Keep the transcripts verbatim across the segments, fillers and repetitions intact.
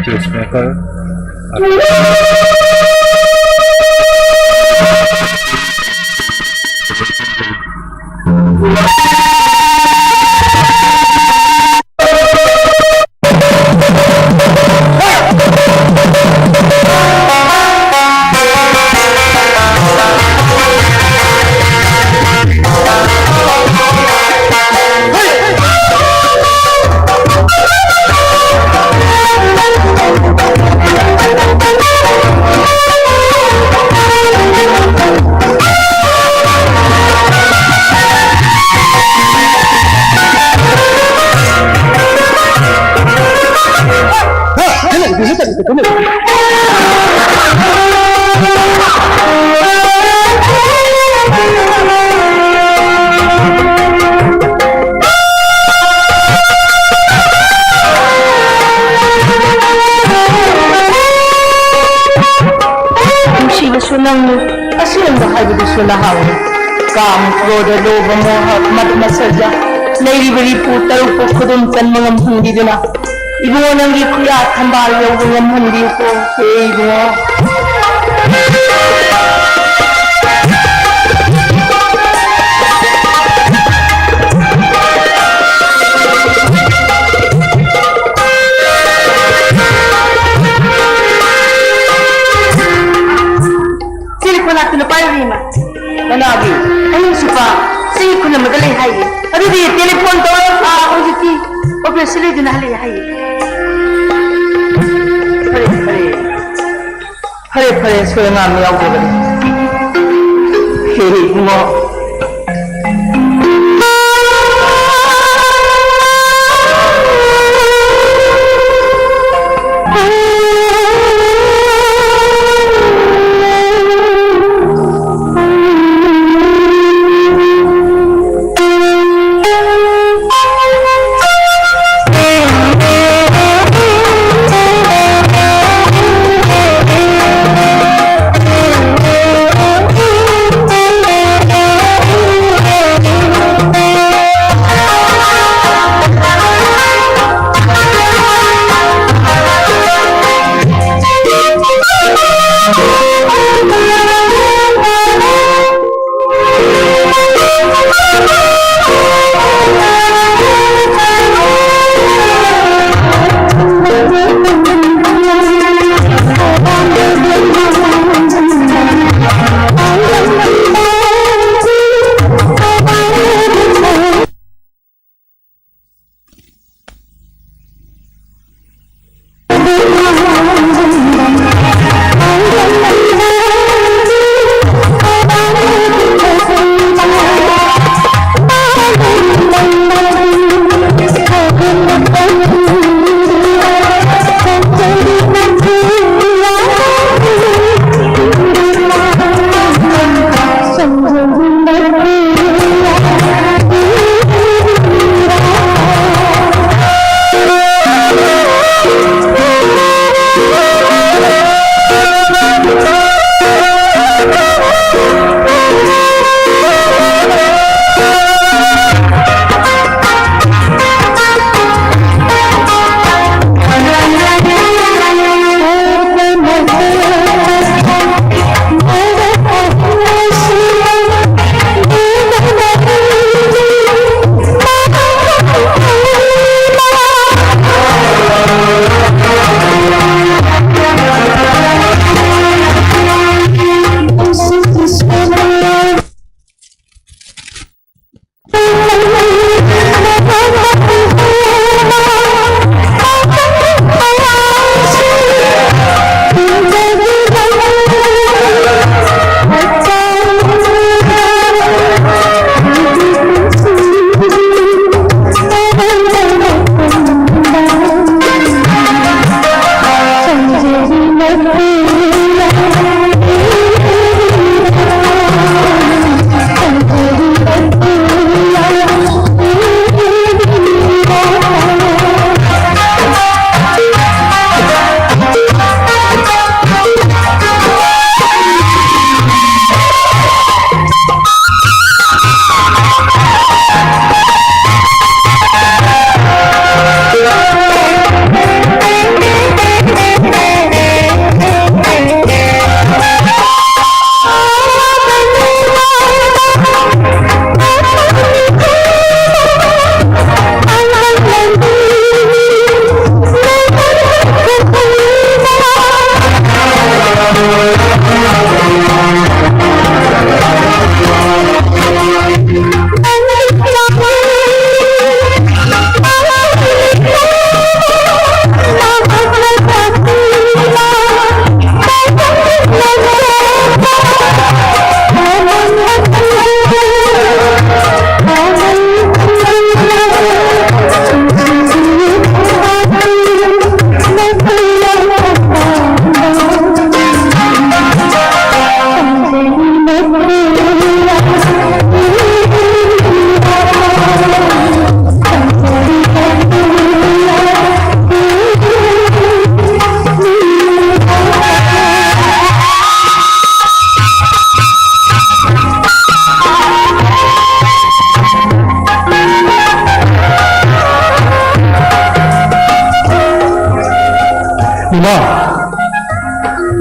Pacemaker. ꯅꯨꯡꯁꯤꯕꯁꯨ ꯅꯪꯅꯤ, ꯑꯁꯦꯡꯕ ꯍꯥꯏꯕꯗꯨꯁꯨ ꯅꯍꯥꯛꯅꯤ꯫ ꯀꯥꯝ, ꯀ꯭ꯔꯣꯙ, ꯂꯣꯚ, ꯃꯣꯍ, ꯃꯗ, ꯃꯠꯁꯔꯖ ꯂꯩꯔꯤꯕ ꯔꯤꯄꯨ ꯇꯔꯨꯛꯄꯨ ꯈꯨꯗꯨꯝ ꯆꯟꯕ ꯉꯝꯍꯟꯕꯤꯗꯨꯅ, ꯏꯕꯨꯡꯉꯣ, ꯅꯪꯒꯤ ꯈꯨꯌꯥ ꯊꯝꯕꯥꯜ ꯌꯧꯕ ꯉꯝꯍꯟꯕꯤꯌꯨꯀꯣ, ꯍꯦ ꯏꯕꯨꯡꯉꯣ꯫ ꯁꯤꯗꯤ ꯈꯣꯏ ꯂꯥꯛꯇꯅ ꯄꯥꯏꯔꯨꯔꯤ ꯏꯃꯥ꯫ ꯀꯅꯥꯒꯤ? ꯑꯅꯤꯁꯨꯕ꯫ ꯁꯤꯒꯤ ꯈꯨꯟ ꯑꯃꯗ ꯂꯩ ꯍꯥꯏꯌꯦ꯫ ꯑꯗꯨꯗꯤ ꯇꯦꯂꯤꯐꯣꯟ ꯇꯧꯔ, ꯑꯥ, ꯍꯧꯖꯤꯛꯇꯤ ꯑꯣꯐꯤꯁꯇ ꯂꯩꯗꯅ ꯍꯜꯂꯛꯑꯦ ꯍꯥꯏꯌꯦ꯫ ꯐꯔꯦ, ꯐꯔꯦ꯫ ꯐꯔꯦ, ꯐꯔꯦ, ꯁꯣꯏ ꯑꯉꯥꯝ ꯌꯥꯎꯗ꯭ꯔꯕꯅꯤ꯫ ꯍꯦ, ꯍꯦ, ꯏꯕꯨꯡꯉꯣ꯫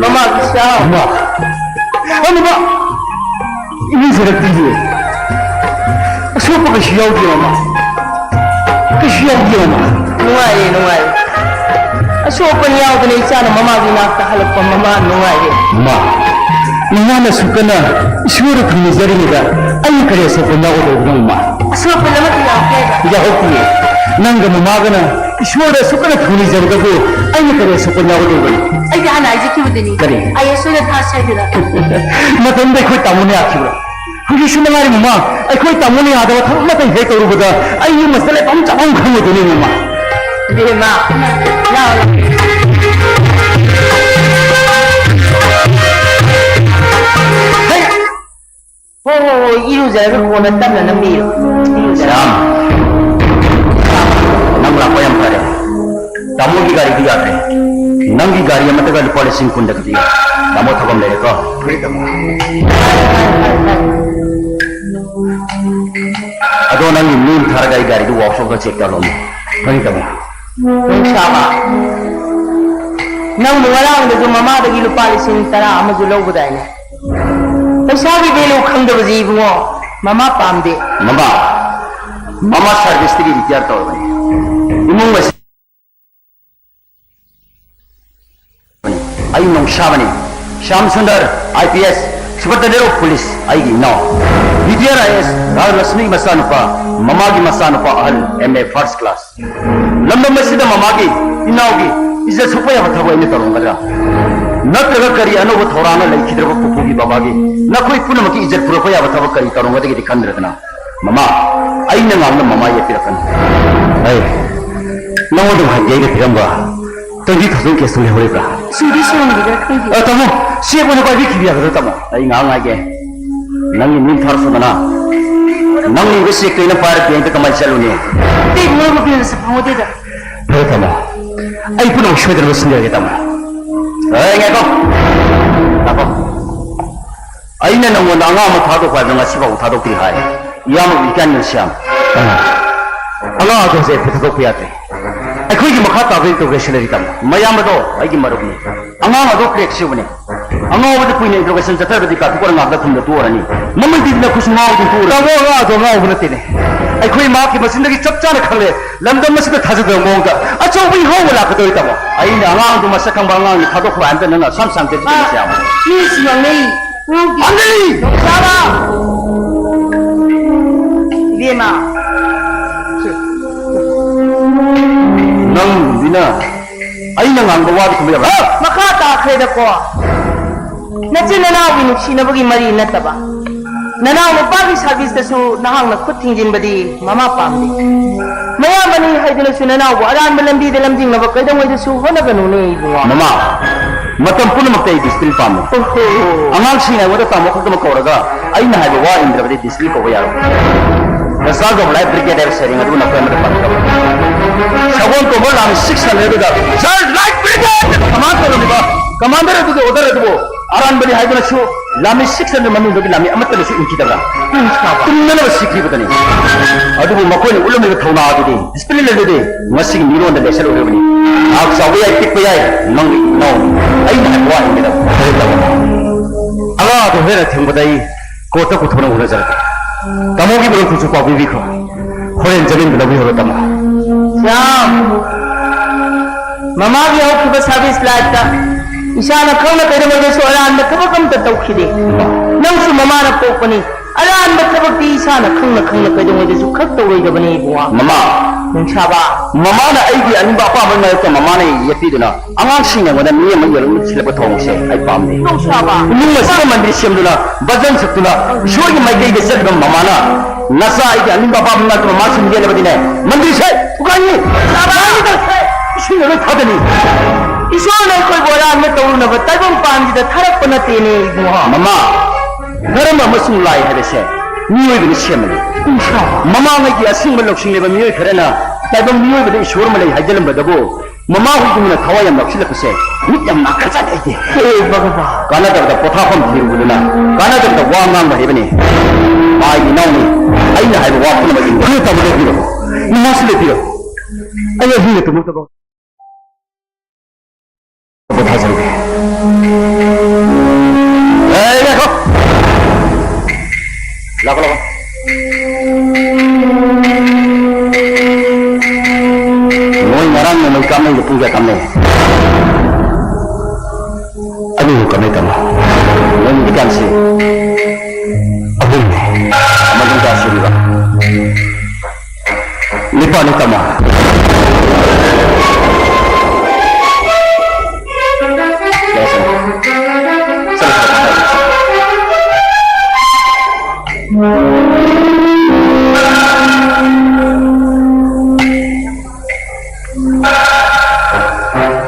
ꯃꯃꯥ, ꯏꯆꯥ꯫ ꯃꯃꯥ꯫ ꯑ, ꯃꯃꯥ꯫ ꯏꯔꯨꯖꯔꯛꯇ꯭ꯔꯤꯌꯦ꯫ ꯑꯁꯣꯛꯄ ꯀꯩꯁꯨ ꯌꯥꯎꯗꯦ, ꯃꯃꯥ꯫ ꯀꯩꯁꯨ ꯌꯥꯎꯗꯦ, ꯃꯃꯥ꯫ ꯅꯨꯡꯉꯥꯏꯔꯦ, ꯅꯨꯡꯉꯥꯏꯔꯦ꯫ ꯑꯁꯣꯛ ꯑꯄꯟ ꯌꯥꯎꯗꯅ ꯏꯆꯥꯅ ꯃꯃꯥꯒꯤ ꯅꯥꯛꯇ ꯍꯜꯂꯛꯄ, ꯃꯃꯥ ꯅꯨꯡꯉꯥꯏꯔꯦ꯫ ꯃꯃꯥ, ꯃꯃꯥꯅ ꯑꯁꯨꯛ ꯀꯟꯅ ꯏꯁꯣꯔꯗ ꯊꯧꯅꯤꯖꯔꯤꯉꯩꯗ ꯑꯩꯅ ꯀꯔꯤ ꯑꯁꯣꯛ ꯑꯄꯟ ꯌꯥꯎꯒꯗꯧꯔꯤꯕꯅꯣ, ꯃꯃꯥ? ꯑꯁꯣꯛ ꯑꯄꯟ ꯑꯃꯠꯇ ꯌꯥꯎꯗꯦ꯫ ꯌꯥꯍꯧꯗꯤꯌꯦ꯫ ꯅꯪꯒ ꯃꯃꯥꯒꯅ ꯏꯁꯣꯔꯗ ꯑꯁꯨꯛ ꯀꯟꯅ ꯊꯧꯅꯤꯖꯔꯒꯕꯨ ꯑꯩꯅ ꯀꯔꯤ ꯑꯁꯣꯛ ꯑꯄꯟ ꯌꯥꯎꯒꯗꯧꯔꯤꯕꯅꯣ? ꯑꯩꯗꯤ ꯍꯥꯟꯅ ꯍꯥꯏꯖꯈꯤꯕꯗꯨꯅꯤ꯫ ꯀꯔꯤ? ꯑꯥꯏ ꯑꯦꯁ ꯑꯣꯏꯅ ꯊꯥꯁꯦ ꯍꯥꯏꯗꯨꯅ꯫ ꯃꯇꯝꯗ ꯑꯩꯈꯣꯏ ꯇꯥꯃꯣꯅ ꯌꯥꯈꯤꯕ꯭ꯔꯥ? ꯍꯧꯖꯤꯛꯁꯨ ꯃꯉꯥꯏꯔꯦ, ꯃꯃꯥ, ꯑꯩꯈꯣꯏ ꯇꯥꯃꯣꯅ ꯌꯥꯗꯕ ꯊꯕꯛ ꯑꯃꯠꯇ ꯍꯦꯛ ꯇꯧꯔꯨꯕꯗ ꯑꯩ ꯌꯨꯝ ꯑꯁꯤꯗ ꯂꯩꯐꯝ ꯆꯥꯐꯝ ꯈꯪꯉꯣꯏꯗꯣꯏꯅꯦ, ꯃꯃꯥ꯫ ꯏꯕꯦꯝꯃ, ꯂꯥꯎ, ꯂꯥꯎ꯫ ꯍꯩ! ꯍꯣ, ꯍꯣ, ꯍꯣ, ꯏꯔꯨꯖꯔꯒ ꯀꯣꯟꯅ ꯇꯞꯅ ꯅꯝꯕꯤꯌꯨ꯫ ꯏꯔꯨꯖꯔꯒ꯫ ꯁ꯭ꯌꯥꯝ, ꯅꯪ ꯂꯥꯛꯄ ꯌꯥꯝ ꯐꯔꯦ꯫ ꯇꯥꯃꯣꯒꯤ ꯒꯥꯔꯤꯗꯨ ꯌꯥꯗ꯭ꯔꯦ꯫ ꯅꯪꯒꯤ ꯒꯥꯔꯤ ꯑꯃꯠꯇꯒ ꯂꯨꯄꯥ ꯂꯤꯁꯤꯡ ꯀꯨꯟꯗ ꯀꯛꯄꯤꯌꯨ꯫ ꯇꯥꯃꯣ ꯊꯕꯛ ꯑꯃ ꯂꯩꯔꯦꯀꯣ꯫ ꯑꯗꯣ ꯅꯪꯒꯤ ꯃꯤ ꯑꯃ ꯊꯥꯔꯒ ꯑꯩ ꯒꯥꯔꯤꯗꯨ ꯋꯥꯛꯁꯣꯞꯇ ꯆꯦꯛ ꯇꯧꯔꯝꯃꯣ꯫ ꯈꯪꯉꯤ, ꯇꯥꯃꯣ꯫ ꯅꯨꯡꯁꯥꯕ, ꯅꯪꯕꯨ ꯉꯔꯥꯡꯗꯁꯨ ꯃꯃꯥꯗꯒꯤ ꯂꯨꯄꯥ ꯂꯤꯁꯤꯡ ꯇꯔꯥ ꯑꯃꯁꯨ ꯂꯧꯕꯗꯥꯏꯅꯦ? ꯄꯩꯁꯥꯒꯤ ꯚꯦꯂꯨ ꯈꯪꯗꯕꯁꯤ ꯏꯕꯨꯡꯉꯣ, ꯃꯃꯥ ꯄꯥꯝꯗꯦ꯫ ꯃꯃꯥ, ꯃꯃꯥ ꯁꯥꯔꯚꯤꯁꯇꯒꯤ ꯔꯤꯇꯥꯌꯔ ꯇꯧꯔꯕꯅꯤ꯫ ꯏꯃꯨꯡ ꯑꯁꯤ ꯑꯩ ꯅꯣꯡꯁꯥꯕꯅꯤ꯫ Shyam Sundar, I P S, superintendent of police, ꯑꯩꯒꯤ ꯏꯅꯥꯎ꯫ ꯔꯤꯇꯥꯌꯔ ꯑꯥꯏ ꯑꯦꯁ ꯔꯥꯖꯂꯛꯁꯃꯤ ꯃꯆꯥꯅꯨꯄꯥ, ꯃꯃꯥꯒꯤ ꯃꯆꯥꯅꯨꯄꯥ ꯑꯍꯜ, ꯑꯦꯝ ꯑꯦ ꯐꯥꯔꯁ ꯀ꯭ꯂꯥꯁ꯫ ꯂꯝꯗꯝ ꯑꯁꯤꯗ ꯃꯃꯥꯒꯤ, ꯏꯅꯥꯎꯒꯤ ꯏꯖꯠ ꯁꯣꯛꯄ ꯌꯥꯕ ꯊꯕꯛ ꯑꯩꯅ ꯇꯧꯔꯝꯒꯗ꯭ꯔꯥ? ꯅꯠꯇ꯭ꯔꯒ ꯀꯔꯤ ꯑꯅꯧꯕ ꯊꯧꯔꯥꯡꯅ ꯂꯩꯈꯤꯗ꯭ꯔꯕ ꯄꯨꯄꯨꯒꯤ ꯕꯕꯥꯒꯤ ꯅꯈꯣꯏ ꯄꯨꯝꯅꯃꯛꯀꯤ ꯏꯖꯠ ꯄꯨꯔꯛꯄ ꯌꯥꯕ ꯊꯕꯛ ꯀꯔꯤ ꯇꯧꯔꯝꯒꯗꯒꯦꯗꯤ ꯈꯟꯗ꯭ꯔꯗꯅ? ꯃꯃꯥ, ꯑꯩꯅ ꯉꯥꯡꯅ ꯃꯃꯥ ꯌꯦꯠꯄꯤꯔꯛꯀꯅꯨ꯫ ꯑꯩ ꯅꯉꯣꯟꯗ ꯉꯍꯥꯟꯒꯤ ꯑꯩꯅ ꯄꯤꯔꯝꯕ twenty thousand cash ꯇꯨ ꯂꯩꯍꯧꯔꯤꯕ꯭ꯔꯥ? ꯁꯨꯗꯤ ꯁꯨꯔꯝꯈꯤꯗ꯭ꯔꯥ ꯈꯪꯗꯦ꯫ ꯑ, ꯇꯥꯃꯣ, ꯆꯦꯛ ꯑꯣꯏꯅ ꯄꯥꯏꯕꯤꯈꯤꯕ ꯌꯥꯒꯗ꯭ꯔꯥ, ꯇꯥꯃꯣ? ꯑꯩ ꯉꯥꯏꯍꯥꯛ ꯉꯥꯏꯒꯦ꯫ ꯅꯪꯒꯤ ꯃꯤ ꯊꯥꯔꯛꯁꯨꯗꯅ꯫ ꯅꯪ ꯂꯩꯕ ꯆꯦꯛꯇꯣ ꯑꯩꯅ ꯄꯥꯏꯔ ꯕꯦꯡꯛꯇ ꯀꯃꯥꯏꯅ ꯆꯠꯂꯨꯅꯤ? ꯑꯇꯩ ꯃꯔꯨꯞ ꯃꯄꯤꯅꯁꯨ ꯐꯪꯉꯨꯗꯦꯗ꯫ ꯐꯔꯦ, ꯇꯥꯃꯣ꯫ ꯑꯩ ꯄꯨꯝꯅꯃꯛ ꯁꯣꯏꯗꯅꯕ ꯁꯤꯟꯖꯔꯒꯦ, ꯇꯥꯃꯣ꯫ ꯑꯦ, ꯉꯥꯏꯈꯣ꯫ ꯉꯥꯏꯈꯣ꯫ ꯑꯩꯅ ꯅꯪꯉꯣꯟꯗ ꯑꯉꯥꯡ ꯑꯃ ꯊꯥꯗꯣꯛꯄ ꯍꯥꯏꯕꯗꯣ ꯉꯁꯤ ꯐꯥꯎꯕ ꯊꯥꯗꯣꯛꯇ꯭ꯔꯤ ꯍꯥꯏ꯫ ꯏꯌꯥꯝꯕ ꯏꯀꯥꯏ ꯅꯨꯡꯁꯤ ꯌꯥꯝ꯫ ꯑꯥ꯫ ꯑꯉꯥꯡ ꯑꯗꯣ ꯍꯧꯖꯤꯛ ꯑꯩꯈꯣꯏ ꯊꯥꯗꯣꯛꯄ ꯌꯥꯗ꯭ꯔꯤ꯫ ꯑꯩꯈꯣꯏꯒꯤ ꯃꯈꯥ ꯇꯥꯕ interrogation ꯂꯩꯔꯤ, ꯇꯥꯃꯣ꯫ ꯃꯌꯥꯝ ꯑꯗꯣ ꯑꯩꯒꯤ ꯃꯔꯨꯞꯅꯤ꯫ ꯑꯉꯥꯡ ꯑꯗꯣ crack ꯁꯤꯕꯅꯦ꯫ ꯑꯉꯥꯎꯕꯗ ꯀꯨꯏꯅ interrogation ꯆꯠꯊꯔꯕꯗꯤ ꯀꯥꯊꯣꯛꯄꯅ ꯉꯥꯛꯇ ꯈꯨꯝꯗ ꯇꯣꯛꯑꯔꯅꯤ꯫ ꯃꯃꯩꯗꯤ ꯅꯈꯨꯠꯁꯨ ꯉꯥꯎꯗꯨꯅ ꯇꯣꯛꯑꯔꯅꯤ꯫ ꯇꯥꯃꯣ, ꯑꯉꯥꯡ ꯑꯗꯣ ꯑꯉꯥꯎꯕ ꯅꯠꯇꯦꯅꯦ꯫ ꯑꯩꯈꯣꯏ ꯃꯍꯥꯛꯀꯤ ꯃꯆꯤꯟꯗꯒꯤ ꯆꯞ ꯆꯥꯅ ꯈꯪꯂꯦ꯫ ꯂꯝꯗꯝ ꯑꯁꯤꯗ ꯊꯥꯖꯗꯕ ꯃꯑꯣꯡꯗ ꯑꯆꯧꯕ ꯏꯍꯧ ꯑꯃ ꯂꯥꯛꯀꯗꯧꯔꯤ, ꯇꯥꯃꯣ꯫ ꯑꯩꯅ ꯑꯉꯥꯡꯗꯨ ꯃꯁꯛ ꯈꯪꯕ ꯑꯉꯥꯡꯅꯤ ꯊꯥꯗꯣꯛꯈ꯭ꯔꯣ ꯍꯥꯏꯕꯗ ꯅꯪꯅ ꯁꯝ ꯁꯥꯡ ꯆꯠꯈꯤꯕ ꯃꯤꯁꯦ ꯌꯥꯝ ꯃꯤꯁꯨ ꯌꯥꯝꯅꯩ꯫ ꯉꯥꯎꯗꯦ꯫ ꯑꯅꯤ! ꯆꯥꯕ! ꯏꯕꯦꯝꯃ꯫ ꯅꯪ, ꯕꯤꯅꯥ, ꯑꯩꯅ ꯉꯥꯡꯕ ꯋꯥꯗꯤ ꯈꯨꯝꯕ ꯌꯥꯕ꯭ꯔꯥ? ꯍꯥ! ꯃꯈꯥ ꯇꯥꯈ꯭ꯔꯦꯗꯀꯣ꯫ ꯅꯆꯤꯟ ꯅꯅꯥꯎꯒꯤ ꯅꯨꯡꯁꯤꯅꯕꯒꯤ ꯃꯔꯤ ꯅꯠꯇꯕ, ꯅꯅꯥꯎ ꯅꯨꯄꯥꯒꯤ service ꯇꯁꯨ ꯅꯍꯥꯛꯅ ꯈꯨꯠ ꯊꯤꯡꯖꯤꯟꯕꯗꯤ ꯃꯃꯥ ꯄꯥꯝꯗꯦ꯫ ꯃꯌꯥꯝꯕꯅꯤ ꯍꯥꯏꯗꯨꯅꯁꯨ ꯅꯅꯥꯎꯕꯨ ꯑꯔꯥꯟꯕ ꯂꯝꯕꯤꯗ ꯂꯝꯖꯤꯡꯅꯕ ꯀꯩꯗꯧꯉꯩꯗꯁꯨ ꯍꯣꯠꯅꯒꯅꯨꯅꯦ, ꯏꯕꯨꯡꯉꯣ꯫ ꯃꯃꯥ, ꯃꯇꯝ ꯄꯨꯝꯅꯃꯛꯇ ꯑꯩ discipline ꯄꯥꯝꯃꯤ꯫ ꯑꯣꯍꯣ꯫ ꯑꯉꯥꯡꯁꯤꯡꯅ ꯑꯩꯉꯣꯟꯗ ꯇꯥꯃꯣ ꯈꯛꯇꯃꯛ ꯀꯧꯔꯒ ꯑꯩꯅ ꯍꯥꯏꯕ ꯋꯥ ꯏꯟꯗ꯭ꯔꯕꯗꯤ discipline ꯀꯧꯕ ꯌꯥꯔꯣꯏ꯫ The Charge of Light Brigade ꯍꯥꯏꯕ ꯁꯩꯔꯦꯡ ꯑꯗꯨ ꯅꯈꯣꯏ ꯑꯃꯗ ꯄꯥꯟꯒꯗꯕ꯫ ꯁꯒꯣꯜ ꯇꯣꯡꯕ ꯂꯥꯡ six hundred ꯑꯗꯨꯗ Charge Light Brigade command ꯇꯧꯔꯝꯃꯤꯕ commander ꯑꯗꯨꯒꯤ order ꯑꯗꯨꯕꯨ ꯑꯔꯥꯟꯕꯅꯤ ꯍꯥꯏꯗꯨꯅꯁꯨ ꯂꯥꯃꯤ six hundred ꯃꯅꯨꯡꯗꯒꯤ ꯂꯥꯃꯤ ꯑꯃꯠꯇꯅꯁꯨ ꯏꯟꯈꯤꯗꯕ꯭ꯔꯥ? ꯇꯨꯝꯅꯅꯕ ꯁꯤꯈ꯭ꯔꯤꯕꯗꯅꯤ꯫ ꯑꯗꯨꯕꯨ ꯃꯈꯣꯏꯅ ꯎꯠꯂꯝꯂꯤꯕ ꯊꯧꯅꯥ ꯑꯗꯨꯗꯤ, discipline ꯑꯗꯨꯗꯤ ꯉꯁꯤꯒꯤ ꯃꯤꯔꯣꯟꯗ ꯂꯦꯁꯟ ꯑꯣꯏꯔꯕꯅꯤ꯫ ꯅꯍꯥꯛ ꯆꯥꯎꯕ ꯌꯥꯏ, ꯄꯤꯛꯄ ꯌꯥꯏ, ꯅꯪꯒꯤ ꯏꯅꯥꯎꯅꯤ꯫ ꯑꯩꯅ ꯍꯥꯏꯕ ꯋꯥ ꯏꯟꯒꯗꯕ꯫ ꯑꯉꯥꯡ ꯑꯗꯨ ꯍꯦꯟꯅ ꯊꯦꯡꯕꯗ ꯑꯩ ꯀꯣꯔꯠꯇ ꯄꯨꯊꯣꯛꯅꯕ ꯍꯣꯠꯅꯖꯔꯛꯀꯦ꯫ ꯇꯥꯃꯣꯒꯤ ꯃꯔꯨꯞꯇꯨꯁꯨ ꯄꯥꯎ ꯄꯤꯕꯤꯈ꯭ꯔꯣ꯫ ꯍꯣꯔꯦꯟ ꯖꯃꯤꯟꯗꯨ ꯂꯧꯕꯤꯍꯧꯔꯣ, ꯇꯥꯃꯣ꯫ ꯁ꯭ꯌꯥꯝ! ꯃꯃꯥꯒꯤ ꯍꯧꯈꯤꯕ service lifeꯇ ꯏꯁꯥꯅ ꯈꯪꯅ ꯀꯩꯗꯧꯉꯩꯗꯁꯨ ꯑꯔꯥꯟꯕ ꯊꯕꯛ ꯑꯝꯇ ꯇꯧꯈꯤꯗꯦ꯫ ꯅꯪꯁꯨ ꯃꯃꯥꯅ ꯄꯣꯛꯄꯅꯤ꯫ ꯑꯔꯥꯟꯕ ꯊꯕꯛꯇꯤ ꯏꯁꯥꯅ ꯈꯪꯅ ꯈꯪꯅ ꯀꯩꯗꯧꯉꯩꯗꯁꯨ ꯈꯛ ꯇꯧꯔꯣꯏꯗꯕꯅꯤ, ꯏꯕꯨꯡꯉꯣ꯫ ꯃꯃꯥ! ꯅꯨꯡꯁꯥꯕ! ꯃꯃꯥꯅ ꯑꯩꯒꯤ ꯑꯅꯤꯡꯕ ꯑꯄꯥꯝꯕ ꯃꯥꯌꯣꯛꯇ ꯃꯃꯥꯅ ꯌꯦꯠꯄꯤꯗꯨꯅ ꯑꯉꯥꯡꯁꯤꯡꯅ ꯑꯩꯉꯣꯟꯗ ꯃꯤ ꯑꯃ ꯌꯣꯜꯂꯒ ꯁꯤꯜꯂꯛꯄ ꯊꯧꯑꯣꯡꯁꯦ ꯑꯩ ꯄꯥꯝꯗꯦ꯫ ꯅꯨꯡꯁꯥꯕ! ꯏꯃꯨꯡ ꯑꯁꯤꯗ ꯃꯟꯗꯤꯔ ꯁꯦꯝꯗꯨꯅ, ꯚꯖꯟ ꯁꯛꯇꯨꯅ, ꯏꯁꯣꯔꯒꯤ ꯃꯥꯏꯀꯩꯗ ꯆꯠꯂꯤꯕ ꯃꯃꯥꯅ ꯅꯆꯥ ꯑꯩꯒꯤ ꯑꯅꯤꯡꯕ ꯑꯄꯥꯝꯕ ꯃꯅꯥꯛꯇ ꯃꯃꯥ ꯁꯨꯝ ꯌꯦꯠꯂꯕꯗꯤꯅꯦ, ꯃꯟꯗꯤꯔꯁꯦ ꯊꯨꯒꯥꯏꯅꯤ! ꯅꯨꯡꯁꯥꯕ! ꯏꯁꯤꯡꯅ ꯂꯣꯏ ꯊꯥꯗꯅꯤ! ꯏꯁꯣꯔꯅ ꯑꯩꯈꯣꯏꯕꯨ ꯑꯔꯥꯟꯕ ꯇꯧꯔꯨꯅꯕ ꯇꯥꯏꯕꯪ ꯄꯥꯟꯁꯤꯗ ꯊꯥꯔꯛꯄ ꯅꯠꯇꯦꯅꯦ, ꯏꯕꯨꯡꯉꯣ꯫ ꯃꯃꯥ, ꯙꯔꯃ ꯑꯃꯁꯨꯡ ꯂꯥꯏ ꯍꯥꯏꯕꯁꯦ ꯃꯤꯑꯣꯏꯕꯅ ꯁꯦꯝꯕꯅꯤ꯫ ꯅꯨꯡꯁꯥꯕ! ꯃꯃꯥꯡꯉꯩꯒꯤ ꯑꯁꯤꯡꯕ ꯂꯧꯁꯤꯡ ꯂꯩꯕ ꯃꯤꯑꯣꯏ ꯈꯔꯅ ꯇꯥꯏꯕꯪ ꯃꯤꯑꯣꯏꯕꯗ ꯏꯁꯣꯔ ꯑꯃ ꯂꯩ ꯍꯥꯏꯖꯜꯂꯝꯕꯗꯕꯨ, ꯃꯃꯥ ꯍꯣꯏꯒꯨꯝꯅ ꯊꯋꯥꯏ ꯌꯥꯝ ꯌꯥꯎꯁꯤꯜꯂꯛꯄꯁꯦ ꯃꯤꯠ ꯌꯥꯝ ꯅꯥꯈ꯭ꯔꯖꯥꯠꯅꯤ ꯑꯩꯗꯤ꯫ ꯍꯦ ꯚꯒꯕꯥꯟ! ꯀꯥꯟꯅꯗꯕꯗ ꯄꯣꯊꯥꯐꯝ ꯊꯤꯔꯨꯕꯗꯨꯅ ꯀꯥꯟꯅꯗꯕꯗ ꯋꯥ ꯉꯥꯡꯕ ꯍꯩꯕꯅꯤ꯫ ꯃꯥꯒꯤ ꯏꯅꯥꯎꯅꯤ, ꯑꯩꯅ ꯍꯥꯏꯕ ꯋꯥ ꯄꯨꯝꯅꯃꯛ ꯏꯟꯕ꯫ ꯈꯔ ꯇꯥꯕ ꯂꯦꯞꯄꯤꯔꯣ꯫ ꯏꯃꯥꯁꯨ ꯂꯦꯞꯄꯤꯔꯣ꯫ ꯑꯩ ꯑꯍꯤꯡꯗ ꯇꯨꯝꯃꯛꯇꯕ ꯄꯣꯊꯥꯖꯔꯒꯦ꯫ ꯑꯦ, ꯉꯥꯏꯈꯣ꯫ ꯂꯥꯛꯈꯣ, ꯂꯥꯛꯈꯣ꯫ ꯅꯣꯏ ꯉꯔꯥꯡ ꯅꯣꯡꯃꯩ ꯀꯥꯞꯅꯩꯗꯣ ꯄꯨꯡ ꯀꯌꯥ ꯀꯥꯞꯅꯩ? ꯑꯅꯤꯃꯨꯛ ꯀꯥꯞꯅꯩ, ꯇꯥꯃꯣ꯫ ꯅꯣꯏ ꯅꯨꯃꯤꯠ ꯀꯌꯥꯝ ꯁꯤ? ꯑꯍꯨꯝꯅꯦ꯫ ꯑꯃꯗꯨꯅ ꯀꯌꯥ ꯁꯤꯔꯤꯕ? ꯅꯤꯄꯥꯟꯅꯤ, ꯇꯥꯃꯣ꯫ ꯆꯠꯂꯣ, ꯆꯠꯂꯣ꯫ ꯆꯠꯂꯣ, ꯆꯠꯂꯣ, ꯆꯠꯂꯣ꯫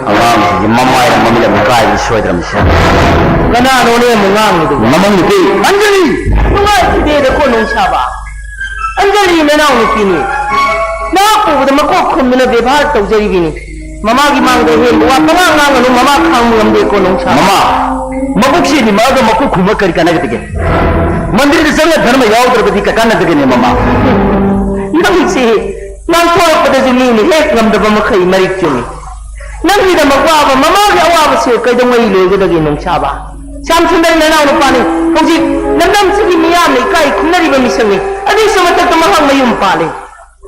ꯑꯉꯥꯡꯁꯤꯡꯁꯦ ꯃꯃꯥꯏꯗ ꯃꯃꯤꯠ ꯑꯃ ꯀꯥꯏꯕꯗꯤ ꯁꯣꯏꯗ꯭ꯔꯕꯅꯤ, ꯁꯦ꯫ ꯀꯅꯥꯅꯣꯅꯦ ꯑꯃꯨꯛ ꯉꯥꯡꯉꯤꯗꯨꯕꯣ? ꯃꯃꯧ ꯅꯨꯄꯤ꯫ ꯑꯟꯖꯂꯤ! ꯅꯨꯡꯉꯥꯏꯈꯤꯗꯦꯗꯀꯣ, ꯅꯣꯡꯁꯥꯕ꯫ ꯑꯟꯖꯂꯤ ꯃꯅꯥꯎ ꯅꯨꯄꯤꯅꯤ꯫ ꯃꯍꯥꯛ ꯎꯕꯗ ꯃꯀꯣꯛ ꯈꯨꯝꯗꯨꯅ ꯕꯦꯕꯥꯔ ꯇꯧꯖꯔꯤꯕꯤꯅꯤ꯫ ꯃꯃꯥꯒꯤ ꯃꯥꯡꯗ ꯍꯦꯟꯕ ꯋꯥ ꯄꯉꯥꯡ ꯉꯥꯡꯒꯅꯨ, ꯃꯃꯥ ꯈꯥꯡꯕ ꯉꯝꯗꯦꯀꯣ, ꯅꯣꯡꯁꯥꯕ꯫ ꯃꯃꯥ, ꯃꯕꯨꯛ ꯁꯦꯡꯗ꯭ꯔꯤꯕ ꯃꯥꯒ ꯃꯀꯣꯛ ꯈꯨꯝꯃ ꯀꯔꯤ ꯀꯥꯟꯅꯒꯗꯒꯦ? ꯃꯟꯗꯤꯔꯗ ꯆꯪꯉ ꯙꯔꯃ ꯌꯥꯎꯗ꯭ꯔꯕꯗꯤ ꯀꯀꯥꯟꯅꯗꯒꯦꯅꯦ, ꯃꯃꯥ? ꯅꯪꯁꯤ ꯉꯥꯡꯊꯣꯔꯛꯄꯗꯁꯨ ꯃꯤꯅ ꯍꯦꯛ ꯉꯝꯗꯕ ꯃꯈꯩ ꯃꯔꯤꯛ ꯆꯨꯝꯃꯤ꯫ ꯅꯪꯒꯤꯗꯃꯛ ꯋꯥꯕ ꯃꯃꯥꯒꯤ ꯑꯋꯥꯕꯁꯦ ꯀꯩꯗꯧꯉꯩ ꯂꯣꯏꯒꯗꯒꯦ, ꯅꯣꯡꯁꯥꯕ? ꯁ꯭ꯌꯥꯝ ꯁꯨꯟꯗꯔ ꯅꯅꯥꯎ ꯅꯨꯄꯥꯅꯤ꯫ ꯍꯧꯖꯤꯛ ꯂꯝꯗꯝꯁꯤꯒꯤ ꯃꯤꯌꯥꯝꯅ ꯏꯀꯥꯏ ꯈꯨꯝꯅꯔꯤꯕ ꯃꯤꯁꯛꯅꯤ꯫ ꯑꯗꯨꯒꯤꯁꯨ ꯃꯊꯛꯇ ꯃꯍꯥꯛ ꯃꯌꯨꯝ ꯄꯥꯜꯂꯤ꯫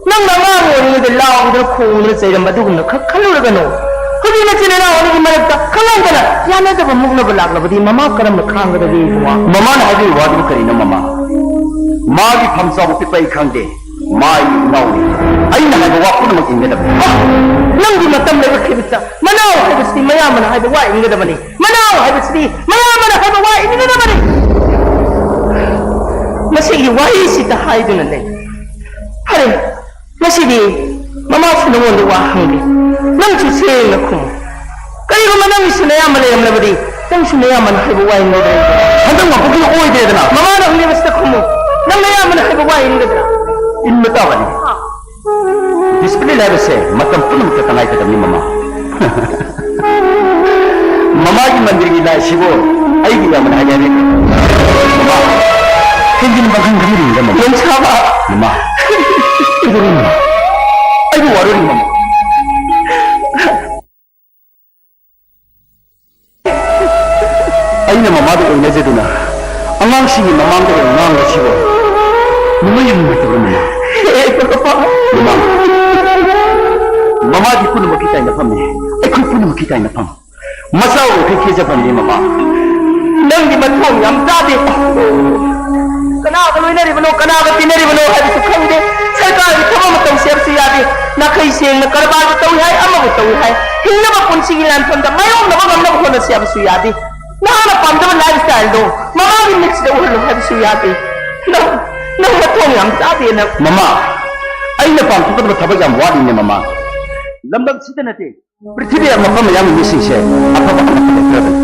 ꯅꯪꯅ ꯑꯉꯥꯡ ꯑꯣꯏꯔꯤꯉꯩꯗ ꯂꯥꯎꯗꯅ ꯈꯣꯡꯗꯅ ꯆꯩꯔꯝꯕ ꯑꯗꯨꯒꯨꯝꯅ ꯈꯛ ꯈꯜꯂꯨꯔꯒꯅꯨ꯫ ꯍꯧꯖꯤꯛ ꯅꯆꯤꯟ ꯅꯅꯥꯎ ꯑꯅꯤꯒꯤ ꯃꯔꯛꯇ ꯈꯪꯍꯧꯗꯅ ꯌꯥꯅꯗꯕ ꯃꯨꯛꯅꯕ ꯂꯥꯛꯂꯕꯗꯤ ꯃꯃꯥ ꯀꯔꯝꯅ ꯈꯥꯡꯒꯗꯒꯦ, ꯏꯕꯨꯡꯉꯣ? ꯃꯃꯥꯅ ꯍꯥꯏꯕꯒꯤ ꯋꯥꯗꯨꯕꯨ ꯀꯔꯤꯅꯣ, ꯃꯃꯥ? ꯃꯥꯒꯤ ꯐꯝ ꯆꯥꯎꯕ ꯄꯤꯛꯄ ꯑꯩ ꯈꯪꯗꯦ꯫ ꯃꯥ ꯑꯩꯒꯤ ꯏꯅꯥꯎꯅꯤ꯫ ꯑꯩꯅ ꯍꯥꯏꯕ ꯋꯥ ꯄꯨꯝꯅꯃꯛ ꯏꯟꯒꯗꯕꯅꯤ꯫ ꯑ! ꯅꯪꯒꯤ ꯃꯇꯝ ꯂꯩꯕ ꯈꯤꯕꯤꯛꯇ ꯃꯅꯥꯎ ꯍꯥꯏꯕꯁꯤꯗꯤ ꯃꯌꯥꯝꯕꯅ ꯍꯥꯏꯕ ꯋꯥ ꯏꯟꯒꯗꯕꯅꯤ꯫ ꯃꯅꯥꯎ ꯍꯥꯏꯕꯁꯤꯗꯤ ꯃꯌꯥꯝꯕꯅ ꯍꯥꯏꯕ ꯋꯥ ꯏꯟꯒꯗꯕꯅꯤ꯫ ꯃꯁꯤꯒꯤ ꯋꯥꯔꯤꯁꯤꯗ ꯍꯥꯏꯗꯨꯅ ꯂꯩ꯫ ꯐꯔꯦ, ꯉꯁꯤꯗꯤ ꯃꯃꯥꯁꯨ ꯅꯉꯣꯟꯗ ꯋꯥ ꯍꯪꯒꯦ꯫ ꯅꯪꯁꯨ ꯁꯦꯡꯅ ꯈꯨꯝꯃꯨ꯫ ꯀꯔꯤꯒꯨꯝꯕ ꯅꯪꯒꯤꯁꯨ ꯅꯌꯥꯝꯕ ꯂꯩꯔꯝꯂꯕꯗꯤ, ꯅꯪꯁꯨ ꯅꯌꯥꯝꯕꯅ ꯍꯥꯏꯕ ꯋꯥ ꯏꯟꯒꯗꯕꯅꯤ꯫ ꯍꯟꯗꯛ ꯃꯄꯣꯛꯀꯤ ꯑꯣꯏꯗ꯭ꯔꯦꯗꯅ꯫ ꯃꯃꯥꯅ ꯍꯪꯂꯤꯕꯁꯤꯗ ꯈꯨꯝꯃꯨ꯫ ꯅꯪ ꯅꯌꯥꯝꯕꯅ ꯍꯥꯏꯕ ꯋꯥ ꯏꯟꯒꯗ꯭ꯔꯥ? ꯏꯟꯕ ꯇꯥꯕꯅꯤ꯫ ꯑꯥ꯫ ꯗꯤꯁꯤꯄ꯭ꯂꯤꯟ ꯍꯥꯏꯕꯁꯦ ꯃꯇꯝ ꯄꯨꯝꯅꯃꯛꯇ ꯇꯉꯥꯏ ꯐꯗꯕꯅꯤ, ꯃꯃꯥ꯫ ꯃꯃꯥꯒꯤ ꯃꯟꯗꯤꯔꯒꯤ ꯂꯥꯏꯁꯤꯕꯨ ꯑꯩꯒꯤ ꯏꯌꯥꯝꯕꯅ ꯍꯥꯏꯒꯦ ꯍꯥꯏꯔꯦ꯫ ꯃꯃꯥ, ꯍꯦꯟꯖꯤꯟ ꯄꯪꯈꯟ ꯈꯟꯕꯤꯔꯨꯅꯨꯗ, ꯃꯃꯥ꯫ ꯌꯣꯡꯁꯥꯕ! ꯃꯃꯥ, ꯀꯩꯗꯧꯔꯤꯅꯣ? ꯑꯩꯕꯨ ꯋꯥꯔꯧꯔꯤꯅꯣ, ꯃꯃꯥ? ꯑꯩꯅ ꯃꯃꯥꯗ ꯑꯣꯏꯅꯖꯗꯨꯅ ꯑꯉꯥꯡꯁꯤꯡꯒꯤ ꯃꯃꯥꯡꯗ ꯑꯣꯏꯅ ꯉꯥꯡꯕꯁꯤꯕꯨ ꯅꯨꯡꯉꯥꯏ ꯌꯥꯝ ꯅꯨꯡꯉꯥꯏꯇꯕ꯭ꯔꯥ, ꯃꯃꯥ? ꯃꯃꯥ, ꯃꯃꯥꯗꯤ ꯄꯨꯝꯅꯃꯛꯀꯤ ꯇꯥꯏꯅꯐꯝꯅꯤ, ꯑꯩꯈꯣꯏ ꯄꯨꯝꯅꯃꯛꯀꯤ ꯇꯥꯏꯅꯐꯝ꯫ ꯃꯆꯥ ꯑꯣꯏꯔꯤꯈꯩ ꯀꯦꯖꯕꯅꯤ, ꯃꯃꯥ꯫ ꯅꯪꯗꯤ ꯃꯊꯣꯡ ꯌꯥꯝ ꯆꯥꯗꯦ꯫ ꯀꯅꯥꯒ ꯂꯣꯏꯅꯔꯤꯕꯅꯣ, ꯀꯅꯥꯒ ꯇꯤꯟꯅꯔꯤꯕꯅꯣ ꯍꯥꯏꯕꯁꯨ ꯈꯪꯗꯦ꯫ ꯁꯔꯀꯥꯔꯒꯤ ꯊꯕꯛ ꯑꯃ ꯇꯧꯁꯤ ꯍꯥꯏꯕꯁꯨ ꯌꯥꯗꯦ꯫ ꯅꯥꯈꯩ ꯁꯦꯡꯅ ꯀꯔꯕꯥꯔꯕꯨ ꯇꯧꯏ ꯍꯥꯏ, ꯑꯃꯕꯨ ꯇꯧꯏ ꯍꯥꯏ꯫ ꯍꯤꯡꯅꯕ ꯄꯨꯟꯁꯤꯒꯤ ꯂꯥꯟꯐꯝꯗ ꯃꯥꯌꯣꯛꯅꯕ ꯉꯝꯅꯕ ꯍꯣꯠꯅꯁꯤ ꯍꯥꯏꯕꯁꯨ ꯌꯥꯗꯦ꯫ ꯅꯍꯥꯛꯅ ꯄꯥꯝꯖꯕ ꯂꯥꯏꯐ ꯁ꯭ꯇꯥꯏꯜꯗꯣ ꯃꯃꯥꯒꯤ ꯃꯤꯠꯁꯤꯗ ꯎꯍꯜꯂꯨ ꯍꯥꯏꯕꯁꯨ ꯌꯥꯗꯦ꯫ ꯅꯪ, ꯅꯪ ꯃꯊꯣꯡ ꯌꯥꯝ ꯆꯥꯗꯦ ꯅꯪ꯫ ꯃꯃꯥ, ꯑꯩꯅ ꯄꯥꯡꯊꯣꯛꯀꯗꯕ ꯊꯕꯛ ꯌꯥꯝ ꯋꯥꯠꯂꯤꯅꯦ, ꯃꯃꯥ꯫ ꯂꯝꯗꯝꯁꯤꯗ ꯅꯠꯇꯦ, ꯄ꯭ꯔꯤꯊꯤꯕꯤ ꯃꯐꯝ ꯑꯌꯥꯝꯕ ꯃꯤꯁꯤꯡꯁꯦ ꯑꯐꯕ ꯑꯃꯠꯇ ꯂꯩꯇ꯭ꯔꯕꯅꯤ꯫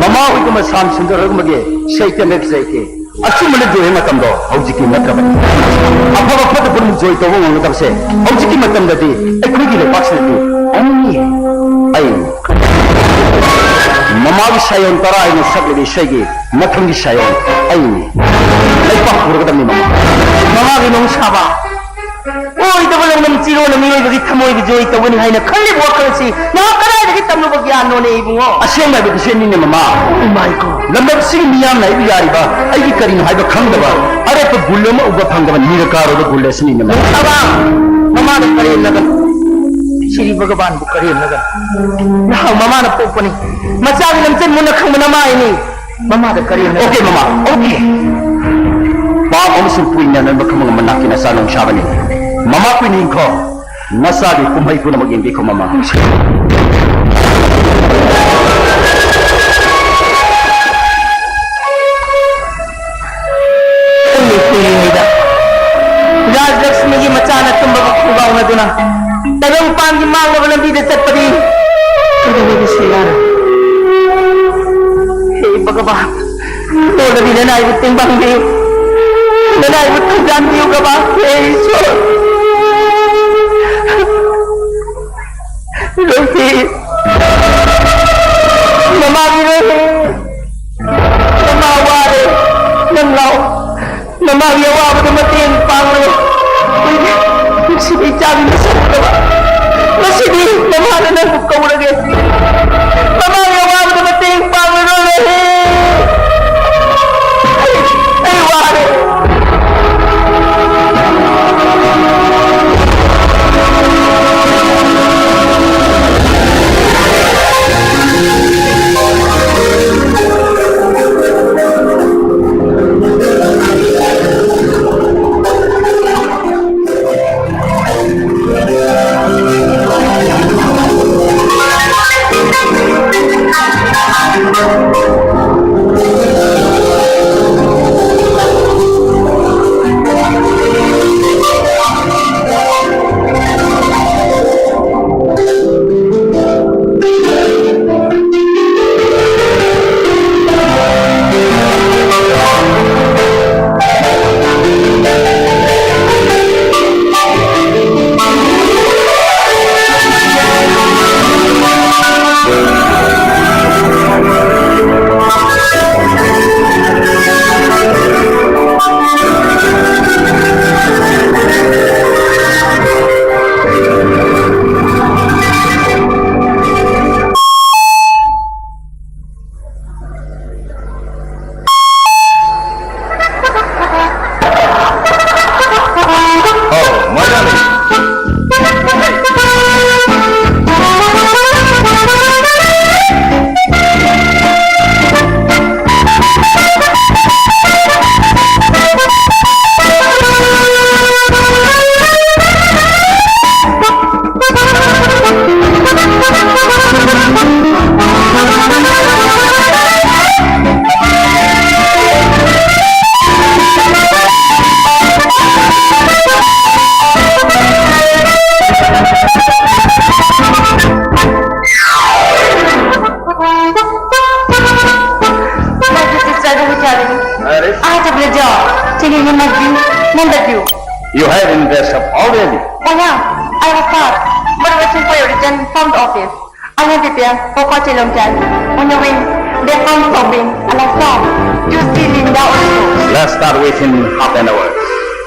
ꯃꯃꯥ ꯍꯣꯏꯒꯨꯝꯕ ꯁ꯭ꯌꯥꯝ ꯁꯨꯟꯗꯔ ꯍꯣꯏꯒꯨꯝꯕꯒꯤ ꯁꯍꯤꯇ꯭ꯌ ꯂꯩꯈꯤꯁꯦ ꯑꯩꯒꯤ ꯑꯆꯨꯝꯕꯅ ꯖꯣꯏ ꯃꯇꯝꯗꯣ ꯍꯧꯖꯤꯛꯇꯤ ꯅꯠꯇ꯭ꯔꯕꯅꯤ꯫ ꯑꯐꯕ ꯐꯠꯇ ꯄꯨꯝꯅꯃꯛ ꯖꯣꯏ ꯇꯧꯕ ꯉꯝꯒꯗꯕꯁꯦ ꯍꯧꯖꯤꯛꯀꯤ ꯃꯇꯝꯗꯗꯤ ꯑꯩꯈꯣꯏꯒꯤ ꯂꯩꯕꯥꯛꯁꯤꯗꯗꯤ only ꯑꯩꯅꯤ꯫ ꯃꯃꯥꯒꯤ ꯁꯥꯌꯣꯟ ꯇꯔꯥ ꯍꯥꯏꯅ ꯁꯛꯂꯤꯕ ꯏꯁꯩꯒꯤ ꯃꯊꯪꯒꯤ ꯁꯥꯌꯣꯟ ꯑꯩꯅꯤ꯫ ꯂꯩꯕꯥꯛ ꯄꯨꯔꯒꯗꯕꯅꯤ ꯃꯃꯥ꯫ ꯃꯃꯥꯒꯤ ꯅꯣꯡꯁꯥꯕ꯫ ꯑꯣꯏꯗꯕ ꯂꯧꯅꯝ ꯆꯤꯔꯣꯅ ꯃꯤꯑꯣꯏꯕꯒꯤ ꯊꯃꯣꯏꯒꯤ ꯖꯣꯏ ꯇꯧꯒꯅꯤ ꯍꯥꯏꯅ ꯈꯜꯂꯤꯕ ꯋꯥꯈꯜ ꯑꯁꯤ ꯅꯍꯥꯛ ꯀꯗꯥꯏꯗꯒꯤ ꯇꯝꯂꯨꯕ ꯒ꯭ꯌꯥꯟꯅꯣꯅꯦ ꯏꯕꯨꯡꯉꯣ? ꯑꯁꯦꯡꯕ ꯍꯥꯏꯕꯗꯨ ꯁꯤꯅꯤꯅꯦ ꯃꯃꯥ꯫ Oh my God. ꯂꯝꯗꯝꯁꯤꯒꯤ ꯃꯤꯌꯥꯝꯅ ꯑꯩꯕꯨ ꯌꯥꯔꯤꯕ ꯑꯩꯒꯤ ꯀꯔꯤꯅꯣ ꯍꯥꯏꯕ ꯈꯪꯗꯕ ꯑꯔꯦꯞꯄ ꯒꯨꯜ ꯑꯃ ꯎꯕ ꯐꯪꯗꯕ ꯅꯤꯔꯀꯥꯔ ꯑꯣꯏꯕ ꯒꯨꯜ ꯑꯁꯤꯅꯤꯅꯦ ꯃꯃꯥ꯫ ꯃꯃꯥ, ꯃꯃꯥꯅ ꯀꯔꯦꯝꯅꯒꯅꯨ꯫ ꯁꯤꯔꯤ ꯚꯒꯕꯥꯟꯕꯨ ꯀꯔꯦꯝꯅꯒꯅꯨ꯫ ꯅꯍꯥꯛ ꯃꯃꯥꯅ ꯄꯣꯛꯄꯅꯤ꯫ ꯃꯆꯥꯒꯤ ꯂꯝꯆꯠ ꯃꯨꯟꯅ ꯈꯪꯕ ꯅꯃꯥꯏꯅꯤ꯫ ꯃꯃꯥꯗ ꯀꯔꯦꯝꯅ ꯑꯣꯀꯦ, ꯃꯃꯥ, ꯑꯣꯀꯦ꯫ ꯄꯥꯞ ꯑꯃꯁꯨꯡ ꯀꯨꯏꯅ ꯅꯟꯕ ꯈꯪꯕ ꯉꯝꯕ ꯅꯥꯛꯀꯤ ꯅꯆꯥ ꯅꯣꯡꯁꯥꯕꯅꯤ꯫ ꯃꯃꯥ ꯀꯨꯏꯅ ꯏꯪꯈꯣ꯫ ꯅꯆꯥꯒꯤ ꯀꯨꯝꯍꯩ ꯄꯨꯝꯅꯃꯛ ꯌꯦꯡꯕꯤꯈꯣ, ꯃꯃꯥ꯫ ꯀꯨꯏꯔꯦ ꯀꯨꯏꯔꯤꯉꯩꯗ ꯔꯥꯖꯂꯛꯁꯃꯤꯒꯤ ꯃꯆꯥꯅ ꯇꯨꯝꯕꯕꯨ ꯈꯣꯡꯒꯥꯎꯅꯗꯨꯅ ꯇꯥꯏꯕꯪ ꯄꯥꯟꯒꯤ ꯃꯥꯡꯂꯕ ꯂꯝꯕꯤꯗ ꯆꯠꯄꯗꯤ ꯀꯩꯗꯧꯉꯩꯗꯁꯨ ꯌꯥꯔꯣꯏ꯫ ꯍꯦ ꯚꯒꯕꯥꯟ, ꯂꯣꯜꯂꯕꯤ ꯅꯅꯥꯏꯕꯨ ꯇꯦꯡꯕꯥꯡꯕꯤꯌꯨ, ꯅꯅꯥꯏꯕꯨ ꯊꯧꯖꯥꯟꯕꯤꯌꯨ ꯚꯒꯕꯥꯟ, ꯍꯦ ꯏꯁꯣꯔ꯫ ꯔꯣꯍꯤꯠ, ꯃꯃꯥꯒꯤ ꯔꯣꯍꯤꯠ, ꯃꯃꯥ ꯋꯥꯔꯦ, ꯅꯪ ꯂꯥꯛꯑꯣ꯫ ꯃꯃꯥꯒꯤ ꯑꯋꯥꯕꯗ ꯃꯇꯦꯡ ꯄꯥꯡꯂꯒ ꯅꯨꯡꯁꯤꯕ ꯏꯆꯥꯒꯤ ꯃꯁꯛ ꯎꯅꯕ ꯉꯁꯤꯗꯤ ꯃꯃꯥꯅ ꯅꯪꯕꯨ ꯀꯧꯔꯒꯦ꯫ ꯃꯃꯥꯒꯤ ꯑꯋꯥꯕꯗ ꯃꯇꯦꯡ ꯄꯥꯡꯂꯒ Oh, my darling. Aris? I have a pleasure. Chini ni magi, nanda view. You have dressed up already. Oh yeah, I was fast, but waiting for your return from the office. I have prepared for party long time. On the way, they found Sobin and I saw you see Linda also. Let's start within half an hour.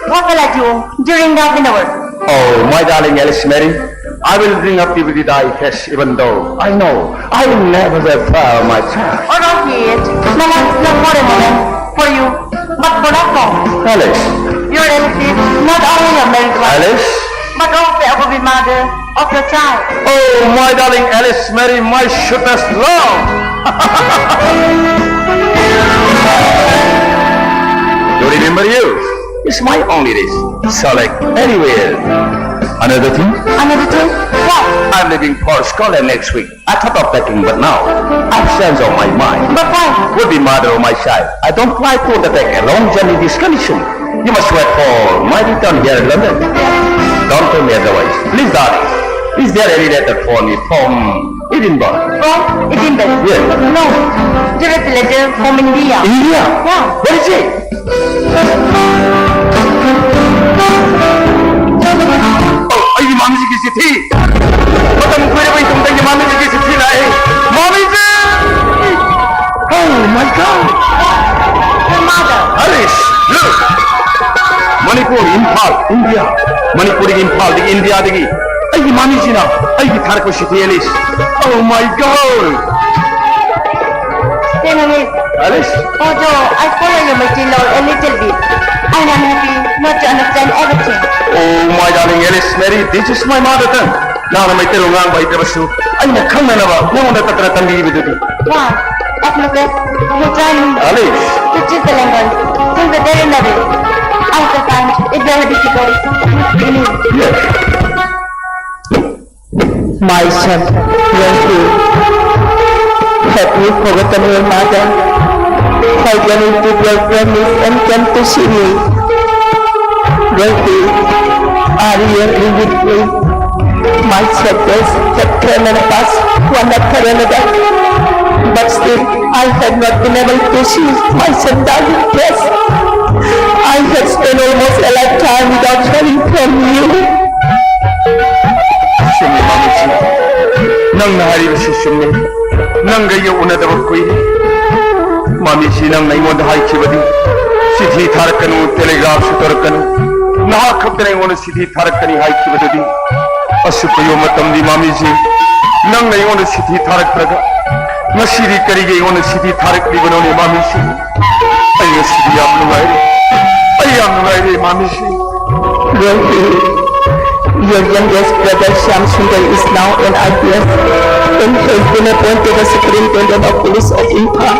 What will I do during the half an hour? Oh, my darling Alice Mary, I will bring up you with the die cash, even though I know I will never fail my child. Oh, Rohit, no, no, not for a moment, for you, but for us all. Alice. Your Alice is not only a married wife, Alice. But also a baby mother of your child. Oh, my darling Alice Mary, my sweetest love. To remember you. It's my only race. Select anywhere. Another thing? Another thing? What? I'm leaving for Scotland next week. I thought of packing, but now I've changed of my mind. But why? Would be mother of my child. I don't like to undertake a long journey in this condition. You must wait for my return here in London. Don't tell me otherwise. Please, darling. Is there any letter for me from Edinburgh? From Edinburgh? Yes. No. There is a letter from India. India? Yeah. What is it? ꯑꯩꯒꯤ ꯃꯥꯃꯤꯁꯤꯒꯤ ꯆꯤꯊꯤ! ꯃꯇꯝ ꯀꯨꯏꯔꯕ ꯃꯇꯨꯡꯗ ꯑꯩꯒꯤ ꯃꯥꯃꯤꯁꯤꯒꯤ ꯆꯤꯊꯤ ꯂꯥꯛꯑꯦ! ꯃꯥꯃꯤꯁꯤ! Oh my God! Your mother. Ali's, look! Manipur, Imphal, India. ꯃꯅꯤꯄꯨꯔꯗꯒꯤ, ꯏꯝꯐꯥꯜꯗꯒꯤ, ꯏꯟꯗꯤꯌꯥꯗꯒꯤ ꯑꯩꯒꯤ ꯃꯥꯃꯤꯁꯤꯅ ꯑꯩꯒꯤ ꯊꯥꯔꯛꯄ ꯆꯤꯊꯤ, Alice. Oh my God! Stay away. Alice? Although I follow your material a little bit, I am happy not to understand everything. Oh, my darling Alice, Mary, this is my mother tongue. ꯅꯪꯅ ꯃꯩꯇꯩꯂꯣꯟ ꯉꯥꯡꯕ ꯍꯩꯇ꯭ꯔꯕꯁꯨ, ꯑꯩꯅ ꯈꯪꯅꯅꯕ ꯅꯉꯣꯟꯗ ꯇꯠꯇꯅ ꯇꯝꯕꯤꯕꯗꯨꯗꯤ꯫ Why? As much as you try me Alice. To teach the language, since the very level, I have to find it very difficult to speak. Yes. My son, Wendy, have you forgotten your mother? Why didn't you keep your promise and came to see me? Wendy, are you angry with me? My chapters have come and passed one after another, but still I have not been able to see my son, darling. Yes, I have spent almost a lifetime without hearing from you. ꯆꯨꯝꯃꯤ, ꯃꯥꯃꯤꯁꯤ꯫ ꯅꯪꯅ ꯍꯥꯏꯔꯤꯕꯁꯤ ꯆꯨꯝꯃꯤ꯫ ꯅꯪꯒ ꯑꯩꯒ ꯎꯅꯗꯕ ꯀꯨꯏꯔꯦ꯫ ꯃꯥꯃꯤꯁꯤ, ꯅꯪꯅ ꯑꯩꯉꯣꯟꯗ ꯍꯥꯏꯈꯤꯕꯗꯤ ꯆꯤꯊꯤ ꯊꯥꯔꯛꯀꯅꯨ, ꯇꯦꯂꯤꯒ꯭ꯔꯥꯐꯁꯨ ꯇꯧꯔꯛꯀꯅꯨ, ꯅꯍꯥꯛ ꯈꯛꯇꯅ ꯑꯩꯉꯣꯟꯗ ꯆꯤꯊꯤ ꯊꯥꯔꯛꯀꯅꯤ ꯍꯥꯏꯈꯤꯕꯗꯨꯗꯤ꯫ ꯑꯁꯨꯛ ꯀꯨꯏꯕ ꯃꯇꯝꯗꯤ, ꯃꯥꯃꯤꯁꯤ, ꯅꯪꯅ ꯑꯩꯉꯣꯟꯗ ꯆꯤꯊꯤ ꯊꯥꯔꯛꯇ꯭ꯔꯒ ꯉꯁꯤꯗꯤ ꯀꯔꯤꯒꯤ ꯑꯩꯉꯣꯟꯗ ꯆꯤꯊꯤ ꯊꯥꯔꯛꯂꯤꯕꯅꯣꯅꯦ, ꯃꯥꯃꯤꯁꯤ? ꯑꯩ ꯉꯁꯤꯗꯤ ꯌꯥꯝ ꯅꯨꯡꯉꯥꯏꯔꯦ꯫ ꯑꯩ ꯌꯥꯝ ꯅꯨꯡꯉꯥꯏꯔꯦ, ꯃꯥꯃꯤꯁꯤ꯫ Rohit, your youngest brother Shyam Sundar is now an I P S and has been appointed as Superintendent of Police of Imphal.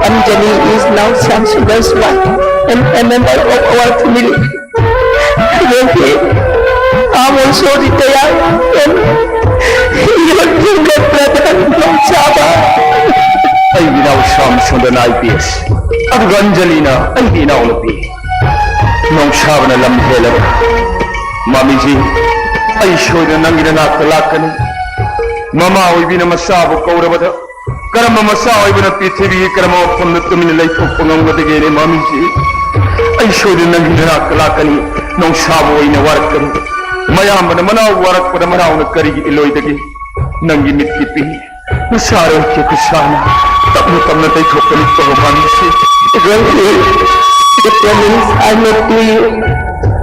Anjali is now Shyam Sundar's wife and a member of our family. Rohit, I'm also retired and your younger brother, Nongshaba. ꯑꯩꯒꯤ ꯏꯅꯥꯎ ꯁ꯭ꯌꯥꯝ ꯁꯨꯟꯗꯔꯅ ꯑꯥꯏ P ꯑꯦꯁ, ꯑꯗꯨꯒ ꯑꯟꯖꯂꯤꯅ ꯑꯩꯒꯤ ꯏꯅꯥꯎꯅꯨꯄꯤ꯫ ꯅꯣꯡꯁꯥꯕꯅ ꯂꯝ ꯍꯦꯜꯂꯕ꯫ ꯃꯥꯃꯤꯖꯤ, ꯑꯩ ꯁꯣꯏꯗꯅ ꯅꯪꯒꯤ ꯅꯅꯥꯛꯇ ꯂꯥꯛꯀꯅꯤ꯫ ꯃꯃꯥ ꯑꯣꯏꯕꯤꯅ ꯃꯆꯥꯕꯨ ꯀꯧꯔꯕꯗ ꯀꯔꯝꯕ ꯃꯆꯥ ꯑꯣꯏꯕꯅ ꯄ꯭ꯔꯤꯊꯤꯕꯤꯒꯤ ꯀꯔꯝꯕ ꯃꯐꯝꯗ ꯇꯨꯃꯤꯟꯅ ꯂꯩꯊꯣꯛꯄ ꯉꯝꯒꯗꯒꯦꯅꯦ ꯃꯥꯃꯤꯖꯤ? ꯑꯩ ꯁꯣꯏꯗꯅ ꯅꯪꯒꯤ ꯅꯅꯥꯛꯇ ꯂꯥꯛꯀꯅꯤ꯫ ꯅꯣꯡꯁꯥꯕꯨ ꯑꯩꯅ ꯋꯥꯔꯛꯀꯅꯤ꯫ ꯃꯌꯥꯝꯕꯅ ꯃꯅꯥꯎ ꯋꯥꯔꯛꯄꯗ ꯃꯅꯥꯎꯅ ꯀꯔꯤꯒꯤ ꯏꯜꯂꯣꯏꯗꯒꯦ? ꯅꯪꯒꯤ ꯃꯤꯠꯀꯤ ꯄꯤ ꯅꯆꯥꯔꯣꯜꯒꯤ ꯈꯨꯠꯁꯥꯅ ꯇꯞꯅ ꯇꯞꯅ ꯇꯩꯊꯣꯛꯀꯅꯤ ꯀꯣ ꯃꯥꯃꯤꯖꯤ꯫ Well, the problem is I'm not clear.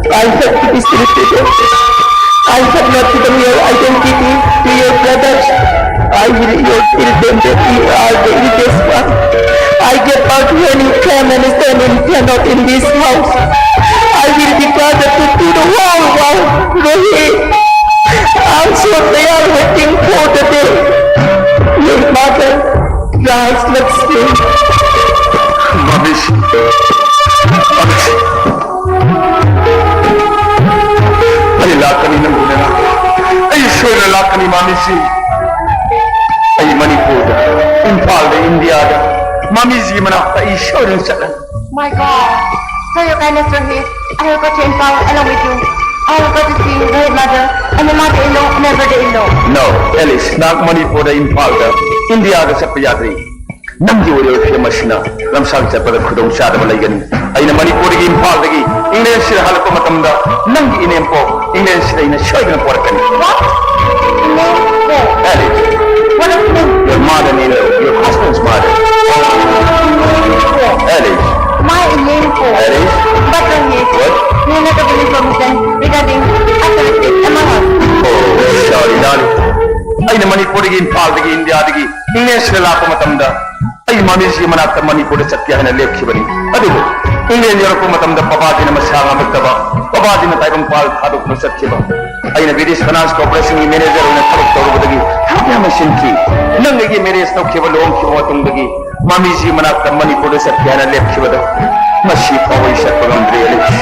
I have to be separated. I have not given your identity to your brothers. I will not tell them that you are the eldest one. I get out when you come and stand in front of in this house. I will be father to, to the whole world, Rohit. I'm sure they are waiting for the day. Your mother, Raj Lakshmi. ꯃꯥꯃꯤꯖꯤ, ꯃꯥꯃꯤꯖꯤ, ꯑꯩ ꯂꯥꯛꯀꯅꯤ ꯅꯪꯒꯤ ꯅꯅꯥꯛꯇ꯫ ꯑꯩ ꯁꯣꯏꯗꯅ ꯂꯥꯛꯀꯅꯤ ꯃꯥꯃꯤꯖꯤ꯫ ꯑꯩ ꯃꯅꯤꯄꯨꯔꯗ, ꯏꯝꯐꯥꯜꯗ, ꯏꯟꯗꯤꯌꯥꯗ ꯃꯥꯃꯤꯖꯤ ꯃꯅꯥꯛꯇ ꯑꯩ ꯁꯣꯏꯗꯅ ꯆꯠꯂꯅꯤ꯫ My God, for your kindness, Rohit, I will go to Imphal along with you. I will go to see Rohit mother and your mother-in-law and your brother-in-law. No, Alice, ꯅꯍꯥꯛ ꯃꯅꯤꯄꯨꯔꯗ, ꯏꯝꯐꯥꯜꯗ, ꯏꯟꯗꯤꯌꯥꯗ ꯆꯠꯄ ꯌꯥꯗ꯭ꯔꯤ꯫ ꯅꯪꯒꯤ ꯑꯣꯏꯔꯤꯕ ꯐꯤꯂꯝ ꯑꯁꯤꯅ ꯂꯝꯁꯥꯡ ꯆꯠꯄꯗ ꯈꯨꯗꯣꯡꯆꯥꯗꯕ ꯂꯩꯒꯅꯤ꯫ ꯑꯩꯅ ꯃꯅꯤꯄꯨꯔꯗꯒꯤ ꯏꯝꯐꯥꯜꯗꯒꯤ ꯏꯪꯂꯦꯟꯁꯤꯗ ꯍꯜꯂꯛꯄ ꯃꯇꯝꯗ ꯅꯪꯒꯤ ꯏꯅꯦꯝꯄꯣꯛ ꯏꯪꯂꯦꯟꯁꯤꯗ ꯑꯩꯅ ꯁꯣꯏꯗꯅ ꯄꯣꯔꯛꯀꯅꯤ꯫ What? ꯏꯅꯦꯝꯄꯣꯛ? Alice. What of me? Your mother, Nina. Your husband's mother. ꯏꯅꯦꯝꯄꯣꯛ? Alice. My ꯏꯅꯦꯝꯄꯣꯛ? Alice. But Rohit, what? You have not given information regarding us, among us. Oh, sorry, darling. ꯑꯩꯅ ꯃꯅꯤꯄꯨꯔꯗꯒꯤ, ꯏꯝꯐꯥꯜꯗꯒꯤ, ꯏꯟꯗꯤꯌꯥꯗꯒꯤ ꯏꯪꯂꯦꯟꯁꯤꯗ ꯂꯥꯛꯄ ꯃꯇꯝꯗ ꯑꯩ ꯃꯥꯃꯤꯖꯤꯒꯤ ꯃꯅꯥꯛꯇ ꯃꯅꯤꯄꯨꯔꯗ ꯆꯠꯀꯦ ꯍꯥꯏꯅ ꯂꯦꯞꯈꯤꯕꯅꯤ꯫ ꯑꯗꯨꯕꯨ ꯏꯪꯂꯦꯟ ꯌꯧꯔꯛꯄ ꯃꯇꯝꯗ ꯕꯕꯥꯖꯤꯅ ꯃꯁꯥ ꯉꯝꯂꯛꯇꯕ, ꯕꯕꯥꯖꯤꯅ ꯇꯥꯏꯕꯪꯄꯥꯜ ꯊꯥꯗꯣꯛꯇꯨꯅ ꯆꯠꯈꯤꯕ꯫ ꯑꯩꯅ British Finance Corporationꯒꯤ manager ꯑꯣꯏꯅ ꯊꯕꯛ ꯇꯧꯔꯨꯕꯗꯒꯤ ꯊꯕꯛ ꯌꯥꯝꯅ ꯁꯤꯟꯈꯤ꯫ ꯅꯪ ꯑꯩꯒꯤ marriage ꯇꯧꯈꯤꯕ, ꯂꯨꯍꯣꯡꯈꯤꯕ ꯃꯇꯨꯡꯗꯒꯤ ꯃꯃꯤꯖꯤ ꯃꯅꯥꯛꯇ ꯃꯅꯤꯄꯨꯔꯗ ꯆꯠꯀꯦ ꯍꯥꯏꯅ ꯂꯦꯞꯈꯤꯕꯗꯣ ꯉꯁꯤ ꯐꯥꯎꯕ ꯑꯩ ꯆꯠꯄ ꯉꯝꯗ꯭ꯔꯤ, Alice.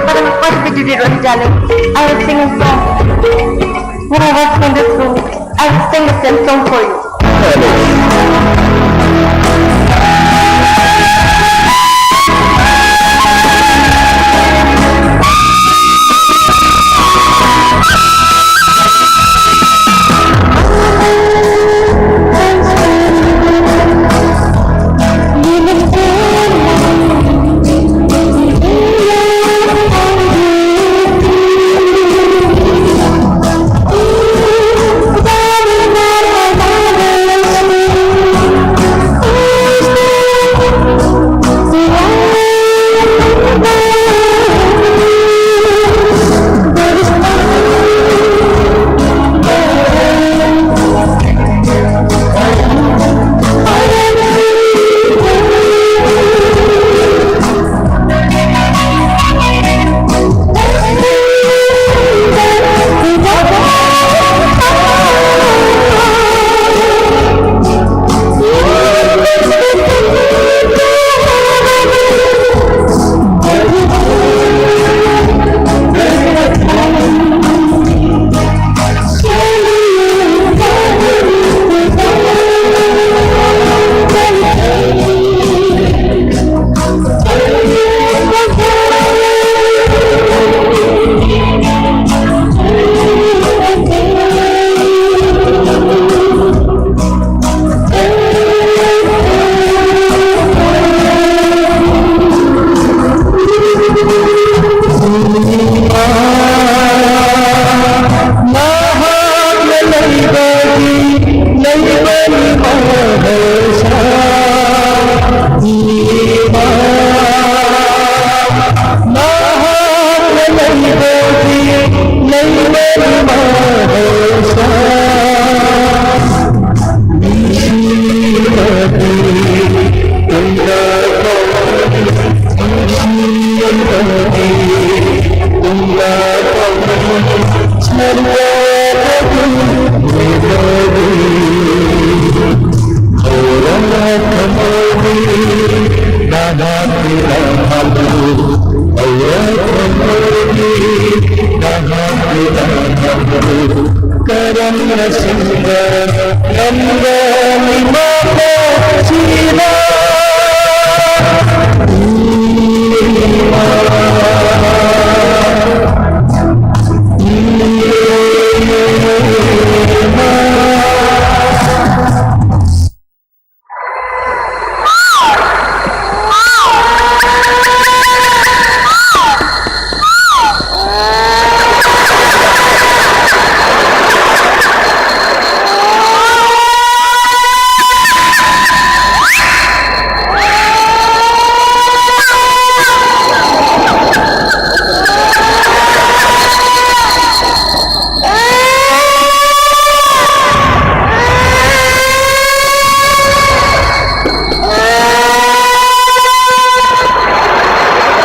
But what will you do, Ronnie darling? I will sing a song. When I walk in this room, I will sing the same song for you.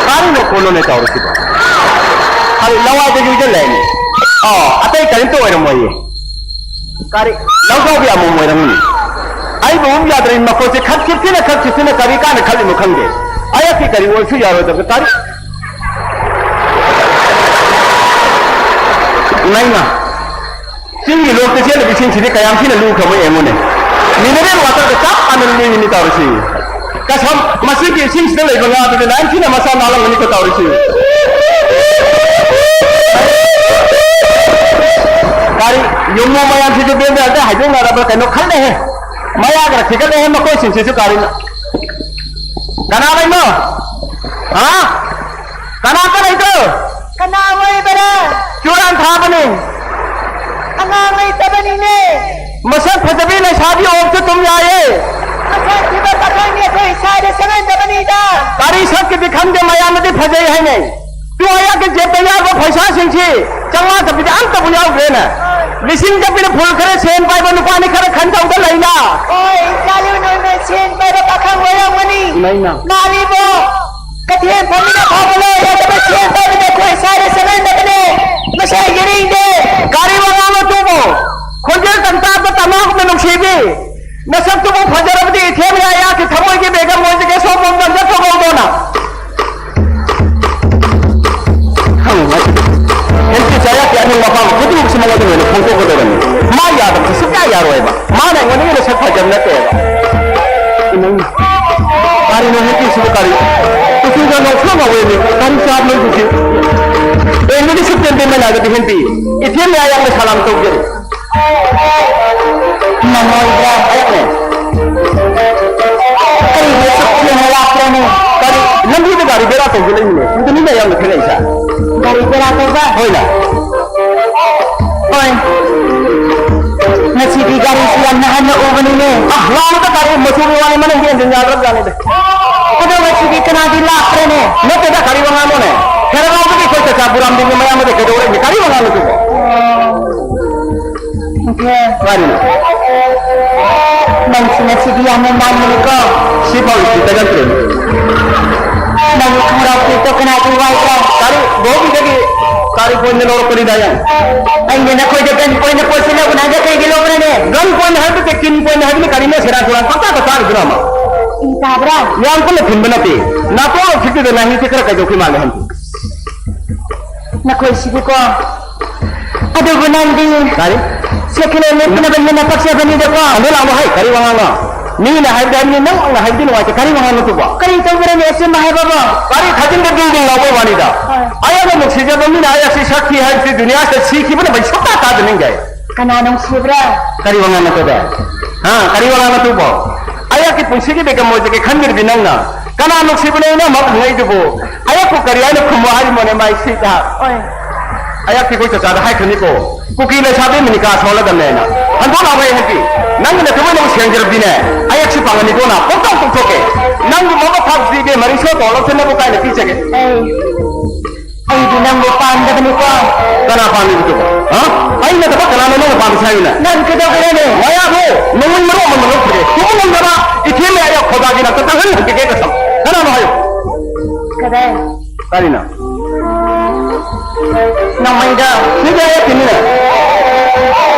ꯀꯔꯤꯅꯣ ꯈꯣꯠꯂꯣꯅꯦ ꯇꯧꯔꯤꯁꯤꯕꯣ? ꯀꯔꯤ ꯂꯋꯥꯏꯗ ꯌꯨꯖꯜꯂꯛꯏꯅꯦ? ꯑꯣ, ꯑꯇꯩ ꯀꯔꯤꯝꯇ ꯑꯣꯏꯔꯝꯃꯣꯏꯌꯦ꯫ ꯀꯔꯤ? ꯂꯧꯖꯥꯎꯕꯤ ꯑꯃꯣꯝ ꯑꯣꯏꯔꯝꯒꯅꯤ꯫ ꯑꯩꯕꯨ ꯑꯃꯨꯛ ꯌꯥꯗ꯭ꯔꯦ, ꯃꯈꯣꯏꯁꯦ ꯈꯠꯈꯤꯕꯁꯤꯅ, ꯈꯠꯈꯤꯕꯁꯤꯅ ꯀꯔꯤ ꯀꯥꯟꯅ ꯈꯠꯂꯤꯅꯣ ꯈꯪꯗꯦ꯫ ꯑꯩꯍꯥꯛꯀꯤ ꯀꯔꯤ ꯑꯣꯏꯔꯁꯨ ꯌꯥꯔꯣꯏꯗꯕ ꯀꯔꯤ? ꯏꯃꯥ, ꯏꯃꯥ꯫ ꯆꯤꯡꯒꯤ ꯂꯣꯛꯇ ꯆꯦꯜꯂꯤꯕ ꯏꯁꯤꯡꯁꯤꯗꯤ ꯀꯌꯥꯝ ꯊꯤꯅ ꯂꯨꯈ꯭ꯔꯕ ꯌꯦꯡꯉꯨꯅꯦ꯫ Mineral waterꯒ ꯆꯞ ꯃꯥꯟꯅꯅ ꯂꯨꯏꯅꯤ ꯇꯧꯔꯤꯁꯤ꯫ ꯀꯁꯝ, ꯃꯁꯤꯒꯤ ꯏꯁꯤꯡꯁꯤꯗ ꯂꯩꯕ ꯉꯥꯗꯨꯗꯤ ꯂꯥꯏꯅ ꯊꯤꯅ ꯃꯁꯥ ꯅꯥꯜꯂꯝꯒꯅꯤꯀꯣ ꯇꯧꯔꯤꯁꯤ꯫ ꯀꯔꯤ, ꯌꯨꯝꯕꯨ ꯃꯌꯥꯝꯁꯤꯁꯨ ꯕꯦꯟꯗꯔꯗ ꯍꯥꯏꯗꯣꯛꯅꯔꯕ꯭ꯔꯥ ꯀꯩꯅꯣ ꯈꯜꯂꯦꯍꯦ꯫ ꯃꯌꯥꯒ ꯊꯤꯒꯠꯂꯦꯍꯦ ꯃꯈꯣꯏꯁꯤꯡꯁꯤꯁꯨ ꯀꯔꯤꯅꯣ? ꯀꯅꯥ ꯂꯩꯅꯣ? ꯍꯥ? ꯀꯅꯥꯝꯇ ꯂꯩꯇ꯭ꯔꯣ? ꯀꯅꯥ ꯑꯣꯏꯕꯔꯥ? ꯆꯨꯔꯥꯟ ꯊꯥꯕꯅꯤ꯫ ꯑꯉꯥꯡ ꯂꯩꯇꯕꯅꯤꯅꯦ꯫ ꯃꯁꯛ ꯐꯖꯕꯤ ꯂꯩꯁꯥꯕꯤ ꯑꯣꯛꯁꯨ ꯑꯗꯨꯝ ꯌꯥꯏꯌꯦ꯫ ꯃꯁꯛ ꯊꯤꯕ ꯄꯥꯈꯪꯗꯤ ꯑꯩꯈꯣꯏ ꯏꯁꯥꯗ ꯁꯦꯝꯍꯟꯗꯕꯅꯤꯗ꯫ ꯀꯔꯤ ꯁꯛꯀꯤꯗꯤ ꯈꯪꯗꯦ, ꯃꯌꯥꯝꯅꯗꯤ ꯐꯖꯩ ꯍꯥꯏꯅꯩ꯫ ꯇꯨ ꯑꯩꯍꯥꯛꯀꯤ ꯖꯦꯕꯇ ꯌꯥꯎꯕ ꯄꯩꯁꯥꯁꯤꯡꯁꯤ ꯆꯥꯝꯃꯉꯥ ꯆꯠꯄꯤꯗꯤ ꯑꯝꯇꯕꯨ ꯌꯥꯎꯗ꯭ꯔꯦꯅꯦ꯫ ꯂꯤꯁꯤꯡ ꯆꯠꯄꯤꯗ ꯐꯨꯜ ꯈꯔ ꯁꯦꯟ ꯄꯥꯏꯕ ꯅꯨꯄꯥꯅꯤ ꯈꯔ ꯈꯟ ꯇꯧꯗ ꯂꯩꯅ꯫ ꯍꯣꯏ, ꯏꯆꯥ ꯂꯨ ꯅꯣꯏꯅ ꯁꯦꯟ ꯄꯥꯏꯕ ꯄꯥꯈꯪ ꯑꯣꯏꯔꯝꯒꯅꯤ꯫ ꯏꯃꯥ, ꯏꯃꯥ꯫ ꯅꯥꯔꯤꯕꯣ? ꯀꯩꯊꯦꯜ ꯐꯝꯃꯤꯅ ꯐꯥꯎꯕ ꯂꯣꯏꯔꯦ, ꯑꯗꯨꯒ ꯁꯦꯟ ꯄꯥꯏꯕꯗꯤ ꯑꯩꯈꯣꯏ ꯏꯁꯥꯗ ꯁꯦꯝꯍꯟꯗꯕꯅꯦ꯫ ꯃꯁꯤ ꯑꯩ ꯌꯦꯡꯅꯤꯡꯗꯦ꯫ ꯀꯔꯤ ꯋꯥꯉꯥꯡꯅꯣ ꯑꯗꯨꯕꯨ? ꯈꯣꯟꯖꯦꯜ ꯇꯪ ꯇꯥꯕꯗ ꯇꯃꯥ ꯀꯨꯝꯅ ꯅꯨꯡꯁꯤꯕꯤ꯫ ꯅꯁꯛꯇꯨꯕꯨ ꯐꯖꯔꯕꯗꯤ ꯏꯊꯦꯝ ꯌꯥꯌꯥ ꯕꯦꯒꯝ ꯃꯣꯏꯁꯤꯒꯤ ꯁꯣꯝ ꯂꯣꯝꯗ ꯆꯠꯊꯣꯛꯍꯧꯗꯣꯅ꯫ ꯈꯪꯉꯨ ꯉꯁꯤꯗꯤ꯫ ꯍꯦꯟꯇꯤ ꯆꯥꯌꯥꯛꯀꯤ ꯑꯅꯤꯡꯕ ꯑꯄꯥꯝꯕ ꯈꯨꯗꯤꯡꯃꯛꯁꯨ ꯃꯉꯣꯟꯗ ꯂꯣꯏꯅ ꯐꯣꯡꯗꯣꯛꯀꯗꯧꯔꯅꯤ꯫ ꯃꯥ ꯌꯥꯗꯕꯁꯨ ꯁꯨꯡꯌꯥ ꯌꯥꯔꯣꯏꯕ꯫ ꯃꯥꯅ ꯑꯩꯉꯣꯟꯗ ꯍꯦꯟꯅ ꯁꯛ ꯐꯖꯕ ꯅꯠꯇꯦꯕ꯫ ꯏꯃꯩ꯫ ꯀꯔꯤꯅꯣ ꯍꯦꯟꯇꯤꯁꯤꯕꯨ ꯀꯔꯤ? ꯀꯨꯆꯨꯒ ꯉꯧꯁ꯭ꯔꯣꯛ ꯉꯧꯋꯦꯃꯤ꯫ ꯀꯔꯤ ꯆꯥꯕꯅꯣ ꯍꯧꯖꯤꯛꯁꯤ? ꯑꯦ, ꯃꯤꯗꯤ ꯁꯨꯛꯇꯦꯟ ꯇꯦꯟꯕ ꯅꯥꯏꯗꯕꯤ ꯍꯦꯟꯇꯤ꯫ ꯏꯊꯦꯝ ꯃꯌꯥꯝꯅ ꯁꯂꯥꯝ ꯇꯧꯖꯔꯤ꯫ ꯅꯪꯉꯣꯏꯗ꯭ꯔꯥ? ꯑꯩꯅꯦ꯫ ꯀꯔꯤꯒꯤ ꯑꯁꯨꯛ ꯊꯦꯡꯅ ꯂꯥꯛꯄ꯭ꯔꯅꯦ? ꯀꯔꯤ? ꯂꯝꯕꯤꯗ ꯒꯥꯔꯤ ꯕꯦꯔꯥ ꯇꯧꯕ ꯂꯩꯕꯅꯦ꯫ ꯑꯗꯨꯗ ꯃꯤ ꯃꯌꯥꯝꯅ ꯊꯦꯡꯅꯩꯁꯦ꯫ ꯒꯥꯔꯤ ꯕꯦꯔꯥ ꯇꯧꯕ? ꯍꯣꯏꯅꯦ꯫ ꯍꯣꯏ꯫ ꯉꯁꯤꯗꯤ ꯒꯥꯔꯤꯁꯤ ꯌꯥꯝꯅ ꯍꯟꯅ ꯎꯕꯅꯤꯅꯦ꯫ ꯑ, ꯂꯥꯎꯅꯨꯗ ꯒꯥꯔꯤ ꯃꯆꯨꯒꯤ ꯋꯥꯅꯤ, ꯃꯅꯨꯡꯒꯤ engine ꯌꯥꯗ꯭ꯔꯕꯖꯥꯠꯅꯤꯗ꯫ ꯑꯗꯣ ꯉꯁꯤꯗꯤ ꯀꯅꯥꯗꯤ ꯂꯥꯛꯄ꯭ꯔꯅꯦ? ꯅꯠꯇꯦꯗ, ꯀꯔꯤ ꯋꯥꯉꯥꯡꯅꯣꯅꯦ? ꯈꯦꯔꯒꯥꯎꯗꯒꯤ ꯑꯩꯈꯣꯏ ꯆꯆꯥ ꯕꯨꯔꯥꯝꯗꯤꯟꯒꯤ ꯃꯌꯥꯝꯕꯗ ꯀꯩꯗꯧꯔꯛꯏꯅꯦ? ꯀꯔꯤ ꯋꯥꯉꯥꯡꯅꯣ ꯑꯗꯨꯕꯣ? ꯀꯔꯤꯅꯣ? ꯅꯪꯁꯤ ꯉꯁꯤꯗꯤ ꯌꯥꯝꯅ ꯅꯥꯟꯕꯅꯤꯀꯣ꯫ ꯁꯤꯐꯥꯎ ꯏꯁꯇꯤ ꯇꯒꯠꯇ꯭ꯔꯦꯅꯦ꯫ ꯅꯪꯒꯤ ꯈꯣꯡꯒ꯭ꯔꯥꯎ ꯐꯨꯔꯤꯠꯇꯣ ꯀꯅꯥꯒꯤ ꯋꯥꯏꯕ꯭ꯔꯥ? ꯀꯔꯤ? ꯕꯣꯕꯤꯗꯒꯤ ꯀꯔꯤ ꯄꯣꯏꯟꯗ ꯂꯧꯔꯛꯄꯅꯤꯗ ꯑꯩꯅ꯫ ꯑꯩꯅ ꯅꯈꯣꯏꯗ gun point ꯄꯣꯠꯁꯤꯜꯂꯛꯄ ꯅꯪꯗ ꯀꯩꯒꯤ ꯂꯧꯕ꯭ꯔꯅꯦ? Gun point ꯍꯥꯏꯕꯗꯤ ꯀꯤꯟ point ꯍꯥꯏꯕꯅꯤ ꯀꯔꯤꯅꯣ ꯁꯦꯔꯥꯟ ꯇꯨꯔꯥꯟ ꯄꯪꯇꯥꯗ ꯇꯥꯔꯤꯗꯨꯅ ꯑꯃ? ꯏ ꯀꯥꯕ꯭ꯔꯥ? ꯌꯥꯝ ꯀꯟꯅ ꯊꯤꯟꯕ ꯅꯠꯇꯦ꯫ ꯅꯥꯇꯣꯟ ꯐꯤꯠꯇꯨꯗ ꯅꯥꯍꯤꯡꯁꯦ ꯈꯔ ꯀꯩꯗꯧꯈꯤ ꯃꯥꯜꯂꯦ ꯍꯟꯗꯛ꯫ ꯅꯈꯣꯏꯁꯤꯗꯤꯀꯣ꯫ ꯑꯗꯨꯕꯨ ꯅꯪꯗꯤ ꯀꯔꯤ? Second hand ꯂꯦꯞꯅꯕꯅꯤꯅ ꯄꯛꯆꯕꯅꯤꯗꯀꯣ꯫ ꯑꯗꯨ ꯂꯥꯛꯑꯣ ꯍꯩ, ꯀꯔꯤ ꯋꯥꯉꯥꯡꯅꯣ? ꯃꯤꯅ ꯍꯥꯏꯕꯗꯤ ꯍꯥꯏꯕꯅꯤ, ꯅꯪꯅ ꯍꯥꯏꯕꯗꯤ ꯅꯨꯡꯉꯥꯏꯇꯦ꯫ ꯀꯔꯤ ꯋꯥꯉꯥꯡꯅꯣ ꯑꯗꯨꯕꯣ? ꯀꯔꯤ ꯇꯧꯕ꯭ꯔꯅꯦ ꯑꯆꯨꯝꯕ ꯍꯥꯏꯕꯕꯣ? ꯀꯔꯤ ꯈꯥꯖꯤꯟꯗ ꯗꯤꯡ ꯗꯤꯡ ꯂꯥꯎꯕꯩ ꯋꯥꯅꯤꯗ? ꯍꯣꯏ꯫ ꯑꯩꯅ ꯅꯨꯡꯁꯤꯖꯕ ꯃꯤꯅ ꯑꯩ ꯑꯁꯤ ꯁꯛ ꯊꯤ ꯍꯥꯏꯕꯁꯤ ꯗꯨꯅꯤꯌꯥꯁꯤꯗ ꯁꯤꯈꯤꯕꯅ ꯐꯩ ꯁꯨꯡꯇꯥ ꯇꯥꯗꯅꯤꯡꯗꯦ꯫ ꯀꯅꯥ ꯅꯨꯡꯁꯤꯕ꯭ꯔꯥ? ꯀꯔꯤ ꯋꯥꯉꯥꯡꯅꯣ ꯑꯗꯨꯕꯣ? ꯍꯥ? ꯀꯔꯤ ꯋꯥꯉꯥꯡꯅꯣ ꯑꯗꯨꯕꯣ? ꯑꯩꯍꯥꯛꯀꯤ ꯄꯨꯟꯁꯤꯒꯤ ꯕꯦꯒꯝ ꯑꯣꯏꯖꯒꯦ ꯈꯟꯕꯤꯔꯤꯕꯤ ꯅꯪꯅ? ꯀꯅꯥ ꯅꯨꯡꯁꯤꯕꯅꯣ ꯏꯅꯝꯃ ꯍꯪꯉꯛꯏꯗꯨꯕꯨ? ꯑꯩꯍꯥꯛꯄꯨ ꯀꯔꯤ ꯍꯥꯏꯅ ꯈꯨꯝꯃꯣ ꯍꯥꯏꯔꯤꯃꯣꯅꯦ ꯃꯥꯏ ꯁꯤꯗ? ꯍꯣꯏ꯫ ꯑꯩꯍꯥꯛꯇꯤ ꯑꯩꯈꯣꯏ ꯆꯆꯥꯗ ꯍꯥꯏꯈ꯭ꯔꯅꯤꯀꯣ, ꯀꯨꯀꯤ ꯂꯩꯁꯥꯕꯤ ꯃꯤꯅꯤꯀꯥ ꯁꯣꯜꯂꯗꯕꯅꯦꯅ꯫ ꯍꯟꯗꯣꯛ ꯂꯥꯎ ꯍꯦ ꯍꯦꯟꯄꯤ, ꯅꯪꯒꯤ ꯅꯊꯃꯣꯏꯅꯕꯨ ꯁꯦꯡꯖꯔꯕꯗꯤꯅꯦ, ꯑꯩꯍꯥꯛꯁꯨ ꯄꯥꯡꯒꯅꯤꯀꯣꯅ ꯄꯣꯛꯇꯥꯎ ꯇꯣꯛꯊꯣꯛꯀꯦ꯫ ꯅꯪꯒꯤ ꯃꯃ ꯊꯥꯛꯁꯤꯗꯤ ꯏꯕꯦꯝꯃ ꯔꯤꯛꯁꯣ ꯇꯣꯡꯂꯛꯇꯅꯕ ꯀꯥꯏꯅ ꯄꯤꯖꯒꯦ꯫ ꯑꯩ, ꯑꯩꯗꯤ ꯅꯪꯕꯨ ꯄꯥꯝꯗꯕꯅꯤꯀꯣ꯫ ꯀꯅꯥ ꯄꯥꯝꯃꯤꯕꯗꯨꯕꯣ? ꯍꯥ? ꯑꯩ ꯅꯠꯇꯕ ꯀꯅꯥꯅꯣ ꯅꯪꯅ ꯄꯥꯝꯃꯤꯁꯦ ꯍꯥꯏꯌꯨꯅꯦ? ꯅꯪ ꯀꯩꯗꯧꯕꯗꯅꯦ? ꯃꯌꯥꯕꯨ ꯅꯉꯣꯟ ꯃꯔꯣꯟ ꯑꯃ ꯂꯧꯈ꯭ꯔꯦ꯫ ꯊꯨꯕ ꯉꯝꯗꯕ ꯏꯊꯦꯝ ꯃꯌꯥ ꯈꯣꯗꯥꯒꯤ ꯅꯥꯛꯇ ꯇꯥꯡꯍꯟ ꯍꯟꯕꯤꯒꯦ ꯀꯁꯝ꯫ ꯀꯅꯥꯅꯣ ꯍꯥꯏꯌꯨ? ꯀꯗꯥꯏ? ꯀꯔꯤꯅꯣ? ꯅꯣꯡꯃꯩꯗꯣ꯫ ꯁꯤꯗꯤ ꯑꯩ ꯇꯤꯟꯅꯤꯅꯦ꯫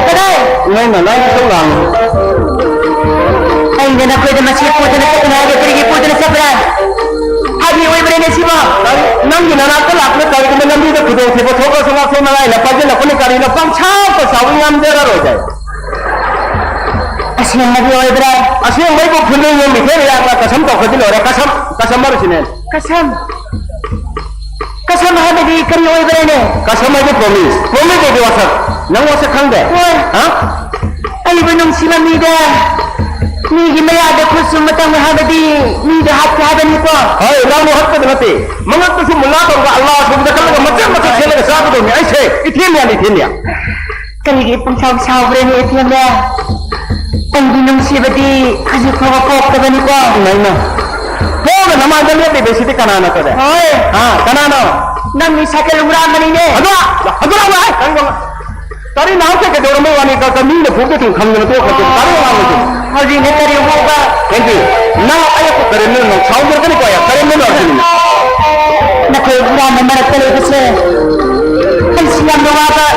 ꯀꯗꯥꯏ? ꯅꯪꯅ ꯅꯪꯒꯤ ꯁꯧ ꯂꯥꯡꯉꯤ꯫ ꯑꯩꯅ ꯅꯈꯣꯏꯗ ꯃꯁꯤ ꯄꯨꯗꯅ ꯆꯠꯀꯅꯤ ꯍꯥꯏꯒꯦ꯫ ꯍꯥꯏꯕꯤ ꯑꯣꯏꯕ꯭ꯔꯥꯅꯦ ꯁꯤꯕꯣ? ꯅꯪꯒꯤ ꯅꯅꯥꯛꯇ ꯂꯥꯛꯄꯗ ꯀꯔꯤꯒꯨꯝꯕ ꯂꯝꯕꯤꯗ ꯈꯨꯗꯣꯡꯊꯤꯕ ꯊꯣꯛꯂꯁꯨ ꯉꯥꯛꯊꯣꯛꯅꯉꯥꯏ ꯂꯝ ꯄꯥꯏꯁꯤꯜꯂꯛꯄꯅ ꯀꯔꯤꯅꯣ ꯄꯪꯁꯥꯎꯗ ꯁꯥꯎꯏ ꯉꯝꯖꯔꯔꯣꯏꯗ꯫ ꯑꯁꯦꯡꯕꯒꯤ ꯑꯣꯏꯕ꯭ꯔꯥ? ꯑꯁꯦꯡꯕꯩꯕꯨ ꯈꯨꯟꯗ꯭ꯔꯩ ꯌꯣꯟꯕꯤ ꯊꯦꯡꯅ ꯌꯥꯝꯅ ꯀꯁꯝ ꯇꯧꯈ꯭ꯔꯗꯤ ꯂꯣꯏꯔꯦ꯫ ꯀꯁꯝ, ꯀꯁꯝ ꯍꯥꯏꯕꯁꯤꯅꯦ꯫ ꯀꯁꯝ? ꯀꯁꯝ ꯍꯥꯏꯕꯗꯤ ꯀꯔꯤ ꯑꯣꯏꯕ꯭ꯔꯥꯅꯦ? ꯀꯁꯝ ꯍꯥꯏꯗꯤ promise꯫ Promise ꯍꯥꯏꯗꯤ ꯋꯥꯁꯛ꯫ ꯅꯪ ꯋꯥꯁꯛ ꯈꯪꯗꯦ? ꯍꯣꯏ꯫ ꯍꯥ? ꯑꯩꯕꯨ ꯅꯨꯡꯁꯤꯕ ꯃꯤꯗ ꯃꯤꯒꯤ ꯃꯌꯥꯗ ꯈꯨꯠ ꯁꯨꯝꯕ ꯇꯝꯃꯨ ꯍꯥꯏꯕꯗꯤ ꯃꯤꯗ ꯍꯥꯠꯀꯦ ꯍꯥꯏꯕꯅꯤꯀꯣ? ꯍꯣꯏ, ꯅꯪꯕꯨ ꯍꯥꯠꯄꯗ ꯅꯠꯇꯦ꯫ ꯃꯉꯛꯇꯁꯨ ꯃꯨꯂꯥ ꯇꯧꯔꯒ ꯑꯜꯂꯥ ꯑꯁꯣꯝꯗ ꯀꯜꯂꯒ ꯃꯆꯦꯠ ꯃꯆꯦꯠ ꯁꯦꯠꯂꯒ ꯆꯥꯒꯗꯧꯅꯤ꯫ ꯑꯩꯁꯦ ꯏꯊꯦꯟ ꯌꯥꯅꯤ, ꯏꯊꯦꯟ ꯌꯥ꯫ ꯀꯔꯤꯒꯤ ꯄꯨꯡꯁꯥꯎ ꯁꯥꯎꯕ꯭ꯔꯅꯦ ꯏꯊꯦꯝꯕ? ꯑꯩꯒꯤ ꯅꯨꯡꯁꯤꯕꯗꯤ ꯍꯧꯖꯤꯛ ꯐꯥꯎꯕ ꯄꯣꯛꯇꯕꯅꯤꯀꯣ꯫ ꯏꯃꯥ, ꯏꯃꯥ꯫ ꯄꯣꯛꯑꯒ ꯅꯃꯥꯡꯗ ꯂꯦꯞꯂꯤꯕꯁꯤꯗꯤ ꯀꯅꯥꯅꯣ ꯇꯧꯔꯦ? ꯍꯣꯏ꯫ ꯑꯥ, ꯀꯅꯥꯅꯣ? ꯅꯪꯒꯤ ꯁꯥꯏꯀꯜ ꯍꯨꯔꯥꯟꯕꯅꯤꯅꯦ꯫ ꯑꯗꯣ, ꯑꯗꯣ, ꯑꯗꯣ, ꯑꯩ ꯀꯔꯤ ꯋꯥ-, ꯀꯔꯤ ꯅꯍꯥꯟ ꯀꯩ ꯀꯩꯗꯧꯔꯝꯕꯩ ꯋꯥꯅꯤ? ꯀ-, ꯀ-, ꯃꯤꯅ ꯐꯨꯕꯗ ꯁꯨꯝ ꯈꯪꯗꯅ ꯇꯣꯛꯈ꯭ꯔꯗꯤ ꯀꯔꯤ ꯋꯥ ꯉꯥꯡꯕꯁꯦ? ꯍꯧꯖꯤꯛꯅ ꯀꯔꯤ ꯍꯨꯕ? ꯀꯩꯒꯤ? ꯅꯪ ꯑꯌꯣꯛꯄ ꯀꯔꯦꯝꯅ ꯅꯪ ꯁꯥꯎꯖꯔꯛꯀꯅꯤꯀꯣ, ꯌꯥ, ꯀꯔꯦꯝꯅ ꯅꯪ ꯁꯤꯅꯤ꯫ ꯅꯈꯣꯏ ꯍꯨꯔꯥꯟꯕ ꯃꯔꯛꯇ ꯂꯩꯕꯁꯦ ꯑꯩꯁꯤ ꯌꯥꯝꯅ ꯋꯥꯕ꯫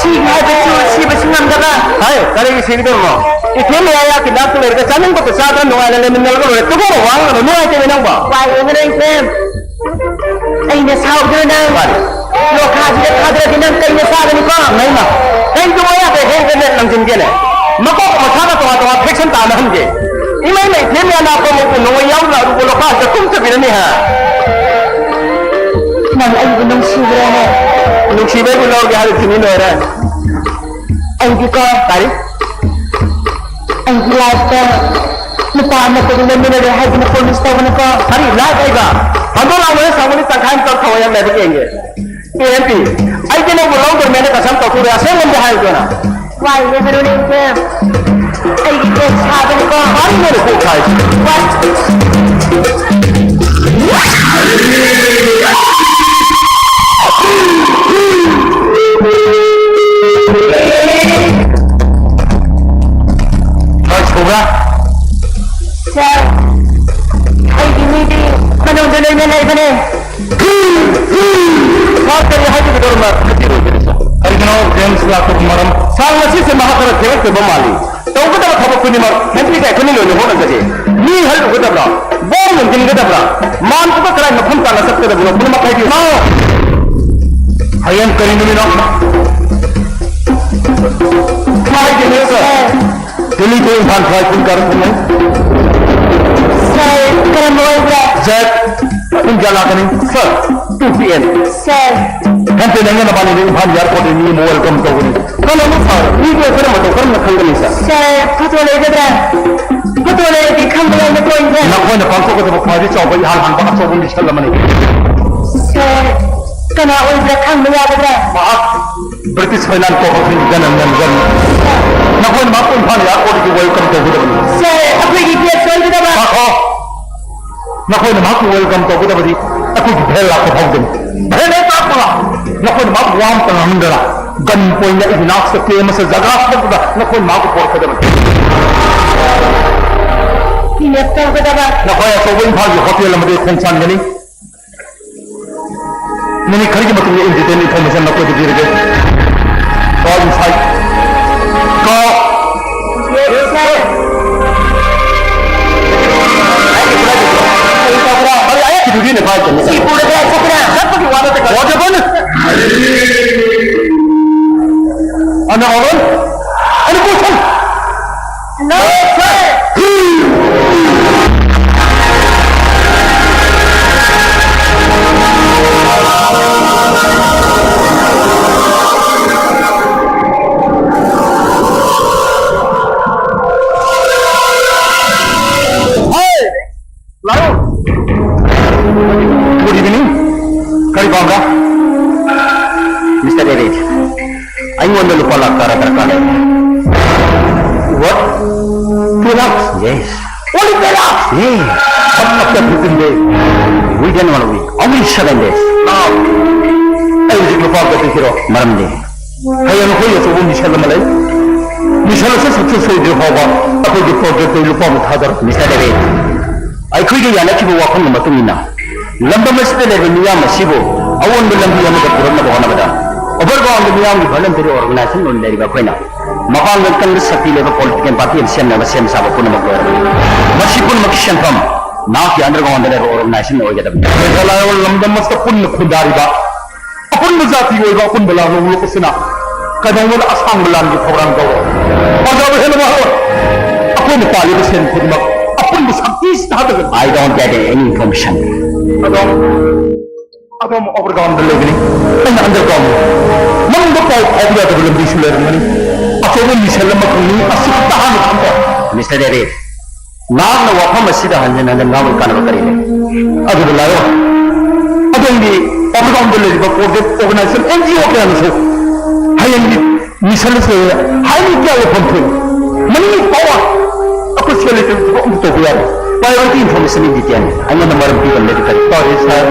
ꯁꯤꯒꯦ ꯍꯥꯏꯕꯁꯨ ꯁꯤꯕꯁꯨ ꯉꯝꯗꯕ꯫ ꯍꯥꯏ, ꯀꯔꯤꯒꯤ ꯁꯤꯒꯗꯧꯔꯤꯅꯣ? ꯏꯊꯦꯟ ꯃꯌꯥ ꯌꯥꯛꯀꯤ ꯅꯥꯛꯇ ꯂꯩꯔꯒ ꯆꯥꯅꯤꯡꯕꯗ ꯆꯥꯗꯅ ꯅꯨꯡꯉꯥꯏꯅ ꯂꯩꯃꯤꯟꯅꯔꯒ ꯂꯣꯏꯔꯦ꯫ ꯇꯨꯝꯃꯣ, ꯋꯥ ꯉꯥꯡꯒꯅꯨ, ꯅꯨꯡꯉꯥꯏꯇꯦꯃꯤ ꯅꯪꯕꯣ꯫ ꯋꯥ ꯌꯦꯡꯉꯅꯨ ꯏꯊꯦꯝ꯫ ꯑꯩꯅ ꯁꯥꯎꯗꯨꯅ ꯅꯪ ꯃꯥꯅꯤ꯫ ꯂꯣꯈꯥꯁꯤꯗ ꯊꯥꯗꯔꯗꯤ ꯅꯪ ꯀꯩꯅ ꯆꯥꯒꯅꯤꯀꯣ? ꯏꯃꯥ, ꯏꯃꯥ꯫ ꯀꯩꯅꯣ ꯌꯥꯗꯦ, ꯍꯦꯛ ꯍꯦꯛ ꯅꯪꯁꯤꯟꯒꯦꯅꯦ꯫ ꯃꯀꯣꯛ ꯃꯁꯥꯒ ꯇꯣꯉꯥꯟ ꯇꯣꯉꯥꯟ ꯐꯦꯛꯁꯟ ꯇꯥꯅꯍꯟꯒꯦ꯫ ꯏꯃꯩ ꯃꯩ ꯊꯦꯝ ꯌꯥ ꯅꯥꯀꯣ ꯃꯨꯛꯄꯨ ꯅꯣꯡꯃꯩ ꯌꯥꯎꯗ꯭ꯔꯥ ꯑꯔꯨꯕ ꯂꯣꯈꯥꯁꯤꯗ ꯀꯨꯝꯊꯕꯤꯔꯅꯤ ꯍꯥ? ꯅꯪ ꯑꯩꯕꯨ ꯅꯨꯡꯁꯤꯕ꯭ꯔꯥꯅꯦ? ꯅꯨꯡꯁꯤꯕꯩꯕꯨ ꯂꯧꯔꯒꯦ ꯍꯥꯏꯔꯤꯕꯁꯤꯅꯤ ꯂꯣꯏꯔꯦ꯫ ꯑꯩꯗꯤꯀꯣ ꯀꯔꯤ? ꯑꯩꯒꯤ ꯂꯥꯏꯐꯇ ꯅꯨꯄꯥ ꯑꯃꯠꯇꯒ ꯂꯩꯃꯤꯟꯅꯔꯣꯏ ꯍꯥꯏꯗꯅ ꯄ꯭ꯔꯣꯃꯤꯁ ꯇꯧꯕꯅꯀꯣ꯫ ꯀꯔꯤ ꯂꯥꯏꯐ ꯍꯥꯏꯕ? ꯍꯟꯗꯣꯛ ꯂꯥꯎꯕꯅ ꯁꯥꯎꯒꯅꯤ ꯇꯪꯈꯥꯏ ꯑꯃ ꯆꯠꯈ꯭ꯔꯣ ꯌꯥꯝ ꯂꯥꯏꯕꯛ ꯌꯦꯡꯒꯦ꯫ ꯄꯤ ꯑꯦꯝ ꯄꯤ, ꯑꯩꯗꯤ ꯅꯪꯕꯨ ꯂꯧꯗꯣꯔꯃꯦꯅ ꯀꯁꯝ ꯇꯧꯊꯣꯛꯎꯔꯦ, ꯑꯁꯦꯡꯕ ꯑꯝꯗꯤ ꯍꯥꯏꯌꯨꯗꯅ꯫ ꯋꯥꯏ ꯂꯦꯕꯔꯨꯅꯦ ꯏꯆꯦ꯫ ꯑꯩꯒꯤ ꯀꯦꯛ ꯁꯥꯕꯅꯤꯀꯣ꯫ ꯀꯔꯤꯅꯣꯅꯦ ꯀꯣꯛ ꯁꯥꯏꯁꯤ? ꯋꯥꯏ꯫ ꯍꯣꯏ, ꯁꯨꯕ꯭ꯔꯥ? ꯁꯥꯔ, ꯑꯩꯒꯤ ꯃꯤꯗꯤ ꯃꯅꯨꯡꯗ ꯂꯣꯏꯅ ꯂꯩꯕꯅꯦ꯫ ꯁꯥꯔ, ꯀꯔꯤ ꯍꯥꯏꯕꯤꯒꯗꯧꯔꯤꯕ? ꯍꯥꯏꯕꯤꯔꯣꯏꯗꯅ, ꯁꯥꯔ꯫ ꯀꯔꯤꯒꯤꯅꯣ ꯖꯦꯝꯁ ꯂꯥꯛꯄꯒꯤ ꯃꯔꯝ? ꯁꯥꯔ, ꯉꯁꯤꯁꯦ ꯃꯍꯥꯛ ꯈꯔ ꯊꯦꯡꯂꯛꯇꯕ ꯃꯥꯜꯂꯤ꯫ ꯇꯧꯒꯗꯕ ꯊꯕꯛ ꯈꯨꯗꯤꯡꯃꯛ ꯍꯦꯟꯔꯤ ꯀꯥꯏ ꯑꯩꯈꯣꯏꯅ ꯂꯣꯏꯅ ꯍꯣꯠꯅꯖꯒꯦ꯫ ꯃꯤ ꯍꯜꯂꯨꯒꯗꯕ꯭ꯔꯥ? ꯕꯣꯝ ꯌꯣꯟꯁꯤꯟꯒꯗꯕ꯭ꯔꯥ? ꯃꯥꯟ ꯑꯗꯨꯒ ꯀꯗꯥꯏ ꯃꯐꯝ ꯆꯥꯅ ꯆꯠꯀꯗꯕꯅꯣ? ꯄꯨꯝꯅꯃꯛ ꯍꯥꯏꯕꯤꯌꯨ꯫ ꯍꯌꯦꯡ ꯀꯔꯤ ꯅꯨꯃꯤꯠꯅꯣ? Friday ꯅꯤ, sir꯫ Delhi to Imphal flight ꯄꯨꯡ ꯀꯌꯥꯗ ꯊꯨꯡꯅꯩ? Sir, ꯀꯔꯝꯕ ꯑꯣꯏꯕ꯭ꯔꯥ? Jet꯫ ꯄꯨꯡ ꯀꯌꯥ ꯂꯥꯛꯀꯅꯤ? Sir, two P M꯫ Sir꯫ ꯍꯟꯇꯦ, ꯅꯪꯒ ꯅꯕꯥꯅꯤꯗ ꯏꯝꯐꯥꯜ airport ꯇ ꯃꯤ ꯑꯃ welcome ꯇꯧꯒꯅꯤ꯫ ꯀꯅꯥꯅꯣ sir? ꯃꯤꯗꯣ ꯀꯔꯝꯕ ꯃꯇꯧ, ꯀꯔꯝꯅ ꯈꯪꯒꯅꯤ sir? Sir, photo ꯂꯩꯒꯗ꯭ꯔꯥ? Photo ꯂꯩꯔꯗꯤ ꯈꯪꯕ ꯌꯥꯏꯅ ꯀꯣꯏꯅ꯫ ꯅꯈꯣꯏꯅ ꯄꯥꯡꯊꯣꯛꯀꯗꯕ ꯈ꯭ꯋꯥꯏꯗꯒꯤ ꯆꯥꯎꯕ ꯏꯍꯥꯟ ꯍꯥꯟꯕ ꯑꯆꯧꯕ mission ꯑꯃꯅꯤ꯫ Sir, ꯀꯅꯥ ꯑꯣꯏꯕ꯭ꯔꯥ ꯈꯪꯕ ꯌꯥꯒꯗ꯭ꯔꯥ? ꯃꯍꯥꯛ British Finance Corporation ꯒꯤ General Manager ꯅꯤ꯫ ꯅꯈꯣꯏꯅ ꯃꯍꯥꯛꯄꯨ ꯏꯝꯐꯥꯜ airport ꯇꯒꯤ welcome ꯇꯧꯒꯗꯕꯅꯤ꯫ Sir, ꯑꯩꯈꯣꯏꯒꯤ ꯕꯦꯒ ꯁꯣꯏꯒꯗꯕ꯫ ꯉꯥꯏꯈꯣ꯫ ꯅꯈꯣꯏꯅ ꯃꯍꯥꯛꯄꯨ welcome ꯇꯧꯒꯗꯕꯗꯤ ꯑꯩꯈꯣꯏꯒꯤ van ꯂꯥꯛꯄ ꯐꯥꯎꯗꯅꯤ꯫ Van ꯍꯦꯛ ꯂꯥꯛꯄꯒ ꯅꯈꯣꯏꯅ ꯃꯍꯥꯛꯄꯨ ꯋꯥ ꯑꯃꯇ ꯉꯥꯡꯍꯟꯗꯅ gun point ꯅ ꯏꯒꯤꯅꯥꯛꯁꯇ claim ꯑꯃꯁꯨ ꯖꯒꯥ ꯈꯨꯗꯤꯡꯃꯛꯇ ꯅꯈꯣꯏꯅ ꯃꯍꯥꯛꯄꯨ ꯄꯣꯔꯛꯀꯗꯕꯅꯤ꯫ Kidnap ꯇꯧꯒꯗꯕ꯫ ꯅꯈꯣꯏ ꯑꯆꯧꯕ ꯏꯝꯐꯥꯜꯒꯤ hotel ꯑꯃꯗ ꯈꯣꯡ ꯆꯥꯟꯒꯅꯤ꯫ Minute ꯈꯔꯒꯤ ꯃꯇꯨꯡꯗ in detail information ꯅꯈꯣꯏꯗ ꯄꯤꯔꯒꯦ꯫ Go inside꯫ Go꯫ Yes, sir꯫ ꯑꯩ ꯑꯩ ꯀꯤꯗꯨꯗꯤꯅꯦ ꯚꯥꯏ ꯀꯩꯅꯣ꯫ ꯁꯤ ꯄꯨꯔꯒ ꯆꯠꯄ꯭ꯔꯥ? ꯆꯠꯄꯒꯤ ꯋꯥ ꯅꯠꯇꯦ꯫ What happened? ꯑꯅ ꯑꯣꯔꯟ? ꯑꯅ ꯀꯣꯏꯁꯟ? No, sir. Hey! Hello. Good evening. ꯀꯔꯤ ꯄꯥꯝꯕ꯭ꯔꯥ? Mister David, ꯑꯩꯉꯣꯟꯗ ꯂꯨꯄꯥ ꯂꯥꯈ ꯇꯔꯥ ꯗꯔꯀꯥꯔ ꯂꯩ꯫ What? Two lakhs? Yes. Only two lakhs? Yes. How much have you been there? Within one week. Only seven days. ꯑꯥ, ꯑꯩ ꯍꯧꯖꯤꯛ ꯂꯨꯄꯥ ꯑꯝꯇ ꯄꯤꯈꯤꯔꯣ꯫ ꯃꯔꯝꯗꯤ? ꯍꯌꯦꯡ ꯑꯩꯈꯣꯏꯒꯤ ꯑꯆꯧꯕ mission ꯑꯃ ꯂꯩ꯫ Mission ꯑꯁꯤ success ꯑꯣꯏꯗ꯭ꯔꯤ ꯐꯥꯎꯕ ꯑꯩꯈꯣꯏꯒꯤ project ꯇ ꯂꯨꯄꯥ ꯑꯃ ꯊꯥꯗꯔꯣꯏ꯫ Mister David, ꯑꯩꯈꯣꯏꯒ ꯌꯥꯅꯈꯤꯕ ꯋꯥꯐꯝꯒꯤ ꯃꯇꯨꯡ ꯏꯟꯅ, ꯂꯝꯗꯝ ꯑꯁꯤꯗ ꯂꯩꯕ ꯃꯤꯌꯥꯝ ꯑꯁꯤꯕꯨ ꯑꯑꯣꯟꯕ ꯂꯝꯕꯤ ꯑꯃꯗ ꯄꯨꯔꯛꯅꯕ ꯍꯣꯠꯅꯕꯗ ꯑꯣꯚꯔꯒ꯭ꯔꯥꯎꯟꯗ ꯃꯤꯌꯥꯝꯒꯤ ꯚꯣꯂꯟꯇꯔꯤ ꯑꯣꯔꯒꯅꯥꯏꯖꯦꯁꯟ ꯑꯣꯏꯅ ꯂꯩꯔꯤꯕ ꯑꯩꯈꯣꯏꯅ ꯃꯄꯥꯡꯒꯜ ꯀꯟꯕ ꯁꯛꯇꯤ ꯂꯩꯕ ꯄꯣꯂꯤꯇꯤꯀꯦꯜ ꯄꯥꯔꯇꯤ ꯑꯃ ꯁꯦꯝꯅꯕ ꯁꯦꯝ ꯁꯥꯕ ꯄꯨꯝꯅꯃꯛ ꯂꯣꯏꯔꯕꯅꯤ꯫ ꯃꯁꯤ ꯄꯨꯝꯅꯃꯛꯀꯤ ꯁꯦꯟꯐꯝ ꯅꯍꯥꯛꯀꯤ ꯑꯟꯗꯔꯒ꯭ꯔꯥꯎꯟꯗ ꯂꯩꯕ ꯑꯣꯔꯒꯅꯥꯏꯖꯦꯁꯟ ꯑꯣꯏꯒꯗꯕꯅꯤ꯫ ꯃꯦꯘꯥꯂꯌꯥ ꯂꯝꯗꯝ ꯑꯁꯤꯗ ꯄꯨꯟꯅ ꯈꯨꯟꯗꯥꯔꯤꯕ ꯑꯄꯨꯟꯕ ꯖꯥꯇꯤꯒꯤ ꯑꯣꯏꯕ ꯑꯄꯨꯟꯕ ꯂꯥꯟ ꯂꯧꯔꯛꯄꯁꯤꯅ ꯀꯩꯗꯧꯉꯩꯗ ꯑꯁꯥꯡꯕ ꯂꯥꯟꯒꯤ ꯊꯧꯔꯥꯡ ꯇꯧꯔꯣꯏ꯫ ꯄꯟꯖꯥꯕ ꯍꯦꯟꯅ ꯃꯍꯥꯛ ꯑꯩꯈꯣꯏꯅ ꯇꯥꯜꯂꯤꯕ ꯁꯦꯟ ꯈꯨꯗꯤꯡꯃꯛ ꯑꯄꯨꯟꯕ ꯁꯛꯇꯤꯁꯤꯗ ꯍꯥꯞꯄꯒ I don't get any information. ꯑꯗꯣ ꯑꯗꯣꯝ ꯑꯣꯚꯔꯒ꯭ꯔꯥꯎꯟꯗ ꯂꯩꯕꯅꯤ, ꯑꯩꯅ ꯑꯟꯗꯔꯒ꯭ꯔꯥꯎꯟꯗ꯫ ꯃꯅꯨꯡꯗ ꯄꯥꯎ ꯐꯥꯎꯕ ꯌꯥꯗꯕ ꯂꯝꯕꯤꯁꯨ ꯂꯩꯔꯝꯒꯅꯤ꯫ ꯑꯆꯧꯕ ꯃꯤꯁꯟ ꯑꯃꯈꯛꯅꯤ, ꯑꯁꯤ ꯈꯛꯇ ꯍꯥꯟꯅ ꯈꯪꯕ꯫ ꯃꯤꯁꯇꯔ ꯗꯦꯕꯤꯠ, ꯅꯍꯥꯛꯅ ꯋꯥꯐꯝ ꯑꯁꯤꯗ ꯍꯟꯖꯤꯟ ꯍꯟꯖꯤꯟ ꯉꯥꯡꯕꯒꯤ ꯀꯥꯟꯅꯕ ꯀꯔꯤ ꯂꯩ? ꯑꯗꯨꯕꯨ ꯂꯥꯛꯑꯣ, ꯑꯗꯣꯝꯒꯤ ꯑꯣꯚꯔꯒ꯭ꯔꯥꯎꯟꯗ ꯂꯩꯔꯤꯕ project organisation and G O ꯀꯌꯥꯅꯁꯨ ꯍꯌꯦꯡꯒꯤ ꯃꯤꯁꯟ ꯑꯁꯤ ꯍꯥꯏꯔꯤ ꯀꯌꯥ ꯂꯧꯐꯝ ꯊꯣꯛꯏ꯫ ꯃꯅꯤꯡ ꯄꯥꯋꯔ ꯑꯩꯈꯣꯏ ꯁꯦꯜ ꯂꯩꯇꯕ ꯊꯕꯛ ꯑꯃ ꯇꯧꯕ ꯌꯥꯔꯣꯏ꯫ Priority information in detail. ꯑꯩꯉꯣꯟꯗ ꯃꯔꯝ ꯄꯤꯕ ꯂꯩꯔꯗꯤ ꯀꯔꯤ? ꯁꯣꯔꯤ ꯁꯥꯔ,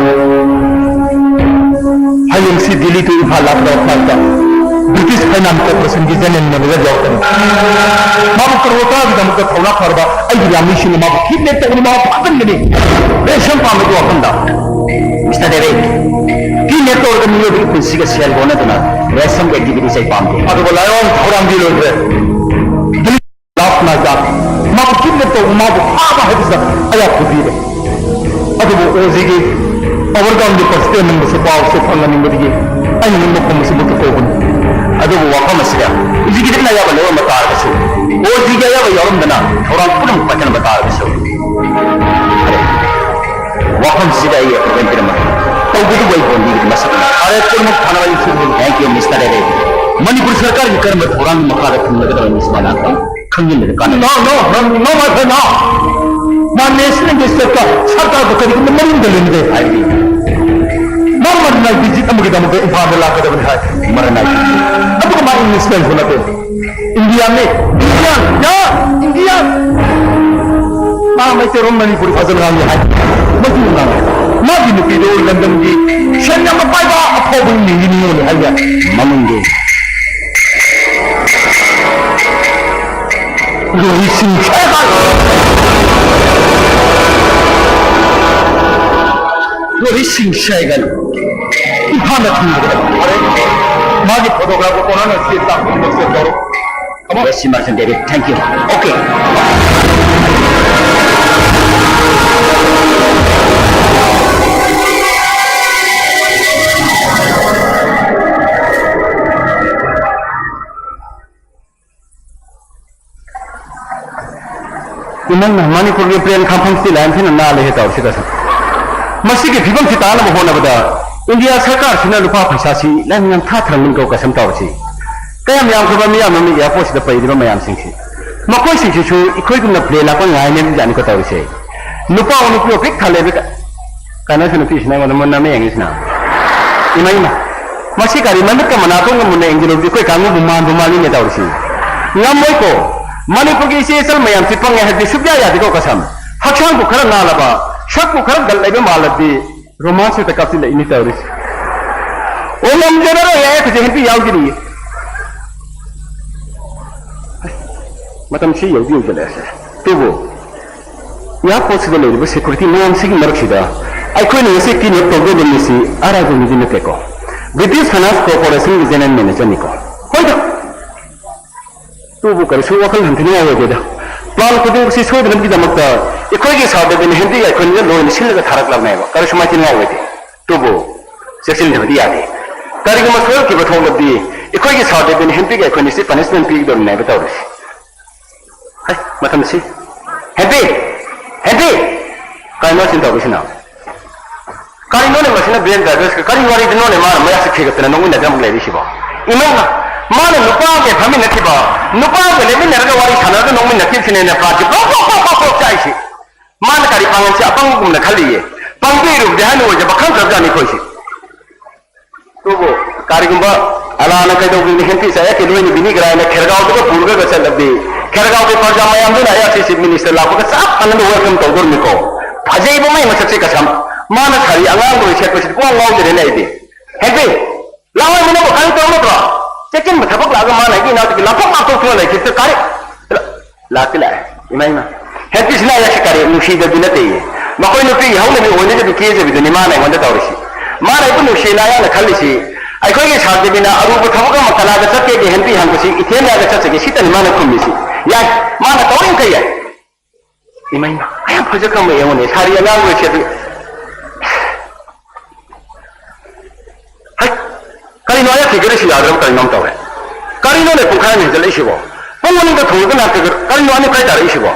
ꯍꯌꯦꯡꯁꯤ ꯗꯤꯜꯂꯤ ꯇꯨ ꯏꯝꯐꯥꯜ ꯂꯥꯛꯀꯗꯕ ꯐ꯭ꯂꯥꯏꯠꯇ ꯕ꯭ꯔꯤꯇꯤꯁ ꯐꯥꯏꯅꯥꯟꯁ ꯀꯣꯔꯄꯣꯔꯦꯁꯟꯒꯤ ꯖꯦꯅꯔꯦꯜ ꯃꯦꯅꯦꯖꯔ ꯌꯥꯎꯔꯛꯀꯅꯤ꯫ ꯃꯥꯕꯨ ꯀꯔꯣꯇꯥꯒꯤꯗꯃꯛꯇ ꯊꯧꯅꯥ ꯐꯔꯕ ꯑꯩꯒꯤ ꯌꯥꯝꯃꯤꯁꯤꯡꯅ ꯃꯥꯕꯨ ꯀꯤꯗꯅꯦꯞ ꯇꯧꯒꯅꯤ, ꯃꯥꯕꯨ ꯐꯥꯖꯤꯟꯒꯅꯤ꯫ ꯔꯦꯁꯟ ꯄꯥꯝꯕꯒꯤ ꯋꯥꯐꯝꯗ꯫ ꯃꯤꯁꯇꯔ ꯗꯦꯕꯤꯠ, ꯀꯤꯗꯅꯦꯞ ꯇꯧꯔꯒ ꯃꯤꯑꯣꯏꯕꯒꯤ ꯄꯨꯟꯁꯤꯒ ꯁꯦꯜ ꯍꯣꯟꯅꯗꯨꯅ ꯔꯦꯁꯟꯒꯤ ꯑꯦꯛꯇꯤꯚꯤꯇꯤꯁ ꯑꯩ ꯄꯥꯝꯗꯦ꯫ ꯑꯗꯨꯒ ꯂꯥꯏꯑꯣꯡ ꯊꯧꯔꯥꯡꯗꯤ ꯂꯣꯏꯈ꯭ꯔꯦ꯫ ꯂꯥꯁ ꯅꯥꯏꯠꯇ ꯃꯥꯕꯨ ꯀꯤꯗꯅꯦꯞ ꯇꯧꯕ, ꯃꯥꯕꯨ ꯐꯥꯕ ꯍꯥꯏꯕꯁꯤꯗ ꯑꯩꯍꯥꯛ ꯄꯨꯕꯤꯔꯦ꯫ ꯑꯗꯨꯕꯨ ꯑꯣꯖꯤꯒꯤ ꯑꯣꯚꯔꯒ꯭ꯔꯥꯎꯟꯒꯤ ꯄ꯭ꯔꯁꯤꯗꯦꯟ ꯅꯪꯕꯨꯁꯨ ꯄꯥꯎꯁꯨ ꯐꯪꯍꯟꯅꯤꯡꯕꯗꯒꯤ ꯑꯩꯅ ꯅꯤꯡꯕ ꯈꯨꯝꯕꯁꯤꯃꯛꯇ ꯀꯧꯕꯅꯤ꯫ ꯑꯗꯨꯕꯨ ꯋꯥꯐꯝ ꯑꯁꯤꯗ ꯍꯧꯖꯤꯛꯀꯤꯗꯤ ꯑꯌꯥꯕ ꯂꯧꯔꯝꯕ ꯇꯥꯔꯒꯁꯨ, ꯑꯣꯖꯤꯒꯤ ꯑꯌꯥꯕ ꯌꯥꯎꯔꯝꯗꯅ ꯊꯧꯔꯥꯡ ꯄꯨꯝꯅꯃꯛ ꯄꯥꯏꯈꯠꯂꯝꯕ ꯇꯥꯔꯒꯁꯨ, ꯋꯥꯐꯝꯁꯤꯗ ꯑꯩ ꯑꯦꯄꯣꯏꯟꯃꯦꯟ ꯄꯤꯔꯝꯃꯒꯦ꯫ ꯇꯧꯕꯗꯨꯕꯨ ꯑꯩ ꯍꯣꯟꯕꯤꯒꯗꯕ ꯃꯁꯛꯅꯤ꯫ ꯐꯔꯦ, ꯄꯨꯝꯅꯃꯛ ꯐꯅꯕ ꯑꯩ ꯁꯤꯟꯒꯅꯤ꯫ Thank you, mister debit. Manipur ꯁꯔꯀꯥꯔꯒꯤ ꯀꯔꯝꯕ ꯊꯧꯔꯥꯡꯒꯤ ꯃꯈꯥꯗ ꯊꯝꯂꯒꯗꯕ ꯃꯤꯁ ꯃꯅꯥꯛꯇ ꯈꯪꯖꯤꯟꯕꯗ ꯀꯥꯟꯅꯩ꯫ No, no, no, no, my friend, no. ꯃꯥ ꯅꯦꯁꯅꯦꯜ ꯏꯟꯇꯔꯦꯁꯇ ꯁꯔꯀꯥꯔꯒ ꯀꯔꯤꯒꯨꯝꯕ ꯃꯔꯤ ꯂꯩꯅꯗꯦ꯫ ꯍꯥꯏꯕꯗꯤ? ꯃꯥ ꯃꯔꯅꯥꯏ ꯚꯤꯖꯤꯠ ꯑꯃꯒꯤꯗꯃꯛꯇ ꯏꯝꯐꯥꯜꯗ ꯂꯥꯛꯀꯗꯕꯅꯤ ꯍꯥꯏ꯫ ꯃꯔꯅꯥꯏ ꯚꯤꯖꯤꯠ꯫ ꯑꯗꯨꯒ ꯃꯥ ꯏꯪꯂꯤꯁ ꯂꯩꯁꯨ ꯅꯠꯇꯦ꯫ ꯏꯟꯗꯤꯌꯥꯟꯅꯤ꯫ ꯏꯟꯗꯤꯌꯥꯟ! ꯌꯥ! ꯏꯟꯗꯤꯌꯥꯟ! ꯃꯥ ꯃꯩꯇꯩꯔꯣꯟ ꯃꯅꯤꯄꯨꯔꯤ ꯐꯖꯅ ꯉꯥꯡꯉꯤ ꯍꯥꯏ꯫ ꯃꯩꯇꯩꯂꯣꯟ ꯉꯥꯡꯉꯤ꯫ ꯃꯥꯒꯤ ꯅꯨꯄꯤꯗꯣ ꯂꯟꯗꯟꯒꯤ ꯁꯦꯟ ꯌꯥꯝꯅ ꯄꯥꯏꯕ ꯑꯐꯥꯎꯕ ꯏꯃꯨꯡꯒꯤ ꯅꯤꯉꯣꯜꯅꯤ ꯍꯥꯏꯌꯦ꯫ ꯃꯃꯤꯡꯗꯤ? ꯔꯣꯍꯤꯠ ꯁꯤꯡ ꯁꯦꯒꯜ꯫ ꯔꯣꯍꯤꯠ ꯁꯤꯡ ꯁꯦꯒꯜ꯫ ꯏꯝꯐꯥꯜꯗ ꯊꯝꯂꯒꯗꯕ꯫ ꯃꯥꯒꯤ photograph ꯀꯣꯟꯅꯅ ꯁꯤ ꯇꯥꯛꯄꯤꯕ ꯁꯦ ꯇꯧꯔꯣ꯫ Come on. Yes, Emerson David. Thank you. Okay. ꯏꯃꯩꯃ, ꯃꯅꯤꯄꯨꯔꯒꯤ ꯄ꯭ꯔꯦꯝ ꯈꯥꯝꯐꯝꯁꯤꯗꯤ ꯂꯥꯏꯔꯤꯛ ꯊꯤꯅ ꯅꯥꯜꯂꯦꯍꯦ ꯇꯧꯔꯤꯁꯤ ꯀꯁꯝ꯫ ꯃꯁꯤꯒꯤ ꯐꯤꯕꯝꯁꯤ ꯇꯥꯅꯕ ꯍꯣꯠꯅꯕꯗ ꯏꯟꯗꯤꯌꯥ ꯁꯔꯀꯥꯔꯁꯤꯅ ꯂꯨꯄꯥ ꯄꯩꯁꯥꯁꯤ ꯂꯥꯏꯔꯤꯛ ꯌꯥꯝ ꯊꯥꯊꯔꯝꯒꯅꯤꯀꯣ ꯀꯁꯝ ꯇꯧꯔꯤꯁꯤ꯫ ꯀꯌꯥꯝ ꯌꯥꯝꯈ꯭ꯔꯕ ꯃꯤꯌꯥꯝ ꯑꯃ airportꯁꯤꯗ ꯄꯩꯔꯤꯕ ꯃꯌꯥꯝꯁꯤꯡꯁꯤ꯫ ꯃꯈꯣꯏꯁꯤꯡꯁꯤꯁꯨ ꯑꯩꯈꯣꯏꯒꯨꯝꯅ plane ꯂꯥꯛꯄ ꯉꯥꯏꯅꯔꯤꯕꯖꯥꯠꯅꯤꯀꯣ ꯇꯧꯔꯤꯁꯦ꯫ ꯅꯨꯄꯥ ꯑꯣ ꯅꯨꯄꯤ ꯑꯣ ꯄꯤꯛ ꯊꯜꯂꯦꯕ꯫ ꯀꯩꯅꯣꯁꯤ ꯅꯨꯄꯤꯁꯤꯅ ꯑꯩꯉꯣꯟꯗ ꯃꯨꯟꯅ ꯑꯃ ꯌꯦꯡꯉꯤꯁꯤꯅ꯫ ꯏꯃꯥ, ꯏꯃꯥ꯫ ꯃꯁꯤ ꯀꯔꯤ ꯃꯃꯤꯠꯀ ꯃꯅꯥꯀꯣꯡꯒ ꯃꯨꯟꯅ ꯌꯦꯡꯁꯤꯜꯂꯨꯕꯗꯤ ꯑꯩꯈꯣꯏ ꯀꯥꯡꯕꯨꯕꯨ ꯃꯥꯟꯕꯨ ꯃꯥꯜꯂꯤꯅꯦ ꯇꯧꯔꯤꯁꯤ꯫ ꯉꯝꯃꯣꯏꯀꯣ꯫ ꯃꯅꯤꯄꯨꯔꯒꯤ ꯏꯆꯦ ꯏꯆꯜ ꯃꯌꯥꯝꯁꯤ ꯄꯪꯉꯦ ꯍꯥꯏꯕꯗꯤ ꯁꯨꯛꯌꯥ ꯌꯥꯗꯦꯀꯣ ꯀꯁꯝ꯫ ꯍꯛꯆꯥꯡꯕꯨ ꯈꯔ ꯅꯥꯜꯂꯕ, ꯁꯛꯄꯨ ꯈꯔ ꯒꯠ ꯂꯩꯕ ꯃꯥꯜꯂꯗꯤ romance ꯍꯦꯛꯇ ꯀꯥꯞꯁꯤꯜꯂꯛꯏꯅꯤ ꯇꯧꯔꯤꯁꯤ꯫ ꯑꯣ, ꯉꯝꯖꯔꯔꯣꯏ ꯌꯥꯏ, ꯍꯧꯖꯤꯛ ꯍꯦꯟꯄꯤ ꯌꯥꯎꯈꯤꯅꯤ꯫ ꯃꯇꯝꯁꯤ ꯌꯧꯗꯤ ꯌꯧꯁꯤꯜꯂꯛꯑꯦ ꯁꯦ꯫ ꯑꯗꯨꯕꯨ airportꯁꯤꯗ ꯂꯩꯔꯤꯕ security ꯃꯌꯥꯝꯁꯤꯒꯤ ꯃꯔꯛꯁꯤꯗ ꯑꯩꯈꯣꯏꯅ ꯉꯁꯤ kidnap ꯇꯧꯗꯧꯕ ꯃꯤꯁꯤ ꯑꯔꯥꯏꯕ ꯃꯤꯗꯤ ꯅꯠꯇꯦꯀꯣ꯫ British Finance Corporationꯒꯤ general managerꯅꯤꯀꯣ꯫ ꯍꯣꯏꯗ, ꯑꯗꯨꯕꯨ ꯀꯔꯤꯁꯨ ꯋꯥꯈꯜ ꯍꯟꯊꯅꯤꯡꯉꯥꯏ ꯑꯣꯏꯗꯦꯗ꯫ Plan ꯈꯨꯗꯤꯡꯃꯛꯁꯤ ꯁꯣꯏꯗꯅꯕꯒꯤꯗꯃꯛꯇ ꯑꯩꯈꯣꯏꯒꯤ ꯁꯥꯔ ꯗꯦꯕꯤꯟ ꯍꯦꯟꯗꯤꯒ ꯑꯩꯈꯣꯏꯅ ꯂꯣꯏꯅ ꯁꯤꯜꯂꯒ ꯊꯥꯔꯛꯂꯕꯅꯦꯕ꯫ ꯀꯔꯤꯁꯨ ꯃꯥꯏꯊꯤꯅꯤꯡꯉꯥꯏ ꯑꯣꯏꯗꯦ꯫ ꯑꯗꯨꯕꯨ ꯆꯦꯛꯁꯤꯟꯗꯕꯗꯤ ꯌꯥꯗꯦ꯫ ꯀꯔꯤꯒꯨꯝꯕ ꯁꯣꯏꯔꯛꯈꯤꯕ ꯊꯣꯛꯂꯕꯗꯤ ꯑꯩꯈꯣꯏꯒꯤ ꯁꯥꯔ ꯗꯦꯕꯤꯟ ꯍꯦꯟꯗꯤꯒ ꯑꯩꯈꯣꯏꯅ ꯁꯤ punishment ꯄꯤꯒꯗꯧꯔꯤꯕꯅꯦꯕ ꯇꯧꯔꯤꯁꯤ꯫ ꯍꯩ, ꯃꯇꯝꯁꯤ꯫ ꯍꯦꯟꯄꯤ! ꯍꯦꯟꯄꯤ! ꯀꯩꯅꯣ ꯁꯤꯅ ꯇꯧꯔꯤꯁꯤꯅ? ꯀꯔꯤꯅꯣꯅꯦ ꯃꯁꯤꯅ brain diverse ꯀꯔꯤ ꯋꯥꯔꯤꯗꯅꯣꯅꯦ ꯃꯥꯅ ꯃꯌꯥꯛꯁꯦ ꯈꯦꯒꯠꯇꯅ ꯅꯣꯛꯃꯤꯟꯅꯗꯅ ꯑꯃꯨꯛ ꯂꯩꯔꯤꯁꯤꯕꯣ? ꯏꯃꯥꯏꯃ! ꯃꯥꯅ ꯅꯨꯄꯥꯒ ꯐꯝꯃꯤꯟꯅꯈꯤꯕ, ꯅꯨꯄꯥꯒ ꯂꯦꯞꯃꯤꯟꯅꯔꯒ ꯋꯥꯔꯤ ꯁꯥꯟꯅꯔꯒ ꯅꯣꯛꯃꯤꯟꯅꯈꯤꯕꯁꯤꯅꯦꯅ ꯄ꯭ꯔꯥꯟꯁꯦ ꯄ꯭ꯔꯣꯛ ꯄ꯭ꯔꯣꯛ ꯄ꯭ꯔꯣꯛ ꯄ꯭ꯔꯣꯛ ꯄ꯭ꯔꯣꯛ ꯆꯥꯛꯏꯁꯤ꯫ ꯃꯥꯅ ꯀꯔꯤ ꯄꯥꯡꯒꯜꯁꯦ ꯑꯄꯪꯕꯒꯨꯝꯅ ꯈꯜꯂꯤꯌꯦ? ꯄꯪꯕ ꯏꯔꯨꯕꯗꯤ ꯍꯥꯏꯅ ꯑꯣꯏꯖꯕ ꯈꯪꯗ꯭ꯔꯕꯖꯥꯠꯅꯤ ꯑꯩꯈꯣꯏꯁꯦ꯫ ꯑꯗꯨꯕꯨ ꯀꯔꯤꯒꯨꯝꯕ ꯑꯂꯥꯅ ꯀꯩꯗꯧꯕꯤꯅꯤ ꯍꯦꯟꯄꯤ ꯆꯥꯌꯥꯀꯤ ꯂꯣꯏꯅ ꯕꯤꯅꯤꯒ꯭ꯔꯥ ꯍꯥꯏꯅ ꯈꯦꯔꯒꯥꯎꯗꯨꯒ ꯄꯨꯔꯒ ꯆꯠꯂꯕꯗꯤ ꯈꯦꯔꯒꯥꯎꯒꯤ ꯄ꯭ꯔꯖꯥ ꯃꯌꯥꯝꯗꯨꯅ ꯑꯌꯥꯛꯁꯤ chief minister ꯂꯥꯛꯄꯒ ꯆꯞ ꯃꯥꯟꯅꯅ welcome ꯇꯧꯗꯣꯔꯤꯅꯤꯀꯣ꯫ ꯐꯖꯩꯕ ꯃꯩ ꯃꯁꯛꯁꯤ ꯀꯁꯝ꯫ ꯃꯥꯅ ꯁꯥꯔꯤ ꯑꯉꯥꯡꯕ ꯑꯣꯏ ꯁꯦꯠꯄꯁꯤꯗꯤ ꯄꯨꯡꯉꯥꯎ ꯉꯥꯎꯖꯔꯦꯅꯦ ꯑꯩꯗꯤ꯫ ꯍꯦꯟꯄꯤ! ꯂꯥꯛꯑꯣꯏ ꯃꯤꯅꯕꯨ ꯀꯔꯤ ꯇꯧꯔꯝꯃꯗ꯭ꯔꯣ? ꯆꯦꯛꯁꯤꯟꯕ ꯊꯕꯛ ꯂꯥꯛꯑꯒ ꯃꯥꯅ ꯑꯩꯒꯤ ꯏꯅꯥꯛꯇꯒꯤ ꯂꯥꯞꯊꯣꯛ ꯂꯥꯞꯊꯣꯛꯇꯨꯅ ꯂꯩꯈꯤꯕꯗ ꯀꯔꯤ? ꯂꯥꯛꯇꯤ ꯂꯥꯛꯑꯦ꯫ ꯏꯃꯥ, ꯏꯃꯥ꯫ ꯍꯦꯟꯄꯤꯁꯤꯅ ꯑꯩꯁꯦ ꯀꯔꯤ ꯅꯨꯡꯁꯤꯗꯕꯗꯤ ꯅꯠꯇꯦꯌꯦ꯫ ꯃꯈꯣꯏ ꯅꯨꯄꯤꯒꯤ ꯍꯧꯅꯕꯤ ꯑꯣꯏꯅꯖꯕꯤ ꯀꯦꯖꯕꯤꯗꯨꯅꯤ ꯃꯥꯅ ꯑꯩꯉꯣꯟꯗ ꯇꯧꯔꯤꯁꯤ꯫ ꯃꯥꯅ ꯑꯩꯕꯨ ꯅꯨꯡꯁꯤꯅ ꯑꯌꯥꯝꯅ ꯈꯜꯂꯤꯁꯤ ꯑꯩꯈꯣꯏꯒꯤ ꯁꯥꯔ ꯗꯦꯕꯤꯅ ꯑꯔꯨꯕ ꯊꯕꯛ ꯑꯃ ꯀꯅꯥꯗ ꯆꯠꯀꯦꯒꯦ ꯍꯦꯟꯕꯤ ꯍꯪꯕꯁꯤ ꯏꯊꯦꯟ ꯌꯥꯒ ꯆꯠꯆꯒꯦ ꯁꯤꯇꯅꯤ ꯃꯥꯅ ꯈꯨꯝꯃꯤꯁꯤ꯫ ꯌꯥꯏ, ꯃꯥꯅ ꯇꯧꯔꯤꯃꯈꯩ ꯌꯥꯏ꯫ ꯏꯃꯩꯃ, ꯃꯌꯥꯝ ꯐꯖꯈ꯭ꯔꯕ ꯌꯦꯡꯉꯨꯅꯦ, ꯁꯥꯔꯤ ꯑꯉꯥꯡ ꯑꯣꯏꯔꯤꯁꯦ ꯑꯗꯨ꯫ ꯍꯩ, ꯀꯔꯤꯅꯣ ꯑꯌꯥ ꯐꯤꯒꯔꯁꯤ ꯌꯥꯗ꯭ꯔꯕ ꯀꯔꯤꯅꯣꯝ ꯇꯧꯔꯦ꯫ ꯀꯔꯤꯅꯣꯅꯦ ꯄꯨꯡꯈꯥꯏ ꯑꯃ ꯍꯦꯟꯖꯜꯂꯛꯏꯁꯤꯕꯣ? ꯄꯨꯡ ꯑꯅꯤꯗ ꯊꯣꯡꯉꯒ ꯂꯥꯛꯇꯒ ꯀꯔꯤꯅꯣ ꯑꯅꯤ ꯃꯈꯥꯏ ꯇꯥꯔꯛꯏꯁꯤꯕꯣ?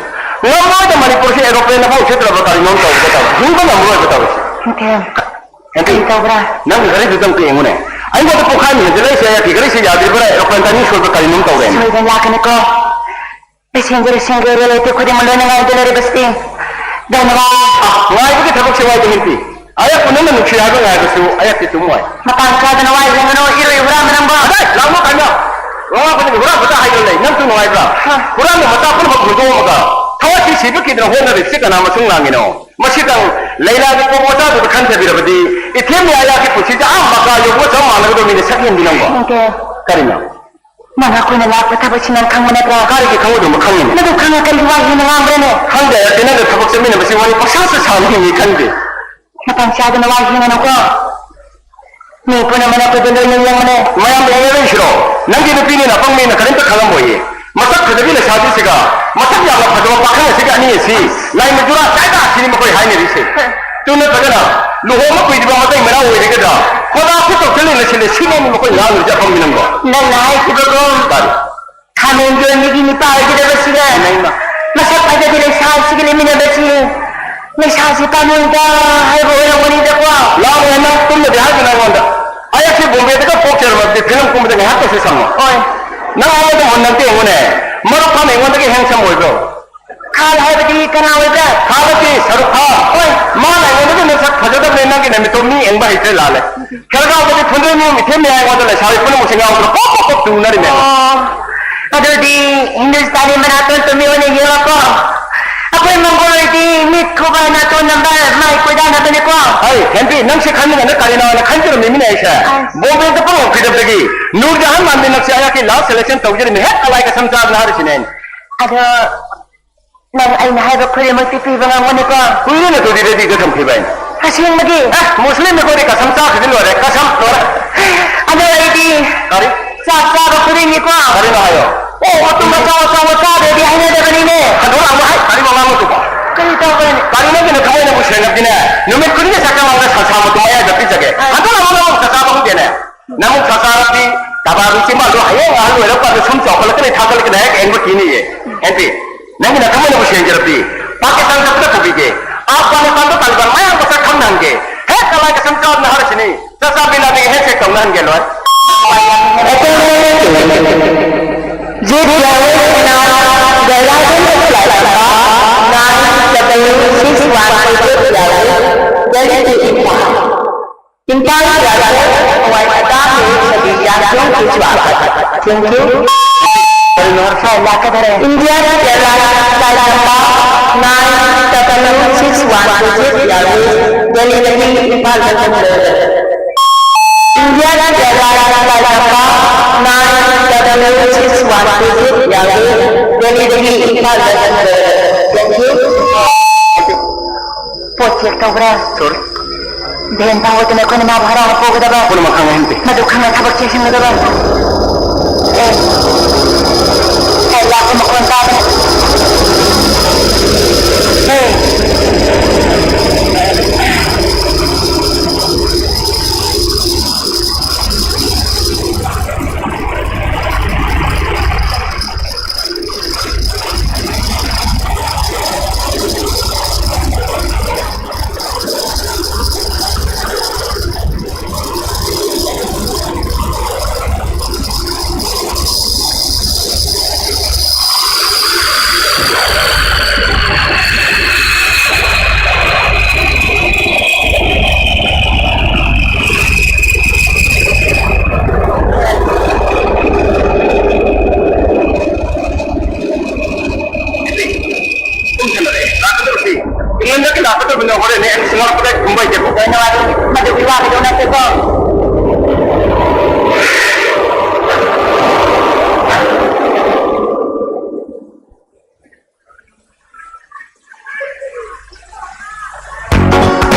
ꯉꯝꯃꯣꯏꯗ ꯃꯅꯤꯄꯨꯔꯁꯤ ꯑꯦꯔꯣꯄ꯭ꯂꯦꯟ ꯑꯃꯐꯥꯎ ꯎꯁꯤꯠꯇ꯭ꯔꯕ ꯀꯔꯤꯅꯣꯝ ꯇꯧꯔꯦ ꯇꯧꯔꯦ꯫ ꯍꯤꯡꯕ ꯉꯝꯃꯔꯣꯏꯕ ꯇꯧꯔꯤꯁꯤ꯫ ꯅꯠꯇꯦ꯫ ꯍꯦꯟꯗꯤ, ꯀꯔꯤ ꯇꯧꯕ꯭ꯔꯥ? ꯅꯪ ꯘꯔꯤꯗꯨꯗ ꯑꯝꯇ ꯌꯦꯡꯉꯨꯅꯦ꯫ ꯑꯩꯉꯣꯟꯗ ꯄꯨꯡꯈꯥꯏ ꯑꯃ ꯍꯦꯟꯖꯜꯂꯛꯏꯁꯦ ꯑꯌꯥ ꯐꯤꯒꯔꯁꯤ ꯌꯥꯗ꯭ꯔꯤꯕ꯭ꯔꯥ? ꯑꯦꯔꯣꯄ꯭ꯂꯦꯟ ꯑꯅꯤ ꯁꯣꯏꯕ ꯀꯔꯤꯅꯣꯝ ꯇꯧꯔꯦꯅꯦ꯫ ꯁꯣꯏꯗꯅ ꯂꯥꯛꯀꯅꯤꯀꯣ꯫ ꯄꯦꯁꯦꯟꯖꯔꯁꯤꯡꯒꯤ ꯔꯦꯜ ꯌꯥꯇ꯭ꯔꯤ ꯈꯨꯗꯤꯡꯃꯛ ꯂꯣꯏꯅ ꯉꯥꯏꯗꯨꯅ ꯂꯩꯔꯤꯕꯁꯤ ꯗꯟꯋꯥ꯫ ꯑ, ꯉꯥꯏꯕꯒꯤ ꯊꯕꯛꯁꯦ ꯋꯥꯏꯗ ꯍꯦꯟꯄꯤ꯫ ꯑꯌꯥꯛꯄ ꯅꯪꯅ ꯅꯨꯡꯁꯤ ꯍꯥꯏꯕ ꯉꯥꯏꯕꯁꯨ ꯑꯌꯥꯛꯇꯤ ꯇꯨꯝꯃꯣꯏ꯫ ꯃꯇꯥꯡ ꯆꯥꯗꯅ ꯋꯥꯏ ꯍꯦꯟꯒꯅꯨ, ꯏꯔꯣꯏ ꯍꯨꯔꯥꯟꯕ ꯅꯪꯕꯣ꯫ ꯑꯗꯥꯏ, ꯂꯥꯛꯂꯣ ꯀꯥꯏꯅ꯫ ꯋꯥ ꯉꯥꯡꯕꯗꯒꯤ ꯍꯨꯔꯥꯟꯕꯗ ꯍꯥꯏꯗꯅ ꯂꯩ꯫ ꯅꯪꯁꯨ ꯅꯨꯡꯉꯥꯏꯕ꯭ꯔꯥ? ꯍꯥ꯫ ꯍꯨꯔꯥꯟꯕ ꯃꯆꯥ ꯄꯨꯝꯅꯃꯛ ꯍꯨꯟꯗꯣꯛꯑꯝꯃꯒ ꯊꯋꯥꯏꯁꯤ ꯁꯤꯕ ꯀꯤꯗꯅ ꯍꯣꯠꯅꯔꯤꯕꯁꯤ ꯀꯅꯥ ꯃꯁꯨꯡ ꯂꯥꯡꯉꯤꯅꯣ? ꯃꯁꯤꯗꯪ ꯂꯩꯂꯥꯒꯤ ꯄꯣꯛ ꯃꯆꯥꯗꯨꯗ ꯈꯟꯊꯕꯤꯔꯕꯗꯤ ꯏꯊꯦꯝ ꯃꯌꯥꯌꯥꯒꯤ ꯄꯨꯟꯁꯤꯁꯦ ꯑꯥ ꯃꯀꯥ ꯌꯧꯕꯒ ꯆꯞ ꯃꯥꯟꯅꯒꯗꯧꯕ ꯃꯤꯅ ꯁꯛ ꯍꯦꯟꯕꯤ ꯅꯪꯕꯣ꯫ ꯅꯠꯇꯦ꯫ ꯀꯔꯤꯅꯣ? ꯅꯪ ꯑꯩꯈꯣꯏꯅ ꯂꯥꯛꯄ ꯊꯕꯛꯁꯤ ꯅꯪ ꯈꯪꯕ ꯅꯠꯇ꯭ꯔꯥ? ꯀꯥꯔꯤꯒꯤ ꯈꯪꯉꯣꯏꯗꯧꯕ ꯈꯪꯉꯤꯅꯦ꯫ ꯃꯗꯨ ꯈꯪꯉ ꯀꯔꯤꯒꯤ ꯋꯥ ꯍꯦꯟꯅ ꯉꯥꯡꯕ꯭ꯔꯅꯦ? ꯈꯪꯗꯦ, ꯑꯩ ꯅꯪꯒ ꯊꯕꯛ ꯆꯠꯃꯤꯟꯅꯕꯁꯤ ꯋꯥꯔꯤ ꯄꯪꯁꯥ ꯁꯥ ꯁꯥꯅꯤꯡꯉꯤ ꯈꯪꯗꯦ꯫ ꯃꯇꯥꯡ ꯆꯥꯗꯅ ꯋꯥ ꯍꯦꯟꯒꯅꯨꯀꯣ꯫ ꯃꯤ ꯄꯨꯝꯅꯃꯛꯅ ꯑꯩꯈꯣꯏꯕꯨ ꯂꯣꯏꯅ ꯌꯦꯡꯕꯅꯦ꯫ ꯃꯌꯥꯝ ꯌꯦꯡꯅꯔꯛꯏꯁꯤꯔꯣ? ꯅꯪꯒꯤ ꯅꯨꯄꯤꯅꯤꯅ ꯑꯄꯪꯕꯅꯤꯅ ꯀꯔꯤꯝꯇ ꯈꯪꯉꯝꯃꯣꯏꯌꯦ꯫ ꯃꯁꯛ ꯐꯖꯕꯤ ꯂꯩꯁꯥꯕꯤꯁꯤꯒ ꯃꯁꯛ ꯌꯥꯝꯅ ꯐꯖꯕ ꯄꯥꯈꯪ ꯑꯁꯤꯒ ꯑꯅꯤ ꯑꯁꯤ ꯂꯥꯏ ꯃꯖꯨꯔꯥ ꯆꯥꯏꯗ ꯁꯤꯅꯤ ꯃꯈꯣꯏ ꯍꯥꯏꯅꯔꯤꯁꯦ꯫ ꯑꯗꯨ ꯅꯠꯇ꯭ꯔꯒꯅ ꯂꯨꯍꯣꯡꯕ ꯀꯨꯏꯗ꯭ꯔꯤꯕ ꯃꯇꯩ ꯃꯅꯥꯎ ꯑꯣꯏꯔꯒꯗ꯭ꯔꯥ? ꯈꯣꯗꯥ ꯈꯨꯠ ꯇꯧꯁꯤꯜꯂꯦ ꯂꯩꯁꯤꯜꯂꯦ ꯁꯤꯅꯦ ꯃꯈꯣꯏ ꯉꯥꯡꯉꯤꯁꯦ ꯑꯄꯪꯕꯤ ꯅꯪꯕꯣ꯫ ꯅꯪꯅ ꯍꯥꯏꯈꯤꯕꯒꯨꯝ ꯀꯔꯤ? ꯈꯥꯃꯦꯟ ꯌꯣꯟꯕꯤꯒꯤ ꯅꯨꯄꯥ ꯑꯣꯏꯒꯗꯕꯁꯤ ꯏꯃꯩꯃ꯫ ꯃꯁꯛ ꯐꯖꯕꯤ ꯂꯩꯁꯥꯁꯤꯒ ꯂꯩꯃꯤꯟꯅꯕꯁꯤ ꯂꯩꯁꯥꯁꯤ ꯄꯥꯝꯃꯣꯏꯗ ꯍꯥꯏꯕ ꯑꯣꯏꯔꯝꯒꯅꯤꯗꯀꯣ꯫ ꯂꯥꯛꯑꯣ, ꯅꯪ ꯇꯨꯝꯃꯗꯤ ꯍꯥꯏꯗꯨꯅ ꯑꯩꯉꯣꯟꯗ꯫ ꯑꯩ ꯑꯁꯤ ꯕꯣꯝꯕꯦꯗꯒ ꯄꯣꯛꯆꯔꯕꯗꯤ ꯐꯤꯂꯝ ꯀꯨꯝꯕꯗ ꯉꯥꯏꯍꯥꯛꯇꯁꯨ ꯁꯪꯉꯣ꯫ ꯍꯣꯏ꯫ ꯅꯪ ꯑꯃꯗ ꯃꯨꯟꯅ ꯑꯝꯇ ꯌꯦꯡꯉꯨꯅꯦ꯫ ꯃꯔꯨꯞ ꯈꯥꯟ ꯑꯩꯉꯣꯟꯗꯒꯤ handsome ꯑꯣꯏꯕ꯭ꯔꯣ? ꯈꯥꯟ ꯍꯥꯏꯕꯗꯤ ꯀꯅꯥ ꯑꯣꯏꯕ꯭ꯔꯥ? ꯈꯥꯟ ꯅꯠꯇꯦ, ꯁꯔꯨꯛ ꯈꯥꯟ꯫ ꯍꯣꯏ꯫ ꯃꯥꯅ ꯑꯩꯉꯣꯟꯗꯒꯤ ꯅꯁꯛ ꯐꯖꯗꯕꯅꯦ, ꯅꯪꯒꯤ ꯅꯃꯤꯠꯇꯣ ꯃꯤ ꯌꯦꯡꯕ ꯍꯩꯇ꯭ꯔꯦ, ꯂꯥꯜꯂꯦ꯫ ꯈꯦꯔꯒꯥꯎꯗꯗꯤ ꯊꯣꯟꯗꯣꯏ ꯃꯌꯨꯝ ꯏꯊꯦꯝ ꯃꯌꯥꯏ ꯑꯩꯉꯣꯟꯗ ꯂꯩꯁꯥꯕꯤ ꯄꯨꯝꯅꯃꯛꯁꯦ ꯉꯥꯎꯗꯅ ꯄꯣꯞ ꯄꯣꯞ ꯄꯣꯞ ꯇꯨꯅꯔꯤꯃꯦ꯫ ꯑꯣ, ꯑꯗꯨꯗꯤ ꯍꯤꯟꯗꯨꯁꯇꯥꯅꯤ ꯃꯅꯥꯇꯣꯟ ꯇꯨꯝꯕꯤ ꯑꯣꯏꯅ ꯌꯦꯡꯉꯣꯀꯣ꯫ ꯑꯩꯈꯣꯏ ꯃꯪꯒꯣꯜ ꯑꯣꯏꯗꯤ ꯃꯤꯠ ꯈꯨꯕ ꯅꯥꯇꯣꯟ ꯅꯝꯕ ꯃꯥꯏ ꯀꯣꯏꯗꯥꯅꯕꯅꯦꯀꯣ꯫ ꯑꯩ, ꯍꯦꯟꯕꯤ, ꯅꯪꯁꯦ ꯈꯟꯕꯒꯅ ꯀꯔꯤꯅꯣꯅ ꯈꯟꯖꯔꯝꯃꯤꯃꯤꯅꯦ ꯑꯩꯁꯦ꯫ ꯑꯁ꯫ ꯕꯣꯝꯕꯦꯗ ꯄꯨꯡ ꯍꯧꯈꯤꯗꯕꯗꯒꯤ ꯅꯨꯔꯖꯍꯥꯟ ꯃꯥꯟꯕꯤ ꯅꯪꯁꯦ ꯑꯩꯍꯥꯛꯀꯤ last selection ꯇꯧꯖꯔꯤꯃꯤ ꯍꯦꯛ ꯀꯂꯥꯏ ꯀꯁꯝ ꯆꯥꯗꯅ ꯍꯥꯏꯔꯤꯁꯤꯅꯦ꯫ ꯑꯗꯣ ꯅꯪ ꯑꯩꯅ ꯍꯥꯏꯕ ꯈꯨꯗꯤꯡꯃꯛꯇꯤ ꯄꯤꯕ ꯉꯝꯒꯅꯤꯀꯣ? ꯀꯨꯏꯔꯦꯅꯦ ꯑꯗꯨꯗꯤ readyꯗ ꯊꯝꯈꯤꯕ ꯑꯩꯅ꯫ ꯑꯁꯦꯡꯕꯒꯤ? ꯑꯦ, ꯃꯨꯁꯂꯤꯝ ꯑꯩꯈꯣꯏꯗꯤ ꯀꯁꯝ ꯆꯥꯈꯤꯗꯤ ꯂꯣꯏꯔꯦ, ꯀꯁꯝ ꯂꯣꯏꯔꯦ꯫ ꯑꯗꯣ ꯑꯩꯗꯤ ꯀꯔꯤ? ꯆꯥꯛ ꯆꯥꯕ ꯈꯨꯗꯤꯡꯒꯤꯀꯣ꯫ ꯀꯔꯤꯅꯣ ꯍꯥꯏꯌꯣ꯫ ꯑꯣ, ꯃꯇꯨꯝ ꯃꯆꯥ ꯃꯆꯥ ꯃꯆꯥꯗꯩꯗꯤ ꯍꯩꯅꯗꯕꯅꯤꯅꯦ꯫ ꯍꯟꯗꯣꯛ ꯂꯥꯛꯑꯣ ꯍꯥꯏ, ꯀꯔꯤ ꯋꯥꯉꯥꯡꯅꯣ ꯑꯗꯨꯕꯣ? ꯀꯔꯤ ꯇꯧꯕꯅꯤ? ꯀꯔꯤꯅꯣ ꯅꯪꯒꯤ ꯅꯊꯃꯣꯏꯅꯕꯨ ꯁꯦꯡꯉꯕꯗꯤꯅꯦ? ꯅꯨꯃꯤꯠ ꯈꯨꯗꯤꯡꯒꯤ ꯆꯥꯛ ꯆꯥꯕꯗ ꯁꯟꯁꯥ ꯃꯇꯨꯝ ꯃꯌꯥꯏꯗ ꯄꯤꯖꯒꯦ꯫ ꯑ꯫ ꯍꯟꯗꯣꯛ ꯂꯥꯛꯑꯣ, ꯅꯪ ꯆꯥꯛ ꯆꯥꯕ ꯍꯧꯗꯦꯅꯦ꯫ ꯅꯪ ꯆꯥꯛ ꯆꯥꯔꯕꯗꯤ ꯇꯕꯥꯗꯨ ꯆꯤꯝꯕꯥꯜꯗꯣ ꯍꯌꯦꯡ ꯑꯍꯜ ꯑꯣꯏꯔꯀꯥꯟꯗ ꯁꯨꯝ ꯆꯥꯎꯈꯠꯂꯛꯀꯅꯤ, ꯊꯥꯒꯠꯂꯛꯀꯅꯤ, ꯍꯦꯛ ꯑꯦꯡꯕ ꯀꯤꯅꯤꯌꯦ꯫ ꯍꯦꯟꯄꯤ, ꯅꯪꯒꯤ ꯅꯊꯃꯣꯏꯅꯕꯨ ꯁꯦꯡꯖꯔꯕꯗꯤ ꯄꯥꯀꯤꯁꯇꯥꯟ ꯆꯠꯄꯗ ꯄꯨꯕꯤꯒꯦ꯫ ꯑꯐꯒꯥꯅꯤꯁꯇꯥꯟꯗ ꯇꯥꯂꯤꯕꯥꯟ ꯃꯌꯥꯝ ꯃꯁꯛ ꯈꯪꯅꯍꯟꯒꯦ꯫ ꯍꯦꯛ ꯀꯂꯥꯏ ꯀꯁꯝ ꯆꯥꯗꯅ ꯍꯥꯏꯔꯁꯤꯅꯤ꯫ ꯆꯥꯛ ꯆꯥꯕꯤ ꯂꯥꯕꯤ ꯍꯦꯛ ꯆꯦꯛ ꯇꯧꯅꯍꯟꯒꯦ ꯂꯣꯏ꯫ Attention students. Jeep Airways now arriving at platform nine double six one Jeep Airways, Delhi to Imphal. Imphal Airways हवाई अड्डा पे सभी यात्रियों के स्वागत। Thank you. India Airlines flight number nine double six one Jeep Airways, Delhi to Imphal. India Airlines flight number nine double six one Jeep Airways, Delhi to Imphal. Thank you. ꯄꯣꯠ check ꯇꯧꯈ꯭ꯔꯦ꯫ ꯁꯣꯔꯤ꯫ Van ꯐꯥꯎꯕꯗꯨꯅ ꯑꯩꯈꯣꯏꯅ ꯃꯥꯕꯨ ꯍꯔꯥꯎꯅ ꯄꯨꯒꯗꯕ꯫ ꯄꯨꯝꯅꯃꯛ ꯈꯪꯉꯦ, ꯍꯦꯟꯄꯤ꯫ ꯃꯗꯨ ꯈꯪꯅ ꯊꯕꯛ ꯆꯦꯛꯁꯤꯟꯒꯗꯕ꯫ ꯑꯦ, ꯑꯦ, ꯂꯥꯛꯄ ꯃꯈꯣꯟ ꯇꯥꯕꯅ꯫ ꯑꯦ꯫ ꯄꯨꯡ ꯍꯦꯟꯅꯔꯦ꯫ ꯂꯥꯛꯀꯗꯧꯔꯤꯁꯤ꯫ ꯏꯪꯂꯦꯟꯗꯒꯤ ꯂꯥꯛꯀꯗꯧꯔꯤꯕꯅ ꯍꯣꯔꯦꯟꯅꯦ꯫ ꯑꯩ ꯁꯤꯡꯍꯥꯔꯛꯄꯗ ꯑꯩ ꯄꯨꯝꯕ ꯍꯩꯇꯦꯀꯣ꯫ ꯀꯩꯅꯣ ꯍꯥꯏꯕ? ꯃꯗꯨꯒꯤ ꯋꯥꯒꯤꯗꯣ ꯅꯠꯇꯦꯀꯣ꯫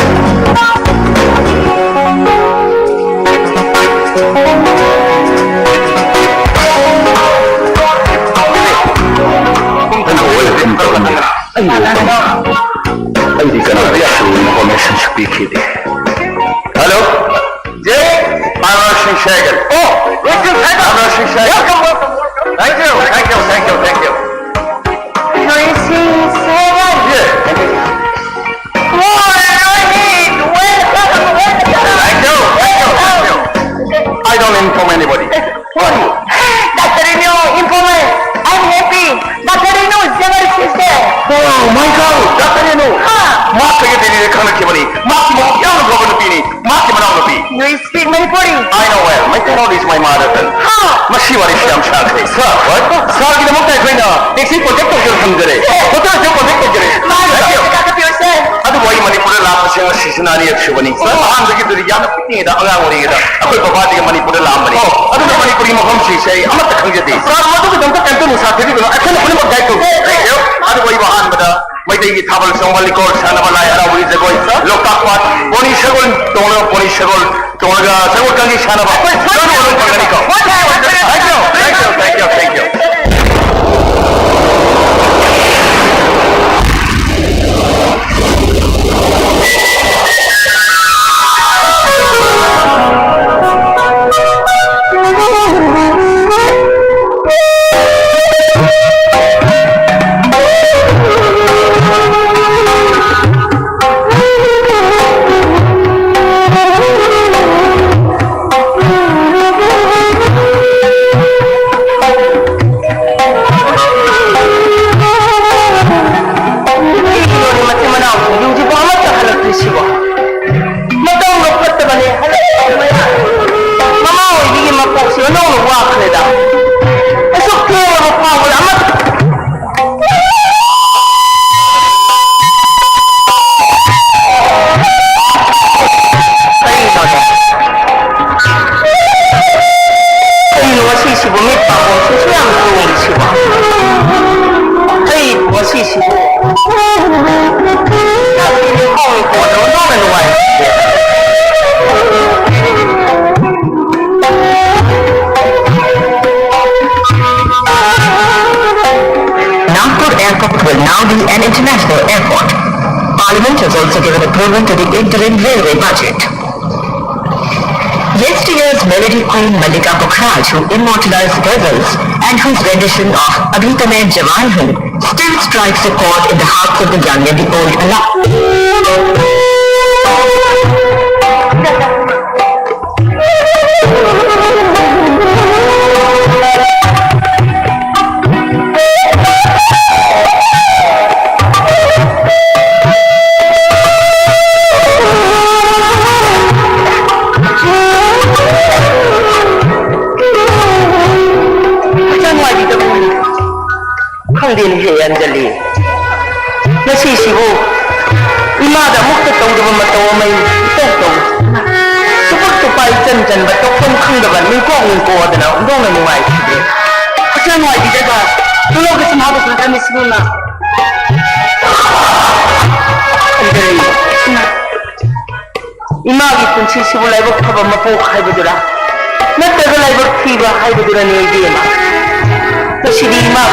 ꯑꯩꯗꯤ ꯀꯅꯥꯗꯁꯨ information ꯁꯨ ꯄꯤꯈꯤꯗꯦ꯫ Hello? Jay, I'm Roshan Sehgal. Oh, Roshan Sehgal. I'm Roshan Sehgal. Welcome, welcome, welcome. Thank you, thank you, thank you, thank you. Roshan Sehgal. Yeah. Oh, Rohit, welcome, welcome. Thank you, thank you, thank you. I don't inform anybody. Who are you? Doctor Renu, informer. I'm happy. Doctor Renu, January sister. Oh my God, Doctor Renu. ꯍꯥ? ꯃꯍꯥꯛ ꯑꯩꯒ ꯗꯦꯜꯂꯤꯗ ꯈꯪꯅꯈꯤꯕꯅꯤ꯫ ꯃꯍꯥꯛꯀꯤ ꯃꯍꯥꯛ ꯌꯥꯝꯅ ꯐꯕ ꯅꯨꯄꯤꯅꯤ꯫ ꯃꯍꯥꯛꯀꯤ ꯃꯅꯥꯎꯅꯨꯄꯤ꯫ You speak Manipuri? I know well. My Bengali is my mother tongue. ꯍꯥ? ꯃꯁꯤ ꯋꯥꯔꯤꯁꯤ ꯌꯥꯝ ꯁꯥꯈ꯭ꯔꯦ꯫ Sir, what? Sir ꯒꯤꯗꯃꯛꯇ ꯑꯩꯈꯣꯏꯅ taxi contact ꯇꯧꯖꯔ ꯊꯝꯖꯔꯦ꯫ Hotel ꯁꯨ contact ꯇꯧꯖꯔꯦ꯫ ꯃꯥꯅ ꯇꯥꯛꯄꯤꯌꯨ, ꯁꯦ꯫ ꯑꯗꯨꯕꯨ ꯑꯩ ꯃꯅꯤꯄꯨꯔꯗ ꯂꯥꯛꯄꯁꯤ ꯉꯁꯤꯁꯤꯅ ꯑꯅꯤꯔꯛ ꯁꯨꯕꯅꯤ꯫ Sir, ꯑꯍꯥꯟꯕꯒꯤꯗꯨꯗꯤ ꯌꯥꯝꯅ ꯄꯤꯛꯂꯤꯉꯩꯗ, ꯑꯉꯥꯡ ꯑꯣꯏꯔꯤꯉꯩꯗ ꯑꯩꯈꯣꯏ ꯕꯕꯥꯗꯒꯤ ꯃꯅꯤꯄꯨꯔꯗ ꯂꯥꯛꯑꯝꯕꯅꯤ꯫ ꯑꯣ꯫ ꯑꯗꯨꯅ ꯃꯅꯤꯄꯨꯔꯤ ꯃꯐꯝꯁꯤꯡꯁꯦ ꯑꯩ ꯑꯃꯠꯇ ꯈꯪꯖꯗꯦ꯫ Sir, ꯃꯗꯨꯒꯤꯗꯃꯛꯇ ꯀꯩꯝꯇ ꯅꯨꯡꯁꯥ ꯊꯤꯕꯤꯒꯅꯨ, ꯑꯩꯈꯣꯏꯅ ꯄꯨꯝꯅꯃꯛ guide ꯇꯧꯒꯦ꯫ Thank you. ꯑꯗꯨꯕꯨ ꯑꯩꯕꯨ ꯑꯍꯥꯟꯕꯗ ꯃꯩꯇꯩꯒꯤ ꯊꯥꯕꯜ ꯆꯣꯡꯕ, ꯂꯤꯀꯣꯟ ꯁꯥꯟꯅꯕ, ꯂꯥꯏ ꯍꯔꯥꯎꯕꯒꯤ ꯖꯒꯣꯏ, ꯂꯣꯛꯇꯥꯛ ꯄꯥꯠ, ꯄꯣꯅꯤ ꯁꯒꯣꯜ ꯇꯣꯡꯂꯒ ꯄꯣꯅꯤ ꯁꯒꯣꯜ ꯇꯣꯡꯂꯒ ꯁꯒꯣꯜ ꯀꯥꯡꯖꯩ ꯁꯥꯟꯅꯕ, ꯂꯣꯏꯅꯃꯛ ꯐꯪꯒꯅꯤꯀꯣ? Thank you, thank you, thank you, thank you. now be an international airport. Parliament has also given approval to the interim railway budget. Yesteryear's melody queen Mallika Pukhraj, who immortalized ghazals and whose rendition of Abhi To Main Jawan Hoon still strikes a chord in the hearts of the young and the old alike. ꯍꯛꯆꯥꯡ ꯅꯨꯡꯉꯥꯏꯕꯤꯗꯕꯅꯤ꯫ ꯈꯪꯗꯦꯅꯦꯍꯦ, ꯑꯟꯖꯂꯤ꯫ ꯉꯁꯤꯁꯤꯕꯨ ꯏꯃꯥꯗ ꯑꯃꯨꯛꯇ ꯇꯧꯗꯕ ꯃꯇꯧ ꯑꯃ ꯏꯇꯧ ꯇꯧꯏ꯫ ꯇꯨꯄꯛ ꯇꯨꯄꯥ ꯏꯆꯟ ꯆꯟꯕ, ꯇꯧꯐꯝ ꯈꯪꯗꯕ, ꯅꯤꯡꯀꯣꯛ ꯅꯤꯡꯀꯣꯛꯑꯗꯅ ꯑꯣꯟꯊꯣꯛꯅ ꯅꯨꯡꯉꯥꯏꯈꯤꯗ꯭ꯔꯦ꯫ ꯍꯛꯆꯥꯡ ꯅꯨꯡꯉꯥꯏꯕꯤꯗꯕ, ꯇꯨꯂꯣꯞꯀ ꯁꯨꯝ ꯍꯥꯞꯄ ꯐꯪꯗ꯭ꯔꯃꯤ ꯁꯤꯕꯨ ꯏꯃꯥ꯫ ꯑꯟꯖꯂꯤ, ꯏꯃꯥꯒꯤ ꯄꯨꯟꯁꯤꯁꯤꯕꯨ ꯂꯥꯏꯕꯛ ꯐꯕ ꯃꯄꯣꯛ ꯍꯥꯏꯕꯗꯨꯔꯥ, ꯅꯠꯇ꯭ꯔꯒ ꯂꯥꯏꯕꯛ ꯊꯤꯕ ꯍꯥꯏꯕꯗꯨꯔꯅꯦ ꯏꯕꯦꯝꯃ? ꯉꯁꯤꯗꯤ ꯏꯃꯥ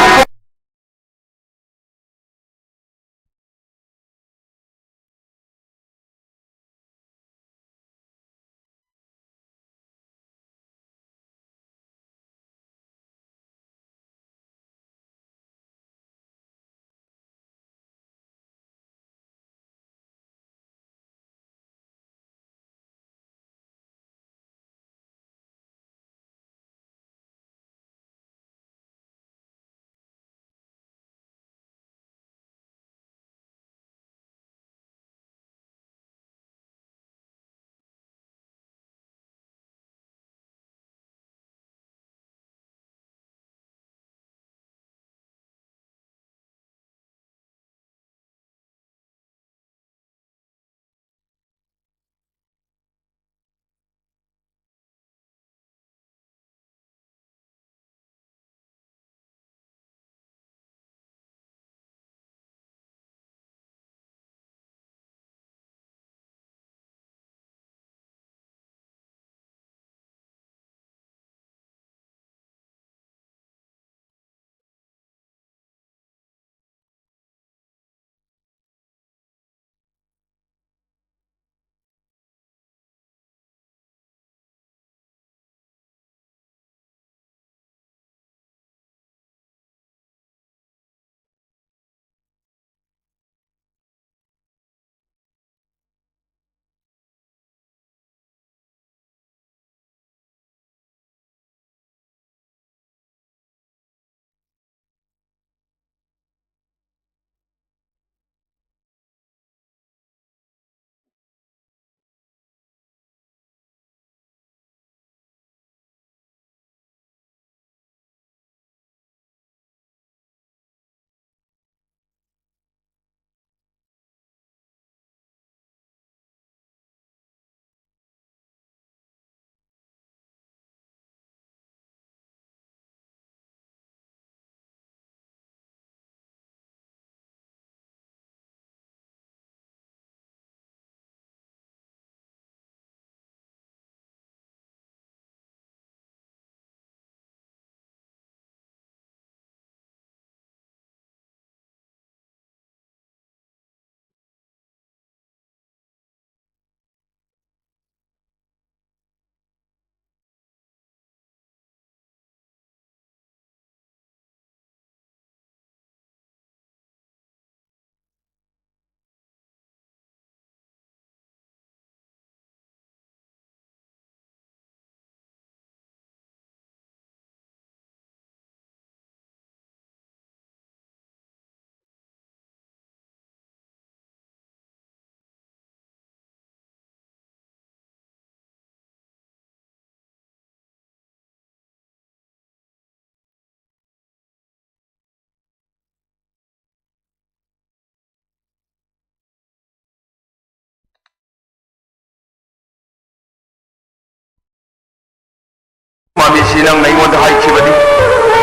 ꯅꯪꯅ ꯑꯩꯉꯣꯟꯗ ꯍꯥꯏꯈꯤꯕꯅꯤ,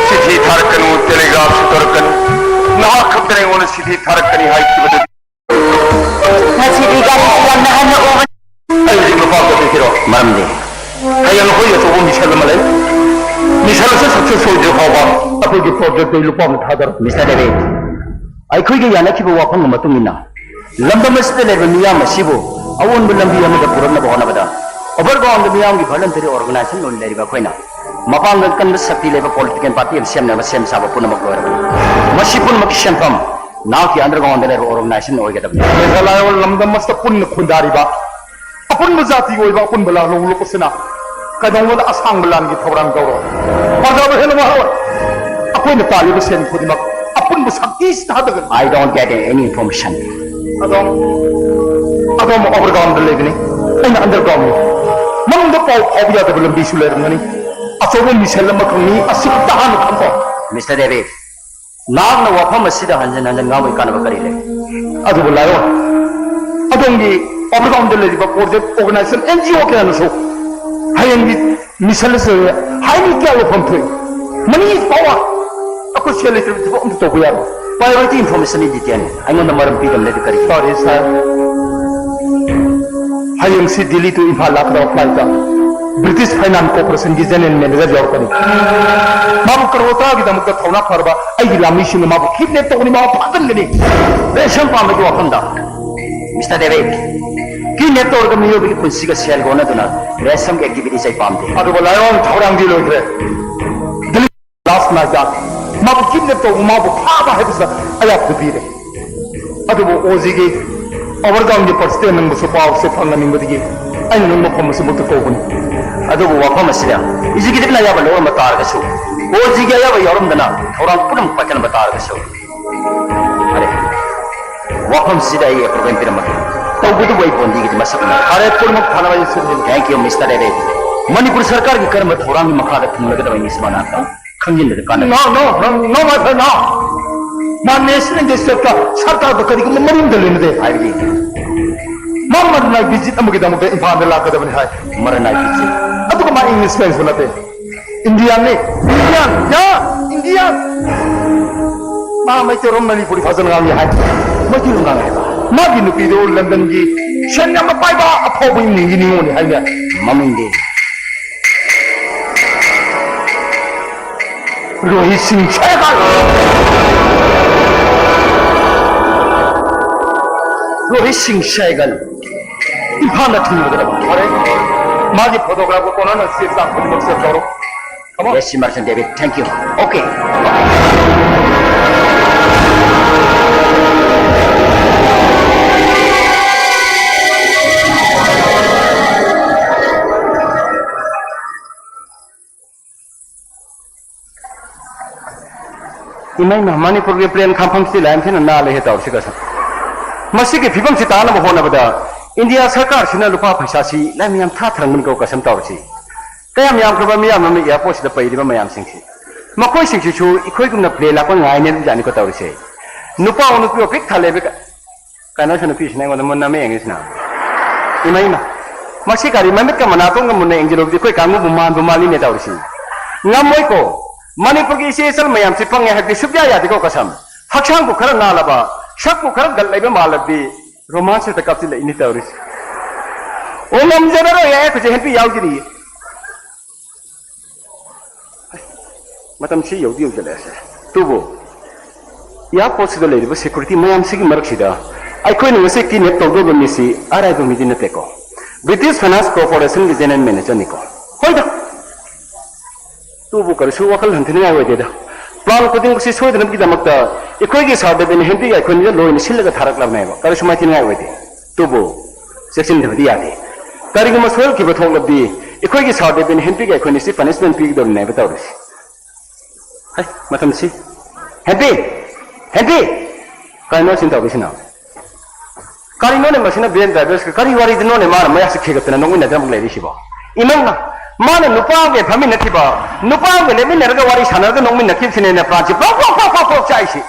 ꯆꯤꯊꯤ ꯊꯥꯔꯛꯀꯅꯨ, ꯇꯦꯂꯤꯒ꯭ꯔꯥꯐꯁꯨ ꯇꯧꯔꯛꯀꯅꯨ, ꯅꯍꯥꯛ ꯈꯛꯇꯅ ꯑꯩꯉꯣꯟꯗ ꯆꯤꯊꯤ ꯊꯥꯔꯛꯀꯅꯤ ꯍꯥꯏꯈꯤꯕꯗꯨ꯫ ꯉꯁꯤꯗꯤ ꯒꯥꯔꯤꯁꯤ ꯌꯥꯝꯅ ꯍꯟꯅ ꯎꯕꯅꯤ꯫ ꯑꯩ ꯍꯧꯖꯤꯛ ꯂꯨꯄꯥ ꯑꯝꯇ ꯄꯤꯈꯤꯔꯣ? ꯃꯔꯝꯗꯤ? ꯍꯌꯦꯡ ꯑꯩꯈꯣꯏꯒꯤ ꯑꯆꯧꯕ ꯃꯤꯁꯟ ꯑꯃ ꯂꯩ꯫ ꯃꯤꯁꯟ ꯑꯁꯤ ꯁꯛꯁꯦꯁ ꯑꯣꯏꯗ꯭ꯔꯤ ꯐꯥꯎꯕ ꯑꯩꯈꯣꯏꯒꯤ ꯄ꯭ꯔꯣꯖꯦꯛꯇ ꯑꯩ ꯂꯨꯄꯥ ꯑꯃ ꯊꯥꯗꯔꯣꯏ꯫ ꯃꯤꯁꯇꯔ ꯗꯦꯕꯤꯠ, ꯑꯩꯈꯣꯏꯒ ꯌꯥꯅꯈꯤꯕ ꯋꯥꯐꯝꯒꯤ ꯃꯇꯨꯡ ꯏꯟꯅ ꯂꯝꯗꯝ ꯑꯁꯤꯗ ꯂꯩꯔꯤꯕ ꯃꯤꯌꯥꯝ ꯑꯁꯤꯕꯨ ꯑꯑꯣꯟꯕ ꯂꯝꯕꯤ ꯑꯃꯗ ꯄꯨꯔꯛꯅꯕ ꯍꯣꯠꯅꯕꯗ overground ꯃꯤꯌꯥꯝꯒꯤ voluntary organization ꯑꯣꯏꯅ ꯂꯩꯔꯤꯕ ꯑꯩꯈꯣꯏꯅ ꯃꯄꯥꯡꯒꯜ ꯀꯟꯕ ꯁꯛꯇꯤ ꯂꯩꯕ political party ꯑꯃ ꯁꯦꯝꯅꯕ ꯁꯦꯝ ꯁꯥꯕ ꯄꯨꯝꯅꯃꯛ ꯂꯣꯏꯔꯕꯅꯤ꯫ ꯃꯁꯤ ꯄꯨꯝꯅꯃꯛꯀꯤ ꯁꯦꯟꯐꯝ ꯅꯍꯥꯛꯀꯤ underground ꯗ ꯂꯩꯕ organization ꯑꯣꯏꯒꯗꯕꯅꯤ꯫ ꯃꯦꯘꯥꯂꯌꯥ ꯂꯝꯗꯝ ꯑꯁꯤꯗ ꯄꯨꯟꯅ ꯈꯨꯟꯗꯥꯔꯤꯕ ꯑꯄꯨꯟꯕ ꯖꯥꯇꯤ ꯑꯣꯏꯕ ꯑꯄꯨꯟꯕ ꯂꯥꯜꯍꯧꯂꯨꯞ ꯑꯁꯤꯅ ꯀꯩꯗꯧꯅꯨꯡꯗ ꯑꯁꯥꯡꯕ ꯂꯥꯟꯒꯤ ꯊꯧꯔꯥꯡ ꯇꯧꯔꯣꯏ꯫ ꯄ꯭ꯔꯖꯥꯕꯨ ꯍꯦꯟꯅ ꯋꯥꯍꯜꯂꯣꯏ꯫ ꯑꯩꯈꯣꯏꯅ ꯇꯥꯜꯂꯤꯕ ꯁꯦꯟ ꯈꯨꯗꯤꯡꯃꯛ ꯑꯄꯨꯟꯕ ꯁꯛꯇꯤꯁꯤꯗ ꯍꯥꯞꯀꯅꯤ꯫ I don't get any information. ꯑꯗꯣꯝ, ꯑꯗꯣꯝ overground ꯗ ꯂꯩꯕꯅꯤ, ꯑꯩꯅ underground ꯅꯤ꯫ ꯃꯅꯨꯡꯗ ꯄꯥꯎ ꯐꯥꯎꯕ ꯌꯥꯗꯕ ꯂꯝꯕꯤꯁꯨ ꯂꯩꯔꯝꯒꯅꯤ꯫ ꯑꯆꯧꯕ ꯃꯤꯁꯟ ꯑꯃꯈꯛꯅꯤ, ꯑꯁꯤꯈꯛꯇ ꯍꯥꯟꯅ ꯈꯪꯗꯣꯛ꯫ ꯃꯤꯁꯇꯔ ꯗꯦꯕꯤꯠ, ꯅꯍꯥꯛꯅ ꯋꯥꯐꯝ ꯑꯁꯤꯗ ꯍꯟꯖꯤꯟ ꯍꯟꯖꯤꯟ ꯉꯥꯡꯕꯒꯤ ꯀꯥꯟꯅꯕ ꯀꯔꯤ ꯂꯩ? ꯑꯗꯨꯕꯨ ꯂꯥꯏꯑꯣꯟ, ꯑꯗꯣꯝꯒꯤ overground ꯗ ꯂꯩꯔꯤꯕ project organization N G O ꯀꯌꯥꯅꯁꯨ ꯍꯌꯦꯡꯒꯤ ꯃꯤꯁꯟ ꯑꯁꯤ highly ꯀꯌꯥ ꯋꯥꯐꯝ ꯊꯣꯛꯏ꯫ Money is power. ꯑꯩꯈꯣꯏ ꯁꯦꯜ ꯂꯩꯇ꯭ꯔꯕꯗꯤ ꯊꯕꯛ ꯑꯝꯇ ꯇꯧꯕ ꯌꯥꯔꯣꯏ꯫ Priority information in detail. ꯑꯩꯉꯣꯟꯗ ꯃꯔꯝ ꯄꯤꯗꯕ ꯂꯩꯔꯗꯤ ꯀꯔꯤ? Sorry, sir. ꯍꯌꯦꯡꯁꯤ ꯗꯤꯜꯂꯤ to ꯏꯝꯐꯥꯜ ꯂꯥꯛꯀꯗꯕ flight ꯇ British Finance Corporation ꯒꯤ general manager ꯌꯧꯔꯛꯀꯅꯤ꯫ ꯃꯥꯕꯨ ꯀꯔꯣꯔ ꯇꯔꯥꯒꯤꯗꯃꯛꯇ ꯊꯧꯅꯥ ꯐꯔꯕ ꯑꯩꯒꯤ ꯂꯥꯟꯃꯤꯁꯤꯡꯅ ꯃꯥꯕꯨ kidnap ꯇꯧꯒꯅꯤ, ꯃꯥꯕꯨ ꯐꯥꯖꯤꯟꯒꯅꯤ꯫ ꯔꯦꯁꯟ ꯄꯥꯝꯕꯒꯤ ꯋꯥꯐꯝꯗ, ꯃꯤꯁꯇꯔ ꯗꯦꯕꯤꯠ, kidnap ꯇꯧꯔꯒ ꯃꯤꯑꯣꯏꯕꯒꯤ ꯄꯨꯟꯁꯤꯒ ꯁꯦꯜꯒ ꯑꯣꯟꯅꯗꯨꯅ ꯔꯦꯁꯟꯒꯤ activities ꯑꯩ ꯄꯥꯝꯗꯦ꯫ ꯑꯗꯨꯕꯨ ꯂꯥꯏꯑꯣꯟ, ꯊꯧꯔꯥꯡꯗꯤ ꯂꯣꯏꯈ꯭ꯔꯦ꯫ ꯗꯤꯜꯂꯤ last night ꯇ ꯃꯥꯕꯨ kidnap ꯇꯧꯕ, ꯃꯥꯕꯨ ꯐꯥꯕ ꯍꯥꯏꯕꯁꯤꯗ ꯑꯌꯥꯕꯗꯨ ꯄꯤꯔꯦ꯫ ꯑꯗꯨꯕꯨ ꯑꯣꯖꯤꯒꯤ overground ꯒꯤ president ꯅꯪꯕꯨꯁꯨ ꯄꯥꯎꯁꯦ ꯐꯪꯍꯟꯅꯤꯡꯕꯗꯒꯤ ꯑꯩꯅ ꯅꯪ ꯃꯐꯝ ꯑꯁꯤꯃꯛꯇ ꯀꯧꯕꯅꯤ꯫ ꯑꯗꯨꯕꯨ ꯋꯥꯐꯝ ꯑꯁꯤꯗ executive ꯅ ꯑꯌꯥꯕ ꯂꯧꯔꯝꯕ ꯇꯥꯔꯒꯁꯨ, ꯑꯣꯖꯤꯒꯤ ꯑꯌꯥꯕ ꯌꯥꯎꯔꯝꯗꯅ ꯊꯧꯔꯥꯡ ꯄꯨꯝꯅꯃꯛ ꯄꯥꯏꯈꯠꯂꯝꯕ ꯇꯥꯔꯒꯁꯨ, ꯐꯔꯦ, ꯋꯥꯐꯝꯁꯤꯗ ꯑꯩ approval ꯄꯤꯔꯝꯃꯒꯦ꯫ ꯇꯧꯕꯇꯕꯨ ꯑꯩ ꯕꯣꯟꯗꯤꯒꯤꯗꯤ ꯃꯁꯛ ꯎꯅꯔꯦ꯫ ꯐꯔꯦ, ꯄꯨꯝꯅꯃꯛ ꯐꯅꯕ ꯑꯩ ꯁꯤꯟꯒꯦ꯫ Thank you, mister debit. Manipur ꯁꯔꯀꯥꯔꯒꯤ ꯀꯔꯝꯕ ꯊꯧꯔꯥꯡꯒꯤ ꯃꯈꯥꯗ ꯊꯨꯡꯂꯒꯗꯕ ꯃꯤꯁ ꯃꯅꯥꯛꯇ ꯈꯪꯖꯤꯟꯕꯗ ꯀꯥꯟꯅꯕ? No, no, no, no, my friend, no. ꯃꯥ national interest ꯀ ꯁꯔꯀꯥꯔꯒ ꯀꯔꯤꯒꯨꯝꯕ ꯃꯔꯤ ꯑꯃꯇ ꯂꯩꯅꯗꯦ꯫ ꯍꯥꯏꯕꯗꯤ? ꯃꯥ ꯃꯔꯅꯥꯏ visit ꯑꯃꯒꯤꯗꯃꯛꯇ ꯏꯝꯐꯥꯜꯗ ꯂꯥꯛꯀꯗꯕꯅꯤ ꯍꯥꯏ꯫ ꯃꯔꯅꯥꯏ visit? ꯑꯗꯨꯒ ꯃꯥ English ꯐꯦꯟꯁꯨ ꯅꯠꯇꯦ꯫ ꯏꯟꯗꯤꯌꯥꯟꯅꯤ꯫ ꯏꯟꯗꯤꯌꯥꯟ꯫ ꯌꯥ, ꯏꯟꯗꯤꯌꯥꯟ꯫ ꯃꯥ ꯃꯩꯇꯩꯔꯣꯝ ꯃꯅꯤꯄꯨꯔꯤ ꯐꯖꯅ ꯉꯥꯡꯉꯤ ꯍꯥꯏ꯫ ꯃꯩꯇꯩꯂꯣꯟ ꯉꯥꯡꯉꯦ ꯍꯥꯏꯕ꯫ ꯃꯥꯒꯤ ꯅꯨꯄꯤꯗꯣ ꯂꯟꯗꯟꯒꯤ ꯁꯦꯟ ꯌꯥꯝꯅ ꯄꯥꯏꯕ ꯑꯐꯥꯎꯕ ꯏꯃꯨꯡꯒꯤ ꯅꯤꯉꯣꯜꯅꯤ ꯍꯥꯏꯅ꯫ ꯃꯃꯤꯡꯗꯤ? ꯔꯣꯍꯤꯠ ꯁꯤꯡ ꯁꯦꯒꯜ꯫ ꯔꯣꯍꯤꯠ ꯁꯤꯡ ꯁꯦꯒꯜ꯫ ꯏꯝꯐꯥꯜꯗ ꯊꯨꯡꯂꯒꯗꯕ꯫ ꯐꯔꯦ꯫ ꯃꯥꯒꯤ photograph ꯀꯣꯟꯅꯅ ꯆꯦ ꯆꯥꯡ ꯈꯨꯗꯤꯡꯃꯛ save ꯇꯧꯔꯣ꯫ Come on. Yes, Merchant David. Thank you. Okay. ꯏꯃꯩꯃ, ꯃꯅꯤꯄꯨꯔꯒꯤ ꯄ꯭ꯂꯦꯟ ꯈꯥꯝꯐꯝꯁꯤꯗꯤ ꯂꯥꯏ ꯌꯥꯝ ꯊꯤꯅ ꯅꯥꯜꯂꯦꯍꯦ ꯇꯧꯔꯤꯁꯤ ꯀꯁꯝ꯫ ꯃꯁꯤꯒꯤ ꯐꯤꯕꯝꯁꯤ ꯇꯥꯅꯕ ꯍꯣꯠꯅꯕꯗ ꯏꯟꯗꯤꯌꯥ ꯁꯔꯀꯥꯔꯁꯤꯅ ꯂꯨꯄꯥ ꯄꯩꯁꯥꯁꯤ ꯂꯥꯏ ꯃꯌꯥꯝ ꯊꯥꯊꯔꯝꯒꯅꯤꯀꯣ ꯀꯁꯝ ꯇꯧꯔꯤꯁꯤ꯫ ꯀꯌꯥꯝ ꯌꯥꯝꯈ꯭ꯔꯕ ꯃꯤꯌꯥꯝ ꯑꯃ ꯑꯦꯌꯥꯔꯄꯣꯔꯠꯁꯤꯗ ꯄꯩꯔꯤꯕ ꯃꯌꯥꯝꯁꯤꯡꯁꯤ꯫ ꯃꯈꯣꯏꯁꯤꯡꯁꯤꯁꯨ ꯑꯩꯈꯣꯏꯒꯨꯝꯅ ꯄ꯭ꯂꯦꯟ ꯂꯥꯛꯄ ꯉꯥꯏꯅꯦ ꯖꯥꯠꯅꯤꯀꯣ ꯇꯧꯔꯤꯁꯦ꯫ ꯅꯨꯄꯥ ꯑꯣ ꯅꯨꯄꯤ ꯑꯣ ꯄꯤꯛ ꯊꯜꯂꯦꯕ꯫ ꯀꯩꯅꯣ ꯁꯤ ꯅꯨꯄꯤꯁꯤꯅ ꯑꯩꯉꯣꯟꯗ ꯃꯨꯟꯅ ꯑꯃ ꯌꯦꯡꯉꯤꯁꯤꯅ꯫ ꯏꯃꯥ, ꯏꯃꯥ꯫ ꯃꯁꯤ ꯀꯔꯤ ꯃꯃꯤꯠꯀ ꯃꯅꯥꯇꯣꯟꯒ ꯃꯨꯟꯅ ꯌꯦꯡꯁꯤꯜꯂꯨꯕꯗꯤ ꯑꯩꯈꯣꯏ ꯀꯥꯡꯕꯨꯕꯨ ꯃꯥꯟꯕꯨ ꯃꯥꯜꯂꯤꯅꯦ ꯇꯧꯔꯤꯁꯤ꯫ ꯉꯝꯃꯣꯏꯀꯣ꯫ ꯃꯅꯤꯄꯨꯔꯒꯤ ꯏꯆꯦ ꯏꯆꯜ ꯃꯌꯥꯝꯁꯤ ꯄꯪꯉꯦ ꯍꯥꯏꯕꯗꯤ ꯁꯨꯛꯌꯥ ꯌꯥꯗꯦꯀꯣ ꯀꯁꯝ꯫ ꯍꯛꯆꯥꯡꯕꯨ ꯈꯔ ꯅꯥꯜꯂꯕ, ꯁꯛꯄꯨ ꯈꯔ ꯒꯠ ꯂꯩꯕ ꯃꯥꯜꯂꯕꯗꯤ ꯔꯣꯃꯥꯟꯁ ꯍꯦꯛꯇ ꯀꯥꯞꯁꯤꯜꯂꯛꯏꯅꯦ ꯇꯧꯔꯤꯁꯤ꯫ ꯑꯣ, ꯉꯝꯖꯔꯔꯣꯏ, ꯑꯩ ꯈꯨꯠꯁꯦ ꯍꯦꯟꯄꯤ ꯌꯥꯎꯖꯔꯤꯌꯦ꯫ ꯃꯇꯝꯁꯤ ꯌꯧꯗꯤ ꯌꯧꯁꯤꯜꯂꯛꯑꯁꯦ꯫ ꯑꯗꯨꯕꯨ ꯑꯦꯌꯥꯔꯄꯣꯔꯠꯁꯤꯗ ꯂꯩꯔꯤꯕ ꯁꯦꯀ꯭ꯌꯨꯔꯤꯇꯤ ꯃꯌꯥꯝꯁꯤꯒꯤ ꯃꯔꯛꯁꯤꯗ ꯑꯩꯈꯣꯏꯅ ꯉꯁꯤ ꯀꯤꯗꯅꯦꯞ ꯇꯧꯗꯧꯕ ꯃꯤꯁꯤ ꯑꯔꯥꯏꯕ ꯃꯤꯗꯤ ꯅꯠꯇꯦꯀꯣ꯫ ꯕ꯭ꯔꯤꯇꯤꯁ ꯐꯥꯏꯅꯥꯟꯁ ꯀꯣꯔꯄꯣꯔꯦꯁꯟꯒꯤ ꯖꯦꯅꯔꯦꯜ ꯃꯦꯅꯦꯖꯔꯅꯤꯀꯣ꯫ ꯍꯣꯏꯗ, ꯑꯗꯨꯕꯨ ꯀꯔꯤꯁꯨ ꯋꯥꯈꯜ ꯍꯟꯊꯅꯤꯡꯉꯥꯏ ꯑꯣꯏꯗꯦꯗ꯫ ꯄ꯭ꯂꯥꯟ ꯈꯨꯗꯤꯡꯃꯛꯁꯤ ꯁꯣꯏꯗꯅꯕꯒꯤꯗꯃꯛꯇ ꯑꯩꯈꯣꯏꯒꯤ ꯁꯥꯔ ꯗꯦꯕꯤꯟ ꯍꯦꯟꯔꯤꯒ ꯑꯩꯈꯣꯏꯅꯤꯗ ꯂꯣꯏꯅ ꯁꯤꯜꯂꯒ ꯊꯥꯔꯛꯂꯕꯅꯦꯕ꯫ ꯀꯔꯤꯁꯨ ꯃꯥꯏꯊꯤꯅꯤꯡꯉꯥꯏ ꯑꯣꯏꯗꯦ꯫ ꯑꯗꯨꯕꯨ ꯆꯦꯛꯁꯤꯟꯗꯕꯗꯤ ꯌꯥꯗꯦ꯫ ꯀꯔꯤꯒꯨꯝꯕ ꯁꯣꯏꯔꯛꯈꯤꯕ ꯊꯣꯛꯂꯕꯗꯤ ꯑꯩꯈꯣꯏꯒꯤ ꯁꯥꯔ ꯗꯦꯕꯤꯟ ꯍꯦꯟꯔꯤꯒ ꯑꯩꯈꯣꯏꯅꯤꯁꯤ ꯄꯅꯤꯁꯃꯦꯟ ꯄꯤꯒꯗꯧꯔꯤꯅꯦꯕ ꯇꯧꯔꯤꯁꯤ꯫ ꯍꯩ, ꯃꯇꯝꯁꯤ꯫ ꯍꯦꯟꯔꯤ! ꯍꯦꯟꯔꯤ! ꯀꯔꯤꯅꯣ ꯁꯤꯅ ꯇꯧꯔꯤꯁꯤꯅ? ꯀꯔꯤꯅꯣꯅꯦ ꯃꯁꯤꯅ ꯚꯦꯟ ꯗ꯭ꯔꯥꯏꯚꯔꯁꯤꯒ ꯀꯔꯤ ꯋꯥꯔꯤꯗꯅꯣꯅꯦ ꯃꯥꯅ ꯃꯌꯥꯛꯁꯦ ꯈꯦꯒꯠꯇꯅ ꯅꯣꯛꯃꯤꯟꯅꯗꯅ ꯑꯃꯨꯛ ꯂꯩꯔꯤꯁꯤꯕꯣ? ꯏꯃꯩꯃ! ꯃꯥꯅ ꯅꯨꯄꯥ ꯑꯃꯒ ꯐꯝꯃꯤꯟꯅꯈꯤꯕ, ꯅꯨꯄꯥ ꯑꯃꯒ ꯂꯦꯞꯃꯤꯟꯅꯔꯒ ꯋꯥꯔꯤ ꯁꯥꯟꯅꯔꯒ ꯅꯣꯛꯃꯤꯟꯅꯈꯤꯕꯁꯤꯅꯦꯅ ꯄ꯭ꯔꯥꯟꯁꯦ ꯄ꯭ꯔꯣꯛ ꯄ꯭ꯔꯣꯛ ꯄ꯭ꯔꯣꯛ ꯄ꯭ꯔꯣꯛ ꯄ꯭ꯔꯣꯛ ꯆꯥꯛꯏꯁꯤ꯫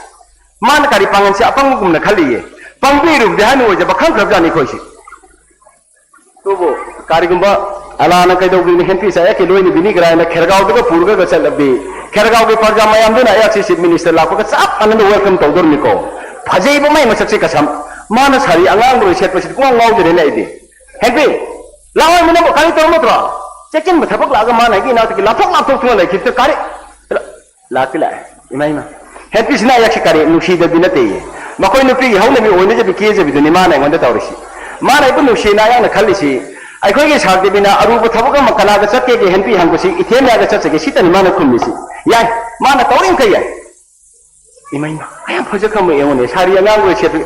ꯃꯥꯅ ꯀꯔꯤ ꯄꯥꯡꯒꯜꯁꯦ ꯑꯄꯪꯕꯒꯨꯝꯅ ꯈꯜꯂꯤꯌꯦ? ꯄꯪꯕꯤꯔꯨꯕꯗꯤ ꯍꯥꯏꯅ ꯑꯣꯏꯖꯕ ꯈꯪꯈ꯭ꯔꯕꯖꯥꯠꯅꯤ ꯑꯩꯈꯣꯏꯁꯦ꯫ ꯑꯗꯨꯕꯨ ꯀꯔꯤꯒꯨꯝꯕ ꯑꯂꯥꯅ ꯀꯩꯗꯧꯕꯤꯅꯤ ꯍꯦꯟꯄꯤꯁꯦ ꯑꯩꯍꯥꯛꯀꯤ ꯂꯣꯏꯅꯕꯤꯅꯤ ꯀꯔꯥꯏꯅ ꯈꯦꯔꯒꯥꯎꯗꯒ ꯄꯨꯔꯒ ꯆꯠꯂꯕꯤ, ꯈꯦꯔꯒꯥꯎꯒꯤ ꯄ꯭ꯔꯖꯥ ꯃꯌꯥꯝꯗꯨꯅ ꯑꯩꯍꯥꯛꯁꯤ ꯆꯤꯐ ꯃꯤꯅꯤꯁꯇꯔ ꯂꯥꯛꯄꯒ ꯆꯞ ꯃꯥꯟꯅꯅ ꯋꯦꯜꯀꯝ ꯇꯧꯗꯣꯔꯤꯅꯤꯀꯣ꯫ ꯐꯖꯩꯕ ꯃꯥꯏ ꯃꯁꯛꯁꯦ ꯀꯁꯝ꯫ ꯃꯥꯅ ꯁꯥꯔꯤ ꯑꯉꯥꯡꯕ ꯂꯣꯏ ꯁꯦꯠꯄꯁꯤꯗꯤ ꯄꯨꯡꯉꯥꯎ ꯉꯥꯎꯗꯔꯦꯅꯦ ꯑꯩꯗꯤ꯫ ꯍꯦꯟꯄꯤ, ꯂꯥꯛꯑꯣ ꯏꯃꯨꯡꯗ ꯀꯔꯤ ꯇꯧꯔꯝꯃꯗ꯭ꯔꯣ? ꯆꯦꯛꯁꯤꯟꯕ ꯊꯕꯛ ꯂꯥꯛꯑꯒ ꯃꯥꯅ ꯑꯩꯒꯤ ꯏꯅꯥꯛꯇꯒꯤ ꯂꯥꯞꯊꯣꯛ ꯂꯥꯞꯊꯣꯛꯇꯨꯅ ꯂꯩꯈꯤꯕꯗ ꯀꯔꯤ? ꯂꯥꯛꯇꯤ ꯂꯥꯛꯑꯦ꯫ ꯏꯃꯥ, ꯏꯃꯥ꯫ ꯍꯦꯟꯄꯤꯁꯤꯅ ꯑꯩꯍꯥꯛꯁꯤ ꯀꯔꯤ ꯅꯨꯡꯁꯤꯗꯕꯤ ꯅꯠꯇꯦꯌꯦ꯫ ꯃꯈꯣꯏ ꯅꯨꯄꯤꯒꯤ ꯍꯧꯅꯕꯤ ꯑꯣꯏꯅꯖꯕꯤ ꯀꯦꯖꯕꯤꯗꯨꯅꯤ ꯃꯥꯅ ꯑꯩꯉꯣꯟꯗ ꯇꯧꯔꯤꯁꯤ꯫ ꯃꯥꯅ ꯑꯩꯕꯨ ꯅꯨꯡꯁꯤꯅ ꯑꯩꯍꯥꯛꯅ ꯈꯜꯂꯤꯁꯤ, ꯑꯩꯈꯣꯏꯒꯤ ꯁꯥꯔꯗꯦꯕꯤꯅ ꯑꯔꯨꯕ ꯊꯕꯛ ꯑꯃ ꯀꯅꯥꯗ ꯆꯠꯀꯦꯒꯦ ꯍꯦꯟꯄꯤ ꯍꯪꯕꯁꯤ ꯏꯊꯦꯝ ꯌꯥꯒ ꯆꯠꯆꯒꯦ ꯁꯤꯇꯅꯤ ꯃꯥꯅ ꯈꯨꯝꯃꯤꯁꯤ꯫ ꯌꯥꯏ, ꯃꯥꯅ ꯇꯧꯔꯤꯃꯈꯩ ꯌꯥꯏ꯫ ꯏꯃꯥ, ꯏꯃꯥ, ꯌꯥꯝ ꯐꯖꯈ꯭ꯔꯕ ꯌꯦꯡꯉꯨꯅꯦ, ꯁꯥꯔꯤ ꯑꯉꯥꯡꯕ ꯁꯦꯠꯄꯤ꯫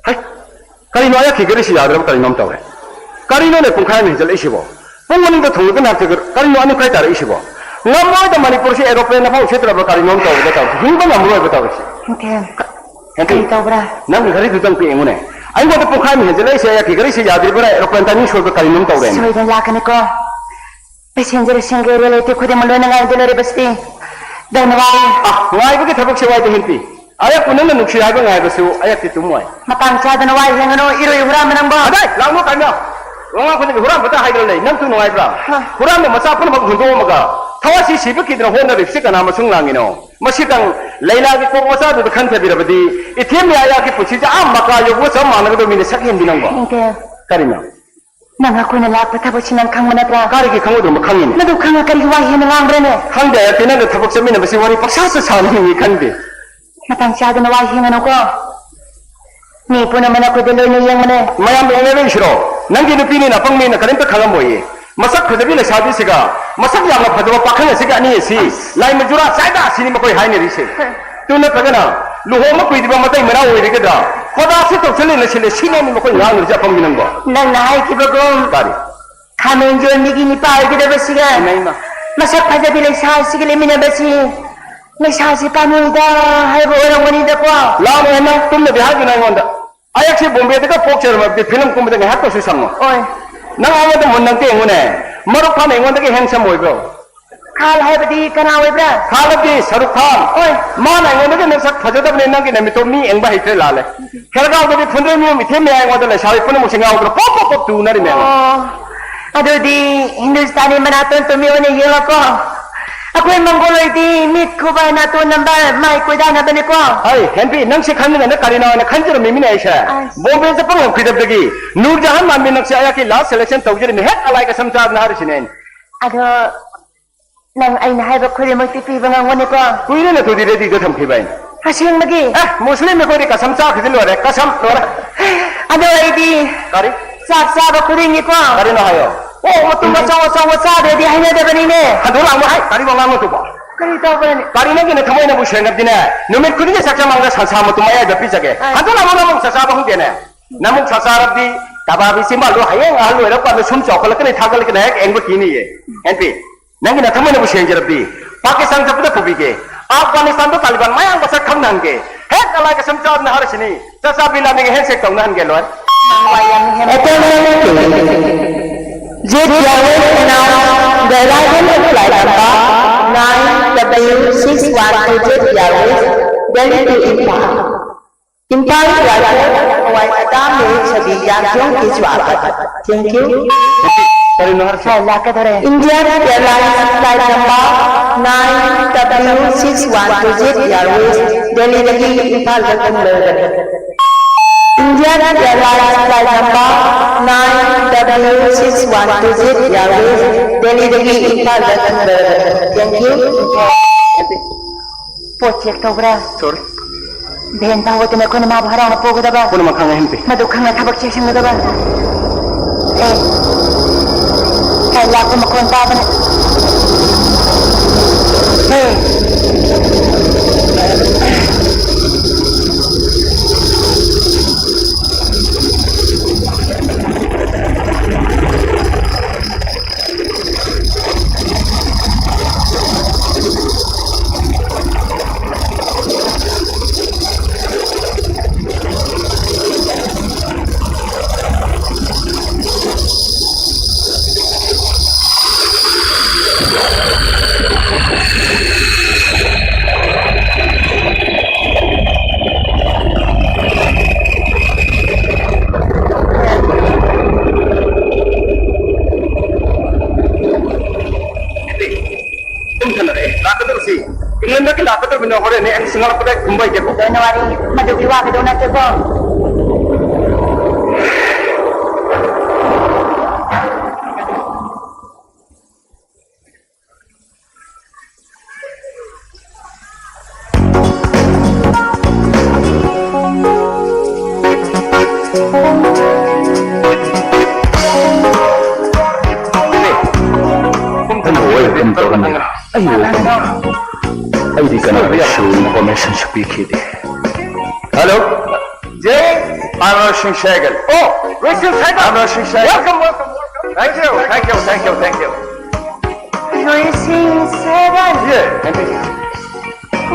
ꯍꯩ, ꯀꯔꯤꯅꯣ ꯑꯌꯥꯛꯀꯤ ꯒꯥꯔꯤꯁꯤ ꯌꯥꯗ꯭ꯔꯕ ꯀꯔꯤꯅꯣꯝ ꯇꯧꯔꯦ꯫ ꯀꯔꯤꯅꯣꯅꯦ ꯄꯨꯡꯈꯥꯏ ꯑꯃ ꯍꯦꯟꯖꯜꯂꯛꯏꯁꯤꯕꯣ? ꯄꯨꯡ ꯑꯅꯤꯗ ꯊꯨꯡꯂꯒ ꯅꯥꯛꯇ ꯀꯔꯤꯅꯣ ꯑꯅꯤꯈꯥꯏ ꯇꯥꯔꯛꯏꯁꯤꯕꯣ? ꯉꯝꯃꯣꯏꯗ ꯃꯅꯤꯄꯨꯔꯁꯤ aeroplane ꯑꯃꯐꯥꯎ ꯁꯤꯠꯇ꯭ꯔꯕ ꯀꯔꯤꯅꯣꯝ ꯇꯧꯔꯦꯗ ꯇꯧꯔꯤꯁꯤ꯫ ꯍꯤꯡꯕ ꯉꯝꯃꯔꯣꯏꯕ ꯇꯧꯔꯤꯁꯤ꯫ ꯅꯤꯡꯊꯦꯝ, ꯍꯦꯟꯄꯤ, ꯀꯔꯤ ꯇꯧꯕ꯭ꯔꯥ? ꯅꯪꯒꯤ ꯘꯔꯤꯗꯨꯗꯪ ꯄꯤꯛ ꯌꯦꯡꯉꯨꯅꯦ꯫ ꯑꯩꯉꯣꯟꯗ ꯄꯨꯡꯈꯥꯏ ꯑꯃ ꯍꯦꯟꯖꯜꯂꯛꯏꯁꯦ, ꯑꯌꯥꯛꯀꯤ ꯒꯥꯔꯤꯁꯦ ꯌꯥꯗ꯭ꯔꯤꯕ꯭ꯔꯥ? Aeroplane timing ꯁꯣꯏꯕ ꯀꯔꯤꯅꯣꯝ ꯇꯧꯔꯦꯅꯦ꯫ ꯁꯣꯏꯗꯅ ꯂꯥꯛꯀꯅꯤꯀꯣ꯫ Passengerꯁꯤꯡꯒꯤ relative ꯈꯨꯗꯤꯡꯃꯛ ꯂꯣꯏꯅ ꯉꯥꯏꯗꯨꯅ ꯂꯩꯔꯤꯕꯁꯤꯗꯤ꯫ ꯗꯧꯅ ꯋꯥꯔꯦ꯫ ꯑ, ꯉꯥꯏꯕꯒꯤ ꯊꯕꯛꯁꯦ ꯋꯥꯏꯗ ꯍꯦꯟꯄꯤ꯫ ꯑꯌꯥꯛꯄꯨ ꯅꯪꯅ ꯅꯨꯡꯁꯤ ꯍꯥꯏꯕ ꯉꯥꯏꯕꯁꯨ ꯑꯌꯥꯛꯇꯤ ꯇꯨꯝꯃꯣꯏ꯫ ꯃꯇꯥꯡ ꯆꯥꯗꯅ ꯋꯥ ꯍꯦꯡꯒꯅꯨ, ꯏꯔꯣꯏ ꯍꯨꯔꯥꯟꯕ ꯅꯪꯕꯣ꯫ ꯑꯗꯥꯏ, ꯂꯥꯛꯅꯨ ꯀꯥꯏꯅ꯫ ꯋꯥꯉꯥꯡ ꯈꯨꯗꯤꯡꯒꯤ ꯍꯨꯔꯥꯟꯕꯇ ꯍꯥꯏꯗꯅ ꯂꯩ꯫ ꯅꯪꯁꯨ ꯅꯨꯡꯉꯥꯏꯕ꯭ꯔꯥ? ꯍ꯫ ꯍꯨꯔꯥꯟꯕ ꯃꯆꯥ ꯄꯨꯝꯅꯃꯛ ꯍꯨꯟꯗꯣꯛꯑꯝꯃꯒ ꯊꯋꯥꯁꯤ ꯁꯤꯕ ꯀꯤꯗꯅ ꯍꯣꯠꯅꯔꯤꯕꯁꯤ ꯀꯅꯥ ꯃꯁꯨꯡ ꯂꯥꯡꯉꯤꯅꯣ? ꯃꯁꯤꯇꯪ ꯂꯩꯂꯥꯒꯤ ꯀꯣꯛ ꯃꯆꯥꯗꯨꯗ ꯈꯟꯊꯕꯤꯔꯕꯗꯤ ꯏꯊꯦꯝ ꯌꯥꯌꯥꯒꯤ ꯄꯨꯟꯁꯤꯁꯦ ꯑꯥ ꯃꯀꯥ ꯌꯧꯕꯒ ꯆꯞ ꯃꯥꯟꯅꯒꯗꯧꯕ ꯃꯤꯅ ꯁꯛ ꯍꯦꯟꯕꯤ ꯅꯪꯕꯣ꯫ ꯍꯦꯡꯀꯦ꯫ ꯀꯔꯤꯅꯣ? ꯅꯪ ꯑꯩꯈꯣꯏꯅ ꯂꯥꯛꯄ ꯊꯕꯛꯁꯤ ꯅꯪ ꯈꯪꯕ ꯅꯠꯇ꯭ꯔꯥ? ꯀꯔꯤꯒꯤ ꯈꯪꯉꯣꯏꯗ꯭ꯔꯣ? ꯈꯪꯉꯤꯅꯦ꯫ ꯃꯗꯨ ꯈꯪꯉ ꯀꯔꯤꯒꯤ ꯋꯥ ꯍꯦꯟꯅ ꯉꯥꯡꯕ꯭ꯔꯅꯦ? ꯈꯪꯗꯦ, ꯑꯌꯥꯛꯄꯤ, ꯅꯪꯒ ꯊꯕꯛ ꯆꯠꯃꯤꯟꯅꯕꯁꯤ ꯋꯥꯔꯤ ꯄꯪꯁꯥ ꯁꯥ ꯁꯥꯅꯤꯡꯉꯤ ꯈꯟꯗꯦ꯫ ꯃꯇꯥꯡ ꯆꯥꯗꯅ ꯋꯥ ꯍꯦꯡꯒꯅꯨꯀꯣ꯫ ꯃꯤ ꯄꯨꯝꯅꯃꯛꯅ ꯑꯩꯈꯣꯏꯗ ꯂꯣꯏꯅ ꯌꯦꯡꯕꯅꯦ꯫ ꯃꯌꯥꯝꯅ ꯌꯦꯡꯅꯔꯤꯁꯤꯔꯣ? ꯅꯪꯒꯤ ꯅꯨꯄꯤꯅꯤꯅ ꯑꯄꯪꯕꯅꯤꯅ ꯀꯔꯤꯝꯇ ꯈꯪꯉꯝꯃꯣꯏꯌꯦ꯫ ꯃꯁꯛ ꯐꯖꯕꯤ ꯂꯩꯁꯥꯕꯤꯁꯤꯒ ꯃꯁꯛ ꯌꯥꯝꯅ ꯐꯖꯕ ꯄꯥꯈꯪ ꯑꯁꯤꯒ ꯑꯅꯤ ꯑꯁꯤ ꯂꯥꯏ ꯃꯖꯨꯔꯥ ꯆꯥꯏꯗ ꯑꯁꯤꯅꯤ ꯃꯈꯣꯏ ꯍꯥꯏꯅꯔꯤꯁꯦ꯫ ꯍ꯫ ꯑꯗꯨ ꯅꯠꯇ꯭ꯔꯒꯅ ꯂꯨꯍꯣꯡꯕ ꯀꯨꯏꯗ꯭ꯔꯤꯕ ꯃꯇꯩ ꯃꯅꯥꯎ ꯑꯣꯏꯔꯒꯗ꯭ꯔꯥ? ꯈꯣꯗꯥꯁꯤ ꯇꯧꯁꯤꯜꯂꯦꯅ ꯁꯤꯜꯂꯦ ꯁꯤꯅꯦꯃꯤ ꯃꯈꯣꯏ ꯉꯥꯡꯉꯤꯁꯦ ꯑꯄꯪꯕꯤ ꯅꯪꯕꯣ꯫ ꯅꯪꯅ ꯍꯥꯏꯈꯤꯕꯒꯨꯝ꯫ ꯀꯔꯤ? ꯈꯥꯃꯦꯟ ꯌꯣꯟꯕꯤꯒꯤ ꯅꯨꯄꯥ ꯑꯣꯏꯒꯗꯕꯁꯤꯒ ꯏꯃꯥ, ꯏꯃꯥ꯫ ꯃꯁꯛ ꯐꯖꯕꯤ ꯂꯩꯁꯥꯁꯤꯒ ꯂꯩꯃꯤꯟꯅꯕꯁꯤ ꯂꯩꯁꯥꯁꯤ ꯄꯥꯝꯃꯣꯏꯗ ꯍꯥꯏꯕ ꯑꯣꯏꯔꯝꯒꯅꯤꯗꯀꯣ꯫ ꯂꯥꯛꯑꯣ ꯅꯪ ꯇꯨꯝꯅꯗꯤ ꯍꯥꯏꯗꯨꯅ ꯑꯩꯉꯣꯟꯗ꯫ ꯑꯌꯥꯛꯁꯤ ꯕꯣꯝꯕꯦꯗꯒ ꯄꯣꯛꯆꯔꯝꯃꯕꯗꯤ ꯐꯤꯂꯝ ꯀꯨꯝꯕꯗ ꯉꯥꯏꯍꯥꯛꯇꯁꯨ ꯁꯪꯉꯣ꯫ ꯍꯣꯏ꯫ ꯅꯪ ꯑꯃꯗ ꯃꯨꯟꯅ ꯑꯝꯇ ꯌꯦꯡꯉꯨꯅꯦ꯫ ꯃꯔꯨꯞ ꯐꯥꯅ ꯑꯩꯉꯣꯟꯗꯒꯤ handsome ꯑꯣꯏꯕ꯭ꯔꯣ? ꯈꯥꯜ ꯍꯥꯏꯕꯗꯤ ꯀꯅꯥ ꯑꯣꯏꯕ꯭ꯔꯥ? ꯈꯥꯜ ꯍꯥꯏꯕꯗꯤ ꯁꯔꯨꯛ ꯈꯥꯟ꯫ ꯍꯣꯏ꯫ ꯃꯥꯅ ꯑꯩꯉꯣꯟꯗꯒꯤ ꯅꯁꯛ ꯐꯖꯗꯕꯅꯦ, ꯅꯪꯒꯤ ꯅꯃꯤꯠꯇꯣ ꯃꯤ ꯌꯦꯡꯕ ꯍꯩꯇ꯭ꯔꯦ, ꯂꯥꯜꯂꯦ꯫ ꯈꯦꯔꯒꯥꯎꯗꯗꯤ ꯐꯨꯟꯗ꯭ꯔꯩ ꯃꯌꯨꯝ ꯏꯊꯦꯝ ꯃꯌꯥ ꯑꯩꯉꯣꯟꯗ ꯂꯩꯁꯥꯕꯤ ꯄꯨꯝꯅꯃꯛꯁꯦ ꯉꯥꯎꯗꯅ ꯄꯣꯞ ꯄꯣꯞ ꯄꯣꯞ ꯇꯨꯅꯔꯤꯃꯦ꯫ ꯑꯣ, ꯑꯗꯨꯗꯤ ꯍꯤꯟꯗꯨꯁꯇꯥꯅꯤ ꯃꯅꯥꯇꯣꯟ ꯇꯨꯝꯃꯤ ꯑꯣꯏꯅ ꯌꯦꯡꯂꯣꯀꯣ꯫ ꯑꯩꯈꯣꯏ ꯃꯪꯒꯣꯜ ꯑꯣꯏꯗꯤ ꯃꯤꯠ ꯈꯨꯕ ꯅꯥꯇꯣꯟ ꯅꯝꯕ ꯃꯥꯏ ꯀꯣꯏꯗꯥꯅꯕꯅꯤꯀꯣ꯫ ꯍꯩ, ꯍꯦꯟꯕꯤ, ꯅꯪꯁꯦ ꯈꯟꯗꯅ ꯀꯔꯤꯅꯣ ꯍꯥꯏꯅ ꯈꯟꯖꯔꯝꯃꯤꯃꯤꯅꯦ ꯑꯩꯁꯦ꯫ ꯑꯁ꯫ ꯕꯣꯝꯕꯦ ꯆꯠꯄ ꯉꯝꯈꯤꯗꯕꯗꯒꯤ ꯅꯨꯔꯖꯍꯥꯟ ꯃꯥꯟꯕꯤ ꯅꯪꯁꯦ ꯑꯩꯍꯥꯛꯀꯤ last selection ꯇꯧꯖꯔꯤꯃꯤ, ꯍꯦꯛ ꯑꯂꯥꯏ ꯀꯁꯝ ꯆꯥꯗꯅ ꯍꯥꯏꯔꯤꯁꯤꯅꯦ꯫ ꯑꯗꯣ ꯅꯪ ꯑꯩꯅ ꯍꯥꯏꯕ ꯈꯨꯗꯤꯡꯃꯛꯇꯤ ꯄꯤꯕ ꯉꯝꯒꯅꯤꯀꯣ? ꯀꯨꯏꯔꯦꯅꯦ ꯑꯗꯨꯗꯤ readyꯗ ꯊꯝꯈꯤꯕ ꯑꯩꯅ꯫ ꯑꯁꯦꯡꯕꯒꯤ? ꯑꯦ, ꯃꯨꯁꯂꯤꯝ ꯑꯩꯈꯣꯏꯗꯤ ꯀꯁꯝ ꯆꯥꯈꯤꯗꯤ ꯂꯣꯏꯔꯦ, ꯀꯁꯝ ꯂꯣꯏꯔꯦ꯫ ꯑꯗꯣ ꯑꯩꯗꯤ ꯀꯔꯤ? ꯆꯥꯛ ꯆꯥꯕ ꯈꯨꯗꯤꯡꯒꯤꯀꯣ꯫ ꯀꯔꯤꯅꯣ ꯍꯥꯏꯌꯣ? ꯑꯣꯛ ꯃꯇꯨꯝ ꯑꯆꯧ ꯑꯆꯧꯕ ꯆꯥꯗ꯭ꯔꯗꯤ ꯍꯩꯅꯗꯕꯅꯤꯅꯦ꯫ ꯍꯟꯗꯣꯛ ꯂꯥꯡꯕ ꯍꯥꯏ, ꯀꯔꯤ ꯋꯥꯉꯥꯡꯅꯣ ꯑꯗꯨꯕꯣ? ꯀꯔꯤ ꯇꯧꯕ꯭ꯔꯅꯦ? ꯀꯔꯤ ꯅꯪꯒꯤ ꯅꯊꯃꯣꯏꯅꯕꯨ ꯁꯦꯡꯉꯕꯗꯤꯅꯦ, ꯅꯨꯃꯤꯠ ꯈꯨꯗꯤꯡꯒꯤ ꯆꯥꯛ ꯆꯥꯃꯥꯡꯗ ꯁꯟꯁꯥ ꯃꯇꯨꯝ ꯑꯌꯥꯏꯕ ꯄꯤꯖꯒꯦ꯫ ꯑ꯫ ꯍꯟꯗꯣꯛ ꯂꯥꯡꯕ ꯅꯪ ꯑꯃꯨꯛ ꯆꯥꯛ ꯆꯥꯕ ꯍꯧꯗꯦꯅꯦ꯫ ꯅꯃꯨꯛ ꯆꯥꯛ ꯆꯥꯔꯕꯗꯤ ꯀꯕꯥꯕꯤ ꯆꯤꯝꯕꯥꯜꯗꯣ ꯍꯌꯦꯡ ꯑꯍꯜ ꯑꯣꯏꯔꯀꯥꯟꯗ ꯁꯨꯝ ꯆꯥꯎꯈꯠꯂꯛꯀꯅꯤ, ꯊꯥꯒꯠꯂꯛꯀꯅꯤ, ꯍꯦꯛ ꯌꯦꯡꯕ ꯀꯤꯅꯤꯌꯦ꯫ ꯍꯦꯟꯄꯤ, ꯅꯪꯒꯤ ꯅꯊꯃꯣꯏꯅꯕꯨ ꯁꯦꯡꯖꯔꯕꯗꯤ ꯄꯥꯀꯤꯁꯇꯥꯟ ꯆꯠꯄꯗ ꯄꯨꯕꯤꯒꯦ, ꯑꯐꯒꯥꯅꯤꯁꯇꯥꯟꯗ ꯇꯥꯂꯤꯕꯥꯟ ꯃꯌꯥꯡ ꯃꯁꯛ ꯈꯪꯅꯍꯟꯒꯦ, ꯍꯦꯛ ꯑꯂꯥꯏ ꯀꯁꯝ ꯆꯥꯗꯅ ꯍꯥꯏꯔꯁꯤꯅꯤ, ꯆꯥꯛꯆꯥ ꯕꯤꯟ ꯂꯥꯗꯦꯟꯒ handshake ꯇꯧꯅꯍꯟꯒꯦ, ꯂꯣꯏꯔꯦ꯫ ꯅꯪ ꯋꯥ ꯌꯥꯝ hand- Attention, please. Jet Airways announce the arrival of flight number nine W six one two Jet Airways, Delhi to Imphal. Imphal Airport, हवाई अड्डा में सभी यात्रियों के स्वागत। Thank you. ꯀꯔꯤꯅꯣ ꯍꯥꯏꯔꯤꯁꯦ? ꯍꯥꯏ, ꯂꯥꯛꯀꯗꯧꯔꯦ꯫ Indian Airlines flight number nine W six one two Jet Airways, ꯗꯦꯜꯂꯤꯗꯒꯤ ꯏꯝꯐꯥꯜꯗ ꯊꯨꯡꯂꯔꯕꯅꯤ꯫ Indian Airlines flight number nine W six one two Jet Airways, ꯗꯦꯜꯂꯤꯗꯒꯤ ꯏꯝꯐꯥꯜꯗ ꯊꯨꯡꯂꯔꯕꯅꯤ꯫ Thank you. ꯄꯣꯠ check ꯇꯧꯕ꯭ꯔꯥ? Sorry. Van ꯐꯥꯎꯕꯗꯅ ꯑꯩꯈꯣꯏꯅ ꯃꯥꯕꯨ ꯍꯔꯥꯎꯅ ꯄꯨꯒꯗꯕ꯫ ꯄꯨꯝꯅꯃꯛ ꯈꯪꯉꯦ, ꯍꯦꯟꯄꯤ꯫ ꯃꯗꯨ ꯈꯪꯅ ꯊꯕꯛ ꯆꯦꯛꯁꯤꯟꯒꯗꯕ꯫ ꯑꯦ, ꯐꯥꯏꯜ ꯂꯥꯛꯄ ꯃꯈꯣꯟ ꯇꯥꯕꯅ꯫ ꯑꯦ꯫ ꯇꯥꯛꯀꯗꯕꯅꯤꯅ ꯍꯣꯔꯦꯟꯅꯦ ꯑꯩ ꯉꯥꯡꯂꯛꯄꯗ ꯈꯨꯝꯕ ꯍꯩꯇꯦꯀꯣ꯫ ꯂꯣꯏꯅ ꯋꯥꯔꯤ ꯃꯗꯨꯒꯤ ꯋꯥꯒꯗꯧ ꯅꯠꯇꯦꯀꯣ꯫ ꯑꯩ welcome ꯇꯧꯔꯝꯃꯦ꯫ ꯑꯩ welcome꯫ ꯑꯩꯗꯤ ꯀꯅꯥꯗꯁꯨ information ꯁꯨ ꯄꯤꯈꯤꯗꯦ꯫ Hello? Jay, I'm Roshan Sehgal. Oh, Roshan Sehgal. I'm Roshan Sehgal. Welcome, welcome, welcome. Thank you, thank you, thank you, thank you. Roshan Sehgal. Yeah.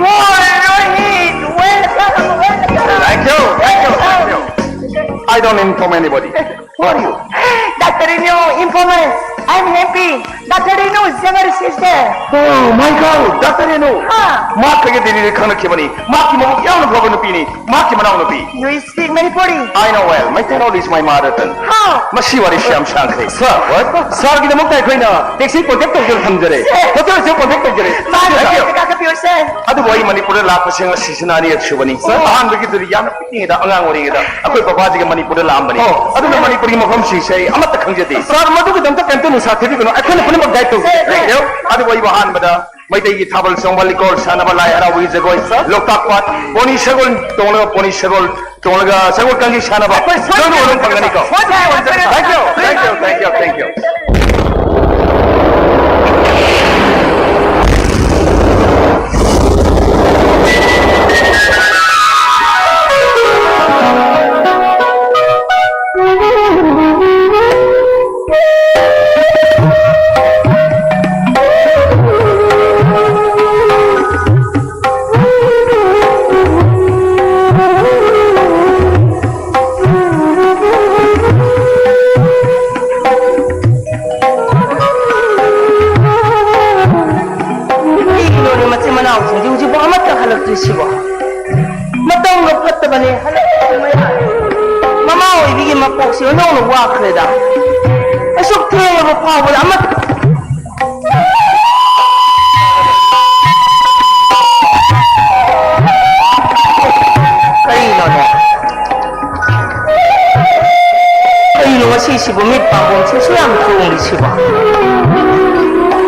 Why, Rohit? Welcome, welcome. Thank you, thank you, thank you. I don't inform anybody. Who are you? Doctor Renu, informer. I'm happy. Doctor Renu, younger sister. Oh my God, Doctor Renu. ꯍꯥ? ꯃꯍꯥꯛ ꯑꯩꯒ ꯗꯦꯜꯂꯤꯗ ꯈꯪꯅꯈꯤꯕꯅꯤ꯫ ꯃꯍꯥꯛꯀꯤ ꯃꯕꯨꯛ ꯌꯥꯝꯅ ꯐꯕ ꯅꯨꯄꯤꯅꯤ꯫ ꯃꯍꯥꯛꯀꯤ ꯃꯅꯥꯎꯅꯨꯄꯤ꯫ You speak Manipuri? I know well. Meitei is my mother tongue. How? ꯃꯁꯤ ꯋꯥꯔꯤꯁꯤ ꯌꯥꯝ ꯁꯥꯡꯈ꯭ꯔꯦ꯫ Sir, what? Sir ꯒꯤꯗꯃꯛꯇ ꯑꯩꯈꯣꯏꯅ taxi contact ꯇꯧꯖꯔ ꯊꯝꯖꯔꯦ꯫ Sir. Hotel ꯁꯨ contact ꯇꯧꯖꯔꯦ꯫ ꯃꯥ Thank you. ꯀꯥꯈꯠꯄꯤꯌꯨ, sir. ꯑꯗꯨꯕꯨ ꯑꯩ ꯃꯅꯤꯄꯨꯔꯗ ꯂꯥꯛꯄꯁꯤ ꯉꯁꯤꯁꯤꯅ ꯑꯅꯤꯔꯛ ꯁꯨꯕꯅꯤ꯫ Sir, ꯑꯍꯥꯟꯕꯒꯤꯗꯨꯗꯤ ꯌꯥꯝꯅ ꯄꯤꯛꯂꯤꯉꯩꯗ, ꯑꯉꯥꯡ ꯑꯣꯏꯔꯤꯉꯩꯗ ꯑꯩꯈꯣꯏ ꯕꯕꯥꯖꯤꯒ ꯃꯅꯤꯄꯨꯔꯗ ꯂꯥꯛꯑꯝꯕꯅꯤ꯫ ꯑꯣ꯫ ꯑꯗꯨꯅ ꯃꯅꯤꯄꯨꯔꯒꯤ ꯃꯐꯝꯁꯤꯡꯁꯦ ꯑꯩ ꯑꯃꯠꯇ ꯈꯪꯖꯗꯦ꯫ Sir, ꯃꯗꯨꯒꯤꯗꯃꯛꯇ ꯀꯩꯝꯇ ꯅꯨꯡꯁꯥ ꯊꯤꯕꯤꯒꯅꯨ, ꯑꯩꯈꯣꯏꯅ ꯄꯨꯝꯅꯃꯛ guide ꯇꯧꯖꯒꯦ꯫ Sir, sir. Thank you. ꯑꯗꯨꯕꯨ ꯑꯩꯕꯨ ꯑꯍꯥꯟꯕꯗ ꯃꯩꯇꯩꯒꯤ ꯊꯥꯕꯜ ꯆꯣꯡꯕ, ꯂꯤꯀꯣꯟ ꯁꯥꯟꯅꯕ, ꯂꯥꯏ ꯍꯔꯥꯎꯕꯒꯤ ꯖꯒꯣꯏ, ꯂꯣꯛꯇꯥꯛ ꯄꯥꯠ, ꯄꯣꯅꯤ ꯁꯒꯣꯜ ꯇꯣꯡꯂꯒ, ꯄꯣꯅꯤ ꯁꯒꯣꯜ ꯇꯣꯡꯂꯒ ꯁꯒꯣꯜ ꯀꯥꯡꯖꯩ ꯁꯥꯟꯅꯕ, ꯑꯩꯈꯣꯏ ꯁꯣꯏꯗꯅ ꯂꯣꯏꯅꯃꯛ ꯐꯪꯒꯅꯤꯀꯣ? ꯁꯣꯏꯗꯅ ꯑꯣꯏꯖꯔꯛꯀꯅꯤ꯫ Thank you, thank you, thank you, thank you. ꯀꯔꯤꯒꯤꯅꯣꯅꯦ ꯃꯆꯤꯟ ꯃꯅꯥꯎꯁꯤꯡꯗꯤ ꯍꯧꯖꯤꯛꯐꯥꯎ ꯑꯃꯠꯇ ꯍꯜꯂꯛꯇ꯭ꯔꯤꯁꯤꯕꯣ? ꯃꯇꯝꯒ ꯐꯠꯇꯕꯅꯦ, ꯍꯜꯂꯛꯇ꯭ꯔꯤꯁꯤ ꯃꯌꯥꯝ꯫ ꯃꯃꯥ ꯑꯣꯏꯕꯤꯒꯤ ꯃꯄꯣꯛꯁꯤ ꯑꯣꯟꯊꯣꯛꯅ ꯋꯥꯈ꯭ꯔꯦꯗ꯫ ꯑꯁꯨꯛ ꯊꯦꯡꯂꯕ ꯐꯥꯎꯕꯗ ꯑꯃꯠꯇ ꯇꯧꯔꯤꯁꯤꯕꯣ?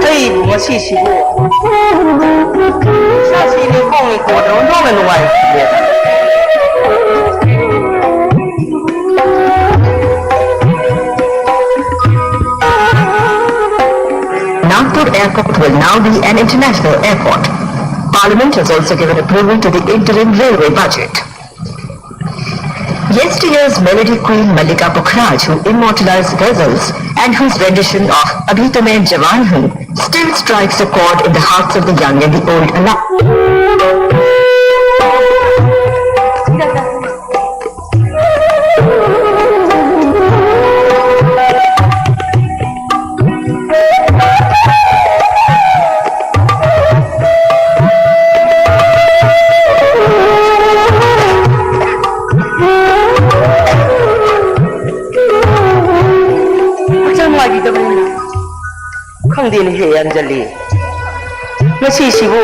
ꯑꯩꯕꯨ ꯉꯁꯤꯁꯤꯕꯨ ꯏꯁꯥꯁꯤ ꯅꯤꯡꯈꯣꯡ ꯅꯤꯡꯈꯣꯡꯗ ꯑꯣꯟꯊꯣꯛꯅ ꯅꯨꯡꯉꯥꯏꯈꯤꯗꯦ꯫ Nagpur Airport will now be an international airport. Parliament has also given approval to the interim railway budget. Yesteryear's melody queen Mallika Pukhraj, who immortalized ghazals and whose rendition of Abhi To Main Jawan Hoon still strikes a chord in the hearts of the young and the old alike. ꯍꯛꯆꯥꯡ ꯅꯨꯡꯉꯥꯏꯕꯤꯗꯕꯅꯤꯅ꯫ ꯈꯪꯗꯦꯅꯦꯍꯦ, ꯑꯟꯖꯂꯤ꯫ ꯉꯁꯤꯁꯤꯕꯨ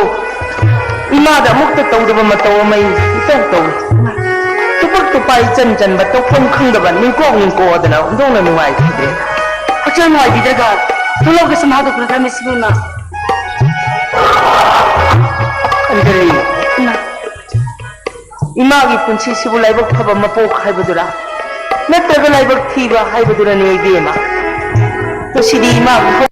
ꯏꯃꯥꯗ ꯑꯃꯨꯛꯇ ꯇꯧꯗꯕ ꯃꯇꯧ ꯑꯃ ꯑꯩ ꯏꯇꯧ ꯇꯧꯏ꯫ ꯇꯨꯄꯛ ꯇꯨꯄꯥ ꯏꯆꯟ ꯆꯟꯕ, ꯇꯧꯐꯝ ꯈꯪꯗꯕ, ꯅꯤꯡꯀꯣꯛ ꯅꯤꯡꯀꯣꯛꯑꯗꯅ ꯑꯣꯟꯊꯣꯛꯅ ꯅꯨꯡꯉꯥꯏꯈꯤꯗ꯭ꯔꯦ꯫ ꯍꯛꯆꯥꯡ ꯅꯨꯡꯉꯥꯏꯕꯤꯗ꯭ꯔꯒ ꯊꯣꯛꯂꯛꯑꯒ ꯁꯨꯝ ꯍꯥꯗꯣꯛꯈ꯭ꯔ ꯊꯝꯃꯤ ꯁꯤꯕꯨ ꯏꯃꯥ꯫ ꯑꯟꯖꯂꯤ, ꯏꯃꯥ꯫ ꯏꯃꯥꯒꯤ ꯄꯨꯟꯁꯤꯁꯤꯕꯨ ꯂꯥꯏꯕꯛ ꯐꯕ ꯃꯄꯣꯛ ꯍꯥꯏꯕꯗꯨꯔꯥ, ꯅꯠꯇ꯭ꯔꯒ ꯂꯥꯏꯕꯛ ꯊꯤꯕ ꯍꯥꯏꯕꯗꯨꯔꯅꯦ ꯏꯕꯦꯝꯃ? ꯉꯁꯤꯗꯤ ꯏꯃꯥꯒꯤ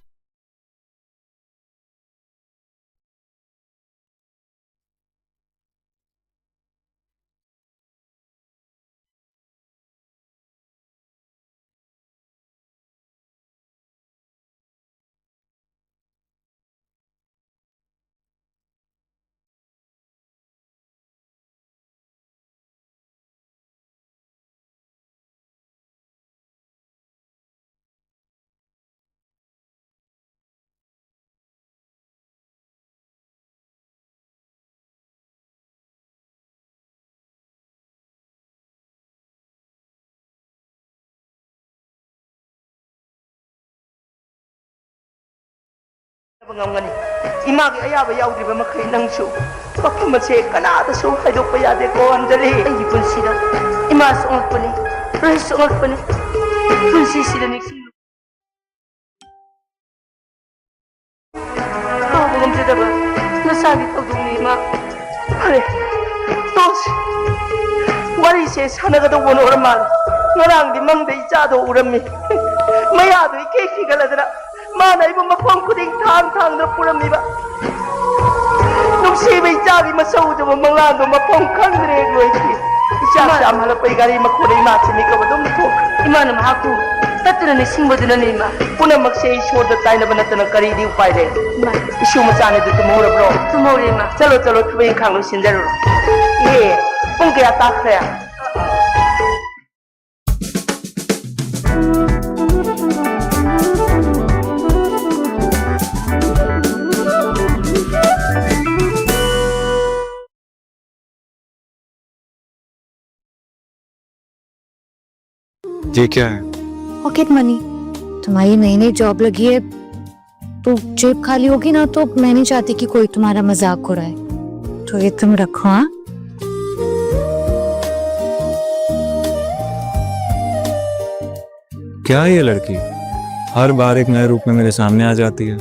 ꯉꯝꯒꯅꯤ꯫ ꯏꯃꯥꯒꯤ ꯑꯌꯥꯕ ꯌꯥꯎꯗ꯭ꯔꯤꯕ ꯃꯈꯩ ꯅꯪꯁꯨ ꯃꯐꯝ ꯑꯁꯦ ꯀꯅꯥꯗꯁꯨ ꯍꯥꯏꯗꯣꯛꯄ ꯌꯥꯗꯦꯀꯣ, ꯑꯟꯖꯂꯤ꯫ ꯑꯩꯒꯤ ꯄꯨꯟꯁꯤꯗ ꯏꯃꯥꯁꯨ ꯑꯉꯛꯄꯅꯤ, ꯔꯣꯍꯤꯠꯁꯨ ꯑꯉꯛꯄꯅꯤ꯫ ꯄꯨꯟꯁꯤꯁꯤꯗ ꯅꯤꯡꯁꯤꯡ ꯏꯆꯥꯒꯤ ꯊꯧꯗꯣꯛꯅꯤ, ꯏꯃꯥ꯫ ꯐꯔꯦ, ꯇꯣꯛꯁꯤ꯫ ꯋꯥꯔꯤꯁꯦ ꯁꯥꯟꯅꯒꯗꯧꯕ ꯑꯣꯏꯔ ꯃꯥꯜꯂꯦ꯫ ꯉꯔꯥꯡꯗꯤ ꯃꯪꯗ ꯏꯆꯥꯗꯣ ꯎꯔꯝꯃꯤ꯫ ꯃꯌꯥꯗꯣ ꯏꯈꯤ ꯈꯤꯒꯠꯂꯗꯅ ꯃꯥꯅ ꯑꯩꯕꯨ ꯃꯐꯝ ꯈꯨꯗꯤꯡ ꯊꯥꯡ ꯊꯥꯡꯗꯨꯅ ꯄꯨꯔꯝꯃꯤꯕ꯫ ꯅꯨꯡꯁꯤꯕ ꯏꯆꯥꯒꯤ ꯃꯁꯛ ꯎꯗꯕ ꯃꯪꯂꯥꯟꯗꯣ ꯃꯐꯝ ꯈꯪꯗ꯭ꯔꯦ ꯂꯣꯏꯈꯤ꯫ ꯏꯆꯥ ꯏꯃꯥ꯫ ꯆꯥꯝ ꯍꯜꯂꯛꯄꯒꯤ ꯒꯥꯔꯤ ꯃꯈꯣꯟꯗ ꯏꯃꯥꯁꯤ ꯃꯤꯀꯞ ꯑꯗꯨꯝ ꯊꯣꯛꯈꯤ꯫ ꯏꯃꯥꯅ ꯃꯍꯥꯛꯄꯨ ꯇꯠꯇꯅ ꯅꯤꯡꯁꯤꯡꯕꯗꯨꯅꯅꯦ, ꯏꯃꯥ꯫ ꯄꯨꯝꯅꯃꯛꯁꯦ ꯏꯁꯣꯔꯗ ꯇꯥꯏꯅꯕ ꯅꯠꯇꯅ ꯀꯔꯤꯗꯤ ꯎꯄꯥꯏ ꯂꯩ? ꯏꯃꯥ꯫ ꯏꯁꯨ ꯃꯆꯥꯅꯤꯗꯨ ꯇꯨꯝꯍꯧꯔꯕ꯭ꯔꯣ? ꯇꯨꯝꯍꯧꯔꯦ, ꯏꯃꯥ꯫ ꯆꯠꯂꯣ, ꯆꯠꯂꯣ, ꯊꯕꯛ ꯏꯪꯈꯥꯡ ꯂꯣꯏꯁꯤꯟꯖꯔꯨꯔꯣ꯫ ꯏꯍꯦ, ꯄꯨꯡ ꯀꯌꯥ ꯇꯥꯈ꯭ꯔꯦ? ये क्या है? Pocket money. तुम्हारी नई नई जॉब लगी है, तो जेब खाली होगी ना, तो मैं नहीं चाहती कि कोई तुम्हारा मजाक उड़ाए। तो ये तुम रखो, हाँ? क्या है ये लड़की? हर बार एक नए रूप में मेरे सामने आ जाती है।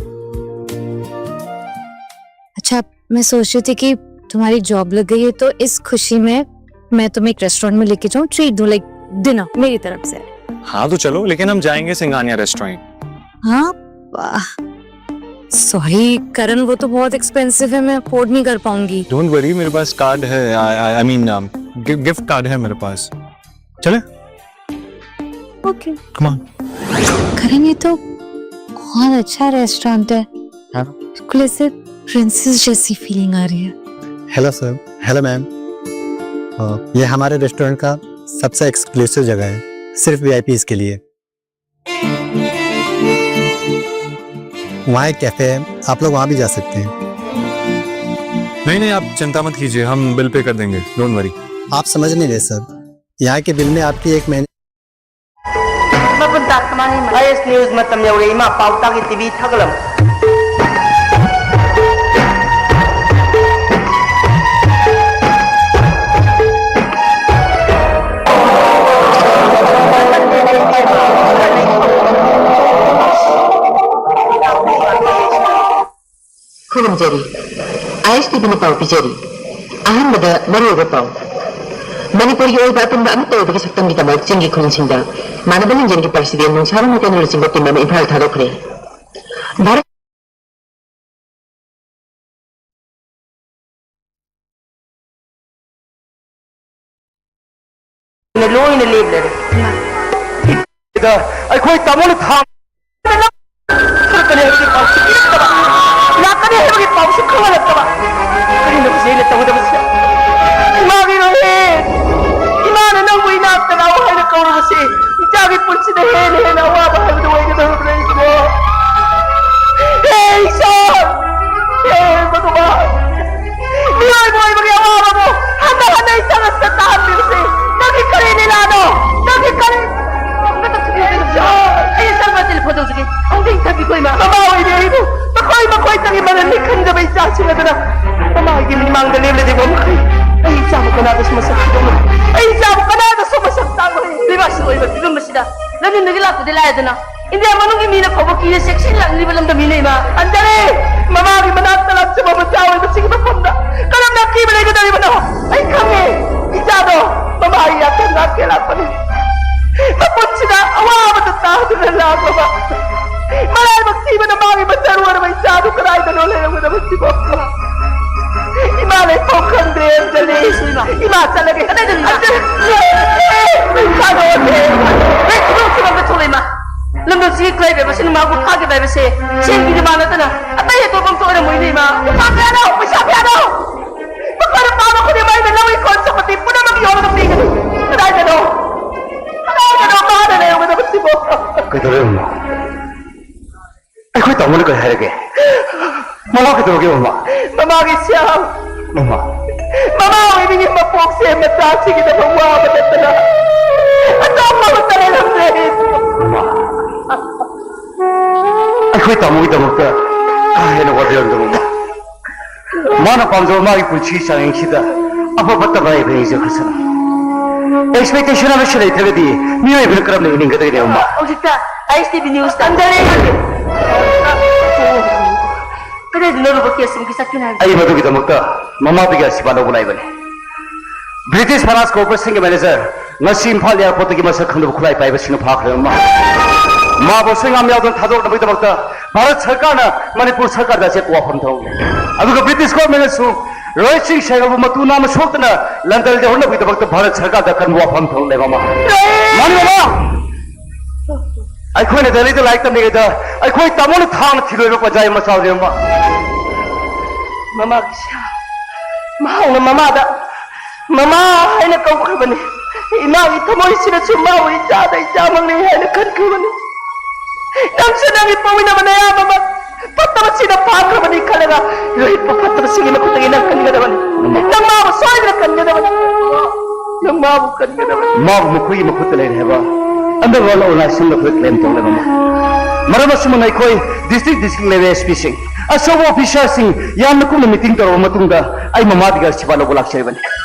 अच्छा, मैं सोच रही थी कि तुम्हारी जॉब लग गई है, तो इस खुशी में मैं तुम्हें एक रेस्टोरेंट में लेके जाऊं, ट्रीट दूं, लाइक डिनर मेरी तरफ से। हाँ, तो चलो, लेकिन हम जाएंगे सिंघानिया रेस्टोरेंट। हाँ, सॉरी करण, वो तो बहुत एक्सपेंसिव है, मैं अफोर्ड नहीं कर पाऊंगी। डोंट वरी, मेरे पास कार्ड है। आई मीन, गिफ्ट कार्ड है मेरे पास। चले? ओके। Come on. करण, ये तो बहुत अच्छा रेस्टोरेंट है। हाँ। बिल्कुल ऐसे प्रिंसेस जैसी फीलिंग आ रही है। Hello sir. Hello ma'am. ये हमारे रेस्टोरेंट का सबसे एक्सक्लूसिव जगह है, सिर्फ वीआईपीज के लिए। वहाँ एक कैफे है, आप लोग वहाँ भी जा सकते हैं। नहीं, नहीं, आप चिंता मत कीजिए, हम बिल पे कर देंगे, डोंट वरी। आप समझ नहीं रहे सर, यहाँ के बिल में आपकी एक महीने Mapunta ka mani ma. Ayos news matam yaw re ima pau tagi T V thagalam. Khulum jeri. ꯄꯤꯕꯅ ꯄꯥꯎ ꯄꯤꯖꯔꯤ꯫ ꯑꯍꯥꯟꯕꯗ ꯃꯔꯨꯑꯣꯏꯕ ꯄꯥꯎ꯫ ꯃꯅꯤꯄꯨꯔꯒꯤ ꯑꯣꯏꯕ ꯑꯄꯨꯟꯕ ꯑꯃꯠꯇ ꯑꯣꯏꯕꯒꯤ ꯁꯛꯇꯝꯒꯤꯗꯃꯛ ꯆꯤꯡꯒꯤ ꯈꯨꯅꯨꯡꯁꯤꯡꯗ ꯃꯥꯟꯅꯕ ꯂꯤꯡꯖꯦꯜꯒꯤ ꯄ꯭ꯔꯁꯤꯗꯦꯟ ꯅꯣꯡꯁꯥꯕꯝ ꯃꯩꯇꯩꯅ ꯂꯨꯆꯤꯡꯕ ꯇꯤꯝ ꯑꯃ ꯏꯝꯐꯥꯜ ꯊꯥꯗꯣꯛꯈ꯭ꯔꯦ꯫ ꯚꯥꯔꯠ ꯂꯣꯏꯅ ꯂꯦꯞꯂꯔꯦ꯫ ꯁꯤꯗ ꯑꯩꯈꯣꯏ ꯇꯥꯃꯣꯅ ꯊꯥꯡ ꯊꯣꯔꯛꯀꯅꯤ ꯍꯥꯏꯕꯒꯤ ꯄꯥꯎꯁꯨ ꯄꯤꯔꯛꯇꯕ, ꯂꯥꯛꯀꯅꯤ ꯍꯥꯏꯕꯒꯤ ꯄꯥꯎꯁꯨ ꯈꯪꯍꯜꯂꯛꯇꯕ꯫ ꯀꯔꯤꯅꯣ ꯍꯧꯖꯤꯛ ꯑꯩꯅ ꯇꯧꯒꯗꯕꯁꯦ? ꯏꯃꯥꯒꯤ ꯔꯣꯍꯤꯟ, ꯏꯃꯥꯅ ꯅꯪꯕꯨ ꯏꯅꯥꯛꯇ ꯂꯥꯛꯑꯣ ꯍꯥꯏꯅ ꯀꯧꯔꯕꯁꯦ ꯏꯆꯥꯒꯤ ꯄꯨꯟꯁꯤꯗ ꯍꯦꯟꯅ ꯍꯦꯟꯅ ꯑꯋꯥꯕ ꯍꯥꯏꯕꯗꯨ ꯑꯣꯏꯒꯗꯧꯔꯕ꯭ꯔꯥ ꯑꯩꯒꯤꯗꯣ? ꯍꯦ ꯏꯁꯣꯔ! ꯍꯦ ꯚꯒꯕꯥꯟ! ꯃꯤꯑꯣꯏꯕ ꯑꯣꯏꯕꯒꯤ ꯑꯋꯥꯕꯕꯨ ꯍꯟꯅ ꯍꯟꯅ ꯏꯆꯥ ꯉꯥꯛꯇ ꯇꯥꯍꯟꯕꯤꯕꯁꯤ ꯅꯪꯒꯤ ꯀꯔꯤ ꯂꯤꯂꯥꯅꯣ? ꯅꯪꯒꯤ ꯀꯔꯤ? ꯑꯩ ꯁꯔꯕ ꯇꯦꯂꯤꯐꯣꯟ ꯇꯧꯖꯒꯦ꯫ ꯑꯃꯨꯛꯇ ꯏꯪꯊꯕꯤꯈꯣ, ꯏꯃꯥ꯫ ꯃꯃꯥ ꯑꯣꯏꯕꯤ ꯑꯩꯕꯨ ꯃꯈꯣꯏ ꯃꯈꯣꯏꯇꯒꯤ ꯃꯔꯟꯅꯤ ꯈꯟꯖꯕ ꯏꯆꯥꯁꯤꯡ ꯑꯗꯨꯅ ꯃꯃꯥꯒꯤ ꯃꯤꯃꯥꯡꯗ ꯂꯦꯞꯂꯗꯤ ꯃꯈꯩ ꯑꯩ ꯏꯆꯥꯕꯨ ꯀꯅꯥꯗꯁꯨ ꯃꯁꯛ ꯈꯪꯂꯣꯏ꯫ ꯑꯩ ꯏꯆꯥꯕꯨ ꯀꯅꯥꯗꯁꯨ ꯃꯁꯛ ꯇꯥꯛꯂꯣꯏ꯫ ꯂꯩꯕꯥꯛꯁꯤꯒꯤ ꯑꯣꯏꯕ ꯐꯤꯕꯝ ꯑꯁꯤꯗ ꯂꯝꯗꯝꯗꯒꯤ ꯂꯥꯛꯄꯗꯤ ꯂꯥꯏꯔꯗꯅ, ꯏꯟꯗꯤꯌꯥ ꯃꯅꯨꯡꯒꯤ ꯃꯤꯅ ꯐꯥꯎꯕ ꯀꯤꯅ ꯆꯦꯛꯁꯤꯟ ꯂꯥꯛꯂꯤꯕ ꯂꯝꯗꯝꯃꯤꯅ, ꯏꯃꯥ꯫ ꯑꯟꯖꯂꯤ! ꯃꯃꯥꯒꯤ ꯃꯅꯥꯛꯇ ꯂꯥꯛꯆꯕ ꯃꯆꯥ ꯑꯣꯏꯕꯁꯤꯒꯤ ꯃꯐꯝꯗ ꯀꯔꯝꯅ ꯑꯀꯤꯕ ꯂꯩꯒꯗꯧꯔꯤꯕꯅꯣ? ꯑꯩ ꯈꯪꯉꯦ꯫ ꯏꯆꯥꯗꯣ ꯃꯃꯥꯒꯤ ꯌꯥꯊꯪ ꯉꯥꯛꯀꯦ ꯂꯥꯛꯄꯅꯤ꯫ ꯃꯄꯨꯟꯁꯤꯗ ꯑꯋꯥꯕꯗ ꯇꯥꯗꯨꯅ ꯂꯥꯛꯂꯕ ꯃꯔꯥꯏꯕꯛ ꯊꯤꯕꯅ ꯃꯥꯒꯤ ꯃꯆꯔꯨ ꯑꯣꯏꯔꯕ ꯏꯆꯥꯗꯨ ꯀꯗꯥꯏꯗꯅꯣ ꯂꯩꯔꯝꯒꯗꯕꯁꯤꯕꯣ? ꯏꯃꯥ ꯂꯩꯐꯝ ꯈꯪꯗ꯭ꯔꯦ, ꯑꯟꯖꯂꯤ꯫ ꯏꯃꯥ ꯆꯠꯂꯒꯦ꯫ ꯀꯗꯥꯏꯗꯅꯣ ꯏꯃꯥ? ꯑꯟꯖꯂꯤ! ꯏꯃꯥ ꯊꯥꯗꯣꯛꯑꯣ꯫ ꯍꯦ, ꯈꯨꯗꯣꯡ ꯊꯤꯕ ꯑꯃ ꯊꯣꯛꯂꯦ, ꯏꯃꯥ꯫ ꯂꯝꯗꯝꯁꯤꯒꯤ ꯈꯨꯠꯂꯥꯏꯕ ꯑꯁꯤꯅ ꯃꯍꯥꯛꯄꯨ ꯐꯥꯒꯦ ꯍꯥꯏꯕꯁꯦ ꯁꯦꯟꯒꯤ ꯗꯤꯃꯥꯟ ꯅꯠꯇꯅ ꯑꯇꯩ ꯑꯇꯣꯞꯄ ꯑꯃꯠꯇ ꯑꯣꯏꯔꯝꯃꯣꯏꯅꯦ, ꯏꯃꯥ꯫ ꯄꯩꯁꯥ ꯄꯤꯌꯥꯅꯣ! ꯄꯩꯁꯥ ꯄꯤꯌꯥꯅꯣ! ꯃꯈꯣꯏꯅ ꯄꯥꯝꯕ ꯈꯨꯗꯤꯡꯃꯛ ꯑꯩꯅ ꯂꯧ ꯏꯪꯈꯣꯜ ꯁꯝꯄꯇꯤ ꯄꯨꯝꯅꯃꯛ ꯌꯣꯜꯂꯒ ꯄꯤꯒꯅꯤ꯫ ꯀꯗꯥꯏꯗꯅꯣ? ꯀꯗꯥꯏꯗꯅꯣ ꯃꯥꯅ ꯂꯩꯔꯝꯒꯗꯕꯁꯤꯕꯣ? ꯀꯩꯗꯧꯔꯦ, ꯃꯃꯥ? ꯑꯩꯈꯣꯏ ꯇꯥꯃꯣꯅ ꯀꯔꯤ ꯍꯥꯏꯔꯒꯦ? ꯃꯃꯥ ꯀꯩꯗꯧꯔꯒꯦ, ꯃꯃꯥ? ꯃꯃꯥꯒꯤ ꯁꯦꯜ꯫ ꯃꯃꯥ꯫ ꯃꯃꯥ ꯑꯣꯏꯕꯒꯤ ꯃꯄꯣꯛꯁꯦ ꯃꯆꯥꯁꯤꯡꯒꯤꯗꯃꯛ ꯋꯥꯕ ꯅꯠꯇꯅ ꯑꯇꯣꯞꯄ ꯑꯃꯠꯇ ꯂꯩꯔꯝꯗ꯭ꯔꯦ꯫ ꯃꯃꯥ꯫ ꯑꯩꯈꯣꯏ ꯇꯥꯃꯣꯒꯤꯗꯃꯛꯇ ꯀꯥ ꯍꯦꯟꯅ ꯋꯥꯕꯤꯔꯝꯗꯕ, ꯃꯃꯥ꯫ ꯃꯥꯅ ꯄꯥꯝꯖꯕ ꯃꯥꯒꯤ ꯄꯨꯟꯁꯤꯒꯤ ꯆꯥꯡꯌꯦꯡꯁꯤꯗ ꯑꯐ ꯐꯠꯇꯕ ꯍꯥꯏꯕ ꯌꯦꯡꯖꯈ꯭ꯔꯁꯅꯨ꯫ Expectation ꯑꯃꯁꯨ ꯂꯩꯇ꯭ꯔꯒꯗꯤ ꯃꯤꯑꯣꯏꯕꯅ ꯀꯔꯝꯅ ꯍꯤꯡꯒꯗꯒꯦ, ꯃꯃꯥ? ꯍꯧꯖꯤꯛꯇ ISTV News ꯇꯝꯖꯔꯦ꯫ ꯀꯗꯥꯏꯗꯅꯣ ꯂꯨꯕ ꯀꯦꯁ ꯑꯃꯒꯤ ꯆꯠꯀꯅꯤ ꯍꯥꯏꯕ? ꯑꯩ ꯃꯗꯨꯒꯤꯗꯃꯛꯇ ꯃꯃꯥꯗꯒꯤ ꯑꯁꯤꯕꯥ ꯂꯧꯕ ꯂꯥꯛꯏꯕꯅꯤ꯫ ꯕ꯭ꯔꯤꯇꯤꯁ ꯐꯥꯏꯅꯥꯟꯁ ꯀꯣꯔꯄꯣꯔꯦꯁꯟꯒꯤ ꯃꯦꯅꯦꯖꯔ ꯉꯁꯤ ꯏꯝꯐꯥꯜ ꯑꯦꯌꯥꯔꯄꯣꯔꯠꯇꯒꯤ ꯃꯁꯛ ꯈꯪꯗꯕ ꯈꯨꯠꯂꯥꯏ ꯄꯥꯏꯕꯁꯤꯡꯅ ꯐꯥꯈ꯭ꯔꯦ ꯃꯃꯥ꯫ ꯃꯥꯕꯨ ꯑꯁꯣꯏ ꯑꯉꯥꯝ ꯌꯥꯎꯗꯅ ꯊꯥꯗꯣꯔꯛꯅꯕꯒꯤꯗꯃꯛꯇ ꯚꯥꯔꯠ ꯁꯔꯀꯥꯔꯅ ꯃꯅꯤꯄꯨꯔ ꯁꯔꯀꯥꯔꯗ ꯑꯆꯦꯠꯄ ꯋꯥꯐꯝ ꯊꯝꯂꯦ꯫ ꯑꯗꯨꯒ ꯕ꯭ꯔꯤꯇꯤꯁ ꯒꯣꯚꯔꯟꯃꯦꯟꯅꯁꯨ ꯔꯣꯍꯤꯠ ꯁꯤꯡ ꯁꯦꯡꯒꯕꯨ ꯃꯇꯨ ꯅꯥꯝꯃ ꯁꯣꯛꯇꯅ ꯂꯟꯗꯟ ꯌꯧꯍꯟꯅꯕꯒꯤꯗꯃꯛꯇ ꯚꯥꯔꯠ ꯁꯔꯀꯥꯔꯗ ꯑꯀꯟꯕ ꯋꯥꯐꯝ ꯊꯝꯂꯦ ꯃꯃꯥ꯫ ꯃꯥꯅꯤ ꯃꯃꯥ꯫ ꯑꯩꯈꯣꯏꯅ ꯗꯦꯜꯂꯤꯗ ꯂꯥꯏꯔꯤꯛ ꯇꯝꯂꯤꯉꯩꯗ ꯑꯩꯈꯣꯏ ꯇꯥꯃꯣꯅ ꯊꯥꯡꯅ ꯊꯤꯜꯂꯣꯏꯕ ꯄꯟꯖꯥꯏ ꯃꯆꯥ ꯑꯣꯏꯔꯝꯕ꯫ ꯃꯃꯥꯒꯤ ꯁꯥ-, ꯃꯍꯥꯛꯅ ꯃꯃꯥꯗ "ꯃꯃꯥ" ꯍꯥꯏꯅ ꯀꯧꯈ꯭ꯔꯕꯅꯤ꯫ ꯏꯃꯥꯒꯤ ꯊꯃꯣꯏꯁꯤꯅꯁꯨ ꯃꯥꯕꯨ ꯏꯆꯥꯗ ꯏꯆꯥꯃꯛꯅꯤ ꯍꯥꯏꯅ ꯈꯟꯈ꯭ꯔꯕꯅꯤ꯫ ꯅꯪꯁꯨ ꯅꯪꯒꯤ ꯄꯣꯛꯃꯤꯟꯅꯕ ꯅꯌꯥꯝꯕ ꯐꯠꯇꯕꯁꯤꯅ ꯐꯥꯈ꯭ꯔꯕꯅꯤ ꯈꯜꯂꯒ, ꯂꯣꯏꯄ ꯐꯠꯇꯕꯁꯤꯒꯤ ꯃꯈꯨꯠꯇꯒꯤ ꯅꯪ ꯀꯟꯒꯗꯕꯅꯤ꯫ ꯅꯪ ꯃꯥꯕꯨ ꯁꯣꯏꯗꯅ ꯀꯟꯒꯗꯕꯅꯤ꯫ ꯅꯪ ꯃꯥꯕꯨ ꯀꯟꯒꯗꯕꯅꯤ꯫ ꯃꯥꯕꯨ ꯃꯈꯣꯏꯒꯤ ꯃꯈꯨꯠꯇ ꯂꯩꯔꯦ ꯍꯥꯏꯕ underworld organization ꯑꯩꯈꯣꯏ claim ꯇꯧꯔꯦ ꯃꯃꯥ꯫ ꯃꯔꯝ ꯑꯁꯤꯅ ꯑꯩꯈꯣꯏ district district level S P ꯁꯤꯡ, ꯑꯆꯧꯕ officer ꯁꯤꯡ ꯌꯥꯝꯅ ꯀꯨꯞꯅ meeting ꯇꯧꯔꯕ ꯃꯇꯨꯡꯗ ꯑꯩ ꯃꯃꯥꯗꯒꯤ ꯑꯁꯤꯕꯥ ꯂꯧꯕ ꯂꯥꯛꯆꯔꯤꯕꯅꯤ꯫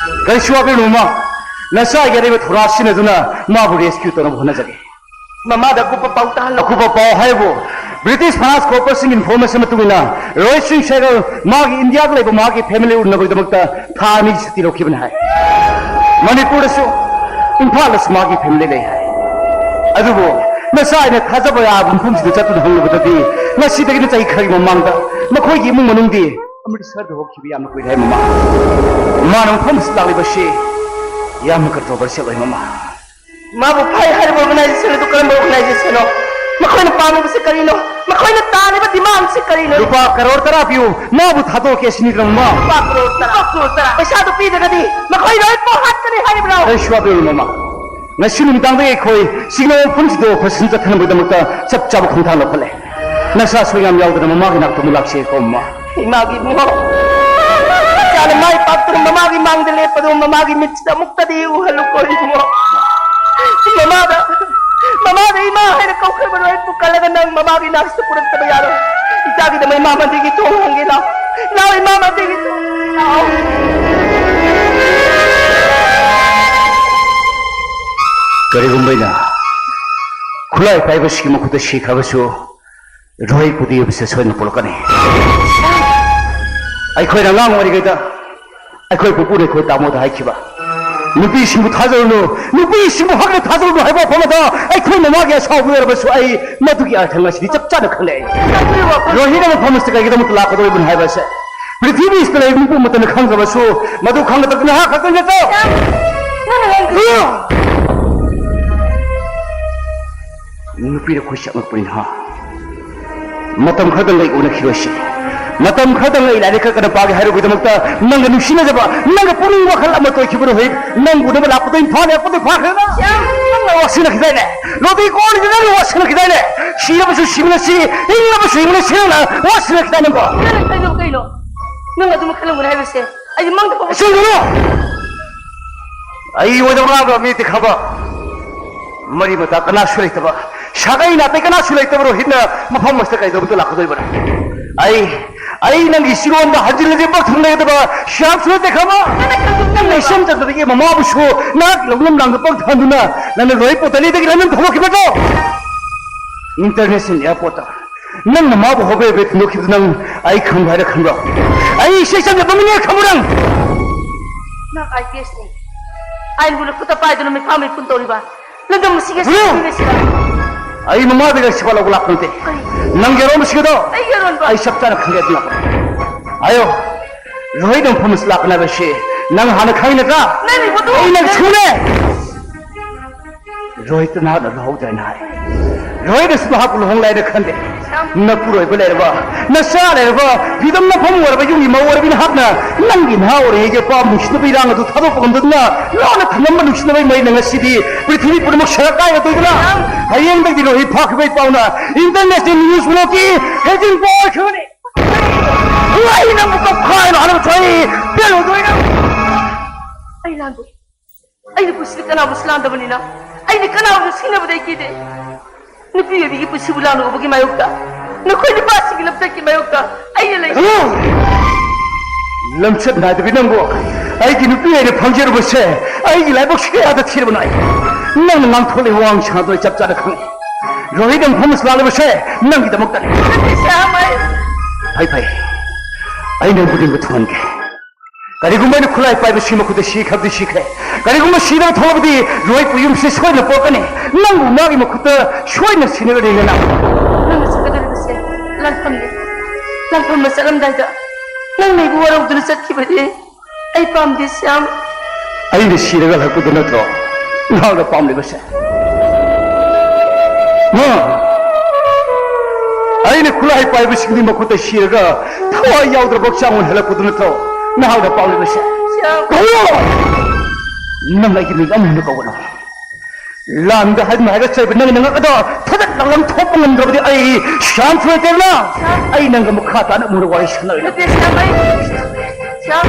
ꯀꯔꯤꯁꯨ ꯋꯥꯕꯤꯔꯨꯅꯨ ꯃꯃꯥ, ꯅꯆꯥꯒꯤ ꯑꯔꯩꯕ ꯊꯧꯅꯥ ꯁꯤꯖꯤꯟꯅꯗꯨꯅ ꯃꯥꯕꯨ rescue ꯇꯧꯅꯕ ꯍꯣꯠꯅꯖꯒꯦ꯫ ꯃꯃꯥꯗ ꯑꯀꯨꯞꯄ ꯄꯥꯎ ꯇꯥꯍꯜꯂꯣ꯫ ꯑꯀꯨꯞꯄ ꯄꯥꯎ ꯍꯥꯏꯕꯨ, ꯕ꯭ꯔꯤꯇꯤꯁ ꯐꯥꯏꯅꯥꯟꯁ ꯀꯣꯔꯄꯣꯔꯦꯁꯟꯒꯤ information ꯃꯇꯨꯡ ꯏꯟꯅ, ꯔꯣꯍꯤꯠ ꯁꯤꯡ ꯁꯦꯒꯜ ꯃꯥꯒꯤ ꯏꯟꯗꯤꯌꯥꯗ ꯂꯩꯕ ꯃꯥꯒꯤ family ꯎꯅꯕꯒꯤꯗꯃꯛꯇ ꯊꯥ ꯑꯅꯤꯒꯤ ꯁꯨꯇꯤ ꯂꯧꯈꯤꯕꯅꯤ ꯍꯥꯏ꯫ ꯃꯅꯤꯄꯨꯔꯗꯁꯨ, ꯏꯝꯐꯥꯜꯗꯁꯨ ꯃꯥꯒꯤ family ꯂꯩ ꯍꯥꯏ꯫ ꯑꯗꯨꯕꯨ ꯅꯆꯥ ꯑꯩꯅ ꯊꯥꯖꯕ ꯌꯥꯕ ꯃꯐꯝꯁꯤꯗ ꯆꯠꯇꯨꯅ ꯍꯪꯂꯨꯕꯗꯗꯤ, ꯉꯁꯤꯗꯒꯤꯅ ꯆꯍꯤ ꯈꯔꯒꯤ ꯃꯃꯥꯡꯗ ꯃꯈꯣꯏꯒꯤ ꯏꯃꯨꯡ ꯃꯅꯨꯡꯗꯤ ꯑꯃ꯭ꯔꯤꯠꯁꯔꯗ ꯍꯧꯈꯤꯕ ꯌꯥꯝꯅ ꯀꯨꯏꯔꯦ ꯍꯥꯏ ꯃꯃꯥ꯫ ꯃꯥꯅ ꯃꯐꯝ ꯑꯁꯤꯗ ꯂꯥꯛꯂꯤꯕꯁꯤ ꯌꯥꯝꯅ controversial ꯑꯣꯏ ꯃꯃꯥ꯫ ꯃꯥꯕꯨ ꯐꯥꯏ ꯍꯥꯏꯔꯤꯕ organization ꯑꯗꯨ ꯀꯔꯝꯕ organization ꯅꯣ? ꯃꯈꯣꯏꯅ ꯄꯥꯝꯂꯤꯕꯁꯤ ꯀꯔꯤꯅꯣ? ꯃꯈꯣꯏꯅ ꯇꯥꯜꯂꯤꯕ demand ꯁꯤ ꯀꯔꯤꯅꯣ? ꯂꯨꯄꯥ ꯀꯔꯣꯔ ꯇꯔꯥ ꯄꯤꯌꯨ, ꯃꯥꯕꯨ ꯊꯥꯗꯣꯛꯀꯦ ꯁꯤꯅꯤꯗꯅ ꯃꯃꯥ꯫ ꯂꯨꯄꯥ ꯀꯔꯣꯔ ꯇꯔꯥ? ꯂꯨꯄꯥ ꯀꯔꯣꯔ ꯇꯔꯥ? ꯄꯩꯁꯥꯗꯨ ꯄꯤꯗ꯭ꯔꯒꯗꯤ ꯃꯈꯣꯏ ꯂꯣꯏ ꯄꯣꯛꯍꯠꯀꯅꯤ ꯍꯥꯏꯔꯤꯕ꯭ꯔꯣ? ꯀꯔꯤꯁꯨ ꯋꯥꯕꯤꯔꯨꯅꯨ ꯃꯃꯥ꯫ ꯉꯁꯤ ꯅꯨꯃꯤꯗꯥꯡꯗꯒꯤ ꯑꯩꯈꯣꯏ ꯁꯤꯒꯅꯦꯜ ꯃꯐꯝꯁꯤꯗ operation ꯆꯠꯊꯅꯕꯒꯤꯗꯃꯛꯇ ꯆꯞ ꯆꯥꯕ ꯈꯣꯡꯊꯥꯡ ꯂꯧꯈꯠꯂꯦ꯫ ꯅꯆꯥ ꯑꯁꯣꯏ ꯑꯉꯥꯝ ꯌꯥꯎꯗꯅ ꯃꯃꯥꯒꯤ ꯅꯥꯛꯇ ꯑꯃꯨꯛ ꯂꯥꯛꯁꯦ ꯀꯣ ꯃꯃꯥ꯫ ꯏꯃꯥꯒꯤ ꯏꯕꯨꯡꯉꯣ, ꯏꯆꯥꯅ ꯃꯥꯏ ꯄꯥꯛꯇꯨꯅ ꯃꯃꯥꯒꯤ ꯃꯥꯡꯗ ꯂꯦꯞꯄꯗꯨ ꯃꯃꯥꯒꯤ ꯃꯤꯠꯁꯤꯗ ꯑꯃꯨꯛꯇꯗꯤ ꯎꯍꯜꯂꯨꯀꯣ ꯏꯕꯨꯡꯉꯣ꯫ ꯃꯃꯥꯗ, ꯃꯃꯥꯗ ꯏꯃꯥ ꯍꯥꯏꯅ ꯀꯧꯈ꯭ꯔꯕ ꯂꯣꯏ ꯄꯨꯈꯠꯂꯒ ꯅꯪ ꯃꯃꯥꯒꯤ ꯅꯥꯛꯁꯤꯗ ꯄꯨꯔꯛꯇꯕ ꯌꯥꯔꯣꯏ꯫ ꯏꯆꯥꯒꯤꯗꯃꯛ ꯏꯃꯥ ꯃꯟꯗꯤꯔꯒꯤ ꯊꯣꯡ ꯍꯥꯡꯒꯦ ꯂꯥꯎ꯫ ꯂꯥꯎ ꯏꯃꯥ ꯃꯟꯗꯤꯔꯒꯤ ꯊꯣꯡ ꯂꯥꯎ꯫ ꯀꯔꯤꯒꯨꯝꯕ ꯑꯩꯅ ꯈꯨꯠꯂꯥꯏ ꯄꯥꯏꯕꯁꯤꯒꯤ ꯃꯈꯨꯠꯇ ꯁꯤꯈ꯭ꯔꯕꯁꯨ, ꯔꯣꯍꯤꯠꯄꯨꯗꯤ ꯌꯨꯝꯁꯤꯗ ꯁꯣꯏꯗꯅ ꯄꯨꯔꯛꯀꯅꯤ꯫ ꯑꯩꯈꯣꯏꯅ ꯑꯉꯥꯡ ꯑꯣꯏꯔꯤꯉꯩꯗ ꯑꯩꯈꯣꯏ ꯄꯨꯄꯨꯅ ꯑꯩꯈꯣꯏ ꯇꯥꯃꯣꯗ ꯍꯥꯏꯈꯤꯕ, "ꯅꯨꯄꯤꯁꯤꯡꯕꯨ ꯊꯥꯖꯔꯨꯅꯨ, ꯅꯨꯄꯤꯁꯤꯡꯕꯨ ꯍꯛꯅ ꯊꯥꯖꯔꯨꯅꯨ" ꯍꯥꯏꯕ ꯋꯥꯐꯝ ꯑꯗꯣ ꯑꯩꯈꯣꯏ ꯃꯃꯥꯒꯤ ꯑꯁꯥꯎꯕ ꯑꯣꯏꯔꯕꯁꯨ ꯑꯩ ꯃꯗꯨꯒꯤ ꯑꯔꯊ ꯉꯁꯤꯗꯤ ꯆꯞ ꯆꯥꯅ ꯈꯪꯂꯦ꯫ ꯔꯣꯍꯤꯠ ꯑꯃ ꯐꯝꯕꯁꯤꯗ ꯀꯩꯒꯤꯗꯃꯛꯇ ꯂꯥꯛꯀꯗꯧꯔꯤꯕꯅꯣ ꯍꯥꯏꯕꯁꯦ ꯄ꯭ꯔꯤꯊꯤꯕꯤꯁꯤꯗ ꯂꯩꯕ ꯃꯤꯄꯨꯝ ꯑꯃꯠꯇꯅ ꯈꯪꯖꯕꯁꯨ ꯃꯗꯨ ꯈꯪꯒꯗꯕꯗꯤ ꯅꯍꯥꯛ ꯈꯛꯇꯪ ꯅꯠꯇ꯭ꯔꯣ? ꯅꯪꯅ ꯉꯥꯡ- ꯅꯨꯄꯤꯅ ꯈꯨꯠ ꯁꯛꯂꯛꯄꯅꯤ ꯅꯍꯥ꯫ ꯃꯇꯝ ꯈꯔꯗꯪ ꯑꯩ ꯎꯅꯈꯤꯔꯣꯏꯁꯤ꯫ ꯃꯇꯝ ꯈꯔꯗꯪ ꯑꯩ ꯂꯥꯏꯔꯤꯛ ꯈꯔ ꯀꯟꯅ ꯄꯥꯒꯦ ꯍꯥꯏꯔꯨꯕꯒꯤꯗꯃꯛꯇ ꯅꯪꯒ ꯅꯨꯡꯁꯤꯅꯖꯕ, ꯅꯪꯒ ꯄꯨꯛꯅꯤꯡ ꯋꯥꯈꯜ ꯑꯃ ꯇꯣꯏꯈꯤꯕ ꯔꯣꯍꯤꯠ, ꯅꯪ ꯎꯅꯕ ꯂꯥꯛꯄꯗ ꯏꯝꯐꯥꯜ ꯌꯧꯔꯛꯄꯗ ꯐꯥꯈ꯭ꯔꯦꯗ꯫ ꯅꯪꯅ ꯋꯥꯁꯤꯟꯅꯈꯤꯗꯥꯏꯅꯦ? ꯂꯣꯕꯤ ꯀꯣꯜꯁꯤꯗ ꯅꯪꯅ ꯋꯥꯁꯤꯟꯅꯈꯤꯗꯥꯏꯅꯦ? ꯁꯤꯔꯕꯁꯨ ꯁꯤꯃꯤꯟꯅꯁꯤ, ꯍꯤꯡꯂꯕꯁꯨ ꯍꯤꯡꯃꯤꯟꯅꯁꯤ, ꯅꯪꯅ ꯋꯥꯁꯤꯟꯅꯈꯤꯗꯥꯏꯅꯦꯀꯣ? ꯅꯪꯅ ꯈꯜꯂꯤꯕ ꯀꯩꯅꯣ? ꯅꯪ ꯑꯗꯨꯃꯛ ꯈꯜꯂꯝꯒꯅꯤ ꯍꯥꯏꯕꯁꯦ ꯑꯩꯗꯤ ꯃꯪꯗ ꯐꯥꯎ ꯆꯨꯝꯕ꯭ꯔꯣ? ꯑꯩ ꯑꯣꯏꯗꯕ ꯉꯥꯡꯕ ꯃꯤꯗꯤ ꯈꯕ꯫ ꯃꯔꯤ ꯃꯇꯥ ꯀꯅꯥꯁꯨ ꯂꯩꯇꯕ, ꯁꯥꯒꯩ ꯅꯥꯇꯩ ꯀꯅꯥꯁꯨ ꯂꯩꯇꯕ ꯔꯣꯍꯤꯠꯅ ꯃꯐꯝ ꯑꯁꯤꯗ ꯀꯩꯗꯧꯕꯗ ꯂꯥꯛꯀꯗꯣꯏꯕꯅꯣ? ꯑꯩ, ꯑꯩ ꯅꯪꯒꯤ ꯆꯤꯔꯣꯟꯗ ꯍꯟꯖꯤꯜꯂꯁꯤ ꯄꯛ ꯊꯨꯡꯂꯒꯗꯕ ꯁꯤꯌꯥꯝꯁꯨ ꯅꯠꯇꯦ ꯈꯕ꯫ ꯅꯪꯅ ꯈꯪꯗꯣꯛ- ꯅꯪꯅ ꯏꯆꯝ ꯆꯝꯖꯕꯒꯤ ꯃꯃꯥꯕꯨꯁꯨ ꯅꯍꯥꯛ ꯂꯧꯅꯝ ꯂꯥꯡꯗ ꯄꯛ ꯊꯝꯗꯨꯅ ꯅꯪꯅ ꯔꯣꯍꯤꯠ ꯄꯣꯇꯂꯤꯗꯒꯤ ꯂꯝꯗꯝ ꯊꯥꯗꯣꯛꯈꯤꯕꯗꯣ꯫ International airport ꯇ ꯅꯪꯅ ꯃꯥꯕꯨ ꯍꯣꯕꯦ ꯍꯣꯕꯦ ꯊꯤꯟꯗꯣꯛꯈꯤꯕꯗꯨ ꯅꯪ ꯑꯩ ꯈꯪꯕ ꯍꯥꯏꯔ ꯈꯪꯕ꯭ꯔꯣ? ꯑꯩ ꯏꯁꯩ ꯁꯛꯅꯕ ꯃꯤꯅꯦ ꯈꯪꯕ꯭ꯔꯣ ꯅꯪ? ꯅꯪ IPS ꯅꯤ꯫ ꯑꯥꯏꯟꯕꯨ ꯅꯈꯨꯠꯇ ꯄꯥꯏꯗꯨꯅ ꯃꯤꯐꯥ ꯃꯤꯄꯨꯟ ꯇꯧꯔꯤꯕ ꯂꯝꯗꯝ ꯑꯁꯤꯒꯤ ꯕ꯭ꯔꯨ! ꯁꯤꯟꯃꯤꯅ ꯁꯤꯔ-, ꯑꯩ ꯃꯃꯥꯗꯒꯤ ꯁꯤꯐꯥ ꯂꯧꯕ ꯂꯥꯛꯄ ꯅꯠꯇꯦ꯫ ꯀꯔꯤ? ꯅꯪꯒꯤ ꯑꯔꯣꯟꯕꯁꯤꯡ ꯑꯗꯣ ꯑꯩꯒꯤ ꯑꯔꯣꯟꯕ? ꯑꯩ ꯆꯞ ꯆꯥꯅ ꯈꯪꯒꯦ ꯑꯗꯨ ꯂꯥꯛꯄ꯫ ꯑꯌꯣ, ꯔꯣꯍꯤꯠ ꯅꯪ ꯐꯝ ꯑꯁꯤ ꯂꯥꯛꯀꯅꯤ ꯍꯥꯏꯕꯁꯤ ꯅꯪ ꯍꯥꯟꯅ ꯈꯪꯉꯤ ꯅꯠꯇ꯭ꯔꯥ? ꯅꯪꯒꯤ ꯃꯇꯨꯡ ꯑꯩ ꯅꯪ ꯁꯨꯅꯦ! ꯔꯣꯍꯤꯠꯇ ꯅꯍꯥꯛꯅ ꯂꯧꯍꯧꯗ꯭ꯔꯦꯅ ꯍꯥꯏ꯫ ꯔꯣꯍꯤꯠ ꯑꯁꯤ ꯃꯍꯥꯛꯄꯨ ꯂꯨꯍꯣꯡꯂꯦ ꯍꯥꯏꯅ ꯈꯟꯗꯦ꯫ ꯅꯄꯨꯔꯣꯏꯕ ꯂꯩꯔꯕ, ꯅꯆꯥ ꯂꯩꯔꯕ, ꯐꯤꯗꯝ ꯅꯐꯝ ꯑꯣꯏꯔꯕ ꯌꯨꯝꯒꯤ ꯃꯧ ꯑꯣꯏꯔꯕꯤ ꯅꯍꯥꯛꯅ ꯅꯪꯒꯤ ꯅꯍꯥ ꯑꯣꯏꯔꯤꯉꯩꯒꯤ ꯑꯄꯥꯝꯕ ꯅꯨꯡꯁꯤꯅꯕ ꯏꯔꯥꯡ ꯑꯗꯨ ꯊꯥꯗꯣꯛꯄ ꯉꯝꯗꯗꯨꯅ ꯂꯣꯟꯅ ꯊꯝꯂꯝꯕ ꯅꯨꯡꯁꯤꯅꯕꯒꯤ ꯃꯩꯅ ꯉꯁꯤꯗꯤ ꯄ꯭ꯔꯤꯊꯤꯕꯤ ꯄꯨꯝꯅꯃꯛ ꯁꯦꯒꯥꯏꯔꯗꯣꯏꯗꯅ ꯍꯌꯦꯡꯗꯒꯤꯗꯤ ꯔꯣꯍꯤꯠ ꯐꯥꯈꯤꯕꯒꯤ ꯄꯥꯎꯅ International news ꯄꯨꯝꯅꯃꯛꯀꯤ ꯍꯦꯗꯤꯡ ꯄꯥꯎ ꯑꯣꯏꯈ꯭ꯔꯒꯅꯤ꯫ ꯑꯩ ꯅꯪꯕꯨ ꯀꯞꯈꯥꯏꯅ ꯍꯜꯂꯛꯄ ꯊꯣꯛꯏ꯫ ꯄꯦꯜꯂꯣꯏꯗꯣꯏꯅ꯫ ꯑꯩ ꯂꯥꯟꯗꯦ꯫ ꯑꯩꯅ ꯄꯨꯟꯁꯤꯗ ꯀꯅꯥꯕꯨꯁꯨ ꯂꯥꯟꯗꯕꯅꯤꯅ ꯑꯩꯅ ꯀꯅꯥꯕꯨꯁꯨ ꯁꯤꯡꯅꯕꯗ ꯑꯩ ꯀꯤꯗꯦ꯫ ꯅꯨꯄꯤ ꯑꯣꯏꯕꯤꯒꯤ ꯄꯨꯟꯁꯤꯕꯨ ꯂꯥꯟꯅ ꯎꯕꯒꯤ ꯃꯥꯌꯣꯛꯇ, ꯅꯈꯣꯏ ꯅꯨꯄꯥꯁꯤꯡꯒꯤ ꯂꯝꯆꯠꯀꯤ ꯃꯥꯌꯣꯛꯇ ꯑꯩꯅ ꯂꯩ꯫ ꯍꯜꯂꯣ! ꯂꯝꯆꯠ ꯅꯥꯏꯗꯕꯤ ꯅꯪꯕꯨ ꯑꯩꯒꯤ ꯅꯨꯄꯤ ꯑꯣꯏꯅ ꯐꯪꯖꯔꯨꯕꯁꯦ ꯑꯩꯒꯤ ꯂꯥꯏꯕꯛꯁꯤ ꯀꯌꯥꯗ ꯊꯤꯔꯕꯅꯣ ꯑꯩ? ꯅꯪꯅ ꯉꯥꯡꯊꯣꯛꯂꯤꯕ ꯋꯥꯉꯥꯡ ꯁꯉꯥꯡꯗꯣ ꯑꯩ ꯆꯞ ꯆꯥꯅ ꯈꯪꯉꯤ꯫ ꯔꯣꯍꯤꯠ ꯑꯃ ꯐꯝꯕꯁꯨ ꯂꯥꯛꯂꯤꯕꯁꯦ ꯅꯪꯒꯤꯗꯃꯛꯇꯅꯤ꯫ ꯁ꯭ꯌꯥꯝ, ꯑꯩ ꯐꯩ, ꯐꯩ꯫ ꯑꯩ ꯅꯪꯕꯨ ꯅꯤꯡꯕ ꯊꯨꯡꯍꯟꯒꯦ꯫ ꯀꯔꯤꯒꯨꯝꯕ ꯑꯩꯅ ꯈꯨꯠꯂꯥꯏ ꯄꯥꯏꯕꯁꯤ ꯃꯈꯨꯠꯇ ꯁꯤꯈ꯭ꯔꯕꯗꯤ ꯁꯤꯈ꯭ꯔꯦ꯫ ꯀꯔꯤꯒꯨꯝꯕ ꯁꯤꯗꯕ ꯊꯣꯛꯂꯕꯗꯤ ꯔꯣꯍꯤꯠꯄꯨ ꯌꯨꯝꯁꯤ ꯁꯣꯏꯗꯅ ꯄꯣꯛꯀꯅꯤ꯫ ꯅꯪꯕꯨ ꯃꯥꯒꯤ ꯃꯈꯨꯠꯇ ꯁꯣꯏꯗꯅ ꯁꯤꯅꯔꯅꯤ ꯅꯪ꯫ ꯅꯪꯅ ꯆꯠꯀꯗꯧꯔꯤꯕꯁꯦ ꯂꯥꯟꯐꯝꯅꯤ꯫ ꯂꯥꯟꯐꯝꯗ ꯆꯠꯂꯝꯗꯥꯏꯗ ꯅꯪꯅ ꯑꯩꯕꯨ ꯋꯥꯔꯧꯗꯨꯅ ꯆꯠꯈꯤꯕꯗꯤ ꯑꯩ ꯄꯥꯝꯗꯦ, ꯁ꯭ꯌꯥꯝ꯫ ꯑꯩꯅ ꯁꯤꯔꯒ ꯍꯜꯂꯛꯄꯗꯨ ꯅꯠꯇ꯭ꯔꯣ ꯅꯍꯥꯛꯅ ꯄꯥꯝꯂꯤꯕꯁꯦ? ꯍꯥ? ꯑꯩꯅ ꯈꯨꯠꯂꯥꯏ ꯄꯥꯏꯕꯁꯤꯡꯒꯤ ꯃꯈꯨꯠꯇ ꯁꯤꯔꯒ ꯊꯋꯥꯏ ꯌꯥꯎꯗ꯭ꯔꯕ ꯍꯛꯆꯥꯡ ꯑꯣꯏꯅ ꯍꯜꯂꯛꯄꯗꯨ ꯅꯠꯇ꯭ꯔꯣ ꯅꯍꯥꯛꯅ ꯄꯥꯝꯂꯤꯕꯁꯦ? ꯁ꯭ꯌꯥꯝ꯫ ꯀꯧꯔꯣ! ꯅꯪ ꯑꯩꯒꯤ ꯃꯤꯡ ꯑꯃꯨꯛ ꯍꯟꯅ ꯀꯧꯒꯅꯨ꯫ ꯂꯥꯟꯗ ꯍꯥꯏꯗꯨꯅ ꯍꯥꯏꯒꯠꯆꯔꯤꯕ ꯅꯪꯒꯤ ꯅꯉꯛ ꯑꯗꯣ ꯊꯗꯠ ꯂꯥꯎꯂꯝ ꯊꯣꯛꯄ ꯉꯝꯗ꯭ꯔꯕꯗꯤ ꯑꯩ ꯁ꯭ꯌꯥꯝ ꯁꯨꯔꯦꯇꯦꯜꯅ ꯑꯩ ꯅꯪꯒ ꯃꯈꯥ ꯇꯥꯅ ꯑꯃꯨꯛ ꯋꯥꯔꯤ ꯁꯥꯟꯅꯔꯣꯏ꯫ ꯅꯠꯇꯦ, ꯁ꯭ꯌꯥꯝ, ꯑꯩ, ꯁ꯭ꯌꯥꯝ꯫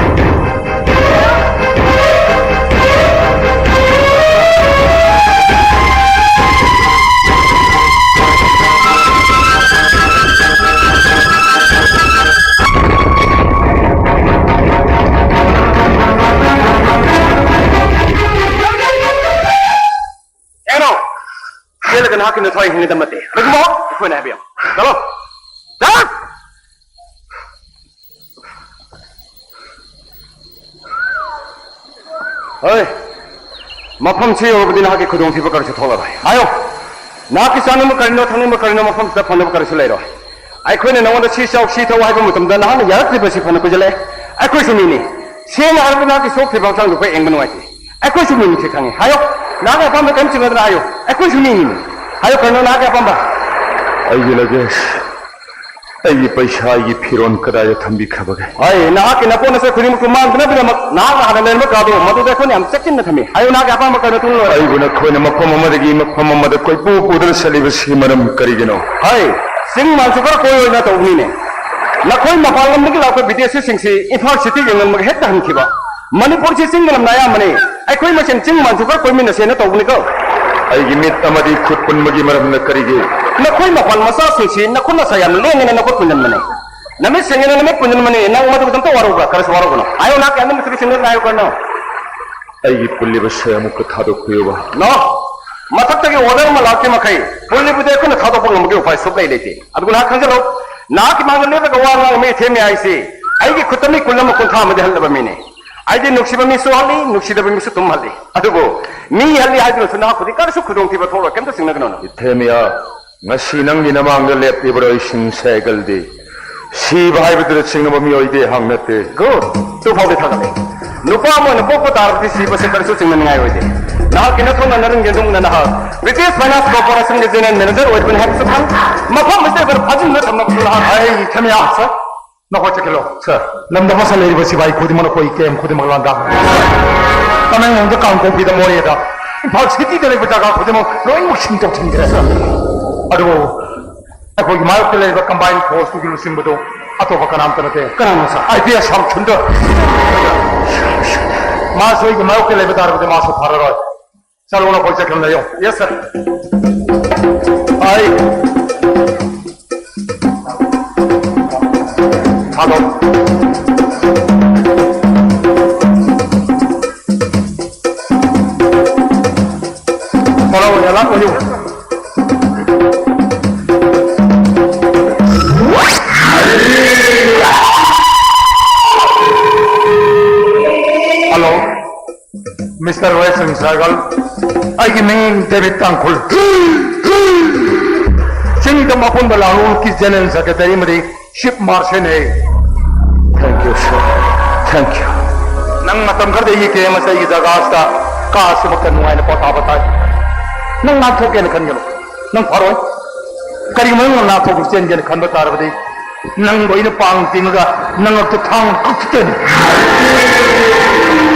ꯀꯩꯅꯣ? ꯆꯦꯜꯂꯒ ꯅꯍꯥꯛꯀꯤ ꯅꯊ꯭ꯋꯥꯏ ꯍꯤꯡꯒꯗꯕ ꯅꯠꯇꯦ꯫ ꯔꯘꯨꯃꯣꯍꯟ, ꯑꯩꯈꯣꯏꯅ ꯍꯥꯏꯕꯤꯌꯣ꯫ ꯆꯠꯂꯣ꯫ ꯆꯠ! ꯍꯣꯏ꯫ ꯃꯐꯝꯁꯤ ꯌꯧꯔꯕꯗꯤ ꯅꯍꯥꯛꯀꯤ ꯈꯨꯗꯣꯡꯊꯤꯕ ꯀꯔꯤꯁꯨ ꯊꯣꯛꯂꯔꯣꯏ꯫ ꯍꯥꯏꯌꯣ꯫ ꯅꯍꯥꯛꯀꯤ ꯆꯥꯅꯤꯡꯕ ꯀꯔꯤꯅꯣ, ꯊꯛꯅꯤꯡꯕ ꯀꯔꯤꯅꯣ, ꯃꯐꯝꯁꯤꯗ ꯐꯪꯗꯕ ꯀꯔꯤꯁꯨ ꯂꯩꯔꯣꯏ꯫ ꯑꯩꯈꯣꯏꯅ ꯅꯉꯣꯟꯗ ꯁꯤ ꯆꯥꯎ, ꯁꯤ ꯊꯛꯎ ꯍꯥꯏꯕ ꯃꯇꯝꯗ ꯅꯍꯥꯛꯅ ꯌꯥꯔꯛꯇ꯭ꯔꯤꯕꯁꯤ ꯐꯅ ꯀꯨꯏꯖꯜꯂꯛꯑꯦ꯫ ꯑꯩꯈꯣꯏꯁꯨ ꯃꯤꯅꯤ꯫ ꯁꯦꯡꯅ ꯍꯥꯏꯔꯕꯗ ꯅꯍꯥꯛꯀꯤ ꯁꯣꯛꯈ꯭ꯔꯤꯕ ꯍꯛꯆꯥꯡꯗꯨ ꯑꯩꯈꯣꯏ ꯌꯦꯡꯕ ꯅꯨꯡꯉꯥꯏꯇꯦ꯫ ꯑꯩꯈꯣꯏꯁꯨ ꯃꯤꯅꯤ ꯁꯤ ꯈꯪꯉꯤ꯫ ꯍꯥꯏꯌꯣ꯫ ꯅꯍꯥꯛꯀꯤ ꯑꯄꯥꯝꯕ ꯀꯔꯤꯝ ꯆꯤꯡꯅꯗꯅ ꯍꯥꯏꯌꯣ꯫ ꯑꯩꯈꯣꯏꯁꯨ ꯃꯤꯅꯤ꯫ ꯍꯥꯏꯌꯣ, ꯀꯔꯤꯅꯣ ꯅꯍꯥꯛꯀꯤ ꯑꯄꯥꯝꯕ? ꯑꯩꯒꯤ luggage, ꯑꯩꯒꯤ ꯄꯩꯁꯥ, ꯑꯩꯒꯤ ꯐꯤꯔꯣꯜ ꯀꯗꯥꯏꯗ ꯊꯝꯕꯤꯈ꯭ꯔꯕꯒꯦ? ꯍꯣꯏ, ꯅꯍꯥꯛꯀꯤ ꯅꯄꯣꯠ ꯅꯆꯩ ꯈꯨꯗꯤꯡꯃꯛꯇꯨ ꯃꯥꯡꯗꯅꯕꯒꯤꯗꯃꯛ ꯅꯍꯥꯛꯅ ꯍꯥꯟꯅ ꯂꯩꯔꯝꯕ ꯀꯥꯗꯣ ꯃꯗꯨꯗ ꯑꯩꯈꯣꯏꯅ ꯌꯥꯝ ꯆꯦꯛꯁꯤꯟꯅ ꯊꯝꯃꯤ꯫ ꯍꯥꯏꯌꯨ, ꯅꯍꯥꯛꯀꯤ ꯑꯄꯥꯝꯕ ꯀꯔꯤꯅꯣ ꯊꯨꯡꯂꯣꯏ꯫ ꯑꯩꯕꯨ ꯅꯈꯣꯏꯅ ꯃꯐꯝ ꯑꯃꯗꯒꯤ ꯃꯐꯝ ꯑꯃꯗ ꯀꯣꯏꯄꯨ ꯄꯨꯗꯨꯅ ꯆꯠꯂꯤꯕꯁꯤ ꯃꯔꯝ ꯀꯔꯤꯒꯤꯅꯣ? ꯍꯣꯏ, ꯆꯤꯡ ꯃꯥꯟꯁꯨ ꯈꯔ ꯀꯣꯏ ꯑꯣꯏꯅ ꯇꯧꯕꯅꯤꯅꯦ꯫ ꯅꯈꯣꯏ ꯃꯄꯥꯟ ꯂꯝꯗꯒꯤ ꯂꯥꯛꯄ ꯕꯤꯗꯦꯁꯤꯁꯤꯡꯁꯤ ꯏꯝꯐꯥꯜ city ꯌꯦꯡꯂꯝꯃꯒ ꯍꯦꯛꯇ ꯍꯟꯈꯤꯕ꯫ ꯃꯅꯤꯄꯨꯔꯁꯤ ꯆꯤꯡꯒ ꯂꯝꯅ ꯑꯌꯥꯝꯕꯅꯤ꯫ ꯑꯩꯈꯣꯏ ꯃꯁꯦꯟ ꯆꯤꯡ ꯃꯥꯟꯁꯨ ꯈꯔ ꯀꯣꯏꯃꯤꯟꯅꯁꯦꯅ ꯇꯧꯕꯅꯤꯀꯣ꯫ ꯑꯩꯒꯤ ꯃꯤꯠ ꯑꯃꯗꯤ ꯈꯨꯠ ꯄꯨꯟꯕꯒꯤ ꯃꯔꯝꯅ ꯀꯔꯤꯒꯤ? ꯅꯈꯣꯏ ꯃꯄꯥꯟ ꯃꯆꯥꯁꯤꯡꯁꯤ ꯅꯈꯨꯠ ꯅꯁꯥ ꯌꯥꯝꯅ ꯂꯦꯡꯉꯦꯅ ꯅꯈꯨꯠ ꯄꯨꯟꯖꯟꯕꯅꯦ꯫ ꯅꯃꯤꯠ ꯁꯦꯡꯉꯦꯅ ꯅꯃꯤꯠ ꯄꯨꯟꯖꯟꯕꯅꯦ꯫ ꯅꯪ ꯃꯗꯨꯒꯤꯗꯃꯛꯇ ꯋꯥꯔꯧꯕ꯭ꯔꯥ? ꯈꯔꯁꯨ ꯋꯥꯔꯧꯒꯅꯨ꯫ ꯍꯥꯏꯌꯣ, ꯅꯍꯥꯛ ꯀꯌꯥꯝ ꯅꯨꯡꯁꯤꯕ ꯁꯤꯡꯅ ꯍꯥꯏꯌꯨ ꯀꯩꯅꯣ? ꯑꯩꯒꯤ ꯄꯨꯜꯂꯤꯕ ꯁꯦ ꯑꯃꯨꯛꯀ ꯊꯥꯗꯣꯛꯄꯤꯌꯨꯕ꯫ ꯅꯣ꯫ ꯃꯊꯛꯇꯒꯤ order ꯑꯃ ꯂꯥꯛꯇ꯭ꯔꯤ ꯃꯈꯩ ꯄꯨꯜꯂꯤꯕꯗꯤ ꯑꯩꯈꯣꯏꯅ ꯊꯥꯗꯣꯛꯄ ꯉꯝꯕꯒꯤ ꯎꯄꯥꯏ ꯁꯨꯛꯂꯩ ꯂꯩꯇꯦ꯫ ꯑꯗꯨꯒ ꯅꯍꯥꯛ ꯈꯪꯖꯤꯜꯂꯣ, ꯅꯍꯥꯛꯀꯤ ꯃꯥꯡꯗ ꯂꯦꯞꯂꯒ ꯋꯥ ꯉꯥꯡꯕ ꯃꯤ ꯏꯊꯦꯝ ꯃꯌꯥꯏꯁꯤ ꯑꯩꯒꯤ ꯈꯨꯠꯇ ꯃꯤ ꯀꯨꯟ ꯑꯃ ꯀꯨꯟꯊ꯭ꯔꯥ ꯑꯃꯗꯤ ꯍꯜꯂꯕ ꯃꯤꯅꯤ꯫ ꯑꯩꯗꯤ ꯅꯨꯡꯁꯤꯕ ꯃꯤꯁꯨ ꯍꯜꯂꯤ, ꯅꯨꯡꯁꯤꯗꯕ ꯃꯤꯁꯨ ꯑꯗꯨꯝ ꯍꯜꯂꯤ꯫ ꯑꯗꯨꯕꯨ ꯃꯤ ꯍꯜꯂꯤ ꯍꯥꯏꯗꯨꯅꯁꯨ ꯅꯍꯥꯛꯄꯨꯗꯤ ꯀꯔꯤꯁꯨ ꯈꯨꯗꯣꯡꯊꯤꯕ ꯊꯣꯛꯂꯣꯏ, ꯀꯩꯝꯇ ꯆꯤꯡꯅꯒꯅꯨ꯫ ꯏꯊꯦꯝ ꯃꯌꯥꯏ, ꯉꯁꯤ ꯅꯪꯒꯤ ꯅꯃꯥꯡꯗ ꯂꯦꯞꯂꯤꯕ ꯔꯣꯏꯁꯤꯡ ꯁꯦꯒꯜꯗꯤ ꯁꯤꯕ ꯍꯥꯏꯕꯗꯨꯗ ꯆꯤꯡꯅꯕ ꯃꯤꯑꯣꯏꯗꯦ ꯍꯥꯡ ꯅꯠꯇꯦ꯫ Good. ꯇꯨ ꯐꯥꯎꯗꯤ ꯊꯥꯒꯠꯂꯦ꯫ ꯅꯨꯄꯥ ꯑꯃ ꯑꯣꯏꯅ ꯄꯣꯛꯄ ꯇꯥꯔꯕꯗꯤ ꯁꯤꯕꯁꯦ ꯀꯔꯤꯁꯨ ꯆꯤꯡꯅꯅꯤꯡꯉꯥꯏ ꯑꯣꯏꯗꯦ꯫ ꯅꯍꯥꯛꯀꯤ ꯅꯊꯧꯅ ꯅꯔꯪ ꯌꯦꯟꯊꯨꯡꯅ ꯅꯍꯥꯛ British Finance Corporationꯒꯤ General Manager ꯑꯣꯏꯕꯅꯤ ꯍꯥꯏꯕꯁꯨ ꯈꯪ, ꯃꯐꯝ ꯑꯁꯤꯗ ꯑꯩꯈꯣꯏꯅ ꯐꯥꯖꯤꯟꯗꯨꯅ ꯊꯝꯂꯕꯁꯨ ꯅꯍꯥꯛ ꯑꯩ ꯏꯊꯦꯝ ꯃꯌꯥꯏ, sir, ꯅꯈꯣꯏ ꯆꯠꯈꯤꯂꯣ꯫ Sir. ꯂꯝꯗꯝ ꯑꯁꯤꯗ ꯂꯩꯔꯤꯕ ꯁꯤꯐꯥꯏ ꯈꯨꯗꯤꯡꯃꯛ ꯑꯩꯈꯣꯏ camp ꯈꯨꯗꯤꯡꯃꯛ ꯂꯥꯟꯗꯥꯈ꯭ꯔꯦ꯫ ꯇꯃꯦꯡꯂꯣꯡꯗ, ꯀꯥꯡꯄꯣꯛꯄꯤꯗ, ꯃꯣꯔꯦꯗ, ꯏꯝꯐꯥꯜ cityꯗ ꯂꯩꯕ ꯖꯒꯥ ꯈꯨꯗꯤꯡꯃꯛ ꯂꯣꯏꯅꯃꯛ ꯁꯤꯟ ꯇꯧꯁꯤꯟꯈ꯭ꯔꯦ꯫ Sir. ꯑꯗꯨꯕꯨ ꯑꯩꯈꯣꯏꯒꯤ ꯃꯥꯌꯣꯛꯇ ꯂꯩꯔꯤꯕ combined forceꯇꯨꯒꯤ ꯂꯨꯆꯤꯡꯕꯗꯨ ꯑꯇꯣꯞꯄ ꯀꯅꯥꯝꯇ ꯅꯠꯇꯦ꯫ ꯀꯅꯥꯅꯣ, sir? IPS ꯁꯥꯝꯁꯨꯟꯗ꯭ꯔ꯫ ꯃꯥꯁꯨ ꯑꯩꯒꯤ ꯃꯥꯌꯣꯛꯇ ꯂꯩꯕ ꯇꯥꯔꯕꯗꯤ ꯃꯥꯁꯨ ꯐꯔꯔꯣꯏ꯫ ꯆꯠꯂꯣ, ꯅꯈꯣꯏ ꯆꯠꯈ꯭ꯔꯕꯅ ꯌꯦꯡꯉꯨ꯫ Yes, sir. ꯑꯩ ꯊꯥꯗꯣꯛ꯫ ꯊꯣꯛꯂꯛꯑꯣ, ꯌꯥꯂꯥ ꯑꯣꯏꯌꯨ꯫ Hello, Mister ꯔꯣꯏꯁꯟ ꯁꯥꯒꯜ, ꯑꯩꯒꯤ ꯃꯤꯡ ꯗꯦꯕꯤꯠ ꯇꯥꯡꯈꯨꯜ꯫ ꯆꯤꯡꯗꯝ ꯑꯄꯨꯟꯕ ꯂꯥꯡꯂꯣꯜꯒꯤ General Secretary ꯑꯃꯗꯤ Chief Marshal ꯅꯦ꯫ Thank you, sir. Thank you. ꯅꯪ ꯃꯇꯝ ꯈꯔꯗ ꯑꯩꯒꯤ camp ꯑꯁꯤ ꯑꯩꯒꯤ ꯖꯒꯥꯁꯤꯗ ꯀꯥ ꯑꯁꯤꯃꯛꯇ ꯅꯨꯡꯉꯥꯏꯅ ꯄꯣꯊꯥꯕ ꯇꯥꯏ꯫ ꯅꯪ ꯅꯥꯟꯊꯣꯛꯀꯦꯅ ꯈꯟꯒꯅꯨ꯫ ꯅꯪ ꯐꯔꯣꯏ꯫ ꯀꯔꯤꯒꯨꯝꯕ ꯅꯪꯅ ꯅꯥꯟꯊꯣꯛꯄ ꯆꯦꯟꯒꯦꯅ ꯈꯟꯕ ꯇꯥꯔꯕꯗꯤ, ꯅꯪꯕꯨ ꯑꯩꯅ ꯄꯥꯡ ꯇꯤꯡꯉꯒ ꯅꯉꯛꯇ ꯊꯥꯡꯅ ꯀꯛꯊꯠꯀꯅꯤ꯫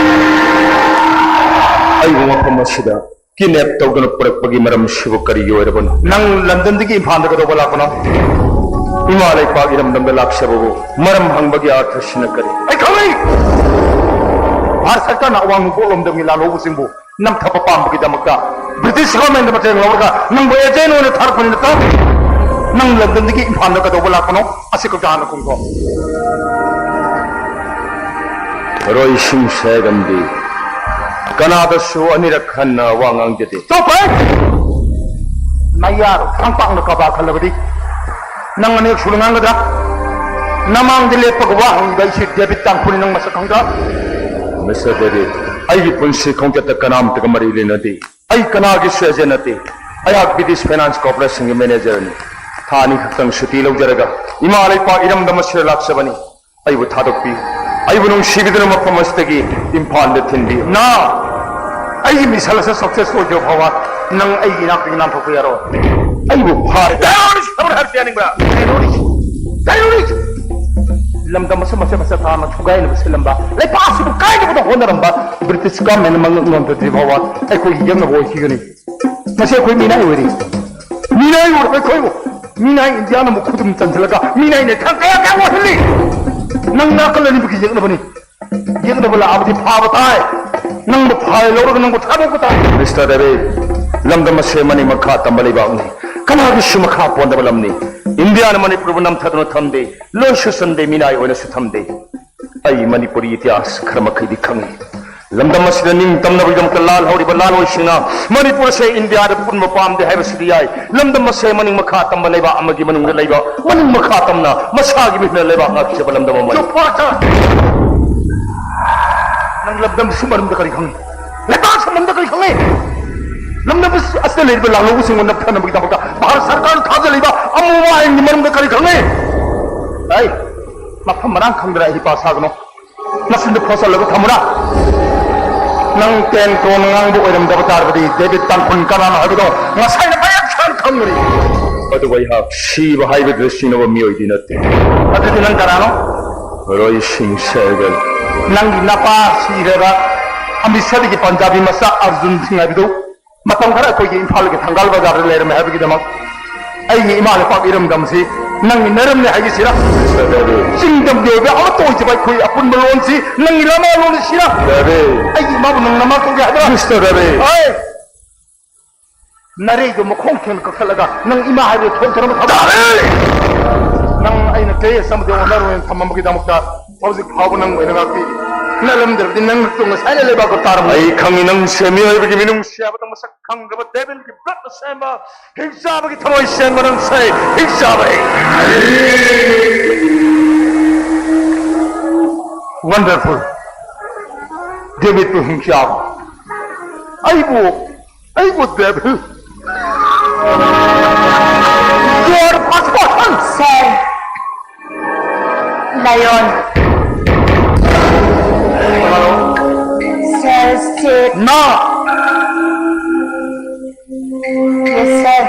ꯑꯩꯕꯨ ꯃꯐꯝ ꯑꯁꯤꯗ kidnap ꯇꯧꯗꯨꯅ ꯄꯨꯔꯛꯄꯒꯤ ꯃꯔꯝꯁꯤꯕꯨ ꯀꯔꯤꯒꯤ ꯑꯣꯏꯔꯕꯅꯣ? ꯅꯪ ꯂꯟꯗꯟꯗꯒꯤ ꯏꯝꯐꯥꯜꯗ ꯀꯩꯗꯧꯕ ꯂꯥꯛꯄꯅꯣ? ꯏꯃꯥ ꯂꯩꯄꯥꯛ ꯏꯔꯝꯗꯝꯗ ꯂꯥꯛꯆꯕꯕꯨ ꯃꯔꯝ ꯍꯪꯕꯒꯤ ꯑꯥꯔꯊꯁꯤꯅ ꯀꯔꯤ? ꯑꯩ ꯈꯪꯏ! ꯚꯥꯔꯠ ꯁꯔꯀꯥꯔꯅ ꯑꯋꯥꯡ ꯅꯣꯡꯄꯣꯛ ꯂꯝꯗꯝꯒꯤ ꯂꯥꯜꯍꯧꯕꯁꯤꯡꯕꯨ ꯅꯝꯊꯕ ꯄꯥꯝꯕꯒꯤꯗꯃꯛꯇ British government ꯃꯇꯦꯡ ꯂꯧꯔꯒ ꯅꯪꯕꯨ agent ꯑꯣꯏꯅ ꯊꯥꯔꯛꯄꯅꯤ ꯅꯠꯇ꯭ꯔꯣ? ꯅꯪ ꯂꯟꯗꯟꯗꯒꯤ ꯏꯝꯐꯥꯜꯗ ꯀꯩꯗꯧꯕ ꯂꯥꯛꯄꯅꯣ? ꯑꯁꯤ ꯈꯛꯇ ꯍꯥꯟꯅ ꯈꯨꯝꯈꯣ꯫ ꯔꯣꯏꯁꯤꯡ ꯁꯦꯒꯟꯗꯤ ꯀꯅꯥꯗꯁꯨ ꯑꯅꯤꯔꯛ ꯍꯟꯅ ꯋꯥ ꯉꯥꯡꯖꯗꯦ꯫ ꯆꯨꯞꯄꯦ! ꯅꯌꯥꯔꯣ ꯈꯥꯡꯄꯥꯛꯅ ꯀꯕꯥ ꯈꯜꯂꯕꯗꯤ ꯅꯪ ꯑꯅꯤꯔꯛ ꯁꯨꯅ ꯉꯥꯡꯒꯗ꯭ꯔꯥ? ꯅꯃꯥꯡꯗ ꯂꯦꯞꯄꯒ ꯋꯥ ꯍꯪꯉꯤꯕ ꯑꯩꯁꯤ ꯗꯦꯕꯤꯠ ꯇꯥꯡꯈꯨꯜꯅꯤ, ꯅꯪ ꯃꯁꯛ ꯈꯪꯗ꯭ꯔꯥ? ꯃꯤꯁꯇꯔ ꯗꯦꯕꯤꯠ, ꯑꯩꯒꯤ ꯄꯨꯟꯁꯤ ꯈꯣꯡꯆꯠꯇ ꯀꯅꯥꯝꯇꯒ ꯃꯔꯤ ꯂꯩꯅꯗꯦ꯫ ꯑꯩ ꯀꯅꯥꯒꯤꯁꯨ ꯑꯦꯖꯦꯟ ꯅꯠꯇꯦ꯫ ꯑꯩꯍꯥꯛ ꯕ꯭ꯔꯤꯇꯤꯁ ꯐꯥꯏꯅꯥꯟꯁ ꯀꯣꯔꯄꯣꯔꯦꯁꯟꯒꯤ ꯃꯦꯅꯦꯖꯔꯅꯤ꯫ ꯊꯥ ꯑꯅꯤ ꯈꯛꯇꯪ ꯁꯨꯇꯤ ꯂꯧꯖꯔꯒ ꯏꯃꯥ ꯂꯩꯄꯥꯛ ꯏꯔꯝꯗꯝ ꯑꯁꯤꯗ ꯂꯥꯛꯆꯕꯅꯤ꯫ ꯑꯩꯕꯨ ꯊꯥꯗꯣꯛꯄꯤꯌꯨ꯫ ꯑꯩꯕꯨ ꯅꯨꯡꯁꯤꯕꯤꯗꯨꯅ ꯃꯐꯝ ꯑꯁꯤꯗꯒꯤ ꯏꯝꯐꯥꯜꯗ ꯊꯤꯟꯕꯤꯌꯨ꯫ ꯅꯥ! ꯑꯩꯒꯤ ꯃꯤꯁꯟ ꯑꯁꯤ ꯁꯛꯁꯦꯁ ꯑꯣꯏꯗ꯭ꯔꯤꯕ ꯐꯥꯎꯕ ꯅꯪ ꯑꯩꯒꯤ ꯏꯅꯥꯛꯇꯒꯤ ꯅꯥꯟꯊꯣꯛꯄ ꯌꯥꯔꯣꯏ꯫ ꯑꯩꯕꯨ ꯐꯥꯔꯦ꯫ ꯇꯦꯔꯣꯔꯤꯁ ꯈꯕꯔ ꯍꯥꯏꯕꯁꯤ ꯌꯥꯅꯤꯡꯕ꯭ꯔꯥ? ꯇꯦꯔꯣꯔꯤꯁ! ꯇꯦꯔꯣꯔꯤꯁ! ꯂꯝꯗꯝ ꯑꯁꯤ ꯃꯆꯦꯠ ꯃꯆꯦꯠ ꯇꯥꯅ ꯊꯨꯒꯥꯏꯅꯕ ꯁꯤꯜꯂꯝꯕ, ꯂꯩꯄꯥꯛ ꯑꯁꯤꯕꯨ ꯀꯥꯏꯅꯕꯗ ꯍꯣꯠꯅꯔꯝꯕ ꯕ꯭ꯔꯤꯇꯤꯁ ꯒꯚꯔꯟꯃꯦꯟꯅ ꯃꯉꯛ ꯅꯣꯟꯊꯗ꯭ꯔꯤ ꯐꯥꯎꯕ ꯑꯩꯈꯣꯏꯒꯤ ꯌꯦꯛꯅꯕ ꯑꯣꯏꯈꯤꯒꯅꯤ꯫ ꯃꯁꯤ ꯑꯩꯈꯣꯏ ꯃꯤꯅꯥꯏ ꯑꯣꯏꯔꯤ꯫ ꯃꯤꯅꯥꯏ ꯑꯣꯏꯔꯕ ꯑꯩꯈꯣꯏꯕꯨ ꯃꯤꯅꯥꯏ ꯏꯟꯗꯤꯌꯥꯅ ꯑꯃꯨꯛ ꯈꯨꯗꯨꯝ ꯆꯟꯁꯤꯜꯂꯒ ꯃꯤꯅꯥꯏꯅ ꯈꯪ ꯀꯌꯥ ꯀꯌꯥ ꯑꯣꯏꯍꯜꯂꯤ꯫ ꯅꯪ ꯅꯥꯀꯜ ꯑꯅꯤꯃꯛꯀꯤ ꯌꯦꯛꯅꯕꯅꯤ꯫ ꯌꯦꯛꯅꯕ ꯂꯥꯛꯑꯕꯗꯤ ꯐꯥꯕ ꯇꯥꯏ꯫ ꯅꯪꯕꯨ ꯐꯥꯔꯦ ꯂꯧꯔꯒ ꯅꯪꯕꯨ ꯊꯥꯗꯣꯛꯄ ꯇꯥꯏ꯫ ꯃꯤꯁꯇꯔ ꯗꯦꯕꯤꯠ, ꯂꯝꯗꯝ ꯑꯁꯦ ꯃꯅꯤꯡ ꯃꯈꯥ ꯇꯝꯕ ꯂꯩꯕꯥꯛꯅꯤ꯫ ꯀꯅꯥꯒꯤꯁꯨ ꯃꯈꯥ ꯄꯣꯟꯗꯕ ꯂꯝꯅꯤ꯫ ꯏꯟꯗꯤꯌꯥꯅ ꯃꯅꯤꯄꯨꯔꯕꯨ ꯅꯝꯊꯗꯨꯅ ꯊꯝꯗꯦ, ꯂꯣꯏꯁꯨ ꯁꯟꯗꯦ, ꯃꯤꯅꯥꯏ ꯑꯣꯏꯅꯁꯨ ꯊꯝꯗꯦ꯫ ꯑꯩ ꯃꯅꯤꯄꯨꯔꯤ ꯏꯇꯤꯍꯥꯁ ꯈꯔ ꯃꯈꯩꯗꯤ ꯈꯪꯏ꯫ ꯂꯝꯗꯝ ꯑꯁꯤꯗ ꯅꯤꯡꯇꯝꯅꯕꯒꯤꯗꯃꯛꯇ ꯂꯥꯜꯍꯧꯔꯤꯕ ꯂꯥꯜꯂꯣꯏꯁꯤꯡꯅ ꯃꯅꯤꯄꯨꯔ ꯑꯁꯦ ꯏꯟꯗꯤꯌꯥꯗ ꯄꯨꯟꯕ ꯄꯥꯝꯗꯦ ꯍꯥꯏꯕꯁꯤꯗꯤ ꯌꯥꯏ꯫ ꯂꯝꯗꯝ ꯑꯁꯦ ꯃꯅꯤꯡ ꯃꯈꯥ ꯇꯝꯕ ꯂꯩꯕꯥꯛ ꯑꯃꯒꯤ ꯃꯅꯨꯡꯗ ꯂꯩꯕ, ꯃꯅꯤꯡ ꯃꯈꯥ ꯇꯝꯅ ꯃꯁꯥꯒꯤ ꯃꯤꯍꯨꯠꯅ ꯂꯩꯕꯥꯛ ꯉꯥꯛꯆꯕ ꯂꯝꯗꯝ ꯑꯃꯅꯤ꯫ ꯆꯨꯞ ꯄꯥꯆꯥ! ꯅꯪ ꯂꯝꯗꯝꯁꯤ ꯃꯔꯝꯗ ꯀꯔꯤ ꯈꯪꯏ? ꯂꯩꯕꯥꯛ ꯁꯝꯕꯟꯗ ꯀꯔꯤ ꯈꯪꯉꯤ? ꯂꯝꯗꯝ ꯑꯁꯤꯗ ꯂꯩꯔꯤꯕ ꯂꯥꯜꯍꯧꯕꯁꯤꯡꯕꯨ ꯅꯝꯊꯅꯕꯒꯤꯗꯃꯛꯇ ꯚꯥꯔꯠ ꯁꯔꯀꯥꯔꯅ ꯊꯥꯖꯔꯤꯕ ꯑꯃꯨꯕ ꯑꯥꯏꯟꯒꯤ ꯃꯔꯝꯗ ꯀꯔꯤ ꯈꯪꯉꯤ? ꯑꯩ ꯃꯐꯝ ꯃꯔꯥꯡ ꯈꯪꯗꯅ ꯑꯩ ꯍꯩꯄꯥ ꯁꯥꯒꯅꯨ꯫ ꯅꯆꯤꯟꯗꯨ ꯐꯣꯠꯆꯜꯂꯒ ꯊꯝꯃꯨꯔꯥ? ꯅꯪ ꯇꯦꯟ ꯀ꯭ꯔꯣꯟ ꯉꯥꯡꯕ ꯑꯣꯏꯔꯝꯗꯕ ꯇꯥꯔꯕꯗꯤ ꯗꯦꯕꯤꯠ ꯇꯥꯡꯈꯨꯜ ꯀꯅꯥꯅꯣ ꯍꯥꯏꯕꯗꯣ ꯉꯁꯥꯏꯅ ꯃꯌꯦꯛ ꯁꯦꯡꯅ ꯈꯪꯒꯅꯤ꯫ ꯑꯗꯨꯕꯨ ꯑꯩꯍꯥꯛ ꯁꯤꯕ ꯍꯥꯏꯕꯗꯨꯗ ꯆꯤꯡꯅꯕ ꯃꯤꯑꯣꯏꯗꯤ ꯅꯠꯇꯦ꯫ ꯑꯗꯨꯗꯤ ꯅꯪ ꯀꯅꯥꯅꯣ? ꯔꯣꯏ ꯁꯤꯡ ꯁꯦꯒꯜ꯫ ꯅꯪꯒꯤ ꯅꯄꯥ ꯁꯤꯈ꯭ꯔꯕ ꯑꯃ꯭ꯔꯤꯠꯁꯔꯗꯒꯤ ꯄꯟꯖꯥꯕꯤ ꯃꯆꯥ ꯑꯔꯖꯨꯟ ꯁꯤꯡ ꯍꯥꯏꯕꯗꯨ ꯃꯇꯝ ꯈꯔ ꯑꯩꯈꯣꯏꯒꯤ ꯏꯝꯐꯥꯜꯒꯤ ꯊꯪꯒꯥꯜ ꯕꯖꯥꯔꯗ ꯂꯩꯔꯝꯃꯦ ꯍꯥꯏꯕꯒꯤꯗꯃꯛ ꯑꯩꯒꯤ ꯏꯃꯥ ꯂꯩꯄꯥꯛ ꯏꯔꯝꯗꯝꯁꯤ ꯅꯪꯒꯤ ꯅꯔꯝꯅꯦ ꯍꯥꯏꯒꯦ ꯁꯤꯔꯥ? ꯆꯤꯡꯗꯝꯒꯤ ꯑꯣꯏꯕ ꯑꯃꯠꯇ ꯑꯣꯏꯖꯕ ꯑꯩꯈꯣꯏ ꯑꯄꯨꯟꯕ ꯂꯣꯟꯁꯤ ꯅꯪꯒꯤ ꯂꯃꯥ ꯂꯣꯟꯅꯤ ꯁꯤꯔꯥ? ꯔꯕꯤ꯫ ꯑꯩꯒꯤ ꯏꯃꯥꯕꯨ ꯅꯪ ꯅꯃꯥ ꯀꯧꯒꯦ ꯍꯥꯏꯕ꯭ꯔꯥ? ꯃꯤꯁꯇꯔ ꯔꯕꯤ꯫ ꯍꯣꯏ꯫ ꯅꯔꯩꯗꯣ ꯃꯈꯣꯡ ꯊꯦꯡꯅ ꯀꯛꯊꯠꯂꯒ ꯅꯪ ꯏꯃꯥ ꯍꯥꯏꯕꯗꯨ ꯊꯣꯛꯇꯅꯕ ꯊꯕꯛ꯫ ꯇꯥꯔꯦ! ꯅꯪ ꯑꯩꯅ ꯀꯦꯁ ꯑꯃꯗꯤ ꯑꯣꯅꯔ ꯑꯣꯏꯅ ꯊꯝꯃꯝꯕꯒꯤꯗꯃꯛꯇ ꯍꯧꯖꯤꯛ ꯐꯥꯎꯕ ꯅꯪ ꯑꯣꯏꯅ ꯉꯥꯛꯄꯤ꯫ ꯅꯠꯂꯝꯗ꯭ꯔꯕꯗꯤ ꯅꯪ ꯅꯠꯇ꯭ꯔꯣ ꯉꯁꯥꯏꯅ ꯂꯩꯕꯥꯛꯇ ꯇꯥꯔꯝꯕ? ꯑꯩ ꯈꯪꯉꯤ, ꯅꯪꯁꯦ ꯃꯤꯑꯣꯏꯕꯒꯤ ꯃꯤꯅꯨꯡꯁꯤ ꯍꯥꯏꯕꯗ ꯃꯁꯛ ꯈꯪꯗꯕ ꯗꯦꯚꯤꯜꯒꯤ ꯕ꯭ꯂꯠꯅ ꯁꯦꯝꯕ ꯍꯤꯡꯆꯥꯕꯒꯤ ꯊꯃꯣꯏ ꯁꯦꯝꯕ ꯅꯪꯁꯦ ꯍꯤꯡꯆꯥꯕꯅꯤ꯫ ꯋꯟꯗꯔꯐꯨꯜ꯫ ꯗꯦꯚꯤꯠꯄꯨ ꯍꯤꯡꯆꯥꯕ꯫ ꯑꯩꯕꯨ, ꯑꯩꯕꯨ ꯗꯦꯚꯤꯜ꯫ You are the first person. Sir. Lion. Sir, step. No. Yes, sir.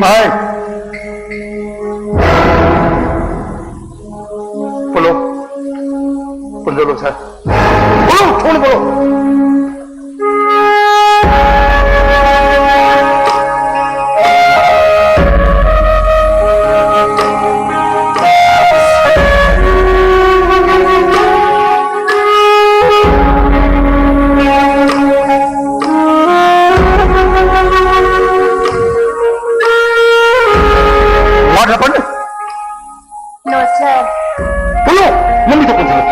Bye. Follow. Follow, sir. Follow, follow, follow. What happened? No, sir. Pulo! Nandito po sila.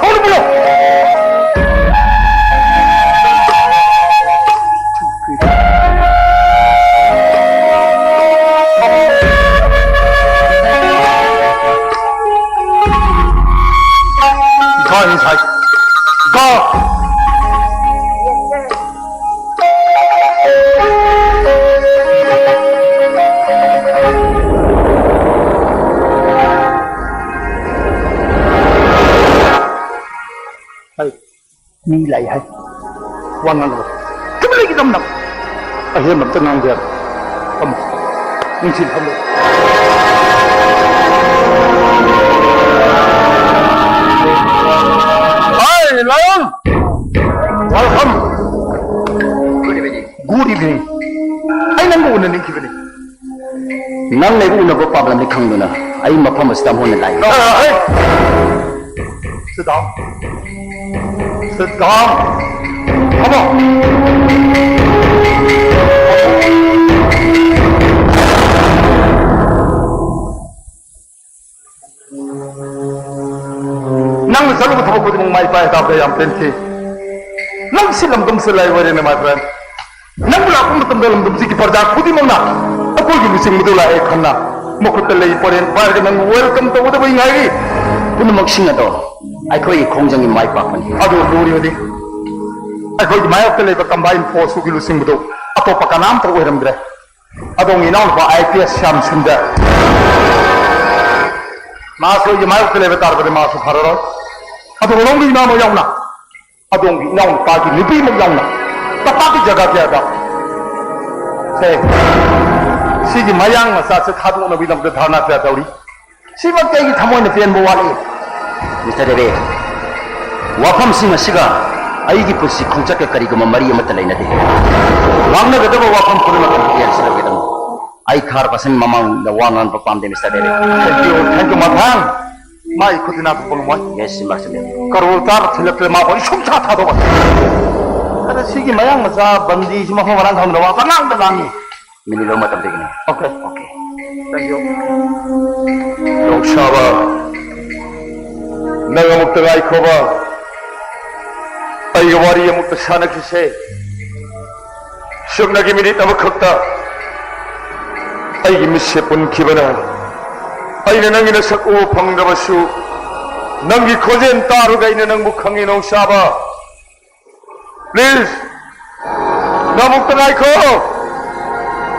Pulo, pulo! Go inside. Go! ꯍꯩ, ꯃꯤ ꯂꯥꯛꯏ ꯍꯥꯏ꯫ ꯋꯥ ꯉꯥꯡꯒꯅꯨ꯫ ꯇꯨꯃꯤꯟ ꯂꯩꯒꯗꯕ ꯅꯪ꯫ ꯑꯍꯦꯟꯕ ꯑꯝꯇ ꯉꯥꯡꯗꯦ ꯍꯥꯏꯕ꯫ ꯐꯝꯃꯨ꯫ ꯅꯤꯡꯊꯤꯅ ꯐꯝꯃꯨ꯫ ꯍꯥꯏ, ꯂꯥꯏꯑꯣꯟ! Welcome! Good evening꯫ ꯑꯩ ꯅꯪꯕꯨ ꯎꯅꯅꯤꯡꯈꯤꯕꯅꯤ꯫ ꯅꯪ ꯑꯩꯕꯨ ꯎꯅꯕ ꯄꯥꯝꯂꯝꯃꯤ ꯈꯪꯗꯨꯅ ꯑꯩ ꯃꯐꯝ ꯑꯁꯤꯗ ꯑꯃꯨꯛ ꯍꯟꯅ ꯂꯥꯛꯏ꯫ ꯑ, ꯑ, ꯑ, ꯍꯩ! Sit down. Sit down. Come on. ꯅꯪꯅ ꯆꯠꯂꯨꯕ ꯊꯕꯛ ꯈꯨꯗꯤꯡꯃꯛ ꯃꯥꯏ ꯄꯥꯛꯑꯦ ꯇꯥꯕꯗ ꯌꯥꯝ ꯄꯦꯟꯈꯤ꯫ ꯅꯪ ꯁꯤ ꯂꯝꯗꯝꯁꯤꯗ ꯂꯩ ꯑꯣꯏꯔꯦꯅꯦ, my friend꯫ ꯅꯪꯕꯨ ꯂꯥꯛꯄ ꯃꯇꯝꯗ ꯂꯝꯗꯝꯁꯤꯒꯤ ꯄ꯭ꯔꯖꯥ ꯈꯨꯗꯤꯡꯃꯛꯅ ꯑꯩꯈꯣꯏꯒꯤ ꯂꯨꯆꯤꯡꯕꯗꯨ ꯂꯥꯛꯑꯦ ꯈꯟꯅ ꯃꯈꯨꯠꯇ ꯂꯩ ꯄꯔꯦꯡ ꯄꯥꯏꯔꯒ ꯅꯪꯕꯨ welcome ꯇꯧꯒꯗꯕ ꯉꯥꯏꯔꯤ꯫ ꯄꯨꯝꯅꯃꯛꯁꯤꯡ ꯑꯗꯣ ꯑꯩꯈꯣꯏꯒꯤ ꯈꯣꯡꯖꯪꯒꯤ ꯃꯥꯏ ꯄꯥꯛꯄꯅꯤ꯫ ꯑꯗꯨ ꯂꯨꯔꯤꯕꯗꯤ ꯑꯩꯈꯣꯏꯒꯤ ꯃꯥꯌꯣꯛꯇ ꯂꯩꯕ combine force ꯇꯨꯒꯤ ꯂꯨꯆꯤꯡꯕꯗꯨ ꯑꯇꯣꯞꯄ ꯀꯅꯥꯝꯇ ꯑꯣꯏꯔꯝꯗ꯭ꯔꯦ꯫ ꯑꯗꯣꯝꯒꯤ ꯏꯅꯥꯎꯅꯨꯄꯥ IPS ꯁ꯭ꯌꯥꯝ ꯁꯨꯟꯗꯔ꯫ ꯃꯥꯁꯨ ꯑꯩꯒꯤ ꯃꯥꯌꯣꯛꯇ ꯂꯩꯕ ꯇꯥꯔꯕꯗꯤ ꯃꯥꯁꯨ ꯐꯔꯔꯣꯏ꯫ ꯑꯗꯨꯒ ꯑꯗꯣꯝꯒꯤ ꯏꯃꯥꯃꯛ ꯌꯥꯎꯅ, ꯑꯗꯣꯝꯒꯤ ꯏꯅꯥꯎꯅꯨꯄꯥꯒꯤ ꯅꯨꯄꯤꯃꯛ ꯌꯥꯎꯅ ꯇꯝꯄꯥꯛꯀꯤ ꯖꯒꯥ ꯀꯌꯥꯗ ꯁꯦ, ꯁꯤꯒꯤ ꯃꯌꯥꯡ ꯃꯆꯥꯁꯦ ꯊꯥꯗꯣꯛꯅꯕꯒꯤꯗꯃꯛꯇ ꯙꯔꯅꯥ ꯀꯌꯥ ꯇꯧꯔꯤ꯫ ꯁꯤꯃꯛꯇꯤ ꯑꯩꯒꯤ ꯊꯃꯣꯏꯅ ꯄꯦꯟꯕ ꯋꯥꯠꯂꯤ꯫ Mister David, ꯋꯥꯐꯝꯁꯤꯡ ꯑꯁꯤꯒ ꯑꯩꯒꯤ ꯄꯨꯟꯁꯤ ꯈꯣꯡꯆꯠꯀ ꯀꯔꯤꯒꯨꯝꯕ ꯃꯔꯤ ꯑꯃꯠꯇ ꯂꯩꯅꯗꯦ꯫ ꯉꯥꯡꯅꯒꯗꯕ ꯋꯥꯐꯝ ꯄꯨꯝꯅꯃꯛ ꯑꯗꯨ ꯌꯥꯟꯁꯤꯟꯅꯒꯗꯕꯅꯤ꯫ ꯑꯩ ꯈꯥꯔ ꯄꯁꯟ ꯃꯃꯥꯡꯗ ꯋꯥ ꯉꯥꯡꯕ ꯄꯥꯝꯗꯦ, Mister David꯫ Thank you, thank you, ꯃꯊꯪ꯫ ꯃꯥꯒꯤ ꯈꯨꯠꯇꯤ ꯅꯥ ꯊꯣꯛꯄ ꯉꯝꯃꯣꯏ꯫ Yes, Master David꯫ ꯀꯔꯣꯔ ꯇꯔꯥ ꯊꯤꯜꯂꯛꯇ꯭ꯔꯦ ꯃꯥ ꯑꯩ ꯁꯨꯡꯊꯥ ꯊꯥꯗꯣꯛꯑꯣꯏ꯫ ꯑꯗ ꯁꯤꯒꯤ ꯃꯌꯥꯡ ꯃꯆꯥ ꯕꯟꯗꯤꯁꯤ ꯃꯐꯝ ꯃꯔꯥꯡ ꯈꯪꯗꯕ ꯋꯥ ꯄꯉꯥꯡꯗ ꯉꯥꯡꯉꯤ꯫ ꯃꯤꯅꯤꯠ ꯑꯃ ꯃꯇꯝ ꯄꯤꯒꯅꯤ꯫ Okay꯫ Okay꯫ Thank you꯫ ꯅꯣꯡꯁꯥꯕ, ꯅꯪ ꯑꯃꯨꯛꯇ ꯉꯥꯏꯈꯣꯕ꯫ ꯑꯩꯒ ꯋꯥꯔꯤ ꯑꯃꯨꯛꯇ ꯁꯥꯟꯅꯈꯤꯁꯦ꯫ ꯁꯨꯞꯅꯒꯤ ꯃꯤꯅꯤꯠ ꯑꯃꯈꯛꯇ ꯑꯩꯒꯤ ꯃꯤꯠꯁꯦ ꯄꯨꯟꯈꯤꯕꯅ ꯑꯩꯅ ꯅꯪꯒꯤ ꯅꯁꯛ ꯎꯕ ꯐꯪꯗꯕꯁꯨ, ꯅꯪꯒꯤ ꯈꯣꯟꯖꯦꯜ ꯇꯥꯔꯒ ꯑꯩꯅ ꯅꯪꯕꯨ ꯈꯪꯉꯤ, ꯅꯣꯡꯁꯥꯕ꯫ Please, ꯅꯪ ꯑꯃꯨꯛꯇ ꯉꯥꯏꯈꯣ꯫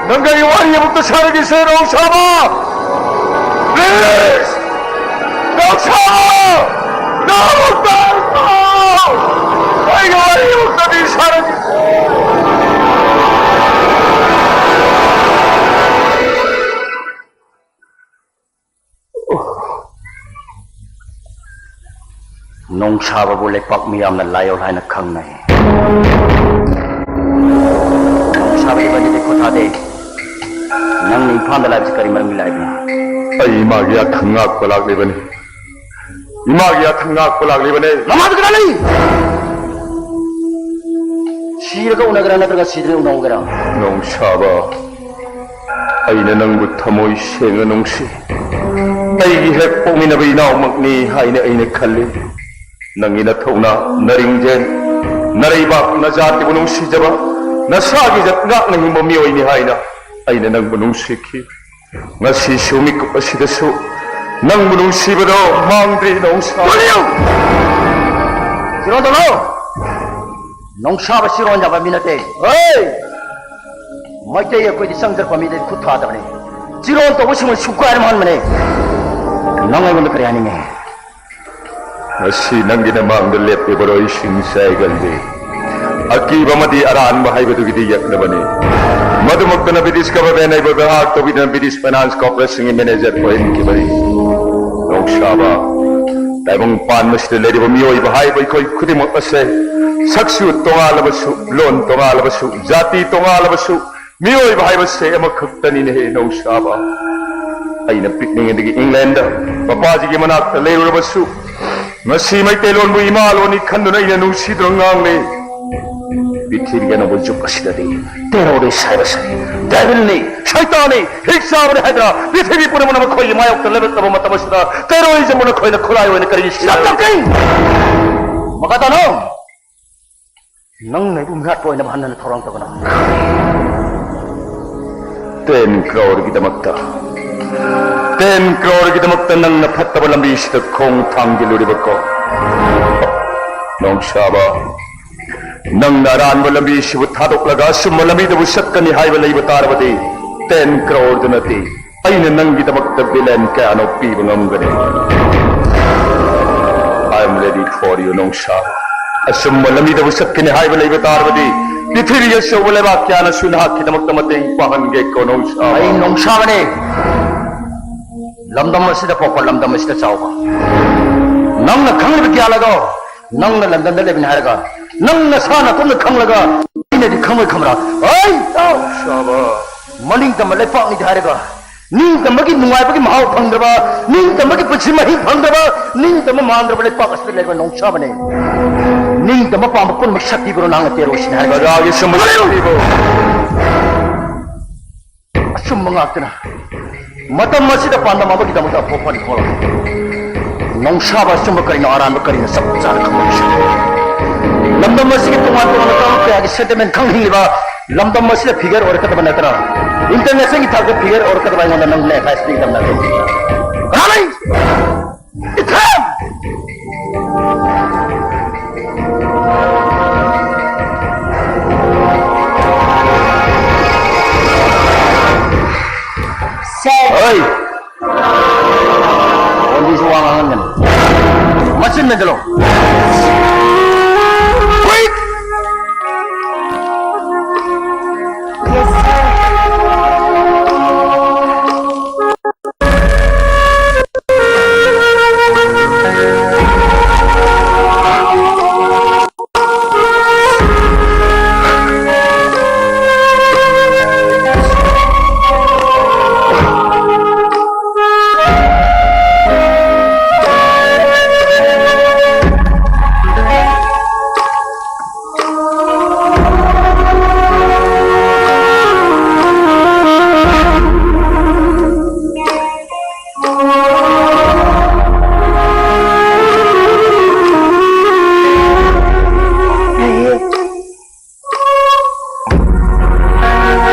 ꯅꯪꯒ ꯑꯩ ꯋꯥꯔꯤ ꯑꯃꯨꯛꯇ ꯁꯥꯔꯒꯤꯁꯦ, ꯅꯣꯡꯁꯥꯕ꯫ Please, ꯅꯣꯡꯁꯥꯕ, ꯅꯪ ꯑꯃꯨꯛꯇ ꯉꯥꯏꯈꯣ꯫ ꯑꯩꯒ ꯋꯥꯔꯤ ꯑꯃꯨꯛꯇꯗꯤ ꯁꯥꯔꯒꯤꯁꯦ꯫ ꯅꯣꯡꯁꯥꯕꯕꯨ ꯂꯩꯄꯥꯛ ꯃꯤꯌꯥꯝꯅ ꯂꯥꯏꯌꯧ ꯍꯥꯏꯅ ꯈꯪꯅꯩ꯫ ꯅꯣꯡꯁꯥꯕ, ꯏꯕꯥꯅꯤꯗꯤ ꯈꯣꯊꯥꯗꯦ꯫ ꯅꯪꯅ ꯏꯝꯐꯥꯜꯗ ꯂꯥꯛꯏꯕꯁꯤ ꯀꯔꯤ ꯃꯔꯝꯒꯤ ꯂꯥꯛꯏꯕꯅꯣ? ꯑꯩ ꯏꯃꯥꯒꯤ ꯌꯥꯊꯪ ꯉꯥꯛꯄ ꯂꯥꯛꯂꯤꯕꯅꯤ꯫ ꯏꯃꯥꯒꯤ ꯌꯥꯊꯪ ꯉꯥꯛꯄ ꯂꯥꯛꯂꯤꯕꯅꯤ꯫ ꯅꯃꯥꯗꯨ ꯀꯗꯥꯏ ꯂꯩ? ꯁꯤꯔꯒ ꯎꯅꯒꯦꯔꯥ ꯅꯠꯇ꯭ꯔꯒ ꯁꯤꯗ꯭ꯔꯦ ꯎꯅꯍꯧꯒꯦꯔꯥ? ꯅꯣꯡꯁꯥꯕ, ꯑꯩꯅ ꯅꯪꯕꯨ ꯊꯃꯣꯏ ꯁꯦꯡꯅ ꯅꯨꯡꯁꯤ꯫ ꯑꯩꯒꯤ ꯍꯦꯛ ꯄꯣꯛꯃꯤꯟꯅꯕ ꯏꯅꯥꯎꯃꯛꯅꯤ ꯍꯥꯏꯅ ꯑꯩꯅ ꯈꯜꯂꯤ꯫ ꯅꯪꯒꯤ ꯅꯊꯧꯅꯥ, ꯅꯔꯤꯡꯖꯦꯜ, ꯅꯔꯩꯕꯥꯛ, ꯅꯖꯥꯇꯤꯕꯨ ꯅꯨꯡꯁꯤꯖꯕ, ꯅꯁꯥꯒꯤ ꯖꯠ ꯉꯥꯛꯅ ꯍꯤꯡꯕ ꯃꯤꯑꯣꯏꯅꯤ ꯍꯥꯏꯅ ꯑꯩꯅ ꯅꯪꯕꯨ ꯅꯨꯡꯁꯤꯈꯤ꯫ ꯉꯁꯤꯁꯨ ꯃꯤꯀꯨꯞ ꯑꯁꯤꯗꯁꯨ ꯅꯪꯕꯨ ꯅꯨꯡꯁꯤꯕꯗꯣ ꯃꯥꯡꯗ꯭ꯔꯤ, ꯅꯣꯡꯁꯥ꯫ ꯇꯨꯂꯤꯌꯨ! ꯆꯤꯔꯣꯟ ꯇꯧꯔꯣ! ꯅꯣꯡꯁꯥꯕ ꯆꯤꯔꯣꯟ ꯌꯥꯕ ꯃꯤ ꯅꯠꯇꯦ꯫ ꯍꯣꯏ! ꯃꯩꯇꯩ ꯑꯩꯈꯣꯏꯗꯤ ꯆꯪꯖꯔꯛꯄ ꯃꯤꯗꯗꯤ ꯈꯨꯠ ꯊꯥꯗꯕꯅꯤ꯫ ꯆꯤꯔꯣꯟ ꯇꯧꯕꯁꯤꯡꯕꯨ ꯁꯨꯒꯥꯏꯅ ꯃꯥꯟꯕꯅꯦ꯫ ꯅꯪ ꯑꯩꯉꯣꯟꯗ ꯀꯔꯤ ꯍꯥꯏꯅꯤꯡꯉꯤ? ꯉꯁꯤ ꯅꯪꯒꯤ ꯅꯃꯥꯡꯗ ꯂꯦꯞꯂꯤꯕ ꯔꯣꯏꯁꯤꯡꯁꯦ ꯑꯩꯒꯜꯗꯤ ꯑꯀꯤꯕ ꯑꯃꯗꯤ ꯑꯔꯥꯟꯕ ꯍꯥꯏꯕꯗꯨꯒꯤꯗꯤ ꯌꯦꯛꯅꯕꯅꯤ꯫ ꯃꯗꯨꯃꯛꯇꯅ ꯕ꯭ꯔꯤꯇꯤꯁ ꯒꯚꯔꯟꯃꯦꯟ ꯑꯩꯕꯨ ꯕꯦꯍꯥꯛ ꯇꯧꯕꯤꯗꯨꯅ ꯕ꯭ꯔꯤꯇꯤꯁ ꯐꯥꯏꯅꯥꯟꯁ ꯀꯣꯔꯄꯣꯔꯦꯁꯟꯒꯤ ꯃꯦꯅꯦꯖꯔ ꯑꯣꯏꯍꯟꯈꯤꯕꯅꯤ꯫ ꯅꯣꯡꯁꯥꯕ, ꯇꯥꯏꯕꯪ ꯄꯥꯟꯕꯁꯤꯗ ꯂꯩꯔꯤꯕ ꯃꯤꯑꯣꯏꯕ ꯍꯥꯏꯕ ꯑꯩꯈꯣꯏ ꯈꯨꯗꯤꯡꯃꯛ ꯑꯁꯦ ꯁꯛꯁꯨ ꯇꯣꯉꯥꯜꯂꯕꯁꯨ, ꯂꯣꯟ ꯇꯣꯉꯥꯜꯂꯕꯁꯨ, ꯖꯥꯇꯤ ꯇꯣꯉꯥꯜꯂꯕꯁꯨ, ꯃꯤꯑꯣꯏꯕ ꯍꯥꯏꯕꯁꯦ ꯑꯃꯈꯛꯇꯅꯤꯅꯦꯍꯦ ꯅꯧꯁꯥꯕ꯫ ꯑꯩꯅ ꯄꯤꯛꯂꯤꯉꯩꯗꯒꯤ ꯏꯪꯂꯦꯟꯗ ꯄꯄꯥꯖꯤꯒꯤ ꯃꯅꯥꯛꯇ ꯂꯩꯔꯨꯔꯕꯁꯨ, ꯉꯁꯤ ꯃꯩꯇꯩꯂꯣꯟꯕꯨ ꯏꯃꯥ ꯂꯣꯟꯅꯤ ꯈꯟꯗꯨꯅ ꯑꯩꯅ ꯅꯨꯡꯁꯤꯗꯨꯅ ꯉꯥꯡꯂꯤ꯫ ꯄ꯭ꯔꯤꯊꯤꯕꯤꯒꯤ ꯑꯅꯧꯕ ꯖꯨꯒ ꯑꯁꯤꯗꯗꯤ ꯇꯦꯔꯣꯔꯤꯁ ꯍꯥꯏꯕꯁꯦ ꯗꯦꯚꯤꯜꯅꯤ, ꯁꯩꯇꯥꯟꯅꯤ, ꯍꯤꯛ ꯆꯥꯕꯅꯤ ꯍꯥꯏꯗꯅ ꯄ꯭ꯔꯤꯊꯤꯕꯤ ꯄꯨꯝꯅꯃꯛꯅ ꯃꯈꯣꯏꯒꯤ ꯃꯥꯌꯣꯛꯇ ꯂꯦꯞꯂꯛꯂꯕ ꯃꯇꯝ ꯑꯁꯤꯗ ꯇꯦꯔꯣꯔꯤꯖꯝꯕꯨ ꯅꯈꯣꯏꯅ ꯈꯨꯠꯂꯥꯏ ꯑꯣꯏꯅ ꯀꯔꯤꯒꯤ ꯁꯤꯖꯤꯟꯅꯔꯤ? ꯃꯈꯥ ꯇꯥꯅꯧ! ꯅꯪꯅ ꯑꯩꯕꯨ ꯃꯤꯍꯥꯠꯄ ꯑꯣꯏꯅꯕ ꯍꯟꯅ ꯊꯧꯔꯥꯡ ꯇꯧꯒꯅꯨ꯫ ꯇꯦꯟ ꯀ꯭ꯔꯣꯔꯒꯤꯗꯃꯛꯇ, ꯇꯦꯟ ꯀ꯭ꯔꯣꯔꯒꯤꯗꯃꯛꯇ ꯅꯪꯅ ꯐꯠꯇꯕ ꯂꯝꯕꯤꯁꯤꯗ ꯈꯣꯡ ꯊꯥꯡꯖꯤꯜꯂꯨꯔꯤꯕꯀꯣ? ꯅꯣꯡꯁꯥꯕ, ꯅꯪꯅ ꯑꯔꯥꯟꯕ ꯂꯝꯕꯤꯁꯤꯕꯨ ꯊꯥꯗꯣꯛꯂꯒ ꯑꯆꯨꯝꯕ ꯂꯝꯕꯤꯗꯕꯨ ꯆꯠꯀꯅꯤ ꯍꯥꯏꯕ ꯂꯩꯕ ꯇꯥꯔꯕꯗꯤ, ꯇꯦꯟ ꯀ꯭ꯔꯣꯔꯗꯨ ꯅꯠꯇꯦ, ꯑꯩꯅ ꯅꯪꯒꯤꯗꯃꯛꯇ ꯕꯤꯂꯤꯌꯟ ꯀꯌꯥꯅꯣ ꯄꯤꯕ ꯉꯝꯒꯅꯤ꯫ I am ready for you, ꯅꯣꯡꯁꯥ꯫ ꯑꯆꯨꯝꯕ ꯂꯝꯕꯤꯗꯕꯨ ꯆꯠꯀꯅꯤ ꯍꯥꯏꯕ ꯂꯩꯕ ꯇꯥꯔꯕꯗꯤ, ꯄ꯭ꯔꯤꯊꯤꯕꯤꯒꯤ ꯑꯆꯧꯕ ꯂꯩꯕꯥꯛ ꯀꯌꯥꯅꯁꯨ ꯅꯍꯥꯛꯀꯤꯗꯃꯛꯇ ꯃꯇꯦꯡ ꯄꯥꯡꯍꯟꯒꯦꯀꯣ, ꯅꯣꯡꯁꯥ꯫ ꯑꯩ ꯅꯣꯡꯁꯥꯕꯅꯤ꯫ ꯂꯝꯗꯝ ꯑꯁꯤꯗ ꯄꯣꯛꯄ, ꯂꯝꯗꯝ ꯑꯁꯤꯗ ꯆꯥꯎꯕ꯫ ꯅꯪꯅ ꯈꯪꯂꯤꯕ ꯒ꯭ꯌꯥꯟ ꯑꯗꯣ, ꯅꯪꯅ ꯂꯟꯗꯟꯗ ꯂꯩꯕꯅꯤ ꯍꯥꯏꯔꯒ, ꯅꯪ ꯅꯁꯥ ꯅꯇꯣꯝꯅ ꯈꯪꯂꯒ, ꯑꯩꯅꯗꯤ ꯈꯪꯂꯣꯏ ꯈꯪꯕ꯭ꯔꯥ? ꯑꯩ ꯅꯣꯡꯁꯥꯕ꯫ ꯃꯅꯤꯡꯇꯝꯕ ꯂꯩꯄꯥꯛꯅꯤꯗꯤ ꯍꯥꯏꯔꯒ, ꯅꯤꯡꯇꯝꯕꯒꯤ ꯅꯨꯡꯉꯥꯏꯕꯒꯤ ꯃꯍꯥꯎ ꯐꯪꯗ꯭ꯔꯕ, ꯅꯤꯡꯇꯝꯕꯒꯤ ꯄꯨꯟꯁꯤ ꯃꯍꯤꯡ ꯐꯪꯗ꯭ꯔꯕ, ꯅꯤꯡꯇꯝꯕ ꯃꯥꯟꯗ꯭ꯔꯕ ꯂꯩꯄꯥꯛ ꯑꯁꯤꯗ ꯂꯩꯔꯤꯕ ꯅꯣꯡꯁꯥꯕꯅꯦ꯫ ꯅꯤꯡꯇꯝꯕ ꯄꯥꯝꯕ ꯄꯨꯝꯅꯃꯛ ꯁꯛ ꯄꯤꯕ꯭ꯔꯣ ꯅꯍꯥꯛꯅ ꯇꯦꯔꯣꯁꯤꯅ ꯍꯥꯏꯔꯤꯕ? ꯄ꯭ꯔꯖꯥꯒꯤ ꯁꯨꯝꯕ ꯁꯛ ꯄꯤꯕ꯭ꯔꯣ? ꯑꯆꯨꯝꯕ ꯉꯥꯛꯇꯅ ꯃꯇꯝ ꯑꯁꯤꯗ ꯄꯥꯟꯗꯝ ꯑꯃꯒꯤꯗꯃꯛꯇ ꯑꯐꯕ ꯐꯅꯤ ꯈꯣꯠꯂꯣ꯫ ꯅꯣꯡꯁꯥꯕ ꯑꯆꯨꯝꯕ ꯀꯔꯤꯅꯣ, ꯑꯔꯥꯟꯕ ꯀꯔꯤꯅꯣ ꯆꯞ ꯆꯥꯅ ꯈꯪꯕ ꯃꯤꯁꯛꯅꯤ꯫ ꯂꯝꯗꯝ ꯑꯁꯤꯒꯤ ꯇꯣꯉꯥꯟ ꯇꯣꯉꯥꯟꯕ ꯀꯥꯡꯂꯨꯞ ꯀꯌꯥꯒꯤ sentiment ꯈꯪꯍꯤꯡꯂꯤꯕ, ꯂꯝꯗꯝ ꯑꯁꯤꯗ figure ꯑꯣꯏꯔꯛꯀꯗꯕ ꯅꯠꯇꯅ internationalꯒꯤ ꯊꯥꯛꯇ figure ꯑꯣꯏꯔꯛꯀꯗꯕ ꯑꯩꯉꯣꯟꯗ ꯅꯪꯅ advice ꯄꯤꯒꯗꯕ ꯅꯠꯇꯦ꯫ ꯀꯅꯥ ꯂꯩ? ꯏꯊꯦꯝ! ꯁꯦ꯫ ꯍꯣꯏ꯫ ꯄꯣꯟꯗꯤꯁꯨ ꯋꯥ ꯉꯥꯡꯍꯟꯒꯅꯨ꯫ ꯃꯆꯤꯟ ꯃꯦꯟꯁꯤꯜꯂꯣ꯫ ꯍꯨꯏꯠ! Yes, sir.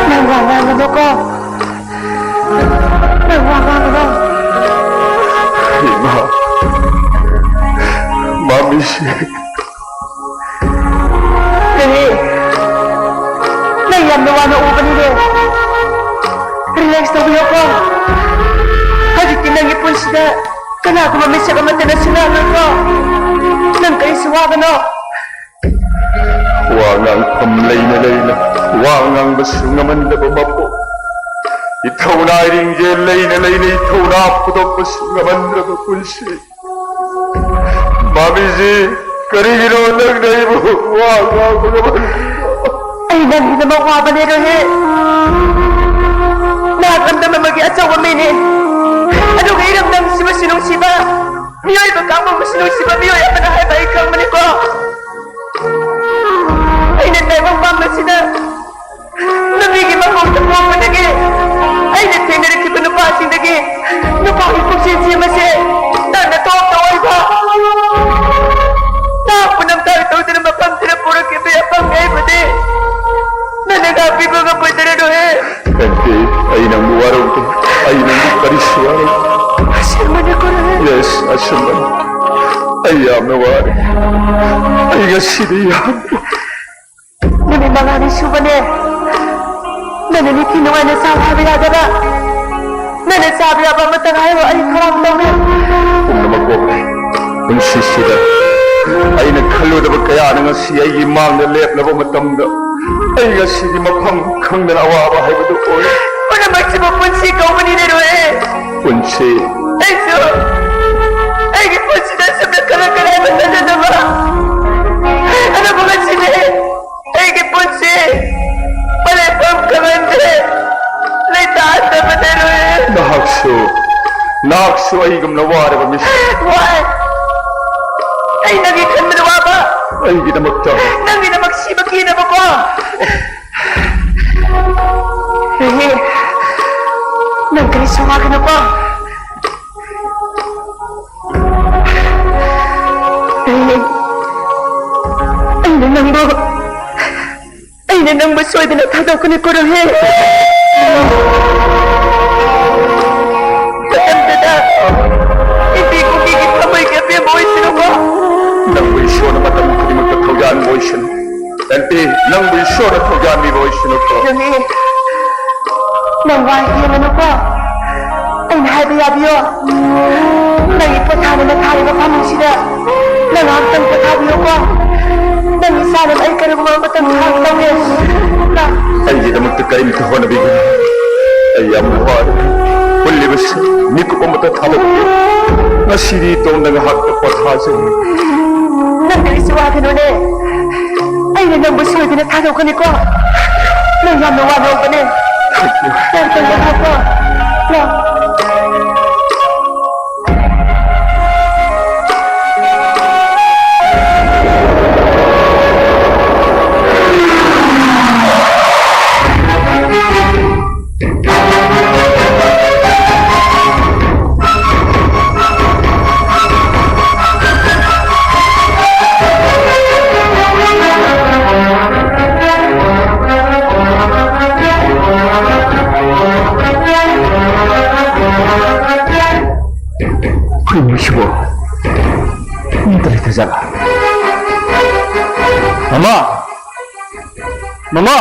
ꯅꯪ ꯋꯥ ꯉꯥꯡꯒꯅꯨꯀꯣ꯫ ꯅꯪ ꯋꯥ ꯉꯥꯡꯒꯅꯨ꯫ ꯏꯃꯥ, ꯃꯥꯃꯤꯁꯤ꯫ ꯀꯔꯤ? ꯅꯪ ꯌꯥꯝꯅ ꯋꯥꯅ ꯎꯕꯅꯤꯅꯦ꯫ Relax ꯇꯧꯕꯤꯌꯣꯀꯣ꯫ ꯍꯧꯖꯤꯛꯇꯤ ꯅꯪꯒꯤ ꯄꯨꯟꯁꯤꯗ ꯀꯅꯥꯒꯨꯝꯕ ꯃꯤꯁꯛ ꯑꯃꯠꯇꯅ ꯁꯤꯟꯅꯔꯣꯏꯀꯣ꯫ ꯅꯪ ꯀꯔꯤꯁꯨ ꯋꯥꯒꯅꯣ꯫ ꯋꯥ ꯉꯥꯡꯐꯝ ꯂꯩꯅ ꯂꯩꯅ ꯋꯥ ꯉꯥꯡꯕꯁꯨ ꯉꯝꯍꯟꯗꯕ ꯃꯄꯣꯛ, ꯏꯊꯧꯅꯥ ꯏꯔꯤꯡꯖꯦꯜ ꯂꯩꯅ ꯂꯩꯅ ꯏꯊꯧꯅꯥ ꯐꯨꯗꯣꯛꯄꯁꯨ ꯉꯝꯍꯟꯗ꯭ꯔꯕ ꯄꯨꯟꯁꯤ꯫ ꯃꯥꯃꯤꯖꯤ, ꯀꯔꯤꯒꯤꯅꯣ ꯅꯪꯅ ꯑꯩꯕꯨ ꯋꯥ ꯉꯥꯡꯕ ꯉꯝꯍꯟꯗ꯭ꯔꯤꯕ? ꯑꯩ ꯅꯪꯒꯤꯗꯃꯛ ꯋꯥꯕꯅꯦ, ꯔꯣꯍꯤꯠ꯫ ꯅꯍꯥꯛ ꯂꯝꯗꯝ ꯑꯃꯒꯤ ꯑꯆꯧꯕ ꯃꯤꯅꯤ꯫ ꯑꯗꯨꯒ ꯏꯔꯝꯗꯝꯁꯤꯕꯨꯁꯨ ꯅꯨꯡꯁꯤꯕ, ꯃꯤꯑꯣꯏꯕ ꯀꯥꯡꯕꯨꯕꯨꯁꯨ ꯅꯨꯡꯁꯤꯕ ꯃꯤꯑꯣꯏ ꯑꯃꯅ ꯍꯥꯏꯕ ꯑꯩ ꯈꯪꯕꯅꯤꯀꯣ꯫ ꯑꯩꯅ ꯇꯥꯏꯕꯪ ꯄꯥꯝꯕꯁꯤꯗ ꯅꯨꯄꯤꯒꯤ ꯃꯄꯣꯛꯇ ꯄꯣꯛꯄꯗꯒꯤ ꯑꯩꯅ ꯊꯦꯡꯅꯔꯛꯈꯤꯕ ꯅꯨꯄꯥꯁꯤꯡꯗꯒꯤ ꯅꯨꯄꯥꯒꯤ ꯄꯨꯛꯆꯦꯜ ꯁꯦꯝꯕꯁꯦ ꯇꯥꯟꯅ ꯇꯣꯞ ꯇꯣꯞ ꯑꯣꯏꯕ ꯅꯍꯥꯛꯄꯨ ꯅꯝꯊꯥꯛ ꯇꯧꯗꯨꯅ ꯃꯐꯝꯁꯤꯗ ꯄꯨꯔꯛꯈꯤꯕ ꯑꯄꯪ ꯑꯩꯕꯨꯗꯤ ꯅꯪꯅ ꯉꯥꯛꯄꯤꯕ ꯉꯝꯃꯣꯏꯗꯔꯅꯣꯍꯦ? ꯅꯠꯇꯦ, ꯑꯩ ꯅꯪꯕꯨ ꯋꯥꯔꯧꯗꯦ꯫ ꯑꯩ ꯅꯪꯕꯨ ꯀꯔꯤꯁꯨ ꯋꯥꯔꯧꯗꯦ꯫ ꯑꯁꯦꯡꯕꯅꯤꯀꯣ, ꯔꯣꯍꯤꯠ? ꯌꯦꯁ, ꯑꯁꯦꯡꯕꯅꯤ꯫ ꯑꯩ ꯌꯥꯝꯅ ꯋꯥꯔꯦ꯫ ꯑꯩ ꯉꯁꯤꯗꯤ ꯌꯥꯝ ꯅꯨꯃꯤꯠ ꯃꯉꯥꯅꯤ ꯁꯨꯕꯅꯦ꯫ ꯅꯪꯅ ꯅꯤꯡꯊꯤ ꯅꯨꯡꯉꯥꯏꯅ ꯆꯥꯎ ꯍꯥꯏꯕ ꯌꯥꯗꯕ꯫ ꯅꯪꯅ ꯆꯥꯕ ꯌꯥꯕ ꯑꯃꯇꯪ ꯍꯥꯏꯔꯣ, ꯑꯩ ꯈꯧꯔꯥꯡ ꯇꯧꯔꯦ꯫ ꯄꯨꯝꯅꯃꯛ ꯀꯣꯛꯂꯦ꯫ ꯄꯨꯟꯁꯤꯁꯤꯗ ꯑꯩꯅ ꯈꯜꯂꯨꯗꯕ ꯀꯌꯥꯅ ꯉꯁꯤ ꯑꯩꯒꯤ ꯃꯥꯡꯗ ꯂꯦꯞꯂꯕ ꯃꯇꯝꯗ, ꯑꯩ ꯉꯁꯤꯗꯤ ꯃꯐꯝ ꯈꯪꯗꯅ ꯑꯋꯥꯕ ꯍꯥꯏꯕꯗꯨ ꯑꯣꯏꯔꯦ꯫ ꯄꯨꯝꯅꯃꯛꯁꯤꯕꯨ ꯄꯨꯟꯁꯤ ꯀꯧꯕꯅꯤꯅꯦ, ꯔꯣꯍꯤꯠ꯫ ꯄꯨꯟꯁꯤ꯫ ꯑꯩꯁꯨ ꯑꯩꯒꯤ ꯄꯨꯟꯁꯤꯗ ꯑꯁꯨꯝꯅ ꯈꯔ ꯈꯔ ꯍꯥꯏꯕ ꯊꯥꯖꯗꯕ ꯑꯗꯨꯕꯨ ꯉꯁꯤꯗꯤ ꯑꯩꯒꯤ ꯄꯨꯟꯁꯤ ꯃꯔꯦꯛꯐꯝ ꯈꯪꯍꯟꯗꯦ, ꯂꯩꯇꯥꯗꯕꯗ ꯂꯣꯏꯔꯦ꯫ ꯅꯍꯥꯛꯁꯨ, ꯅꯍꯥꯛꯁꯨ ꯑꯩꯒꯨꯝꯅ ꯋꯥꯔꯕ ꯃꯤꯁꯛ꯫ ꯋꯥꯏ꯫ ꯑꯩ ꯅꯪꯒꯤ ꯈꯟꯕꯗ ꯋꯥꯕ꯫ ꯑꯩꯒꯤꯗꯃꯛꯇ꯫ ꯅꯪꯒꯤꯗꯃꯛ ꯁꯤꯕ ꯀꯤꯅꯕꯀꯣ꯫ ꯑꯦꯍꯦ, ꯅꯪ ꯀꯔꯤꯁꯨ ꯋꯥꯒꯅꯨꯀꯣ꯫ ꯑꯩ, ꯑꯩꯅ ꯅꯪꯕꯨ, ꯑꯩꯅ ꯅꯪꯕꯨ ꯁꯣꯏꯗꯅ ꯊꯥꯗꯣꯛꯀꯅꯤꯀꯣ, ꯔꯣꯍꯤꯠ꯫ ꯃꯇꯝꯗꯨꯗ ꯏꯄꯤ ꯀꯨꯀꯤꯒꯤ ꯊꯃꯣꯏꯒꯤ ꯑꯄꯦꯟꯕ ꯑꯣꯏꯁꯅꯨꯀꯣ꯫ ꯅꯪꯕꯨ ꯏꯁꯣꯔꯅ ꯃꯇꯝ ꯈꯨꯗꯤꯡꯃꯛꯇ ꯊꯧꯖꯥꯟꯕ ꯑꯣꯏꯁꯅꯨ꯫ ꯅꯠꯇꯦ, ꯅꯪꯕꯨ ꯏꯁꯣꯔꯅ ꯊꯧꯖꯥꯟꯕꯤꯕ ꯑꯣꯏꯁꯅꯨꯀꯣ꯫ ꯔꯣꯍꯤꯠ, ꯅꯪ ꯋꯥ ꯍꯦꯟꯒꯅꯨꯀꯣ꯫ ꯑꯩꯅ ꯍꯥꯏꯕ ꯌꯥꯕꯤꯌꯣ꯫ ꯅꯪꯒꯤ ꯄꯣꯊꯥꯅꯕ ꯊꯥꯔꯤꯕ ꯐꯃꯨꯡꯁꯤꯗ ꯅꯪ ꯉꯥꯏꯍꯥꯛꯇꯪ ꯄꯣꯊꯥꯕꯤꯌꯨꯀꯣ꯫ ꯅꯪꯒꯤ ꯆꯥꯅꯕ ꯑꯩ ꯀꯔꯤꯒꯨꯝꯕ ꯑꯃꯇꯪ ꯊꯥꯒꯦ ꯇꯧꯒꯦ꯫ ꯂꯥꯛ꯫ ꯑꯩꯒꯤꯗꯃꯛꯇ ꯀꯔꯤꯝꯇ ꯍꯣꯠꯅꯕꯤꯒꯅꯨ꯫ ꯑꯩ ꯌꯥꯝ ꯋꯥꯔꯦ꯫ ꯄꯨꯜꯂꯤꯕꯁꯤ ꯃꯤꯀꯨꯞ ꯑꯃꯇ ꯊꯥꯗꯣꯛꯄꯤꯌꯨ꯫ ꯉꯁꯤꯗꯤ ꯏꯇꯣꯝꯗ ꯉꯥꯏꯍꯥꯛꯇ ꯄꯣꯊꯥꯖꯒꯦ꯫ ꯅꯪ ꯀꯔꯤꯁꯨ ꯋꯥꯒꯅꯨꯅꯦ꯫ ꯑꯩꯅ ꯅꯪꯕꯨ ꯁꯣꯏꯗꯅ ꯊꯥꯗꯣꯛꯀꯅꯤꯀꯣ꯫ ꯅꯪ ꯌꯥꯝꯅ ꯋꯥꯅ ꯍꯧꯕꯅꯦ꯫ ꯅꯪ ꯀꯩꯅꯣ ꯍꯥꯏꯀꯣ꯫ ꯂꯥꯛ꯫ ꯃꯃꯥ!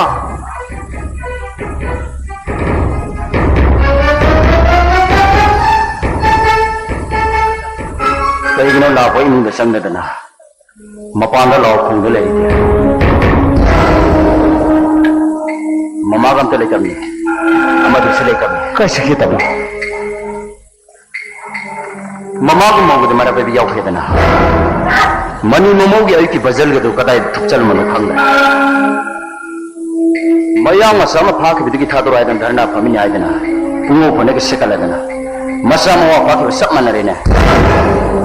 ꯀꯩꯒꯤꯅꯣ ꯂꯥꯛꯄ ꯏꯃꯨꯡꯗ ꯆꯪꯗꯗꯅ ꯃꯄꯥꯟꯗ ꯂꯥꯎ ꯈꯣꯡꯗ ꯂꯩꯔꯤꯗꯤ? ꯃꯃꯥꯒ ꯑꯝꯇ ꯂꯩꯇꯕꯅꯤ, ꯑꯃꯗꯨꯁꯨ ꯂꯩꯇꯕꯅꯤ꯫ ꯀꯥꯏ ꯆꯠꯈꯤ ꯇꯥꯃꯣ? ꯃꯃꯥꯒ ꯃꯧꯒꯗꯤ ꯃꯔꯛꯇꯗꯤ ꯌꯥꯎꯈ꯭ꯔꯦꯗꯅ꯫ ꯃꯅꯤ ꯃꯃꯧꯒꯤ ꯑꯌꯨꯛꯀꯤ ꯕꯖꯜꯒꯗꯨ ꯀꯗꯥꯏꯗ ꯊꯨꯞꯆꯜꯂꯝꯕꯅꯣ ꯈꯪꯗ꯭ꯔꯦ꯫ ꯃꯌꯥꯡ ꯃꯆꯥ ꯑꯃ ꯐꯥꯈꯤꯕꯗꯒꯤ ꯊꯥꯗꯣꯔꯛꯑꯣ ꯍꯥꯏꯗꯅ ꯙꯔꯅꯥ ꯐꯝꯃꯤꯅꯤ ꯍꯥꯏꯗꯅ ꯄꯨꯡꯉꯧ ꯐꯅꯒ ꯁꯦꯠꯀꯠꯂꯗꯅ ꯃꯆꯥ ꯃꯋꯥ ꯐꯥꯈꯤꯕ ꯆꯞ ꯃꯥꯟꯅꯔꯦꯅꯦ꯫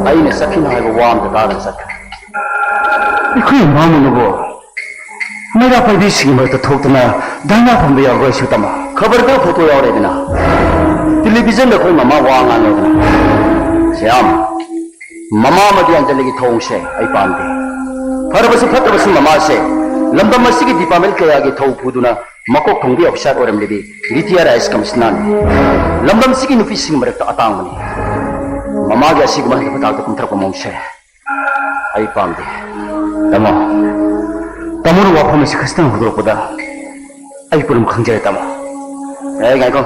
ꯑꯩꯅ ꯆꯠꯈꯤꯅꯣ ꯍꯥꯏꯕ ꯋꯥ ꯑꯝꯇ ꯇꯥꯗꯅ ꯆꯠꯈ꯭ꯔꯦ꯫ ꯑꯩꯈꯣꯏ ꯏꯃꯥ ꯃꯅꯨꯕꯨ ꯃꯩꯔꯥ ꯄꯥꯏꯕꯤꯁꯤꯡꯒꯤ ꯃꯔꯛꯇ ꯊꯣꯛꯇꯨꯅ ꯙꯔꯅꯥ ꯐꯝꯕ ꯌꯥꯎꯔꯣꯏꯁꯨ ꯇꯝꯃꯣ꯫ ꯈꯕꯔꯗ ꯐꯣꯇꯣ ꯌꯥꯎꯔꯦꯗꯅ, ꯇꯦꯂꯤꯚꯤꯖꯟꯗ ꯑꯩꯈꯣꯏ ꯃꯃꯥ ꯋꯥ ꯉꯥꯡꯉꯦꯗꯅ꯫ ꯁ꯭ꯌꯥꯝ, ꯃꯃꯥ ꯑꯃꯗꯤ ꯑꯟꯖꯂꯤꯒꯤ ꯊꯧꯑꯣꯡꯁꯦ ꯑꯩ ꯄꯥꯝꯗꯦ꯫ ꯐꯔꯕꯁꯨ ꯐꯠꯇ꯭ꯔꯕꯁꯨ ꯃꯃꯥꯁꯦ ꯂꯝꯗꯝ ꯑꯁꯤꯒꯤ ꯗꯤꯄꯥꯔꯠꯃꯦꯟ ꯀꯌꯥꯒꯤ ꯊꯧ ꯄꯨꯗꯨꯅ ꯃꯀꯣꯛ ꯊꯣꯡꯕꯤ ꯑꯣꯐꯤꯁꯥꯔ ꯑꯣꯏꯔꯝꯂꯤꯕꯤ ꯔꯤꯇꯤꯌꯥꯔ ꯑꯥꯏ ꯑꯦꯁ ꯀꯃꯤꯁꯅꯔꯅꯤ꯫ ꯂꯝꯗꯝꯁꯤꯒꯤ ꯅꯨꯄꯤꯁꯤꯡꯒꯤ ꯃꯔꯛꯇ ꯑꯇꯥꯡꯕꯅꯤ꯫ ꯃꯃꯥꯒꯤ ꯑꯁꯤꯒꯨꯝꯕ ꯍꯟꯊꯕ ꯊꯥꯛꯇ ꯀꯨꯝꯊꯔꯛꯄ ꯃꯑꯣꯡꯁꯦ ꯑꯩ ꯄꯥꯝꯗꯦ꯫ ꯇꯥꯃꯣ, ꯇꯥꯃꯣꯅ ꯋꯥꯐꯝ ꯑꯁꯤ ꯈꯖꯤꯛꯇꯪ ꯍꯧꯗꯣꯔꯛꯄꯗ ꯑꯩ ꯄꯨꯝꯅꯃꯛ ꯈꯪꯖꯔꯦ, ꯇꯥꯃꯣ꯫ ꯑꯦ, ꯉꯥꯏꯈꯣ꯫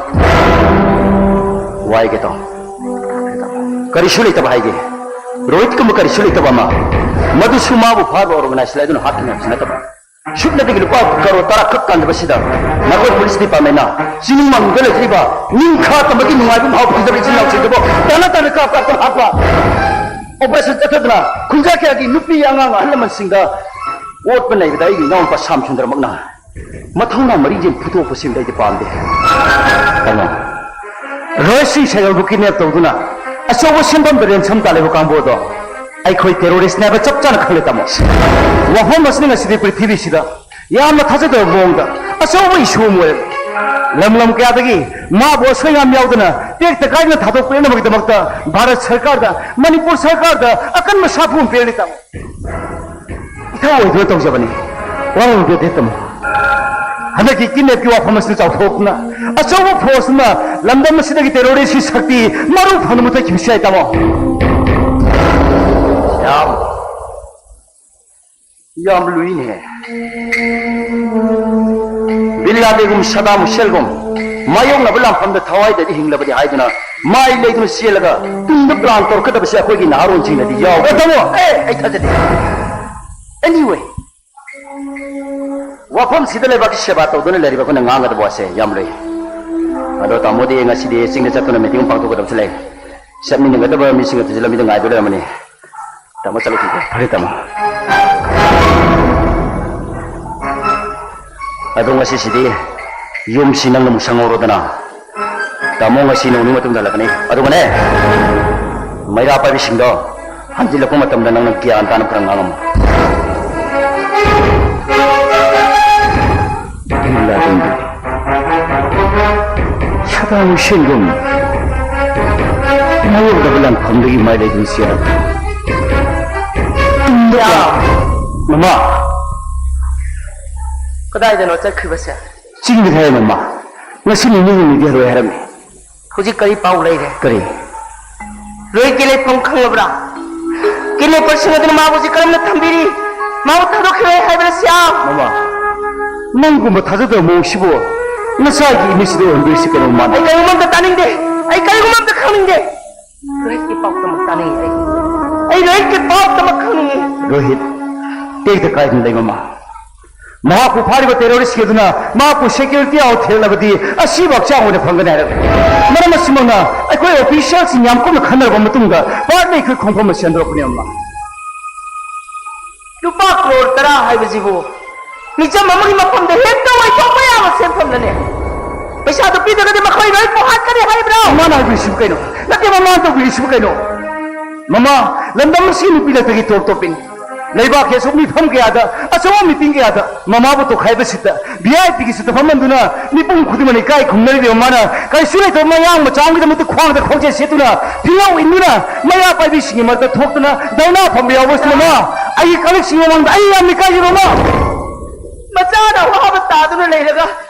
ꯋꯥꯏꯒꯦ ꯇꯧ꯫ ꯀꯔꯤꯁꯨ ꯂꯩꯇꯕ ꯍꯥꯏꯒꯦ꯫ ꯔꯣꯍꯤꯠꯀꯨꯝꯕ ꯀꯔꯤꯁꯨ ꯂꯩꯇꯕ ꯑꯃ꯫ ꯃꯗꯨꯁꯨ ꯃꯥꯕꯨ ꯐꯥꯕ ꯑꯣꯔꯒꯅꯥꯏꯖ ꯂꯩ ꯑꯗꯨꯅ ꯍꯥꯠꯀꯅꯤ ꯍꯥꯏꯕꯁꯨ ꯅꯠꯇꯕ꯫ ꯁꯨꯞꯅꯇꯒꯤ ꯂꯨꯄꯥ ꯀꯔꯣꯔ ꯇꯔꯥ ꯈꯛ ꯇꯥꯟꯖꯕꯁꯤꯗ ꯅꯈꯣꯏ ꯄꯨꯂꯤꯁ ꯗꯤꯄꯥꯔꯠꯃꯦꯟꯅ ꯆꯤꯅꯤꯡ ꯃꯥꯡꯗ ꯂꯩꯇ꯭ꯔꯤꯕ ꯅꯤꯡꯈꯥ ꯇꯝꯕꯒꯤ ꯅꯨꯡꯉꯥꯏꯕ ꯃꯍꯥꯎ ꯐꯪꯖꯕ ꯏꯆꯤꯜ ꯏꯅꯥꯎꯁꯤꯡꯗꯨꯕꯨ ꯇꯥꯅ ꯇꯥꯅ ꯀꯥꯞ ꯀꯥꯞꯇꯨꯅ ꯍꯥꯠꯄ꯫ ꯑꯣꯄꯔꯦꯁꯟ ꯆꯠꯊꯗꯨꯅ ꯈꯨꯟꯖꯥ ꯀꯌꯥꯒꯤ ꯅꯨꯄꯤ ꯑꯉꯥꯡ ꯑꯍꯜ ꯂꯃꯟꯁꯤꯡꯗ ꯑꯣꯠꯄ ꯅꯩꯕꯗ ꯑꯩꯒꯤ ꯏꯅꯥꯎꯅꯨꯄꯥ ꯁꯥꯝꯁꯨꯟꯗ꯭ꯔꯃꯛꯅ ꯃꯊꯧꯅꯥ ꯃꯔꯤꯁꯦ ꯐꯨꯗꯣꯛꯄꯁꯤꯃꯗꯤ ꯑꯩꯗꯤ ꯄꯥꯝꯗꯦ꯫ ꯀꯩꯅꯣ? ꯔꯣꯍꯤꯠ ꯁꯤꯡ ꯁꯦꯒꯜꯕꯨ ꯀꯤꯗꯅꯦꯞ ꯇꯧꯗꯨꯅ ꯑꯆꯧꯕ ꯁꯦꯟꯐꯝꯗ ꯔꯦꯟꯁꯝ ꯇꯥꯜꯂꯤꯕ ꯀꯥꯡꯕꯨ ꯑꯗꯣ ꯑꯩꯈꯣꯏ ꯇꯦꯔꯣꯔꯤꯁ꯭ꯠꯅꯦ ꯍꯥꯏꯕ ꯆꯞ ꯆꯥꯅ ꯈꯪꯂꯦ, ꯇꯥꯃꯣ꯫ ꯋꯥꯐꯝ ꯑꯁꯤꯅ ꯉꯁꯤꯗꯤ ꯄ꯭ꯔꯤꯊꯤꯕꯤꯁꯤꯗ ꯌꯥꯝꯅ ꯊꯥꯖꯗꯕ ꯃꯑꯣꯡꯗ ꯑꯆꯧꯕ ꯏꯁꯨ ꯑꯃ ꯑꯣꯏꯔꯦ꯫ ꯂꯝ ꯂꯝ ꯀꯌꯥꯗꯒꯤ ꯃꯥꯕꯨ ꯑꯁꯣꯏ ꯑꯉꯥꯝ ꯌꯥꯎꯗꯅ ꯇꯦꯛꯇ ꯀꯥꯏꯗꯅ ꯊꯥꯗꯣꯛꯄꯤꯅꯕꯒꯤꯗꯃꯛꯇ ꯚꯥꯔꯠ ꯁꯔꯀꯥꯔꯗ, ꯃꯅꯤꯄꯨꯔ ꯁꯔꯀꯥꯔꯗ ꯑꯀꯟꯕ ꯁꯥꯐꯨ ꯑꯃ ꯄꯤꯔꯅꯤ, ꯇꯥꯃꯣ꯫ ꯏꯊꯧ ꯑꯣꯏꯗꯨꯅ ꯇꯧꯖꯕꯅꯤ꯫ ꯋꯥꯔꯧꯕꯤꯗꯦ, ꯇꯥꯃꯣ꯫ ꯍꯟꯗꯛꯀꯤ ꯀꯤꯗꯅꯦꯞꯀꯤ ꯋꯥꯐꯝ ꯑꯁꯤꯅ ꯆꯥꯎꯊꯣꯛꯇꯨꯅ ꯑꯆꯧꯕ ꯐꯣꯔꯁ ꯑꯃ ꯂꯝꯗꯝ ꯑꯁꯤꯗꯒꯤ ꯇꯦꯔꯣꯔꯤꯁ꯭ꯠꯀꯤ ꯁꯛꯇꯤ ꯃꯔꯨ ꯐꯪꯅ ꯃꯨꯊꯠꯈꯤꯕꯁꯨ ꯌꯥꯏ, ꯇꯥꯃꯣ꯫ ꯌꯥꯝ, ꯌꯥꯝ ꯂꯨꯏꯅꯦ꯫ ꯕꯤꯟ ꯂꯥꯗꯦꯟꯒꯨꯝ, ꯁꯗꯥꯝ ꯍꯨꯁꯦꯟꯒꯨꯝ ꯃꯥꯌꯣꯛꯅꯕ ꯂꯥꯟꯐꯝꯗ ꯊꯋꯥꯏꯗꯗꯤ ꯍꯤꯡꯂꯕꯗꯤ ꯍꯥꯏꯗꯨꯅ ꯃꯥꯏ ꯂꯩꯗꯨꯅ ꯆꯦꯜꯂꯒ ꯇꯨꯡꯗ plan ꯇꯧꯔꯛꯀꯗꯕꯁꯦ ꯑꯩꯈꯣꯏꯒꯤ ꯅꯍꯥꯔꯣꯟꯁꯤꯡꯅꯗꯤ ꯌꯥꯎ-, ꯑꯦ, ꯇꯥꯃꯣ! ꯑꯦ, ꯑꯩ ꯊꯥꯖꯗꯦ꯫ Anyway, ꯋꯥꯐꯝꯁꯤꯗ ꯂꯩꯕꯥꯛꯀꯤ ꯁꯦꯕꯥ ꯇꯧꯗꯨꯅ ꯂꯩꯔꯤꯕ ꯑꯩꯈꯣꯏꯅ ꯉꯥꯡꯒꯗꯕ ꯋꯥꯁꯦ ꯌꯥꯝ ꯂꯨꯏ꯫ ꯑꯗꯣ ꯇꯥꯃꯣꯗꯤ ꯉꯁꯤꯗꯤ ꯆꯤꯡꯗ ꯆꯠꯇꯨꯅ meeting ꯑꯃ ꯄꯥꯡꯊꯣꯛꯀꯗꯕꯁꯨ ꯂꯩ꯫ ꯆꯠꯃꯤꯟꯅꯒꯗꯕ ꯃꯤꯁꯤꯡ ꯑꯗꯨꯁꯨ ꯂꯝꯕꯤꯗ ꯉꯥꯏꯗꯨꯅ ꯂꯩꯔꯝꯃꯅꯤ꯫ ꯇꯥꯃꯣ ꯆꯠꯂꯨꯈꯤꯒꯦ꯫ ꯐꯔꯦ ꯇꯥꯃꯣ꯫ ꯑꯗꯣ ꯉꯁꯤꯁꯤꯗꯤ ꯌꯨꯝꯁꯤ ꯅꯪꯅ ꯑꯃꯨꯛ ꯁꯪꯍꯧꯔꯣꯗꯅ꯫ ꯇꯥꯃꯣ ꯉꯁꯤ ꯅꯣꯡ ꯅꯤꯅꯤ ꯃꯇꯨꯡꯗ ꯍꯜꯂꯛꯀꯅꯤ꯫ ꯑꯗꯨꯒꯅꯦ, ꯃꯩꯔꯥ ꯄꯥꯏꯕꯤꯁꯤꯡꯗꯣ ꯍꯟꯖꯤꯜꯂꯛꯄ ꯃꯇꯝꯗ ꯅꯪꯅ ꯒ꯭ꯌꯥꯟ ꯇꯥꯅ ꯈꯔ ꯉꯥꯡꯉꯝꯃꯨ꯫ ꯕꯤꯟ ꯂꯥꯗꯦꯟꯒꯤ ꯁꯗꯥꯝ ꯍꯨꯁꯦꯟꯒꯨꯝ ꯃꯥꯌꯣꯛꯅꯕ ꯂꯥꯟꯐꯝꯗꯒꯤ ꯃꯥꯏ ꯂꯩꯗꯨꯅ ꯆꯦꯜꯂꯛꯄ꯫ ꯇꯨꯡꯗ ꯌꯥ꯫ ꯃꯃꯥ! ꯀꯗꯥꯏꯗꯅꯣ ꯆꯠꯈ꯭ꯔꯤꯕꯁꯦ? ꯆꯤꯡꯗ ꯍꯥꯏ ꯃꯃꯥ꯫ ꯉꯁꯤ ꯅꯤꯅꯤ ꯍꯨꯝꯅꯤꯗꯤ ꯍꯜꯂꯣꯏ ꯍꯥꯏꯔꯝꯃꯤ꯫ ꯍꯧꯖꯤꯛ ꯀꯔꯤ ꯄꯥꯎ ꯂꯩꯔꯦ? ꯀꯔꯤ? ꯔꯣꯍꯤꯠꯀꯤ ꯂꯩꯐꯝ ꯈꯪꯂꯕ꯭ꯔꯥ? Kidnapperꯁꯤꯡ ꯑꯗꯨꯅ ꯃꯥꯕꯨ ꯍꯧꯖꯤꯛ ꯀꯔꯝꯅ ꯊꯝꯕꯤꯔꯤ? ꯃꯥꯕꯨ ꯊꯥꯗꯣꯛꯈꯤꯔꯣꯏ ꯍꯥꯏꯕꯅ ꯁ꯭ꯌꯥꯝ꯫ ꯃꯃꯥ, ꯅꯪꯒꯨꯝꯕ ꯊꯥꯖꯗꯕ ꯃꯑꯣꯡꯁꯤꯕꯨ ꯅꯆꯥꯒꯤ ꯏꯃꯤꯠꯁꯤꯗ ꯎꯍꯟꯗꯣꯏꯁꯤ ꯀꯩꯅꯣ ꯃꯃꯥꯅ? ꯑꯩ ꯀꯔꯤꯒꯨꯝꯕ ꯑꯝꯇ ꯇꯥꯅꯤꯡꯗꯦ꯫ ꯑꯩ ꯀꯔꯤꯒꯨꯝꯕ ꯑꯝꯇ ꯈꯪꯅꯤꯡꯗꯦ꯫ ꯔꯣꯍꯤꯠꯀꯤ ꯄꯥꯎ ꯇꯃꯛ ꯇꯥꯅꯤꯡꯉꯤ ꯑꯩ꯫ ꯑꯩ ꯔꯣꯍꯤꯠꯀꯤ ꯄꯥꯎ ꯇꯃꯛ ꯈꯪꯅꯤꯡꯉꯤ꯫ ꯔꯣꯍꯤꯠ, ꯇꯦꯛꯇ ꯀꯥꯏꯗꯅ ꯂꯩ ꯃꯃꯥ꯫ ꯃꯍꯥꯛꯄꯨ ꯐꯥꯔꯤꯕ terroristꯁꯤꯡ ꯑꯗꯨꯅ ꯃꯍꯥꯛꯄꯨ security ꯌꯥꯎ ꯊꯤꯜꯂꯕꯗꯤ ꯑꯁꯤꯕ ꯍꯛꯆꯥꯡ ꯑꯣꯏꯅ ꯐꯪꯒꯅꯤ ꯍꯥꯏꯔꯛꯂꯦ꯫ ꯃꯔꯝ ꯑꯁꯤꯃꯛꯅ ꯑꯩꯈꯣꯏ officialꯁꯤꯡ ꯌꯥꯝ ꯀꯨꯞꯅ ꯈꯟꯅꯔꯕ ꯃꯇꯨꯡꯗ partly ꯑꯩꯈꯣꯏ ꯈꯣꯡꯐꯝ ꯑꯁꯤ ꯍꯟꯗꯣꯔꯛꯄꯅꯤ, ꯃꯃꯥ꯫ ꯂꯨꯄꯥ ꯀ꯭ꯔꯣꯔ ꯇꯔꯥ ꯍꯥꯏꯕꯁꯤꯕꯨ ꯃꯤꯆꯝ ꯑꯃꯒꯤ ꯃꯐꯝꯗ ꯍꯦꯛꯇ ꯑꯣꯏꯊꯣꯛꯄ ꯌꯥꯕ ꯁꯦꯟꯐꯝꯂꯅꯦ? ꯄꯩꯁꯥꯗꯨ ꯄꯤꯗ꯭ꯔꯒꯗꯤ ꯃꯈꯣꯏ ꯂꯣꯏ ꯄꯣꯛꯍꯠꯀꯅꯤ ꯍꯥꯏꯕ꯭ꯔꯣ? ꯃꯃꯥꯅ ꯍꯥꯏꯕꯤꯔꯤꯁꯤꯕꯨ ꯀꯩꯅꯣ? ꯅꯠꯇꯦ, ꯃꯃꯥꯅ ꯇꯧꯕꯤꯔꯤꯁꯤꯕꯨ ꯀꯩꯅꯣ? ꯃꯃꯥ, ꯂꯝꯗꯝ ꯑꯁꯤꯒꯤ ꯅꯨꯄꯤ ꯂꯩꯇꯒꯤ top topꯅꯤ꯫ ꯂꯩꯕꯥꯛꯀꯤ ꯑꯁꯨꯝ ꯃꯤꯐꯝ ꯀꯌꯥꯗ, ꯑꯆꯧꯕ meeting ꯀꯌꯥꯗ ꯃꯃꯥꯕꯨ ꯇꯣꯈꯥꯏꯕ seatꯇ, VIPꯒꯤ seatꯇ ꯐꯝꯍꯟꯗꯨꯅ ꯃꯤꯄꯨꯝ ꯈꯨꯗꯤꯡꯃꯛꯅ ꯏꯀꯥꯏ ꯈꯨꯝꯅꯔꯤꯕ ꯃꯃꯥꯅ ꯀꯔꯤꯁꯨ ꯂꯩꯇꯕ ꯃꯌꯥꯡ ꯃꯆꯥ ꯑꯃꯒꯤꯗꯃꯛꯇ ꯈ꯭ꯋꯥꯡꯗ ꯈꯣꯡꯖꯦ ꯁꯦꯠꯇꯨꯅ, ꯐꯤꯡꯉꯧ ꯏꯟꯗꯨꯅ, ꯃꯩꯔꯥ ꯄꯥꯏꯕꯤꯁꯤꯡꯒꯤ ꯃꯔꯛꯇ ꯊꯣꯛꯇꯨꯅ ꯙꯔꯅꯥ ꯐꯝꯕ ꯌꯥꯎꯕꯁꯤꯅ ꯃꯃꯥ, ꯑꯩꯒꯤ colleagueꯁꯤꯡꯒꯤ ꯃꯃꯥꯡꯗ ꯑꯩ ꯌꯥꯝꯅ ꯏꯀꯥꯏꯖꯩ ꯃꯃꯥ꯫ ꯃꯆꯥꯅ ꯑꯋꯥꯕ ꯇꯥꯗꯨꯅ ꯂꯩꯔꯒ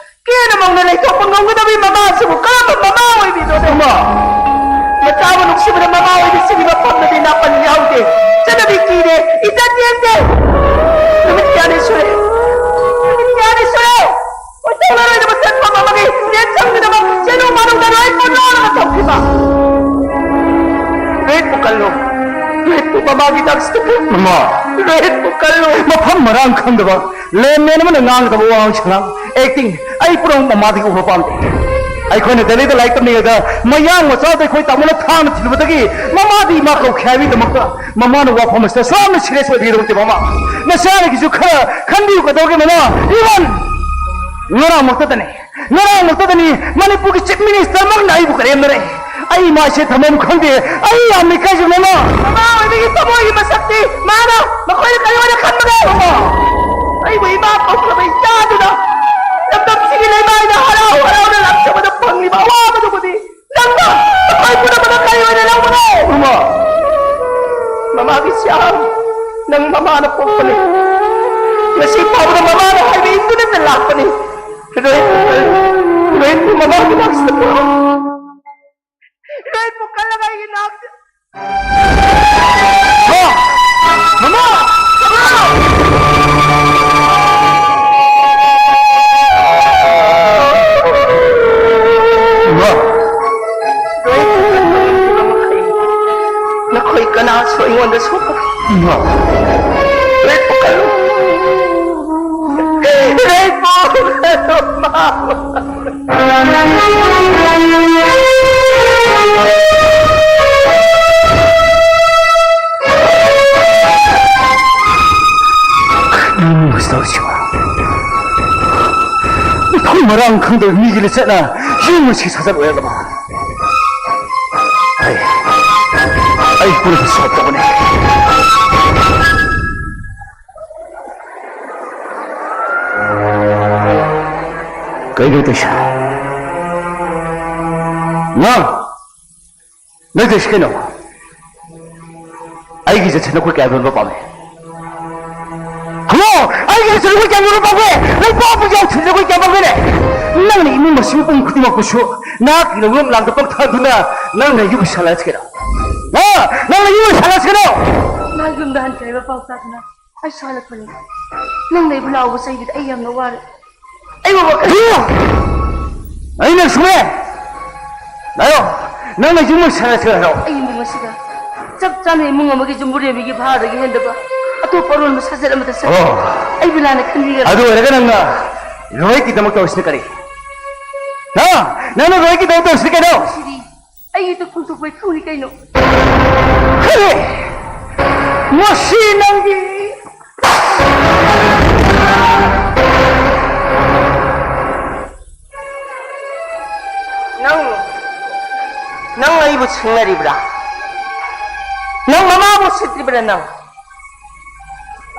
ꯀꯦꯅ ꯃꯧꯅ ꯂꯩꯊꯣꯛꯄ ꯉꯝꯒꯗꯕꯤ ꯃꯃꯥꯁꯤꯕꯨ ꯀꯔꯝꯕ ꯃꯃꯥ ꯑꯣꯏꯕꯤꯅꯣꯗ? ꯏꯃꯥ! ꯃꯆꯥꯕꯨ ꯅꯨꯡꯁꯤꯕꯗ ꯃꯃꯥ ꯑꯣꯏꯕꯤꯁꯤꯒꯤ ꯃꯐꯝꯗꯗꯤ ꯅꯥꯄꯜ ꯌꯥꯎꯗꯦ꯫ ꯆꯠꯅꯕꯤ ꯀꯤꯔꯦ, ꯏꯖꯠ ꯌꯦꯡꯗꯦ꯫ ꯅꯨꯃꯤꯠ ꯀꯌꯥꯅꯤ ꯁꯨꯔꯦ? ꯅꯨꯃꯤꯠ ꯀꯌꯥꯅꯤ ꯁꯨꯔꯦ? ꯈꯣꯏꯗꯧ ꯆꯥꯔꯒ ꯊꯝꯈꯤꯕ꯫ ꯔꯣꯍꯤꯠꯄꯨ ꯀꯜꯂꯨ꯫ ꯔꯣꯍꯤꯠꯄꯨ ꯃꯃꯥꯒꯤ ꯅꯥꯛꯁꯤꯗ ꯄꯨ-, ꯃꯃꯥ꯫ ꯔꯣꯍꯤꯠꯄꯨ ꯀꯜꯂꯨ꯫ ꯃꯐꯝ ꯃꯔꯥꯡ ꯈꯪꯗꯕ ꯂꯦꯟꯃꯦꯟ ꯑꯃꯅ ꯉꯥꯡꯒꯗꯕ ꯋꯥꯍꯪ ꯁꯉꯥꯡ꯫ Acting ꯑꯩ ꯄꯨꯝꯅꯃꯛ ꯃꯃꯥꯗꯒꯤ ꯎꯕ ꯄꯥꯝꯗꯦ꯫ ꯑꯩꯈꯣꯏꯅ ꯗꯦꯜꯂꯤꯗ ꯂꯥꯏꯔꯤꯛ ꯇꯝꯂꯤꯉꯩꯗ ꯃꯌꯥꯡ ꯃꯆꯥꯗ ꯑꯩꯈꯣꯏ ꯇꯥꯃꯣꯅ ꯊꯥꯡꯅ ꯊꯤꯜꯂꯨꯕꯗꯒꯤ ꯃꯃꯥꯗꯤ ꯏꯃꯥ ꯀꯧꯈꯤ ꯍꯥꯏꯕꯒꯤꯗꯃꯛꯇ ꯃꯃꯥꯅ ꯋꯥꯐꯝ ꯑꯁꯤꯗ ꯁꯨꯌꯥꯝꯅ serious ꯑꯣꯏꯕꯤꯒꯗꯕ ꯅꯠꯇꯦ ꯃꯃꯥ꯫ ꯅꯆꯥꯅꯤꯒꯤꯁꯨ ꯈꯔ ꯈꯟꯕꯤꯌꯨ ꯀꯩꯗꯧꯔꯒꯦ ꯃꯃꯥ? Even ꯉꯔꯥꯡꯃꯛꯇꯗꯅꯦ, ꯉꯔꯥꯡꯃꯛꯇꯗꯅꯤ ꯃꯅꯤꯄꯨꯔꯒꯤ Chief Minister ꯃꯛꯅ ꯑꯩꯕꯨ ꯀꯔꯦꯝꯅꯔꯦ꯫ ꯑꯩ ꯏꯃꯥ ꯏꯆꯦ ꯊꯝꯐꯝ ꯈꯪꯗꯦ꯫ ꯑꯩ ꯌꯥꯝꯅ ꯏꯀꯥꯏꯖꯩ ꯃꯃꯥ꯫ ꯃꯃꯥ ꯑꯣꯏꯕꯒꯤ ꯊꯃꯣꯏꯒꯤ ꯃꯁꯛꯇꯤ ꯃꯥꯅ ꯃꯈꯣꯏꯅ ꯀꯔꯤ ꯑꯣꯏꯅ ꯈꯟꯕꯒꯦ? ꯃꯃꯥ, ꯑꯩꯕꯨ ꯏꯃꯥ ꯀꯧꯈ꯭ꯔꯕ ꯏꯆꯥꯗꯨꯅ ꯂꯝꯗꯝꯁꯤꯒꯤ ꯂꯩꯃꯥꯏꯗ ꯍꯔꯥꯎ ꯍꯔꯥꯎꯅ ꯂꯥꯛꯆꯕꯗ ꯐꯪꯂꯤꯕ ꯑꯋꯥꯕꯗꯨꯕꯨꯗꯤ ꯅꯪꯅ ꯑꯩꯈꯣꯏ ꯄꯨꯝꯅꯃꯛꯅ ꯀꯔꯤ ꯑꯣꯏꯅ ꯂꯧꯕꯅꯣ? ꯏꯃꯥ! ꯃꯃꯥꯒꯤ ꯆꯥꯛ, ꯅꯪ ꯃꯃꯥꯅ ꯄꯣꯛꯄꯅꯤ꯫ ꯉꯁꯤ ꯐꯥꯎꯕꯗ ꯃꯃꯥꯅ ꯍꯥꯏꯕ ꯏꯟꯗꯨꯅꯇ ꯂꯥꯛꯄꯅꯤ꯫ ꯔꯣꯍꯤꯠ, ꯔꯣꯍꯤꯠꯄꯨ ꯃꯃꯥꯒꯤ ꯅꯥꯛꯁꯤꯗ ꯄꯨꯔꯛꯎ꯫ ꯔꯣꯍꯤꯠꯄꯨ ꯀꯜꯂꯒ ꯑꯩꯒꯤ ꯅꯥꯛꯁꯤꯗ ꯃꯃꯥ! ꯃꯃꯥ! ꯃꯃꯥ! ꯏꯃꯥ! ꯅꯈꯣꯏ ꯀꯅꯥꯁꯨ ꯑꯩꯉꯣꯟꯗ ꯁꯣꯛꯀꯅꯨ꯫ ꯏꯃꯥ! ꯔꯦꯄꯨ ꯀꯜꯂꯨ꯫ ꯔꯦꯄꯨ ꯀꯜꯂꯨ, ꯃꯥ꯫ ꯀꯔꯤꯅꯣ ꯇꯧꯔꯤꯁꯤꯕꯣ? ꯃꯐꯝ ꯃꯔꯥꯡ ꯈꯪꯗꯕ ꯃꯤꯒꯤ ꯂꯤꯆꯠꯅ ꯌꯨꯝ ꯑꯁꯤ ꯁꯥꯖꯠ ꯑꯣꯏꯔꯕ? ꯑꯩ, ꯑꯩ ꯄꯨꯂꯤꯁꯇ ꯁꯣꯞ ꯇꯧꯒꯅꯤ꯫ ꯀꯩꯅꯣ ꯇꯧꯏꯁꯦ? ꯅꯪ, ꯅꯪ ꯇꯧꯏꯁꯦ ꯀꯩꯅꯣ? ꯑꯩꯒꯤ ꯏꯖꯠꯁꯦ ꯅꯈꯣꯏ ꯀꯌꯥ ꯌꯣꯟꯕ ꯄꯥꯝꯃꯤ? ꯍꯜꯂꯣ! ꯑꯩꯒꯤ ꯏꯖꯠꯁꯦ ꯅꯈꯣꯏ ꯀꯌꯥ ꯌꯣꯟꯕ ꯄꯥꯝꯒꯦ? ꯂꯩꯕꯥꯛꯄꯨ ꯌꯥꯎꯁꯤꯟꯅ ꯅꯈꯣꯏ ꯀꯌꯥ ꯄꯥꯝꯒꯦꯅꯦ? ꯅꯪꯅ ꯏꯃꯨꯡ ꯃꯁꯤꯡ ꯄꯨꯝ ꯈꯨꯗꯤꯡꯃꯛꯄꯨꯁꯨ ꯅꯍꯥꯛꯀꯤ ꯂꯧꯅꯝ ꯂꯥꯡꯗ ꯄꯪꯊꯥꯗꯨꯅ ꯅꯪꯅ ꯌꯨꯝ ꯁꯥꯟꯅꯁꯤ ꯀꯩꯅꯣ? ꯍꯥ? ꯅꯪꯅ ꯌꯨꯝ ꯁꯥꯟꯅꯁꯤ ꯀꯩꯅꯣ? ꯃꯥ ꯌꯨꯝꯗ ꯍꯟꯈ꯭ꯔꯦ ꯍꯥꯏꯕ ꯄꯥꯎ ꯇꯥꯗꯨꯅ ꯑꯩꯁꯨ ꯍꯜꯂꯛꯄꯅꯤ꯫ ꯅꯪ ꯂꯩꯕ ꯂꯥꯛꯎꯕ ꯆꯩꯕꯗ ꯑꯩ ꯌꯥꯝꯅ ꯋꯥꯔꯦ꯫ ꯑꯩ ꯃꯃꯥ ꯀꯔꯤ? ꯑꯩꯅ ꯁꯨꯃꯦ! ꯂꯥꯛꯑꯣ, ꯅꯪꯅ ꯌꯨꯝ ꯑꯃ ꯁꯥꯔꯁꯤ ꯍꯥꯏꯔꯣ? ꯑꯩ ꯏꯃꯨꯡ ꯑꯁꯤꯗ ꯆꯞ ꯆꯥꯅ ꯏꯃꯨꯡ ꯑꯃꯒꯤ ꯌꯨꯝꯕꯨꯔꯦꯝꯕꯤꯒꯤ ꯚꯥꯔꯗꯒꯤ ꯍꯦꯟꯗꯕ ꯑꯇꯣꯞꯄ ꯑꯔꯣꯟꯕ ꯁꯥꯖꯦꯜ ꯑꯃꯠꯇ ꯆꯠꯇꯦ꯫ ꯑꯣ꯫ ꯑꯩꯕꯨ ꯂꯥꯟꯅ ꯈꯟꯕꯤꯒꯅꯨ꯫ ꯑꯗꯨ ꯑꯣꯏꯔꯒ ꯅꯪꯅ ꯔꯣꯍꯤꯠꯀꯤꯗꯃꯛ ꯇꯧꯔꯤꯁꯤꯅ ꯀꯔꯤ? ꯍꯥ? ꯅꯪꯅ ꯔꯣꯍꯤꯠꯀꯤꯗꯃꯛ ꯇꯧꯔꯤꯁꯤꯅ ꯀꯩꯅꯣ? ꯁꯤꯗꯤ ꯑꯩꯒꯤ ꯏꯇꯨ ꯈꯣꯡꯊꯣꯛꯄ ꯏꯐꯨꯅꯤ ꯀꯩꯅꯣ꯫ ꯀꯔꯤ? ꯃꯁꯤ ꯅꯪꯒꯤ ꯅꯪ, ꯅꯪ ꯑꯩꯕꯨ ꯁꯤꯡꯅꯔꯤꯕ꯭ꯔꯥ? ꯅꯪ ꯃꯃꯥꯕꯨ ꯁꯤꯠꯇ꯭ꯔꯤꯕ꯭ꯔꯥ ꯅꯪ?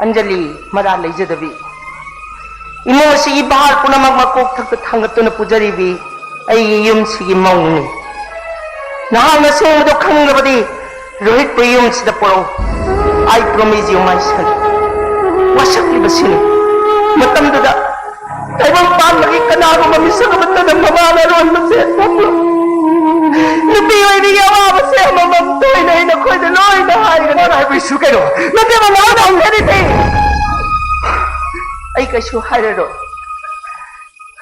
ꯑꯟꯖꯂꯤ, ꯃꯔꯥꯜ ꯂꯩꯖꯗꯕꯤ, ꯏꯃꯨꯡ ꯑꯁꯤꯒꯤ ꯚꯥꯔ ꯄꯨꯝꯅꯃꯛ ꯃꯀꯣꯛ ꯊꯛꯇ ꯊꯥꯡꯒꯠꯇꯨꯅ ꯄꯨꯖꯔꯤꯕꯤ ꯑꯩꯒꯤ ꯌꯨꯝꯁꯤꯒꯤ ꯃꯧꯅꯤ꯫ ꯅꯍꯥꯛꯅ ꯑꯁꯦꯡꯕꯗꯣ ꯈꯪꯂꯕꯗꯤ ꯔꯣꯍꯤꯠꯄꯨ ꯌꯨꯝꯁꯤꯗ ꯄꯨꯔꯛꯎ꯫ I promise you, my son. ꯋꯥꯁꯛꯂꯤꯕꯁꯤꯅꯤ꯫ ꯃꯇꯝꯗꯨꯗ ꯇꯥꯏꯕꯪ ꯄꯥꯟꯕꯒꯤ ꯀꯅꯥꯒꯨꯝꯕ ꯃꯤꯁꯛ ꯑꯃꯠꯇꯅ ꯃꯃꯥꯅ ꯑꯔꯣꯟꯕ ꯆꯦꯟ ꯊꯣꯛꯂꯨ꯫ ꯅꯨꯄꯤ ꯑꯣꯏꯕꯤꯒꯤ ꯑꯋꯥꯕꯁꯦ ꯑꯃꯃꯝ ꯊꯣꯏꯅ ꯑꯩ ꯅꯈꯣꯏꯗ ꯂꯣꯏꯅ ꯍꯥꯏꯒꯅꯤ꯫ ꯅꯪ ꯍꯥꯏꯕ ꯏꯁꯨ ꯀꯩꯅꯣ? ꯅꯠꯇꯦ, ꯃꯃꯥ ꯅꯪ ꯍꯥꯏꯔꯤꯗꯤ꯫ ꯑꯩ ꯀꯩꯁꯨ ꯍꯥꯏꯔꯔꯣꯏ꯫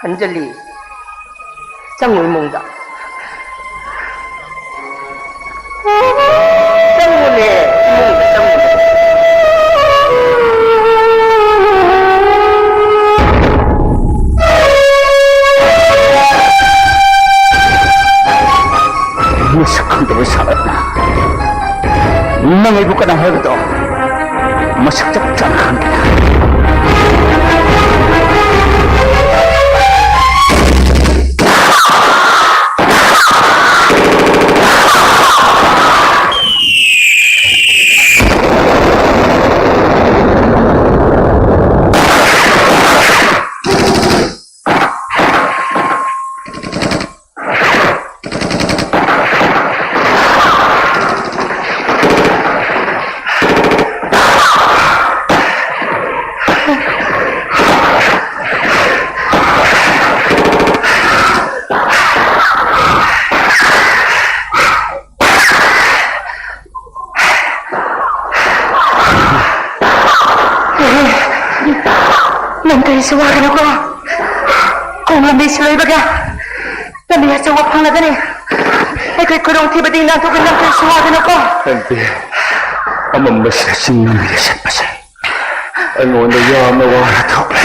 ꯑꯟꯖꯂꯤ, ꯆꯪꯉꯨ ꯏꯃꯨꯡꯗ꯫ ꯆꯪꯉꯨꯅꯦ, ꯏꯃꯨꯡꯗ ꯆꯪꯉꯨꯅꯦ꯫ ꯃꯁꯛ ꯈꯪꯗꯕ ꯁꯥꯔꯗꯅ ꯅꯪ ꯑꯩꯕꯨ ꯀꯅꯥ ꯍꯥꯏꯕꯗꯣ? ꯃꯁꯛ ꯆꯞ ꯆꯥꯅ ꯈꯪꯗꯅ꯫ ꯅꯪ ꯀꯔꯤꯁꯨ ꯋꯥꯒꯅꯨꯀꯣ꯫ ꯈꯣꯡ ꯂꯝꯕꯤꯁꯨ ꯂꯩꯕꯒ ꯂꯝꯕꯤ ꯑꯆꯧꯕ ꯐꯪꯂꯒꯅꯤ꯫ ꯑꯩꯈꯣꯏ ꯈꯨꯗꯣꯡꯊꯤꯕꯗꯤ ꯅꯥꯟꯊꯣꯛꯀꯅꯤ, ꯅꯪ ꯀꯔꯤꯁꯨ ꯋꯥꯒꯅꯨꯀꯣ꯫ ꯅꯠꯇꯦ, ꯑꯃꯝꯕꯁꯤꯗ ꯆꯤꯡ ꯂꯝꯕꯤꯗ ꯆꯠꯄꯁꯦ ꯑꯩꯉꯣꯟꯗ ꯌꯥꯝꯅ ꯋꯥꯅ ꯊꯣꯛꯂꯦ꯫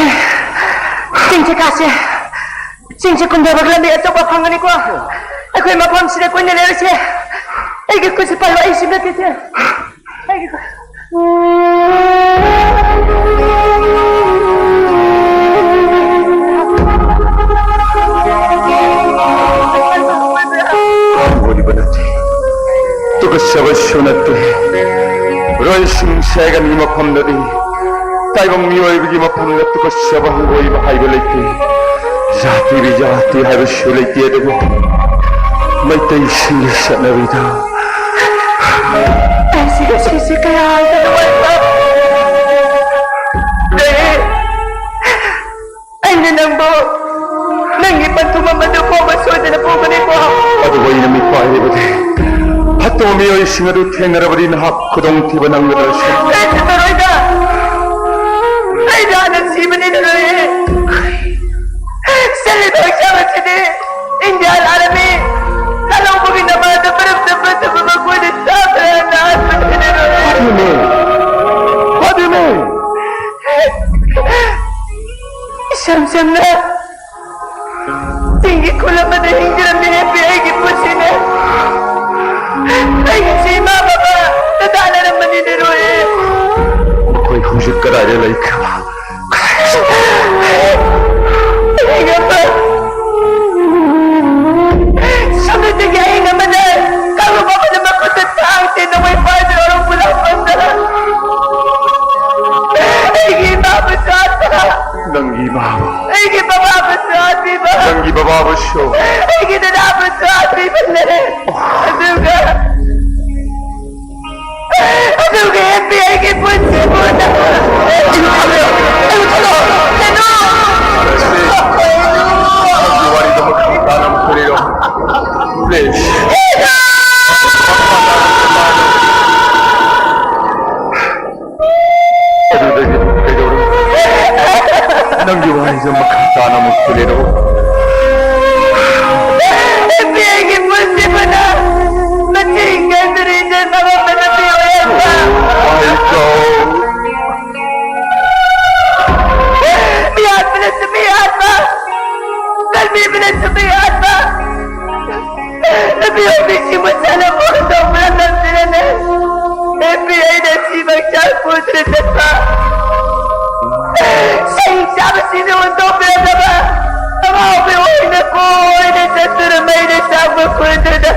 ꯆꯤꯡꯁꯦ ꯀꯥꯁꯦ, ꯆꯤꯡꯁꯦ ꯀꯨꯝꯊꯕꯒ ꯂꯝꯕꯤ ꯑꯆꯧꯕ ꯐꯪꯒꯅꯤꯀꯣ꯫ ꯑꯩꯈꯣꯏ ꯃꯐꯝꯁꯤꯗ ꯀꯨꯏꯅ ꯂꯩꯔꯁꯦ꯫ ꯑꯩꯒꯤ ꯈꯨꯠꯁꯦ ꯄꯥꯏꯌꯣ, ꯑꯩ ꯁꯤꯃ ꯀꯩꯁꯦ꯫ ꯑꯩꯒꯤ ꯈꯨꯠ- ꯍꯪꯒꯣꯏꯕ ꯅꯠꯇꯦ, ꯇꯨꯀꯠꯆꯕꯁꯨ ꯅꯠꯇꯦ꯫ ꯔꯣꯏꯁꯤꯡ ꯁꯦꯒꯟꯒꯤ ꯃꯐꯝꯗꯗꯤ ꯇꯥꯏꯕꯪ ꯃꯤꯑꯣꯏꯕꯒꯤ ꯃꯐꯝꯗ ꯇꯨꯀꯠꯆꯕ ꯍꯪꯒꯣꯏꯕ ꯍꯥꯏꯕ ꯂꯩꯇꯦ꯫ ꯖꯥꯇꯤꯒꯤ ꯖꯥꯇꯤ ꯍꯥꯏꯕꯁꯨ ꯂꯩꯇꯦ, ꯑꯗꯨꯕꯨ ꯃꯩꯇꯩꯁꯤꯡꯒꯤ ꯆꯠꯅꯕꯤꯗ ꯑꯩꯁꯦ ꯉꯁꯤꯁꯦ ꯀꯌꯥꯗ ꯅꯨꯡꯉꯥꯏꯕ꯫ ꯑꯩꯅ ꯅꯪꯕꯨ ꯅꯪꯒꯤ ꯄꯟꯊꯨꯡ ꯑꯃꯗ ꯐꯥꯎꯕ ꯁꯣꯏꯗꯅ ꯄꯨꯒꯅꯤꯀꯣ꯫ ꯑꯗꯨꯕꯨ ꯑꯩꯅ ꯃꯤꯄꯥꯏꯔꯕꯗꯤ, ꯐꯠꯇꯕ ꯃꯤꯑꯣꯏꯁꯤꯡ ꯑꯗꯨ ꯊꯦꯡꯅꯔꯕꯗꯤ ꯅꯍꯥꯛ ꯈꯨꯗꯣꯡꯊꯤꯕ ꯅꯪꯒꯗ꯭ꯔꯥ ꯁꯤ? ꯑꯩ ꯆꯠꯂꯔꯣꯏꯗ꯫ ꯑꯩ ꯍꯥꯟꯅ ꯁꯤꯕꯅꯤꯅ ꯂꯣꯏꯔꯦ꯫ ꯆꯠꯂꯤꯕ ꯍꯛꯆꯥꯡ ꯑꯁꯤꯗꯤ ꯏꯟꯗꯤꯌꯥ ꯂꯥꯟꯃꯤ ꯂꯥꯜꯍꯧꯕꯒꯤ ꯅꯃꯥꯗ ꯃꯔꯝ ꯆꯠꯄ ꯆꯠꯄ ꯃꯈꯣꯏꯅ ꯆꯥꯕ꯭ꯔꯥ ꯅꯍꯥꯟ ꯃꯁꯤꯅ ꯂꯣꯏꯔꯦ꯫ What do you mean? What do you mean? ꯏꯁꯝ ꯁꯝꯅ ꯆꯤꯡꯒꯤ ꯈꯨꯜ ꯑꯃꯗ ꯍꯤꯡꯖꯔꯝꯃꯤ ꯍꯦꯞꯄꯤ ꯑꯩꯒꯤ ꯄꯨꯟꯁꯤꯅꯦ꯫ ꯑꯩꯒꯤꯁꯤ ꯏꯃꯥ ꯕꯕꯥ ꯇꯇꯥꯅꯔꯝꯕꯅꯤꯅꯦ ꯂꯣꯏꯔꯦ꯫ ꯃꯈꯣꯏ ꯍꯧꯖꯤꯛ ꯀꯗꯥꯏꯗ ꯂꯩꯈ꯭ꯔꯕ? ꯑꯍꯤꯡ ꯑꯃ, ꯁꯃꯨꯗ꯭ꯔꯒꯤ ꯑꯍꯤꯡ ꯑꯃꯗ ꯀꯥꯡꯂꯨꯞ ꯑꯃꯅ ꯃꯈꯨꯠꯇ ꯊꯥꯡ ꯊꯤꯟꯅ ꯃꯩ ꯄꯥꯏꯗꯨꯅ ꯑꯣꯔꯣꯛꯄꯨ ꯂꯥꯛꯄꯗ ꯑꯩꯒꯤ ꯏꯃꯥꯕꯨꯁꯨ ꯍꯥꯠꯄ, ꯅꯪꯒꯤ ꯏꯃꯥꯕꯨ? ꯑꯩꯒꯤ ꯕꯕꯥꯕꯨꯁꯨ ꯍꯥꯠꯄꯤꯕ, ꯅꯪꯒꯤ ꯕꯕꯥꯕꯨꯁꯨ? ꯑꯩꯒꯤ ꯗꯗꯥꯕꯨꯁꯨ ꯍꯥꯠꯄꯤꯕꯅꯦ꯫ ꯑꯗꯨꯒ ꯑꯗꯨꯒ ꯍꯦꯞꯄꯤ ꯑꯩꯒꯤ ꯄꯨꯟꯁꯤꯕꯨ ꯅꯪ ꯅꯪꯒꯤ ꯋꯥꯔꯤꯗꯣ ꯃꯈꯥ ꯇꯥꯅ ꯑꯃꯨꯛ ꯂꯤꯔꯣ꯫ Please. ꯑꯗꯨꯗꯒꯤ ꯀꯩꯗꯧꯔꯕ? ꯅꯪꯒꯤ ꯋꯥꯔꯤꯗꯣ ꯃꯈꯥ ꯇꯥꯅ ꯑꯃꯨꯛ ꯂꯤꯔꯣ꯫ ꯍꯦꯞꯄꯤ ꯑꯩꯒꯤ ꯄꯨꯟꯁꯤꯕꯨ ꯅꯪ ꯅꯉꯣꯟꯗ ꯅꯨꯄꯤ ꯑꯣꯏꯍꯟꯕ꯫ ꯃꯤꯍꯥꯠꯄꯅꯁꯨ ꯃꯤꯍꯥꯠꯄ, ꯀꯟꯕꯤꯕꯅꯁꯨ ꯃꯤꯍꯥꯠꯄ꯫ ꯅꯨꯄꯤ ꯑꯣꯏꯕꯤꯁꯤꯡꯕꯨ ꯁꯥꯟꯅꯕ ꯍꯨꯟꯗꯣꯛꯄꯅ ꯅꯝꯗꯨꯅꯅꯦ꯫ ꯅꯨꯄꯤ ꯑꯩꯅ ꯁꯤꯕ ꯆꯥꯛ ꯄꯨꯗꯨꯅ ꯆꯠꯄ꯫ ꯁꯍꯤ ꯆꯥꯕꯁꯤꯡꯅ ꯍꯨꯟꯗꯣꯛꯄꯤꯔꯝꯗꯕ ꯑꯉꯥꯎꯕꯤ ꯑꯣꯏꯅ ꯀꯣꯏꯅ ꯆꯠꯇꯨꯅ ꯃꯩꯅ ꯆꯥꯛꯄ ꯀꯨꯏꯗꯨꯅ꯫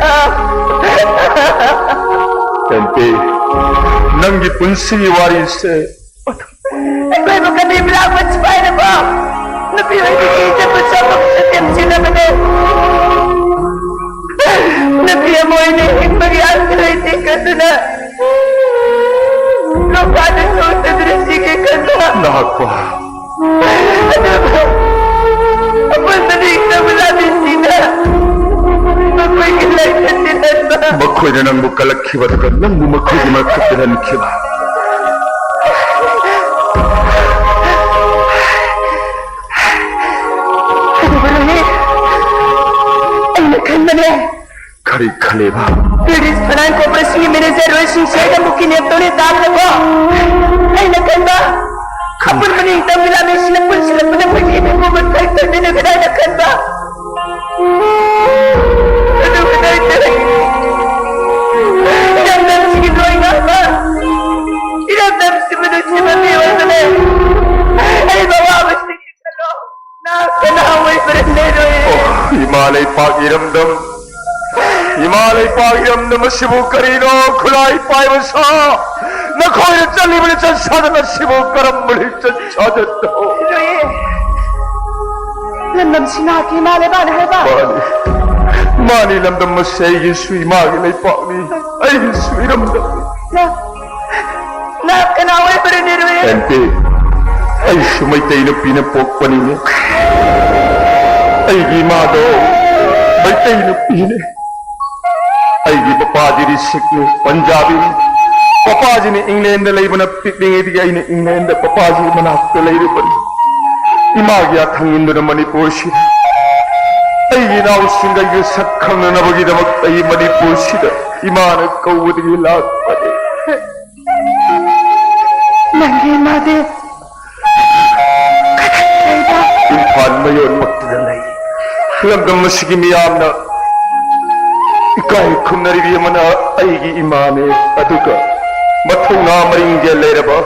ꯇꯦꯝꯄꯤ, ꯅꯪꯒꯤ ꯄꯨꯟꯁꯤꯒꯤ ꯋꯥꯔꯤꯁꯦ ꯑꯩꯈꯣꯏꯕꯨ ꯀꯟꯕꯤꯕ ꯂꯥꯛꯄ ꯁꯤꯐꯥꯏꯅꯀꯣ ꯅꯨꯄꯤ ꯑꯣꯏꯕꯤꯒꯤ ꯏꯖꯠꯄꯨ ꯁꯣꯛꯄ ꯁꯦꯝꯖꯤꯟꯅꯕꯅꯦ꯫ ꯅꯨꯄꯤ ꯑꯃ ꯑꯣꯏꯅ ꯍꯤꯡꯕꯒꯤ ꯑꯥꯁ ꯂꯩꯇꯦ ꯈꯟꯗꯨꯅ ꯅꯣꯡꯐꯥꯗꯣꯛ ꯁꯣꯛꯇꯗꯨꯅ ꯁꯤꯒꯦ ꯈꯟꯕ꯫ ꯅꯍꯥꯛꯄꯨ ꯑꯗꯨꯕꯨ ꯑꯄꯨꯟꯕ ꯅꯤꯡꯇꯝꯕ ꯂꯥꯟꯃꯤꯁꯤꯡꯅ ꯃꯈꯣꯏꯒꯤ ꯂꯩꯇ ꯇꯤꯟꯍꯟꯕ꯫ ꯃꯈꯣꯏꯅ ꯅꯪꯕꯨ ꯀꯜꯂꯛꯈꯤꯕ ꯑꯗꯨꯒ ꯅꯪꯕꯨ ꯃꯈꯣꯏꯒꯤ ꯃꯔꯛꯇ ꯇꯤꯟꯍꯟꯈꯤꯕ꯫ ꯑꯗꯨꯕꯨ ꯔꯣꯍꯤꯠ, ꯑꯩꯅ ꯈꯟꯕꯅꯦ꯫ ꯀꯔꯤ ꯈꯜꯂꯤꯕ? ꯕ꯭ꯔꯤꯇꯤꯁ ꯐꯥꯏꯅꯥꯟꯁ ꯀꯣꯔꯄꯣꯔꯦꯁꯟꯒꯤ ꯃꯦꯅꯦꯖꯔ ꯔꯣꯍꯤꯠ ꯁꯤꯡ ꯁꯦꯡꯅ ꯑꯃꯨꯛꯀꯤ ꯅꯦꯞꯇꯧꯅꯦ ꯇꯥꯕꯗꯀꯣ ꯑꯩꯅ ꯈꯟꯕ ꯑꯄꯨꯟꯕ ꯅꯤꯡꯇꯝꯕ ꯂꯥꯟꯃꯤꯁꯤꯡꯅ ꯄꯨꯟꯁꯤꯜꯂꯛꯄꯗ ꯑꯩꯈꯣꯏꯒꯤ ꯏꯃꯨꯡ ꯄꯨꯝꯕ ꯀꯥꯏꯊꯣꯛꯃꯤꯟꯅꯒꯗ꯭ꯔꯥ ꯍꯥꯏꯅ ꯈꯟꯕ꯫ ꯑꯗꯨꯕꯨ ꯅꯪꯅ ꯏꯔꯝꯗꯝꯁꯤꯒꯤ ꯂꯣꯏ ꯉꯥꯛꯄ, ꯏꯔꯝꯗꯝꯁꯤꯕꯨ ꯅꯨꯡꯁꯤꯕ ꯃꯤꯑꯣꯏꯕꯅꯦ꯫ ꯑꯩꯕꯨ ꯑꯋꯥꯕꯁꯤꯗꯒꯤ ꯀꯜꯂꯣ꯫ ꯅꯍꯥꯛ ꯀꯅꯥ ꯑꯣꯏꯕꯅ ꯂꯩꯔꯣꯏ꯫ ꯑꯣ, ꯏꯃꯥ ꯂꯩꯄꯥꯛ ꯏꯔꯝꯗꯝ, ꯏꯃꯥ ꯂꯩꯄꯥꯛ ꯏꯔꯝꯗꯝ ꯑꯁꯤꯕꯨ ꯀꯔꯤꯅꯣ ꯈꯨꯠꯂꯥꯏ ꯄꯥꯏꯕ ꯁꯥ ꯅꯈꯣꯏꯅ ꯆꯠꯂꯤꯕ ꯂꯤꯆꯠ ꯁꯥꯖꯠ ꯑꯁꯤꯕꯨ ꯀꯔꯝꯕ ꯂꯤꯆꯠ ꯁꯥꯖꯠꯅꯣ? ꯂꯣꯏꯌꯦ꯫ ꯂꯝꯗꯝꯁꯤ ꯅꯍꯥꯛꯀꯤ ꯏꯃꯥ ꯂꯩꯕꯥꯛꯅꯤ ꯍꯥꯏꯕ꯫ ꯃꯥꯅꯤ, ꯃꯥꯅꯤ, ꯂꯝꯗꯝ ꯑꯁꯤ ꯑꯩꯒꯤꯁꯨ ꯏꯃꯥꯒꯤ ꯂꯩꯄꯥꯛꯅꯤ, ꯑꯩꯒꯤꯁꯨ ꯏꯔꯝꯗꯝꯅꯤ꯫ ꯅ-, ꯅꯍꯥꯛ ꯀꯅꯥ ꯑꯣꯏꯕꯅꯣ ꯅꯤꯔꯨꯏ? ꯑꯦꯟꯇꯤ, ꯑꯩꯁꯨ ꯃꯩꯇꯩ ꯅꯨꯄꯤꯅ ꯄꯣꯛꯄꯅꯤꯅꯦ꯫ ꯑꯩꯒꯤ ꯏꯃꯥꯗꯣ ꯃꯩꯇꯩ ꯅꯨꯄꯤꯅꯦ꯫ ꯑꯩꯒꯤ ꯄꯄꯥꯗꯤ ꯔꯤꯁꯤꯛꯅꯤ, ꯄꯟꯖꯥꯕꯤꯅꯤ꯫ ꯄꯄꯥꯁꯤꯅ ꯏꯪꯂꯦꯟꯗ ꯂꯩꯕꯅ ꯄꯤꯛꯂꯤꯉꯩꯗꯒꯤ ꯑꯩꯅ ꯏꯪꯂꯦꯟꯗ ꯄꯄꯥꯁꯤꯒꯤ ꯃꯅꯥꯛꯇ ꯂꯩꯔꯨꯕꯅꯤ꯫ ꯏꯃꯥꯒꯤ ꯌꯥꯊꯪ ꯏꯟꯗꯨꯅ ꯃꯅꯤꯄꯨꯔꯁꯤꯗ ꯑꯩꯒꯤ ꯏꯅꯥꯎꯁꯤꯡꯒ ꯑꯩꯒ ꯁꯛ ꯈꯪꯅꯅꯕꯒꯤꯗꯃꯛ ꯑꯩ ꯃꯅꯤꯄꯨꯔꯁꯤꯗ ꯏꯃꯥꯅ ꯀꯧꯕꯗꯒꯤ ꯂꯥꯛꯄꯅꯤ꯫ ꯅꯪꯒꯤ ꯏꯃꯥꯗꯤ ꯀꯗꯥꯏꯗ? ꯏꯝꯐꯥꯜ ꯃꯌꯣꯟꯃꯛꯇꯗ ꯂꯩ꯫ ꯂꯝꯗꯝ ꯑꯁꯤꯒꯤ ꯃꯤꯌꯥꯝꯅ ꯏꯀꯥꯏ ꯈꯨꯝꯅꯔꯤꯕꯤ ꯑꯃꯅ ꯑꯩꯒꯤ ꯏꯃꯥꯅꯦ, ꯑꯗꯨꯒ ꯃꯊꯧꯅꯥ ꯃꯔꯤꯡꯖꯦꯜ ꯂꯩꯔꯕ,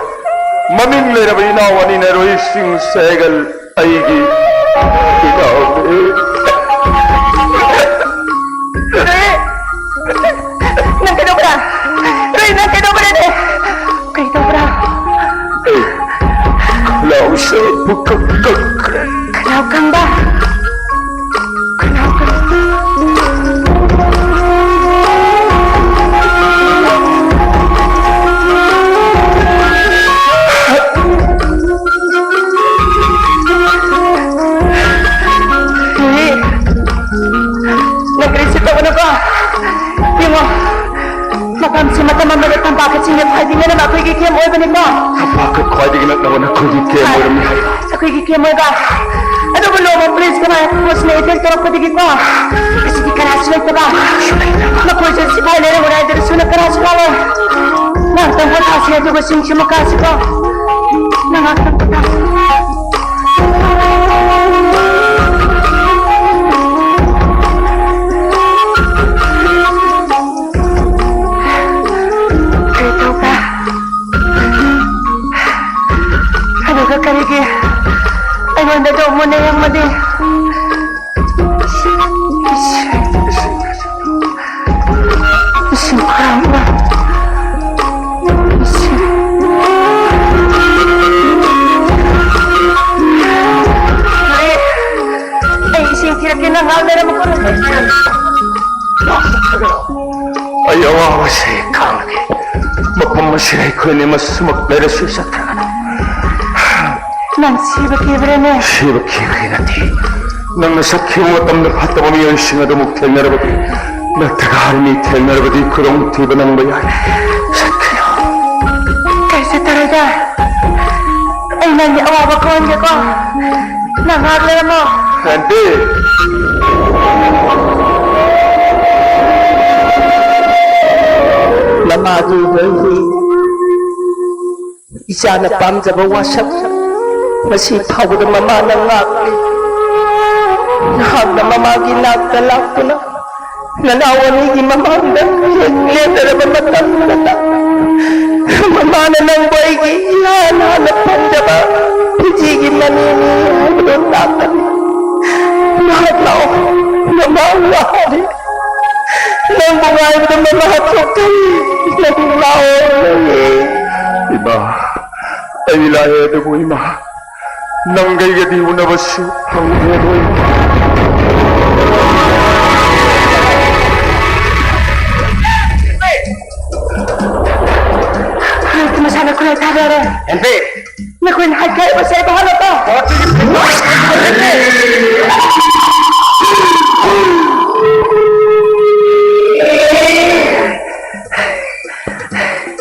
ꯃꯃꯤꯡ ꯂꯩꯔꯕ ꯏꯅꯥꯎ ꯑꯅꯤꯅ ꯔꯣꯍꯤꯠ ꯁꯤꯡ ꯁꯦꯍꯒꯜ ꯑꯩꯒꯤ ꯏꯅꯥꯎꯅꯦ꯫ ꯔꯣꯍꯤꯠ! ꯅꯪ ꯀꯩꯗꯧꯕ꯭ꯔꯥ? ꯔꯣꯍꯤꯠ, ꯅꯪ ꯀꯩꯗꯧꯕ꯭ꯔꯥꯅꯦ? ꯀꯩꯗꯧꯕ꯭ꯔꯥ? ꯑꯩ ꯈꯅꯥꯎꯁꯦ ꯄꯨꯀꯛ ꯀꯛꯈ꯭ꯔꯦ꯫ ꯈꯅꯥꯎ ꯀꯪꯕ? ꯈꯅꯥꯎ ꯀꯪꯕ? ꯔꯣꯍꯤꯠ! ꯅꯪ ꯀꯔꯤꯁꯨ ꯇꯧꯒꯅꯨꯀꯣ꯫ ꯌꯦꯡꯉꯣ, ꯃꯐꯝꯁꯤ ꯃꯇꯝ ꯑꯃꯗ ꯇꯝꯄꯥꯛꯀ ꯆꯤꯡꯒ ꯈ꯭ꯋꯥꯏꯗꯒꯤ ꯅꯛꯅꯕ ꯑꯩꯈꯣꯏꯒꯤ ꯀꯦꯝ ꯑꯣꯏꯕꯅꯤꯀꯣ꯫ ꯇꯝꯄꯥꯛꯀ ꯈ꯭ꯋꯥꯏꯗꯒꯤ ꯅꯛꯅꯕ ꯅꯈꯣꯏꯒꯤ ꯀꯦꯝ ꯑꯣꯏꯔꯝꯃꯤ ꯍꯥꯏ꯫ ꯑꯩꯈꯣꯏꯒꯤ ꯀꯦꯝ ꯑꯣꯏꯕ꯫ ꯑꯗꯨꯕꯨ ꯅꯣꯡꯃ ꯄꯨꯂꯤꯁꯀ ꯅꯥꯔꯀꯣꯠꯁꯤꯅ ꯑꯦꯇꯦꯛ ꯇꯧꯔꯛꯄꯗꯒꯤꯀꯣ, ꯉꯁꯤꯗꯤ ꯀꯅꯥꯁꯨ ꯂꯩꯇꯕ꯫ ꯅꯈꯣꯏꯁꯨ ꯁꯤꯐꯥꯏ ꯂꯩꯔꯝꯃꯣꯏ ꯍꯥꯏꯗꯨꯅꯁꯨꯅ ꯀꯅꯥꯁꯨ ꯂꯥꯛꯑꯣꯏ꯫ ꯉꯥꯏꯍꯥꯛꯇꯪ ꯄꯣꯊꯥꯁꯤ, ꯑꯗꯨꯒ ꯆꯤꯡꯁꯤꯃ ꯀꯥꯁꯤꯀꯣ꯫ ꯅꯪ ꯉꯥꯏꯍꯥꯛꯇꯪ ꯄꯣꯊꯥꯁꯤ꯫ ꯀꯔꯤ ꯇꯧꯕ? ꯑꯗꯨꯒ ꯀꯔꯤꯒꯤ ꯑꯩꯉꯣꯟꯗ ꯑꯗꯨꯝ ꯃꯨꯟꯅ ꯌꯦꯡꯕꯗꯤ? ꯏꯁꯤꯡ ꯈꯔ ꯑꯃ꯫ ꯏꯁꯤꯡ꯫ ꯑꯩ, ꯑꯩ ꯏꯁꯤꯡ ꯊꯤꯔꯛꯀꯦ, ꯅꯪ ꯉꯥꯏꯍꯥꯛ ꯂꯩꯔꯝꯃꯨꯀꯣ꯫ ꯑꯩ ꯑꯋꯥꯕꯁꯦ ꯈꯥꯡꯂꯒꯦ꯫ ꯃꯐꯝ ꯑꯁꯤꯗ ꯑꯩꯈꯣꯏ ꯑꯅꯤꯃꯛ ꯁꯨꯃꯛ ꯂꯩꯔꯁꯨ ꯆꯠꯇ꯭ꯔꯒꯅ꯫ ꯅꯪ ꯁꯤꯕ ꯀꯤꯕ꯭ꯔꯥꯅꯦ? ꯁꯤꯕ ꯀꯤꯕꯒꯤ ꯅꯠꯇꯦ꯫ ꯅꯪꯅ ꯆꯠꯈꯤꯕ ꯃꯇꯝꯗ ꯐꯠꯇꯕ ꯃꯤꯑꯣꯏꯁꯤꯡ ꯑꯗꯨ ꯑꯃꯨꯛ ꯊꯦꯡꯅꯔꯕꯗꯤ, ꯅꯠꯇ꯭ꯔꯒ ꯍꯥꯏꯔꯤꯅꯤ ꯊꯦꯡꯅꯔꯕꯗꯤ ꯈꯨꯗꯣꯡꯊꯤꯕ ꯅꯪꯕ ꯌꯥꯏ꯫ ꯆꯠꯈ꯭ꯔꯣ꯫ ꯀꯩꯁꯨ ꯇꯧꯔꯣꯏꯗ꯫ ꯑꯩ ꯅꯪꯒꯤ ꯑꯋꯥꯕ ꯀꯣꯛꯍꯟꯒꯦꯀꯣ꯫ ꯅꯪ ꯉꯥꯏꯍꯥꯛ ꯂꯩꯔꯝꯃꯣ꯫ ꯍꯦꯟꯕꯤ꯫ ꯃꯥꯒꯤ ꯂꯣꯏꯅꯤ꯫ ꯏꯆꯥꯅ ꯄꯥꯝꯖꯕ ꯋꯥꯁꯛ ꯉꯁꯤ ꯐꯥꯎꯕꯗ ꯃꯃꯥꯅ ꯉꯥꯛꯂꯤ꯫ ꯅꯍꯥꯛꯅ ꯃꯃꯥꯒꯤ ꯅꯥꯛꯇ ꯂꯥꯛꯇꯨꯅ ꯅꯅꯥꯎ ꯑꯅꯤꯒꯤ ꯃꯃꯥꯡꯗ ꯃꯤꯠ ꯂꯦꯟꯅꯔꯕ ꯃꯇꯝꯗ ꯃꯃꯥꯅ ꯅꯪꯕꯨ ꯑꯩꯒꯤ ꯏꯍꯥꯟ ꯍꯥꯟꯅ ꯄꯥꯝꯖꯕ ꯐꯤꯖꯤꯒꯤ ꯃꯅꯤꯅꯤ ꯍꯥꯏꯕꯗꯨ ꯇꯥꯛꯀꯅꯤ꯫ ꯅꯍꯥꯛ ꯂꯥꯛꯑꯣ, ꯃꯃꯥ ꯋꯥꯔꯦ꯫ ꯅꯪꯕꯨ ꯉꯥꯏꯕꯗ ꯃꯃꯥ ꯊꯣꯛꯇ꯭ꯔꯤ꯫ ꯅꯪ ꯂꯥꯛꯑꯣ꯫ ꯏꯃꯥ, ꯑꯩ ꯂꯥꯛꯑꯦ, ꯑꯗꯨꯕꯨ ꯏꯃꯥ, ꯅꯪꯒ ꯑꯩꯒꯗꯤ ꯎꯅꯕꯁꯨ ꯐꯪꯂꯔꯣꯏ꯫ ꯃꯁꯥꯅ ꯈꯨꯠꯂꯥꯏ ꯊꯥꯕ ꯌꯥꯔꯣꯏ꯫ ꯍꯦꯟꯕꯤ! ꯅꯈꯣꯏꯅ ꯍꯥꯏꯈ꯭ꯔꯤꯕꯁꯦ ꯑꯩ ꯚꯥꯞ ꯇꯥ-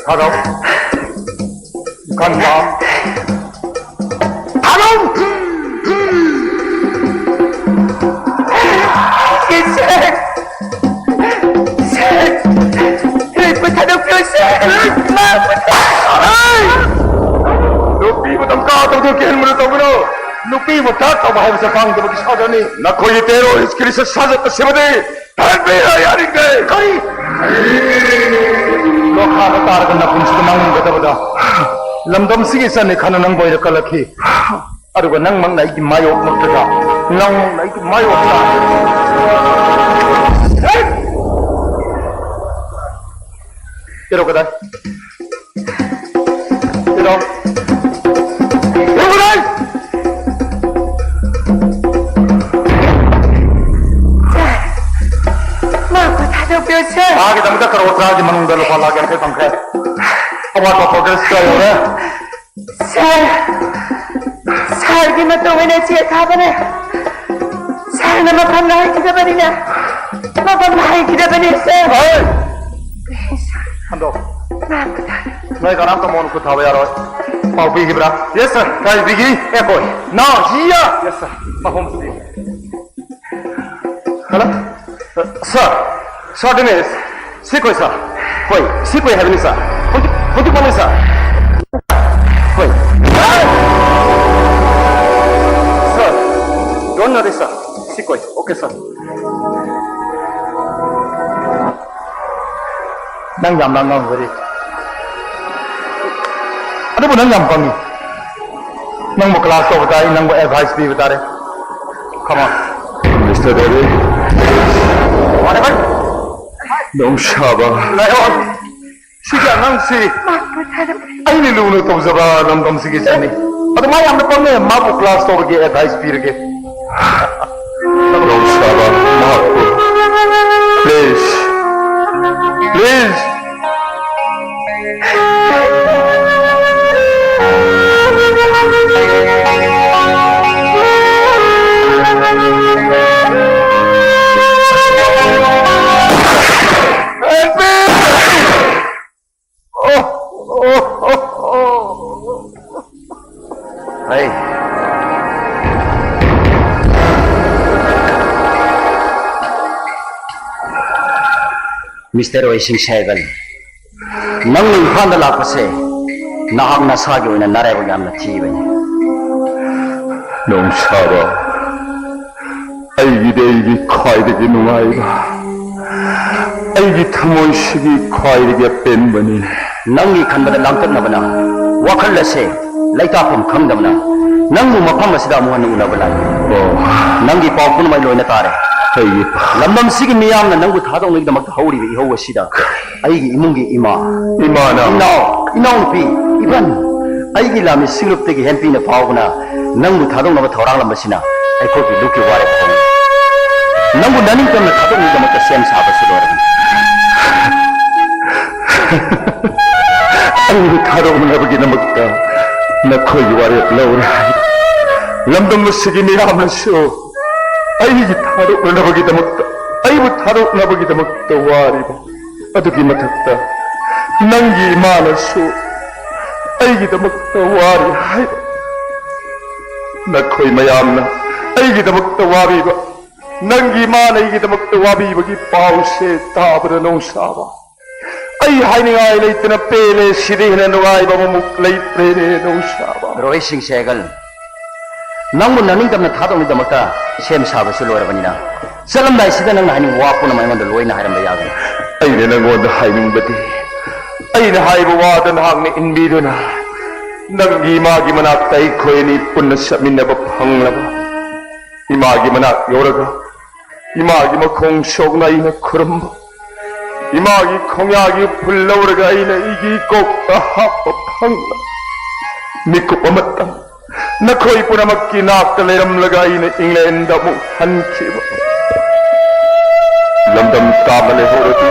ꯊꯥꯗꯧ꯫ ꯀꯟꯐꯥꯝ꯫ ꯊꯥꯗꯧ! ꯁꯥꯔ! ꯁꯥꯔ! ꯁꯥꯔ, ꯄꯣꯊꯥꯗꯣꯛꯄꯤꯌꯨ, ꯁꯥꯔ! ꯃꯥ ꯄꯣꯊꯥ- ꯅꯨꯄꯤꯕꯨ ꯗꯝꯀꯥ ꯇꯧꯗꯨꯅ ꯀꯤꯍꯟꯕꯗꯨ ꯇꯧꯒꯅꯨ꯫ ꯅꯨꯄꯤꯕꯨ ꯗ꯭ꯔꯒ ꯇꯧꯕ ꯍꯥꯏꯕꯁꯦ ꯄꯥꯡꯗꯕꯒꯤ ꯁꯥꯖꯠꯅꯤ꯫ ꯅꯈꯣꯏꯒꯤ ꯇꯦꯔꯣꯔꯤꯁꯀꯤ ꯂꯤꯁꯇ ꯁꯥꯖꯠ ꯑꯁꯤꯃꯗꯤ ꯍꯟꯕꯤꯔ ꯌꯥꯅꯤꯡꯗꯦ꯫ ꯀꯔꯤ? ꯂꯣꯈꯥꯗ ꯇꯥꯔꯒ ꯅꯄꯨꯟꯁꯤꯗ ꯃꯥꯡꯂꯝꯒꯗꯕꯗ ꯂꯝꯗꯝꯁꯤꯒꯤ ꯏꯆꯟꯅꯤ ꯈꯟꯅ ꯅꯪꯕꯨ ꯑꯩꯅ ꯀꯜꯂꯛꯈꯤ꯫ ꯑꯗꯨꯒ ꯅꯪꯃꯛꯅ ꯑꯩꯒꯤ ꯃꯥꯌꯣꯛꯃꯛꯇꯗ, ꯅꯪꯃꯛꯅ ꯑꯩꯒꯤ ꯃꯥꯌꯣꯛꯇ꯫ ꯍꯦ! ꯇꯦꯔꯣ ꯀꯗꯥꯏ? ꯇꯦꯔꯣ꯫ ꯇꯦꯔꯣ ꯀꯗꯥꯏ? ꯃꯥꯕꯨ ꯊꯥꯗꯣꯛꯄꯤꯌꯨ, ꯁꯥꯔ꯫ ꯃꯥꯒꯤꯗꯃꯛꯇ ꯀꯔꯣꯔ ꯇꯔꯥꯒꯤ ꯃꯅꯨꯡꯗ ꯂꯨꯄꯥ ꯂꯥꯈ ꯌꯥꯡꯈꯩ ꯐꯪꯈ꯭ꯔꯦ꯫ ꯑꯋꯥꯠꯄ ꯄ꯭ꯔꯣꯒ꯭ꯔꯦꯁ ꯀꯌꯥ ꯌꯧꯔꯦ? ꯁꯥꯔ, ꯁꯥꯔꯒꯤ ꯃꯇꯨꯡ ꯏꯟꯅ ꯆꯦ ꯊꯥꯕꯅꯦ꯫ ꯁꯥꯔꯅ ꯃꯐꯝꯗ ꯍꯥꯏꯈꯤꯗꯕꯅꯤꯅ, ꯃꯐꯝꯗ ꯍꯥꯏꯈꯤꯗꯕꯅꯤ, ꯁꯥꯔ꯫ ꯍꯣꯏ! ꯍꯟꯗꯣꯛ꯫ ꯂꯥꯛꯄꯗ꯫ ꯅꯣꯏ ꯀꯅꯥꯝꯇ ꯃꯉꯣꯟꯗ ꯈꯨꯠ ꯊꯥꯕ ꯌꯥꯔꯣꯏ꯫ ꯄꯥꯎ ꯄꯤꯈꯤꯕ꯭ꯔꯥ? Yes, sir. ꯀꯥꯏ ꯄꯤꯈꯤ? ꯑꯦ, ꯀꯣꯏ꯫ Now, here. Yes, sir. ꯃꯐꯝ ꯄꯤꯈꯤ꯫ Hello? Sir, sir, ꯗꯤꯅꯦꯁ, ꯁꯤ ꯀꯣꯏ, sir? ꯀꯣꯏ, ꯁꯤ ꯀꯣꯏ ꯍꯥꯏꯕꯅꯤ, ꯁꯥꯔ꯫ ꯍꯧꯖꯤꯛ, ꯍꯧꯖꯤꯛꯃꯛꯅꯤ, ꯁꯥꯔ꯫ ꯀꯣꯏ꯫ ꯁꯥꯔ, don't worry, ꯁꯥꯔ꯫ ꯁꯤ ꯀꯣꯏ꯫ ꯑꯣꯀꯦ, ꯁꯥꯔ꯫ ꯅꯪ ꯌꯥꯝꯅ ꯑꯉꯥꯡ ꯑꯣꯏꯔꯤ꯫ ꯑꯗꯨꯕꯨ ꯅꯪ ꯌꯥꯝ ꯄꯪꯉꯤ꯫ ꯅꯪꯕꯨ ꯀ꯭ꯂꯥꯁ ꯇꯧꯕ ꯇꯥꯏ, ꯅꯪꯕꯨ ꯑꯦꯗꯚꯥꯏꯁ ꯄꯤꯕ ꯇꯥꯔꯦ꯫ Come on꯫ Mister Devi. Whatever꯫ ꯅꯣꯡꯁꯥꯕ꯫ ꯉꯥꯏꯈꯣ꯫ ꯁꯤꯒꯤ ꯑꯉꯥꯡꯁꯤ ꯑꯩꯅ ꯂꯨꯅ ꯇꯧꯖꯕ ꯂꯝꯗꯝꯁꯤꯒꯤ ꯏꯆꯥꯅꯤ꯫ ꯑꯗꯨ ꯃꯥ ꯌꯥꯝꯅ ꯄꯪꯉꯦ, ꯃꯥꯕꯨ ꯀ꯭ꯂꯥꯁ ꯇꯧꯔꯒꯦ, ꯑꯦꯗꯚꯥꯏꯁ ꯄꯤꯔꯒꯦ꯫ ꯅꯣꯡꯁꯥꯕ, ꯃꯍꯥꯛꯄꯨ꯫ Please꯫ Please꯫ ꯃꯤꯁꯇꯔ ꯑꯣꯏꯁꯤꯡ ꯁꯦꯒꯜ, ꯅꯪꯅ ꯏꯝꯐꯥꯜꯗ ꯂꯥꯛꯄꯁꯦ ꯅꯍꯥꯛ ꯅꯁꯥꯒꯤ ꯑꯣꯏꯅ ꯅꯔꯥꯏꯕꯛ ꯌꯥꯝꯅ ꯊꯤꯕꯅꯤ꯫ ꯅꯣꯡꯁꯥꯕ, ꯑꯩꯒꯤꯗꯤ ꯑꯩꯒꯤ ꯈ꯭ꯋꯥꯏꯗꯒꯤ ꯅꯨꯡꯉꯥꯏꯕ, ꯑꯩꯒꯤ ꯊꯃꯣꯏꯁꯤꯒꯤ ꯈ꯭ꯋꯥꯏꯗꯒꯤ ꯑꯄꯦꯟꯕꯅꯤ꯫ ꯅꯪꯒꯤ ꯈꯟꯕꯗ ꯂꯥꯡꯇꯛꯅꯕꯅ, ꯋꯥꯈꯜ ꯑꯁꯦ ꯂꯩꯇꯥꯐꯝ ꯈꯪꯗꯕꯅ, ꯅꯪꯕꯨ ꯃꯐꯝ ꯑꯁꯤꯗ ꯑꯃꯨꯛ ꯍꯟꯅ ꯎꯅꯕ ꯂꯥꯛꯏ꯫ ꯑꯣ꯫ ꯅꯪꯒꯤ ꯄꯥꯎ ꯄꯨꯝꯅꯃꯛ ꯂꯣꯏꯅ ꯇꯥꯔꯦ꯫ ꯑꯩꯒꯤ ꯄꯥꯎ꯫ ꯂꯝꯗꯝꯁꯤꯒꯤ ꯃꯤꯌꯥꯝꯅ ꯅꯪꯕꯨ ꯊꯥꯗꯣꯛꯅꯕꯒꯤꯗꯃꯛꯇ ꯍꯧꯔꯤꯕ ꯏꯍꯧ ꯑꯁꯤꯗ ꯑꯩꯒꯤ ꯏꯃꯨꯡꯒꯤ ꯏꯃꯥ, ꯏꯃꯥꯅ꯫ ꯏꯅꯥꯎ, ꯏꯅꯥꯎꯅꯨꯄꯤ, even ꯑꯩꯒꯤ ꯂꯥꯟꯃꯤ ꯁꯤꯡꯂꯨꯞꯇꯒꯤ ꯍꯦꯟꯄꯤꯅ ꯐꯥꯎꯕꯅ ꯅꯪꯕꯨ ꯊꯥꯗꯣꯛꯅꯕ ꯊꯧꯔꯥꯡꯂꯝꯕꯁꯤꯅ ꯑꯩꯈꯣꯏꯒꯤ ꯂꯨꯞꯀꯤ ꯋꯥꯔꯦꯞ ꯐꯣꯡꯏ꯫ ꯅꯪꯕꯨ ꯅꯅꯤꯡꯇꯝꯅ ꯊꯥꯗꯣꯛꯅꯕꯒꯤꯗꯃꯛꯇ ꯁꯦꯝ ꯁꯥꯕꯁꯨ ꯂꯣꯏꯔꯕꯅꯤ꯫ ꯑꯩꯕꯨ ꯊꯥꯗꯣꯛꯅꯅꯕꯒꯤꯗꯃꯛꯇ ꯅꯈꯣꯏꯒꯤ ꯋꯥꯔꯦꯞ ꯂꯧꯔꯦ ꯍꯥꯏ꯫ ꯂꯝꯗꯝ ꯑꯁꯤꯒꯤ ꯃꯤꯌꯥꯝꯅꯁꯨ ꯑꯩꯒꯤ ꯊꯥꯗꯣꯛꯅꯅꯕꯒꯤꯗꯃꯛꯇ, ꯑꯩꯕꯨ ꯊꯥꯗꯣꯛꯅꯕꯒꯤꯗꯃꯛꯇ ꯋꯥꯔꯤꯕ ꯑꯗꯨꯒꯤ ꯃꯊꯛꯇ ꯅꯪꯒꯤ ꯏꯃꯥꯅꯁꯨ ꯑꯩꯒꯤꯗꯃꯛꯇ ꯋꯥꯔꯤ ꯍꯥꯏꯕ꯫ ꯅꯈꯣꯏ ꯃꯌꯥꯝꯅ ꯑꯩꯒꯤꯗꯃꯛꯇ ꯋꯥꯕꯤꯕ, ꯅꯪꯒꯤ ꯏꯃꯥꯅ ꯑꯩꯒꯤꯗꯃꯛꯇ ꯋꯥꯕꯤꯕꯒꯤ ꯄꯥꯎꯁꯦ ꯇꯥꯕꯗ ꯅꯣꯡꯁꯥꯕ, ꯑꯩ ꯍꯥꯏꯅꯤꯡꯉꯥꯏ ꯂꯩꯇꯅ ꯄꯦꯜꯂꯦ꯫ ꯁꯤꯗꯩ ꯍꯦꯟꯅ ꯅꯨꯡꯉꯥꯏꯕ ꯑꯃꯃꯨꯛ ꯂꯩꯇ꯭ꯔꯦꯅꯦ ꯅꯧꯁꯥꯕ꯫ ꯔꯣꯍꯤꯠ ꯁꯤꯡ ꯁꯦꯍꯒꯜ, ꯅꯪꯕꯨ ꯅꯅꯤꯡꯇꯝꯅ ꯊꯥꯗꯣꯛꯅꯕꯒꯤꯗꯃꯛꯇ ꯁꯦꯝ ꯁꯥꯕꯁꯨ ꯂꯣꯏꯔꯕꯅꯤꯅ, ꯆꯠꯂꯝꯗꯥꯏꯁꯤꯗ ꯅꯪꯅ ꯍꯥꯏꯅꯤꯡꯕ ꯋꯥ ꯄꯨꯝꯅꯃꯛ ꯑꯩꯉꯣꯟꯗ ꯂꯣꯏꯅ ꯍꯥꯏꯔꯝꯕ ꯌꯥꯒꯅꯤ꯫ ꯑꯩꯅ ꯅꯪꯉꯣꯟꯗ ꯍꯥꯏꯅꯤꯡꯕꯗꯤ, ꯑꯩꯅ ꯍꯥꯏꯕ ꯋꯥꯗ ꯅꯍꯥꯛꯅ ꯏꯟꯕꯤꯗꯨꯅ ꯅꯪꯒꯤ ꯏꯃꯥꯒꯤ ꯃꯅꯥꯛꯇ ꯑꯩꯈꯣꯏ ꯑꯅꯤ ꯄꯨꯟꯅ ꯆꯠꯃꯤꯟꯅꯕ ꯐꯪꯂꯕ꯫ ꯏꯃꯥꯒꯤ ꯃꯅꯥꯛ ꯌꯧꯔꯒ ꯏꯃꯥꯒꯤ ꯃꯈꯣꯡ ꯁꯣꯛꯅ ꯑꯩꯅ ꯈꯨꯔꯨꯝꯕ, ꯏꯃꯥꯒꯤ ꯈꯣꯡꯌꯥꯒꯤ ꯎꯐꯨꯜ ꯂꯧꯔꯒ ꯑꯩꯅ ꯑꯩꯒꯤ ꯀꯣꯛꯇ ꯍꯥꯞꯄ ꯐꯪꯂꯕ꯫ ꯃꯤꯀꯨꯞ ꯑꯃꯇꯪ ꯅꯈꯣꯏ ꯄꯨꯝꯅꯃꯛꯀꯤ ꯅꯥꯛꯇ ꯂꯩꯔꯝꯂꯒ ꯑꯩꯅ ꯏꯪꯂꯦꯟꯗ ꯑꯃꯨꯛ ꯍꯟꯈꯤꯕ꯫ ꯂꯝꯗꯝ ꯇꯥꯕ ꯂꯩꯍꯧꯔꯗꯤ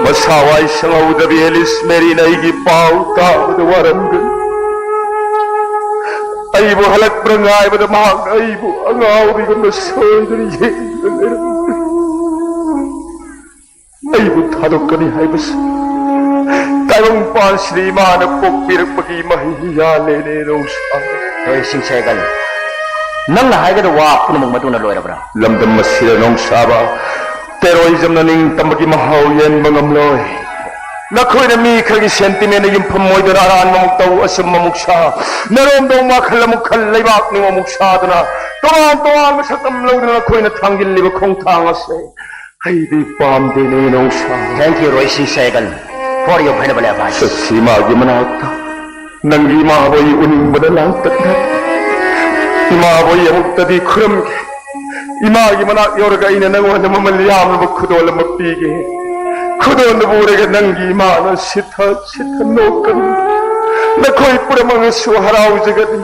ꯃꯁꯥ ꯋꯥꯏ ꯁꯪꯍꯧꯗꯕꯤ ꯑꯦꯂꯤꯁ ꯃꯦꯔꯤꯅ ꯑꯩꯒꯤ ꯄꯥꯎ ꯇꯥꯕꯗ ꯋꯥꯔꯝꯒꯅꯤ꯫ ꯑꯩꯕꯨ ꯍꯜꯂꯛꯄ꯭ꯔꯥ ꯉꯥꯏꯕꯗ ꯃꯍꯥꯛꯅ ꯑꯩꯕꯨ ꯑꯉꯥꯎꯕꯤꯒꯨꯝꯅ ꯁꯣꯏꯗꯅ ꯌꯦꯡꯗꯨꯅ ꯂꯩꯔꯝꯒꯅꯤ꯫ ꯑꯩꯕꯨ ꯊꯥꯗꯣꯛꯀꯅꯤ ꯍꯥꯏꯕꯁꯤ ꯇꯥꯏꯕꯪꯄꯥꯟꯁꯤꯗ ꯏꯃꯥꯅ ꯄꯣꯛꯄꯤꯔꯛꯄꯒꯤ ꯃꯍꯩ ꯌꯥꯜꯂꯦꯅꯦ ꯅꯧꯁꯥ꯫ ꯍꯣꯏ, ꯁꯤꯡꯁꯦꯒꯜ, ꯅꯪꯅ ꯍꯥꯏꯒꯗꯕ ꯋꯥ ꯄꯨꯝꯅꯃꯛ ꯃꯗꯨꯅ ꯂꯣꯏꯔꯕ꯭ꯔꯥ? ꯂꯝꯗꯝ ꯑꯁꯤꯗ ꯅꯧꯁꯥꯕ ꯇꯦꯔꯣꯔꯤꯖꯝꯅ ꯅꯤꯡꯇꯝꯕꯒꯤ ꯃꯍꯥꯎ ꯌꯦꯟꯕ ꯉꯝꯂꯣꯏ꯫ ꯅꯈꯣꯏꯅ ꯃꯤ ꯈꯔꯒꯤ ꯁꯦꯟꯇꯤꯃꯦꯟꯗ ꯌꯨꯝꯐꯝ ꯑꯣꯏꯗꯨꯅ ꯑꯔꯥꯟꯕ ꯑꯃꯨꯛ ꯇꯧ, ꯑꯆꯨꯝꯕ ꯑꯃꯨꯛ ꯁꯥ, ꯅꯔꯣꯝꯗꯣꯝ ꯋꯥꯈꯜ ꯑꯃꯨꯛ ꯈꯜ, ꯂꯩꯕꯥꯛ ꯅꯤꯡ ꯑꯃꯨꯛ ꯁꯥꯗꯨꯅ ꯇꯣꯉꯥꯟ ꯇꯣꯉꯥꯟꯕ ꯁꯛꯇꯝ ꯂꯧꯗꯨꯅ ꯅꯈꯣꯏꯅ ꯊꯥꯡꯖꯤꯜꯂꯤꯕ ꯈꯣꯡꯊꯥꯡ ꯑꯁꯦ ꯑꯩꯗꯤ ꯄꯥꯝꯗꯦꯅꯦ ꯅꯧꯁꯥ꯫ Thank you, ꯔꯣꯍꯤꯠ ꯁꯤꯡ Sehgal, for your valuable advice. ꯆꯠꯁꯤ ꯏꯃꯥꯒꯤ ꯃꯅꯥꯛꯇ꯫ ꯅꯪꯒꯤ ꯏꯃꯥꯕꯨ ꯑꯩ ꯎꯅꯤꯡꯕꯅ ꯂꯥꯡꯇꯛꯅꯔꯦ꯫ ꯏꯃꯥꯕꯨ ꯑꯩ ꯑꯃꯨꯛꯇꯗꯤ ꯈꯨꯔꯨꯝꯒꯦ꯫ ꯏꯃꯥꯒꯤ ꯃꯅꯥꯛ ꯌꯧꯔꯒ ꯑꯩꯅ ꯅꯪꯉꯣꯟꯗ ꯃꯃꯜ ꯌꯥꯝꯂꯕ ꯈꯨꯗꯣꯜ ꯑꯃ ꯄꯤꯒꯦ꯫ ꯈꯨꯗꯣꯜꯗꯨꯕꯨ ꯎꯔꯒ ꯅꯪꯒꯤ ꯏꯃꯥꯅ ꯁꯤꯊ ꯁꯤꯊ ꯅꯣꯛꯀꯅꯤ꯫ ꯅꯈꯣꯏ ꯄꯨꯝꯅꯃꯛꯅꯁꯨ ꯍꯔꯥꯎꯖꯒꯅꯤ꯫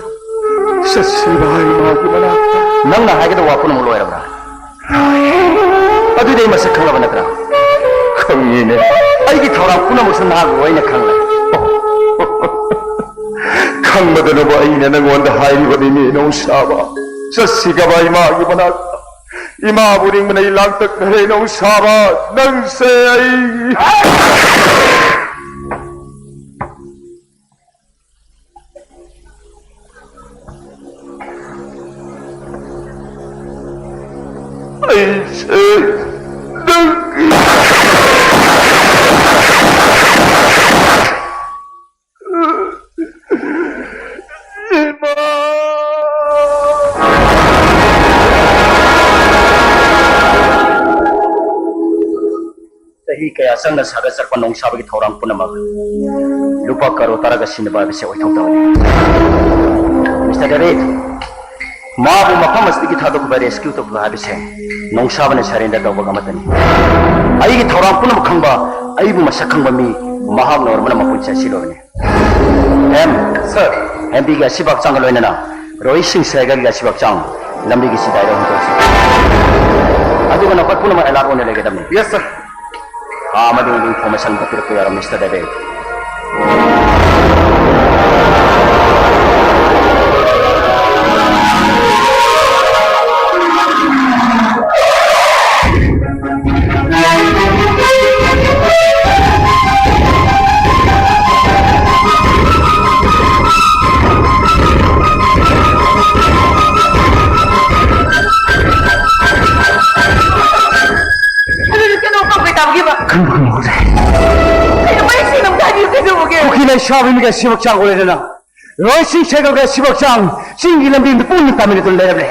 ꯆꯠꯁꯤ ꯏꯃꯥꯒꯤ ꯃꯅꯥꯛꯇ꯫ ꯅꯪꯅ ꯍꯥꯏꯒꯗꯕ ꯋꯥ ꯄꯨꯝꯅꯃꯛ ꯂꯣꯏꯔꯕ꯭ꯔꯥ? ꯑꯗꯨꯗꯤ ꯑꯩ ꯃꯁꯛ ꯈꯪꯂꯕ ꯅꯠꯇ꯭ꯔꯥ? ꯈꯪꯉꯤꯅꯦ꯫ ꯑꯩꯒꯤ ꯊꯧꯔꯥꯡ ꯄꯨꯝꯅꯃꯛꯁꯨ ꯅꯍꯥꯛ ꯂꯣꯏꯅ ꯈꯪꯂꯦ꯫ ꯈꯪꯕꯗꯅꯕꯨ ꯑꯩꯅ ꯅꯪꯉꯣꯟꯗ ꯍꯥꯏꯔꯤꯕꯅꯤꯅꯦ ꯅꯧꯁꯥꯕ꯫ ꯆꯠꯁꯤꯒꯕ ꯏꯃꯥꯒꯤ ꯃꯅꯥꯛꯇ꯫ ꯏꯃꯥꯕꯨ ꯅꯤꯡꯕꯅ ꯑꯩ ꯂꯥꯡꯇꯛꯅꯔꯦ ꯅꯧꯁꯥꯕ꯫ ꯅꯪꯁꯦ ꯑꯩ ꯑꯩꯁꯦ ꯅꯪꯒꯤ ꯃꯤ ꯀꯌꯥ ꯆꯪꯅ ꯁꯥꯒꯠꯆꯔꯛꯄ ꯅꯣꯡꯁꯥꯕꯒꯤ ꯊꯧꯔꯥꯡ ꯄꯨꯝꯅꯃꯛ ꯂꯨꯄꯥ ꯀꯔꯣꯔ ꯇꯔꯥꯒ ꯁꯤꯟꯅꯕ ꯍꯥꯏꯕꯁꯦ ꯑꯣꯏꯊꯣꯛꯇꯕꯅꯤ꯫ ꯃꯤꯁꯇꯔ ꯗꯦꯕꯤꯠ, ꯃꯥꯕꯨ ꯃꯐꯝ ꯑꯁꯤꯗꯒꯤ ꯊꯥꯗꯣꯛꯈꯤꯕ, ꯔꯦꯁꯀ꯭ꯌꯨ ꯇꯧꯈꯤꯕ ꯍꯥꯏꯕꯁꯦ ꯅꯣꯡꯁꯥꯕꯅ ꯁꯔꯦꯟꯗꯔ ꯇꯧꯕ ꯉꯝꯃꯛꯇꯅꯤ꯫ ꯑꯩꯒꯤ ꯊꯧꯔꯥꯡ ꯄꯨꯝꯅꯃꯛ ꯈꯪꯕ, ꯑꯩꯕꯨ ꯃꯁꯛ ꯈꯪꯕ ꯃꯤ ꯃꯍꯥꯛꯅ ꯑꯣꯏꯔꯝꯕꯅ ꯃꯄꯨꯟꯁꯤ ꯑꯁꯤ ꯂꯣꯏꯔꯅꯤ꯫ M, sir. ꯑꯦꯝ ꯄꯤꯒꯤ ꯑꯁꯤꯕ ꯍꯛꯆꯥꯡꯒ ꯂꯣꯏꯅꯅ ꯔꯣꯍꯤꯠ ꯁꯤꯡ ꯁꯦꯒꯜꯒꯤ ꯑꯁꯤꯕ ꯍꯛꯆꯥꯡ ꯂꯝꯕꯤꯒꯤ ꯆꯤꯗꯥꯏꯗ ꯍꯨꯟꯗꯣꯛꯁꯤ꯫ ꯑꯗꯨꯒ ꯅꯈꯣꯏ ꯄꯨꯝꯅꯃꯛ ꯑꯦꯂꯥꯔꯠ ꯑꯣꯏꯅ ꯂꯩꯒꯗꯕꯅꯤ꯫ Yes, sir. ꯊꯥ ꯑꯃꯗꯤ ꯏꯟꯐꯣꯔꯃꯦꯁꯟ ꯑꯝꯇ ꯄꯤꯔꯛꯄ ꯌꯥꯔꯣ, ꯃꯤꯁꯇꯔ ꯗꯦꯕꯤꯠ? ꯑꯗꯨꯗꯤ ꯀꯩꯅꯣ ꯄꯥꯎ ꯀꯩ ꯇꯥꯕꯒꯦꯕ? ꯈꯪꯕ ꯉꯝꯍꯧꯗ꯭ꯔꯦ꯫ ꯀꯩꯅꯣ ꯃꯌꯦꯛ ꯁꯦꯡꯅ ꯑꯝꯇ ꯍꯥꯏꯕꯤꯌꯨ, ꯀꯩꯗꯧꯕꯒꯦ? ꯀꯨꯀꯤ ꯂꯩꯁꯥꯕꯤꯒꯤ ꯑꯁꯤꯕ ꯍꯛꯆꯥꯡ ꯑꯣꯏꯔꯦꯗꯅ꯫ ꯔꯣꯍꯤꯠ ꯁꯤꯡ ꯁꯦꯒꯜꯒꯤ ꯑꯁꯤꯕ ꯍꯛꯆꯥꯡ ꯆꯤꯡꯒꯤ ꯂꯝꯕꯤ ꯃꯄꯨꯟꯗ ꯇꯥꯃꯤꯟꯅꯗꯨꯅ ꯂꯩꯔꯕꯅꯦ꯫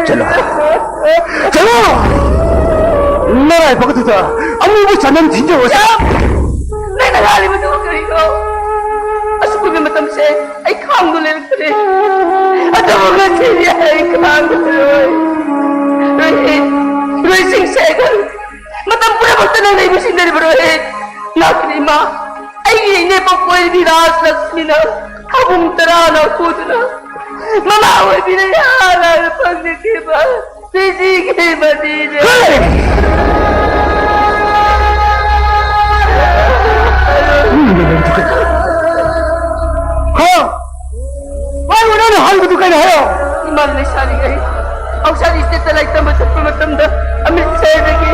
ꯆꯠꯂꯣ꯫ ꯆꯠꯂꯣ! ꯅꯔꯥꯏꯕꯛ ꯑꯗꯨꯗ ꯑꯃꯨꯕ ꯆꯅꯝ ꯊꯤꯟꯖꯧ꯫ ꯅꯪꯅ ꯉꯥꯡꯂꯤꯕꯗꯨ ꯀꯔꯤꯅꯣ? ꯑꯁꯨꯛ ꯀꯨꯏꯕ ꯃꯇꯝꯁꯦ ꯑꯩ ꯈꯥꯡꯗꯨꯅ ꯂꯩꯔꯛꯇ꯭ꯔꯦ꯫ ꯑꯗꯨꯕꯨ ꯉꯁꯤꯗꯤ ꯑꯩ ꯈꯥꯡꯉꯔꯣꯏ꯫ ꯔꯣꯍꯤꯠ, ꯔꯣꯍꯤꯠ ꯁꯤꯡ ꯁꯦꯒꯜ, ꯃꯇꯝ ꯄꯨꯝꯅꯃꯛꯇ ꯅꯪ ꯑꯩꯕꯨ ꯁꯤꯟꯅꯔꯤꯕ ꯔꯣꯍꯤꯠ꯫ ꯂꯥꯛꯂꯤ ꯏꯃꯥ, ꯑꯩꯒꯤ ꯏꯅꯦꯝꯕꯣꯛ ꯑꯣꯏꯔꯤꯕꯤ ꯔꯥꯖ ꯂꯛꯁꯃꯤꯅ ꯊꯥꯕꯨꯡ ꯇꯔꯥ ꯂꯧꯊꯣꯛꯇꯨꯅ ꯃꯃꯥ ꯑꯣꯏꯕꯤꯅ ꯏꯍꯥꯟ ꯍꯥꯟꯅ ꯐꯪꯖꯈꯤꯕ ꯄꯤꯖꯤꯒꯤ ꯃꯅꯤꯅꯦ꯫ ꯍꯥ? ꯃꯥꯏꯕꯨ ꯅꯪꯅ ꯍꯥꯏꯕꯗꯨ ꯀꯩꯅꯣ ꯍꯥꯏꯌꯣ? ꯏꯃꯥ ꯂꯩꯁꯥꯔꯤꯉꯩ ꯑꯥꯎꯠꯁꯥꯏꯗ ꯁ꯭ꯇꯦꯠꯇ ꯂꯥꯏꯔꯤꯛ ꯇꯝꯕ ꯆꯠꯄ ꯃꯇꯝꯗ ꯑꯃ꯭ꯔꯤꯠꯁꯔꯗꯒꯤ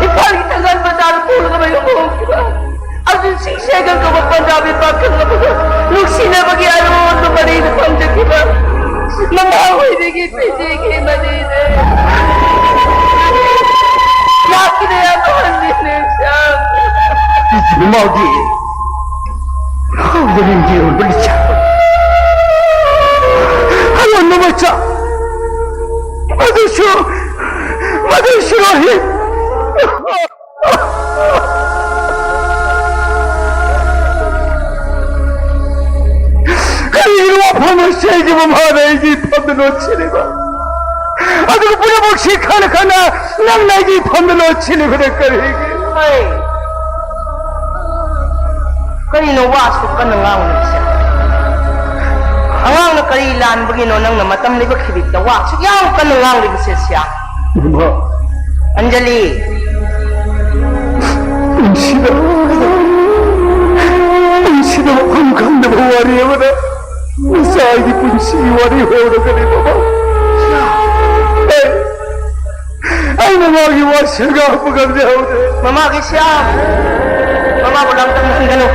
ꯏꯝꯐꯥꯜꯒꯤ ꯊꯪꯒꯥꯜ ꯕꯖꯥꯔ ꯄꯨꯔꯒ ꯃꯌꯨꯝ ꯍꯣꯡꯈꯤꯕ ꯑꯔꯖꯨꯟ ꯁꯤꯡ ꯁꯦꯒꯜ ꯀꯧꯕ ꯄꯟꯖꯥꯕꯤ ꯄꯥꯈꯪ ꯑꯃꯒ ꯅꯨꯡꯁꯤꯅꯕꯒꯤ ꯑꯔꯣꯟꯕ ꯃꯔꯤꯗ ꯐꯪꯖꯈꯤꯕ ꯃꯃꯥ ꯑꯣꯏꯕꯤꯒꯤ ꯄꯤꯖꯤꯒꯤ ꯃꯅꯤꯅꯦ꯫ ꯂꯥꯛꯈꯤꯗ ꯌꯥꯝ ꯍꯟꯕꯤꯅꯦ ꯁ꯭ꯌꯥꯝ꯫ ꯃꯥꯒꯤ ꯍꯧꯗꯅꯤꯡꯒꯤ ꯑꯣꯏꯕ ꯂꯤꯆꯠ꯫ ꯅꯨꯃꯤꯠꯇ ꯃꯗꯨꯁꯨ, ꯃꯗꯨꯁꯨ ꯔꯣꯍꯤꯠ꯫ ꯀꯔꯤꯒꯤꯅꯣ ꯋꯥꯐꯝ ꯑꯁꯤ ꯑꯩꯒꯤ ꯃꯃꯥꯅ ꯑꯩꯒꯤ ꯏꯐꯝꯗ ꯂꯣꯠꯁꯤꯜꯂꯤꯕ? ꯑꯗꯨꯒ ꯄꯨꯝꯅꯃꯛꯁꯤ ꯈꯪꯅ ꯈꯪꯅ ꯅꯪꯅ ꯑꯩꯒꯤ ꯏꯐꯝꯗ ꯂꯣꯠꯁꯤꯜꯂꯤꯕꯅ ꯀꯔꯤꯒꯤ? ꯍꯩ! ꯀꯔꯤꯅꯣ ꯋꯥ ꯑꯁꯨꯛ ꯀꯟꯅ ꯉꯥꯡꯂꯤꯕꯁꯦ? ꯑꯉꯥꯡꯅ ꯀꯔꯤ ꯂꯥꯟꯕꯒꯤꯅꯣ ꯅꯪꯅ ꯃꯇꯝ ꯂꯩꯕ ꯈꯤꯕꯤꯛꯇ ꯋꯥ ꯑꯁꯨꯛ ꯌꯥꯝ ꯀꯟꯅ ꯉꯥꯡꯂꯤꯕꯁꯦ, ꯁ꯭ꯌꯥꯝ? ꯏꯃꯥ꯫ ꯑꯟꯖꯂꯤ꯫ ꯄꯨꯟꯁꯤꯗ, ꯄꯨꯟꯁꯤꯗ ꯃꯐꯝ ꯈꯪꯗꯕ ꯋꯥꯔꯤ ꯑꯃꯗ ꯏꯆꯥꯒꯤ ꯄꯨꯟꯁꯤꯒꯤ ꯋꯥꯔꯤ ꯍꯧꯔꯒꯅꯤ, ꯃꯃꯥ꯫ ꯑꯩ ꯑꯩꯅ ꯃꯥꯒꯤ ꯋꯥꯁꯛ ꯉꯥꯛꯄ ꯉꯝꯖꯍꯧꯗꯦ꯫ ꯃꯃꯥꯒꯤ ꯁ꯭ꯌꯥꯝ, ꯃꯃꯥꯕꯨ ꯂꯥꯡꯇꯛꯅꯍꯟꯒꯅꯨ꯫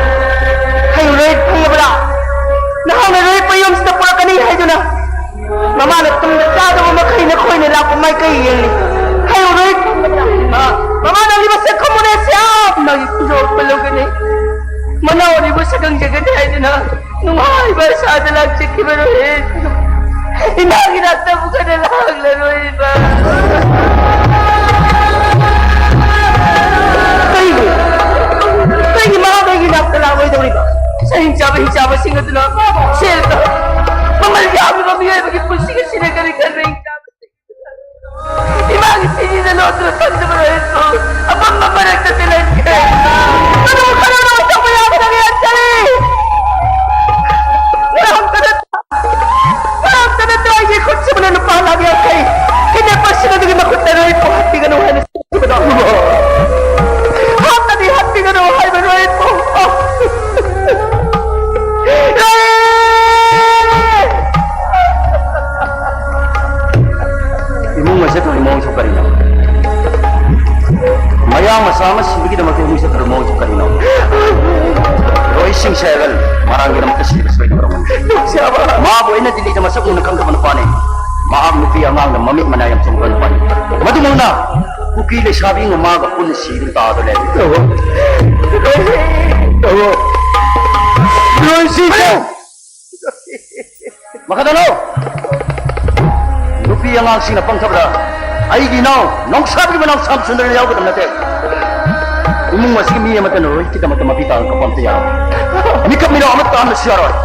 ꯍꯌꯦꯡ ꯔꯣꯍꯤꯠ ꯐꯪꯂꯕ꯭ꯔꯥ? ꯅꯍꯥꯛꯅ ꯔꯣꯍꯤꯠꯄꯨ ꯌꯨꯝꯁꯤꯗ ꯄꯨꯔꯛꯀꯅꯤ ꯍꯥꯏꯗꯨꯅ ꯃꯃꯥꯅ ꯇꯨꯡꯗ ꯆꯥꯗꯕ ꯃꯈꯩ ꯅꯈꯣꯏꯅ ꯂꯥꯛꯄ ꯃꯥꯏꯀꯩ ꯌꯦꯡꯂꯤ꯫ ꯍꯌꯦꯡ ꯔꯣꯍꯤꯠ ꯐꯪꯂꯕ꯭ꯔꯥ? ꯃꯃꯥ ꯅꯪꯒꯤ ꯃꯁꯛ ꯈꯪꯉꯨꯅꯦ ꯁ꯭ꯌꯥꯝ, ꯃꯥꯒꯤ ꯈꯨꯗꯣꯞ ꯄꯜꯂꯧꯒꯅꯤ꯫ ꯃꯅꯥꯎ ꯑꯅꯤꯕꯨ ꯁꯛꯈꯪꯖꯒꯅꯤ ꯍꯥꯏꯗꯨꯅ ꯅꯨꯡꯉꯥꯏꯕ ꯑꯁꯥꯗ ꯂꯥꯛꯆꯈꯤꯕ ꯔꯣꯍꯤꯠ ꯏꯃꯥꯒꯤ ꯅꯥꯛꯇ ꯑꯃꯨꯛ ꯍꯟꯅ ꯂꯥꯛꯂꯔꯣꯏꯕ꯫ ꯀꯩꯒꯤ? ꯀꯩꯒꯤ ꯃꯍꯥꯛ ꯑꯩꯒꯤ ꯅꯥꯛꯇ ꯂꯥꯛꯂꯣꯏꯗꯧꯔꯤꯕ? ꯁꯍꯤꯡ ꯆꯥꯕ ꯍꯤꯡꯆꯥꯕꯁꯤꯡ ꯑꯗꯨꯅ ꯁꯦꯜꯗ ꯃꯃꯜ ꯌꯥꯝꯂꯕ ꯃꯤꯑꯣꯏꯕꯒꯤ ꯄꯨꯟꯁꯤꯒ ꯁꯤꯟꯅꯒꯅꯤ ꯈꯟꯕ ꯍꯤꯡꯆꯥꯕꯁꯤꯡ ꯏꯃꯥꯒꯤ ꯁꯤꯅꯤꯗ ꯂꯣꯠꯇꯨꯅ ꯊꯝꯖꯕ ꯂꯣꯏꯔꯁꯨ ꯑꯄꯪꯕ ꯃꯔꯛꯇ ꯇꯤꯜꯍꯟꯈ꯭ꯔꯦ꯫ ꯀꯔꯝ ꯀꯔꯝꯅ ꯇꯧꯕ ꯌꯥꯒꯗꯒꯦ ꯑꯟꯖꯂꯤ? ꯀꯔꯝ ꯀꯔꯝ ꯀꯔꯝ ꯀꯔꯝꯅ ꯑꯩꯒꯤ ꯈꯨꯠꯁꯤꯃꯅ ꯂꯨꯄꯥ ꯂꯥꯈ ꯌꯥꯡꯈꯩ ꯀꯤꯗꯅꯦꯄꯔꯁꯤꯡ ꯑꯗꯨꯒꯤ ꯃꯈꯨꯠꯇ ꯂꯣꯏ ꯄꯨꯍꯟꯕꯤꯒꯅꯨ ꯍꯥꯏꯅ ꯁꯤꯕꯗꯣ꯫ ꯍꯥꯠꯇꯗꯤ ꯍꯥꯠꯄꯤꯒꯅꯨ ꯍꯥꯏꯕ ꯂꯣꯏ ꯄꯨ-, ꯏꯃꯨꯡ ꯑꯁꯤ ꯇꯧꯔꯤ ꯃꯑꯣꯡꯁꯨ ꯀꯔꯤꯅꯣ? ꯃꯌꯥꯡ ꯃꯆꯥ ꯑꯃ ꯁꯤꯕꯒꯤꯗꯃꯛꯇ ꯏꯃꯨꯡ ꯑꯁꯤ ꯇꯧꯔꯤ ꯃꯑꯣꯡꯁꯨ ꯀꯔꯤꯅꯣ? ꯂꯣꯏꯁꯤꯡ ꯁꯦꯒꯜ ꯃꯔꯥꯡꯒꯤꯗꯃꯛꯇ ꯁꯤꯕ ꯁꯣꯏꯗꯕ ꯑꯣꯏꯔꯝꯒꯅꯤ꯫ ꯃꯥꯕꯨ ꯑꯩꯅ ꯗꯤꯜꯂꯤꯗ ꯃꯁꯛ ꯃꯨꯟꯅ ꯈꯪꯗꯕ ꯅꯨꯄꯥꯅꯤ꯫ ꯃꯍꯥꯛ ꯅꯨꯄꯤ ꯑꯉꯥꯡꯅ ꯃꯃꯤꯠ ꯃꯅꯥ ꯌꯥꯝ ꯆꯨꯝꯕ ꯅꯨꯄꯥꯅꯤ꯫ ꯃꯗꯨꯃꯛꯅ ꯀꯨꯀꯤ ꯂꯩꯁꯥꯕꯤ ꯑꯃꯒ ꯄꯨꯟꯅ ꯁꯤꯗꯨꯅ ꯇꯥꯗꯨꯅ ꯂꯩꯔꯦ꯫ ꯂꯣꯏꯁꯤꯡ ꯁꯦ-, ꯃꯈꯥ ꯇꯥꯅꯧ꯫ ꯑꯉꯥꯡꯁꯤꯡꯅ ꯄꯪꯊꯕꯗ ꯑꯩꯒꯤ ꯏꯅꯥꯎ ꯅꯣꯡꯁꯥꯕꯒꯤ ꯃꯅꯥꯎ ꯁ꯭ꯌꯥꯝ ꯁꯨꯟꯗꯔꯅ ꯌꯥꯎꯒꯗꯕ ꯅꯠꯇꯦ꯫ ꯏꯃꯨꯡ ꯑꯁꯤꯒꯤ ꯃꯤ ꯑꯃꯠꯇꯅ ꯔꯣꯍꯤꯠꯀꯤꯗꯃꯛꯇ ꯃꯄꯤ ꯇꯥꯡ ꯀꯞꯄ ꯑꯝꯇ ꯌꯥꯔꯣꯏ꯫ ꯃꯤꯀꯞ ꯃꯤꯅꯥꯎ ꯑꯃꯠꯇ ꯑꯃꯁꯨ ꯌꯥꯔꯣꯏ꯫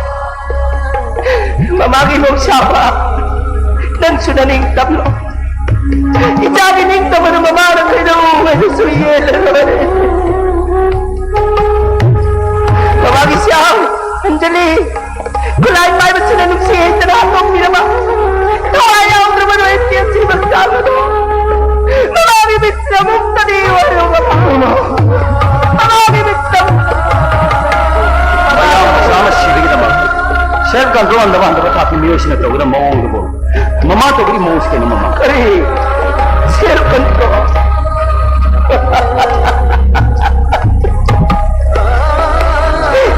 ꯃꯃꯥꯒꯤ ꯅꯣꯡꯁꯥꯕ, ꯅꯪꯁꯨ ꯅꯅꯤꯡ ꯇꯝꯂꯣ꯫ ꯏꯆꯥꯒꯤ ꯅꯤꯡꯇꯝꯕꯗꯨ ꯃꯃꯥꯅ ꯀꯩꯗꯧꯉꯩꯗꯁꯨ ꯌꯦꯜꯂꯔꯣꯏ꯫ ꯃꯃꯥꯒꯤ ꯁ꯭ꯌꯥꯝ, ꯑꯟꯖꯂꯤ, ꯈꯨꯠꯂꯥꯏ ꯄꯥꯏꯕꯁꯤꯅ ꯅꯨꯡꯁꯤ ꯍꯩꯇꯅ ꯍꯥꯠꯇꯣꯛꯄꯤꯔꯕ, ꯊꯋꯥꯏ ꯌꯥꯎꯗ꯭ꯔꯕ ꯅꯣꯏ ꯆꯦꯟꯁꯤꯟꯕ ꯆꯥꯕꯗꯣ ꯃꯃꯥꯒꯤ ꯃꯤꯠꯁꯤꯗ ꯑꯃꯨꯛꯇꯗꯤ ꯑꯣꯏꯔꯨꯕ꯫ ꯃꯃꯥꯒꯤ ꯃꯤꯠꯁꯤꯗ ꯑꯃꯨꯛꯇꯗꯤ꯫ ꯃꯌꯥꯝ ꯃꯆꯥ ꯑꯃ ꯁꯤꯕꯒꯤꯗꯃꯛ self control ꯉꯝꯗꯕ ꯍꯟꯊꯕ ꯊꯥꯛꯀꯤ ꯃꯤꯑꯣꯏꯁꯤꯡꯅ ꯇꯧꯒꯗꯕ ꯃꯑꯣꯡꯗꯨꯕꯨ ꯃꯃꯥ ꯇꯧꯕꯒꯤ ꯃꯑꯣꯡꯁꯤ ꯀꯩꯅꯣ ꯃꯃꯥ? ꯀꯔꯤ? Self control?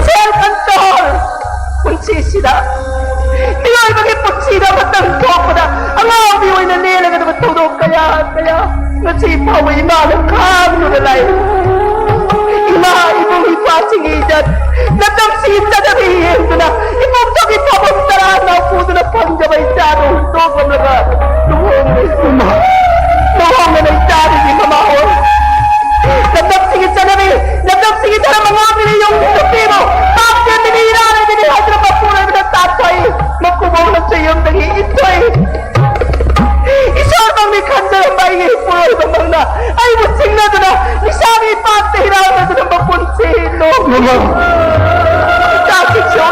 Self control? ꯄꯨꯟꯁꯤꯁꯤꯗ, ꯃꯤꯑꯣꯏꯕꯒꯤ ꯄꯨꯟꯁꯤꯗ ꯑꯃꯇꯪ ꯊꯣꯛꯄꯗ ꯑꯉꯥꯎꯕꯤ ꯑꯣꯏꯅ ꯂꯦꯜꯂꯒꯗꯕ ꯊꯧꯗꯣꯛ ꯀꯌꯥ ꯀꯌꯥ ꯉꯁꯤ ꯐꯥꯎꯕ ꯏꯃꯥꯅ ꯈꯥꯡꯗꯨꯅ ꯂꯥꯛꯏ꯫ ꯏꯃꯥ, ꯏꯕꯨꯡ, ꯏꯄ꯭ꯋꯥꯁꯤꯡꯒꯤ ꯏꯖꯠ, ꯅꯇꯝꯁꯤꯒꯤ ꯆꯠꯅꯕꯤ ꯌꯦꯡꯗꯨꯅ ꯏꯄꯣꯛꯇꯒꯤ ꯄꯥꯕꯝ ꯇꯔꯥ ꯅꯥꯎꯄꯨꯗꯨꯅ ꯐꯪꯖꯕ ꯏꯆꯥꯗꯨ ꯍꯨꯟꯗꯣꯛꯂꯝꯂꯒ ꯂꯨꯍꯣꯡꯂꯦ꯫ ꯂꯨꯍꯣꯡꯗꯅ ꯏꯆꯥꯗꯨꯒꯤ ꯃꯃꯥ ꯑꯣꯏ꯫ ꯅꯇꯝꯁꯤꯒꯤ ꯆꯠꯅꯕꯤ, ꯅꯇꯝꯁꯤꯒꯤ ꯙꯔꯃ ꯉꯥꯛꯂꯤꯕ ꯌꯨꯝ ꯅꯨꯄꯤꯕꯨ ꯄꯥꯞ ꯆꯦꯟꯕꯤꯅꯤ, ꯏꯔꯥ ꯂꯩꯕꯤꯅꯤ ꯍꯥꯏꯗꯨꯅ ꯃꯄꯨꯔꯣꯏꯕꯅ ꯇꯥꯟꯊꯣꯛꯏ꯫ ꯃꯀꯨꯕꯣꯛꯅꯁꯨ ꯌꯨꯝꯗꯒꯤ ꯏꯟꯊꯣꯛꯏ꯫ ꯏꯁꯣꯔꯃꯛꯅꯤ ꯈꯟꯖꯔꯝꯕ ꯑꯩꯒꯤ ꯏꯄꯨꯔꯣꯏꯕꯃꯛꯅ ꯑꯩꯕꯨ ꯆꯤꯡꯅꯗꯨꯅ ꯅꯤꯁꯥꯒꯤ ꯄꯥꯞꯇ ꯏꯔꯥꯛꯅꯗꯨꯅ ꯃꯄꯨꯟꯁꯤ ꯂꯣꯛꯂꯨꯕ ꯏꯆꯥꯁꯤꯡꯁꯨ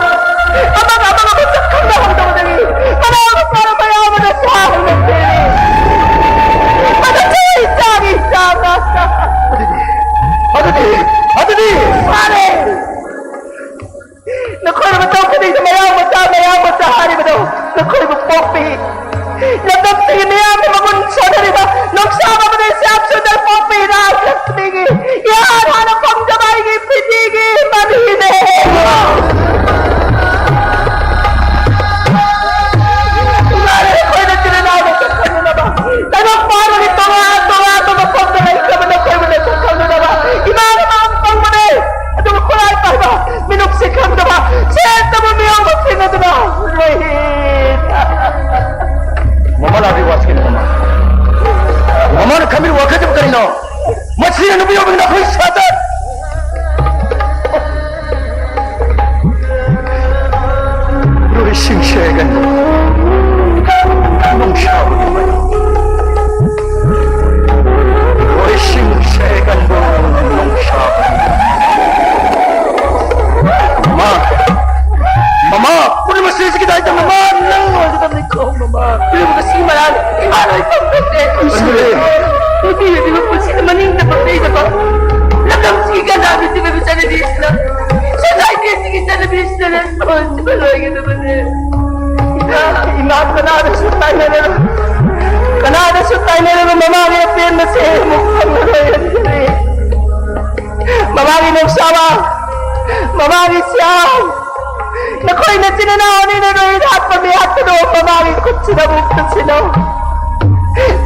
ꯑꯃꯒ ꯑꯃꯒ ꯃꯁꯛ ꯈꯪꯅꯍꯧꯗꯕꯗꯒꯤ ꯃꯅꯥꯎ ꯅꯨꯄꯥꯅ ꯃꯌꯥꯝ ꯑꯃꯗ ꯁꯥꯎꯅ ꯆꯦꯜꯂꯤ꯫ ꯃꯗꯨꯁꯨ ꯏꯆꯥꯒꯤ ꯏꯆꯥ ꯉꯥꯛꯇ꯫ ꯑꯗꯨꯗꯤ, ꯑꯗꯨꯗꯤ, ꯑꯗꯨꯗꯤ ꯃꯥꯅꯦ꯫ ꯅꯈꯣꯏꯅ ꯃꯇꯧ ꯈꯨꯗꯤꯡꯗ ꯃꯌꯥꯝ ꯃꯆꯥ, ꯃꯌꯥꯝ ꯃꯆꯥ ꯍꯥꯏꯔꯤꯕꯗꯣ ꯅꯈꯣꯏꯕꯨ ꯄꯣꯛꯄꯤ꯫ ꯂꯝꯗꯝꯁꯤꯒꯤ ꯃꯤꯌꯥꯝꯒꯤ ꯃꯒꯨꯟ ꯁꯣꯟꯅꯔꯤꯕ ꯅꯣꯡꯁꯥꯕ ꯑꯃꯗꯤ ꯁ꯭ꯌꯥꯝ ꯁꯨꯟꯗꯔ ꯄꯣꯛꯄꯤ ꯔꯥꯖꯂꯛꯁꯃꯤꯒꯤ ꯏꯍꯥꯟ ꯍꯥꯟꯅ ꯐꯪꯖꯕ ꯑꯩꯒꯤ ꯄ꯭ꯔꯤꯊꯤꯒꯤ ꯃꯃꯤꯅꯦ꯫ ꯏꯃꯥꯅ ꯑꯩꯈꯣꯏꯅ ꯆꯤꯟ ꯏꯅꯥꯎ ꯃꯁꯛ ꯈꯪꯅꯅꯕ ꯇꯥꯏꯕꯪ ꯄꯥꯟꯕꯒꯤ ꯇꯣꯉꯥꯟ ꯇꯣꯉꯥꯟꯕ ꯃꯐꯝꯗ ꯂꯩꯈ꯭ꯔꯕ ꯅꯈꯣꯏꯕꯨ ꯅꯁꯛ ꯈꯪꯅꯅꯕ ꯏꯃꯥꯅ ꯃꯥꯡ ꯐꯪꯕꯅꯦ꯫ ꯑꯗꯨꯕꯨ ꯈꯨꯠꯂꯥꯏ ꯄꯥꯏꯕ, ꯃꯤꯅꯨꯡꯁꯤ ꯈꯪꯗꯕ, ꯁꯦꯜ ꯇꯝꯕ ꯃꯤꯑꯣꯏꯕꯁꯤꯡ ꯑꯗꯨꯅ ꯔꯣꯍꯤꯠ꯫ ꯃꯃꯜ ꯑꯗꯨ ꯅꯨꯡꯁꯥꯕꯒꯤ ꯃꯅꯝ꯫ ꯂꯣꯏꯁꯤꯡꯁꯦ ꯀꯟꯕ ꯅꯨꯡꯁꯥꯕꯒꯤ ꯃꯃꯥ! ꯃꯃꯥ! ꯄꯨꯝꯅꯃꯛ ꯁꯤꯁꯤ ꯀꯗꯥꯏꯗ ꯃꯃꯥ? ꯅꯪ ꯑꯣꯏꯒꯗꯕꯅꯤꯀꯣ ꯃꯃꯥ꯫ ꯄꯨꯝꯅꯃꯛ ꯑꯁꯤꯒꯤ ꯃꯔꯥꯜ ꯏꯃꯥꯅ ꯑꯣꯏ ꯐꯪꯗ꯭ꯔꯦ꯫ ꯅꯨꯄꯤ ꯑꯣꯏꯕꯤꯕ ꯄꯨꯟꯁꯤꯗ ꯃꯅꯤꯡꯗ ꯄꯪꯂꯩꯗꯀꯣ꯫ ꯂꯝꯗꯝꯁꯤꯒꯤ ꯀꯅꯥꯒꯤ ꯁꯤꯕ ꯆꯠꯅꯕꯤꯁꯤꯅ, ꯁꯣꯁꯥꯏꯇꯤꯁꯤꯒꯤ ꯆꯠꯅꯕꯤꯁꯤꯅ ꯂꯣꯏꯁꯤꯕ ꯂꯣꯏꯒꯗꯕꯅꯦ꯫ ꯏꯃꯥ, ꯀꯅꯥꯗꯁꯨ ꯇꯥꯏꯅꯔꯕ, ꯀꯅꯥꯗꯁꯨ ꯇꯥꯏꯅꯔꯕ ꯃꯃꯥꯒꯤ ꯑꯄꯦꯟꯕꯁꯦ ꯑꯃꯨꯛ ꯐꯪꯂꯔꯣꯏ ꯍꯥꯏꯖꯔꯤ꯫ ꯃꯃꯥꯒꯤ ꯅꯨꯡꯁꯥꯕ, ꯃꯃꯥꯒꯤ ꯁꯤꯌꯥꯝ, ꯅꯈꯣꯏ ꯅꯆꯤꯟ ꯏꯅꯥꯎ ꯑꯅꯤꯅ ꯅꯣꯏ ꯍꯥꯠꯄ ꯃꯤ ꯍꯥꯠꯄꯗꯣ ꯃꯃꯥꯒꯤ ꯈꯨꯠꯁꯤꯗ ꯑꯃꯨꯛ ꯄꯤꯁꯤꯜꯂꯣ꯫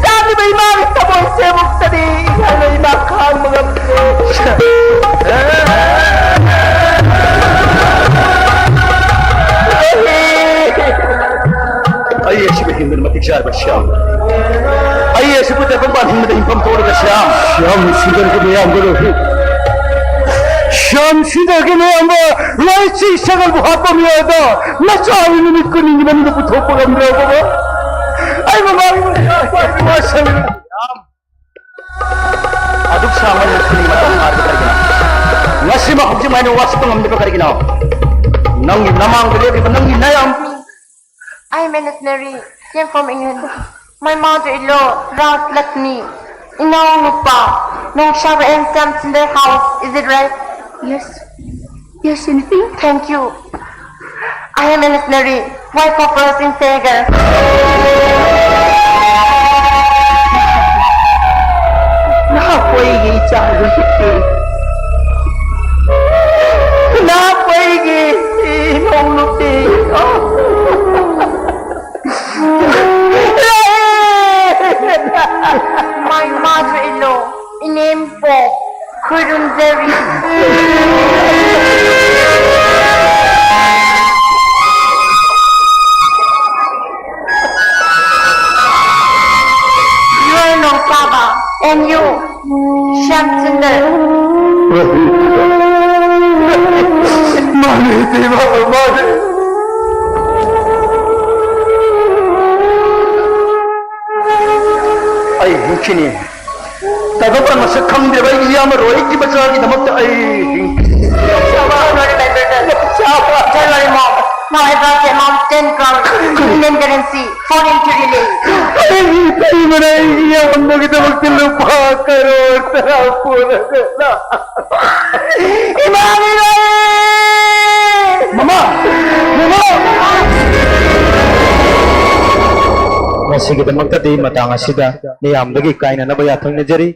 ꯆꯥꯛꯂꯤꯕ ꯏꯃꯥꯒꯤ ꯊꯃꯣꯏꯁꯦ ꯑꯃꯨꯛꯇꯗꯤ ꯏꯃꯥ ꯈꯥꯡꯕ ꯉꯝꯗ꯭ꯔꯦ꯫ ꯑꯩ ꯑꯁꯤꯕꯨ ꯍꯤꯡꯕꯗ ꯃꯇꯤꯛ ꯆꯥꯔꯕ ꯁ꯭ꯌꯥꯝ꯫ ꯑꯩ ꯑꯁꯤꯕꯨ ꯇꯥꯏꯕꯪꯄꯥꯟ ꯍꯤꯡꯕꯗ ꯍꯤꯡꯐꯝ ꯊꯣꯛꯂꯕ ꯁ꯭ꯌꯥꯝ꯫ ꯁ꯭ꯌꯥꯝ ꯁꯤꯡꯒꯜꯒꯤ ꯃꯌꯥꯝꯕꯗꯣ꯫ ꯁ꯭ꯌꯥꯝ ꯁꯤꯡꯒꯜꯒꯤ ꯃꯌꯥꯝꯕ ꯂꯣꯏꯁꯤ ꯁꯒꯜꯕꯨ ꯍꯥꯠꯄ ꯃꯤꯑꯣꯏꯗ ꯃꯆꯥꯒꯤ ꯅꯨꯃꯤꯠ ꯀꯨꯟꯅꯤꯒꯤ ꯃꯅꯨꯡꯗ ꯄꯨꯊꯣꯛꯄ ꯉꯝꯗ꯭ꯔꯕ ꯑꯩ ꯃꯃꯥꯒꯤ ꯃꯆꯥ ꯈ꯭ꯋꯥꯏꯗꯒꯤ ꯋꯥꯁꯜꯂꯤ꯫ ꯁ꯭ꯌꯥꯝ꯫ ꯑꯗꯨꯛ ꯁꯥꯡꯕ ꯅꯨꯃꯤꯠ ꯈꯨꯗꯤꯡꯒꯤ ꯃꯇꯝ ꯐꯥꯔꯤꯕ ꯀꯔꯤꯒꯤꯅꯣ? ꯉꯁꯤꯃꯛ ꯍꯧꯖꯤꯛ ꯍꯥꯏꯅ ꯋꯥꯁꯛꯄ ꯉꯝꯂꯤꯕ ꯀꯔꯤꯒꯤꯅꯣ? ꯅꯪꯒꯤ ꯅꯃꯥꯡꯗ ꯂꯦꯞꯂꯤꯕ ꯅꯪꯒꯤ ꯅꯌꯥꯝ꯫ I am Anusnari, came from England. My mother-in-law, Rajlakshmi. ꯏꯅꯥꯎ ꯅꯨꯄꯥ, ꯅꯣꯡꯁꯥꯕ and Shyamchandra house. Is it right? Yes. Yes, anything? Thank you. I am Anusnari, wife of Rasin Segar. ꯅꯍꯥꯛꯄꯨ ꯑꯩꯒꯤ ꯏꯆꯥ ꯅꯨꯄꯤ, ꯅꯍꯥꯛꯄꯨ ꯑꯩꯒꯤ ꯏꯅꯥꯎ ꯅꯨꯄꯤ꯫ My mother-in-law, ꯏꯅꯦꯝꯄꯣꯛ, ꯈꯨꯔꯨꯝꯖꯔꯤ꯫ Your Nongpaba and you, Shyamchandra. ꯁꯤꯅꯤ꯫ ꯇꯥꯏꯕꯪꯄꯥꯟ ꯃꯁꯛ ꯈꯪꯗ꯭ꯔꯤꯕ ꯑꯩꯒꯤ ꯏꯌꯥꯝꯕ ꯔꯣꯍꯤꯠꯀꯤ ꯃꯆꯥꯒꯤꯗꯃꯛꯇ ꯑꯩ ꯍꯤꯡ-, Don't worry, my brother. Don't worry, mom. Now I brought the amount ten crowns, Indian currency, for him to release. ꯑꯩꯒꯤ ꯏꯇꯩꯃꯅ ꯑꯩꯒꯤ ꯏꯌꯥꯝꯕꯒꯤꯗꯃꯛꯇ ꯂꯨꯄꯥ ꯀꯔꯣꯔ ꯇꯔꯥ ꯄꯨꯔꯒ ꯂꯥꯛ-, ꯏꯃꯥ ꯃꯤꯔꯣꯏ! ꯃꯃꯥ! ꯃꯃꯥ! ꯃꯁꯤꯒꯤꯗꯃꯛꯇꯗꯤ ꯃꯇꯥꯡ ꯑꯁꯤꯗ ꯃꯤꯌꯥꯝꯗꯒꯤ ꯀꯥꯏꯅꯅꯕ ꯌꯥꯊꯪ ꯅꯤꯖꯔꯤ꯫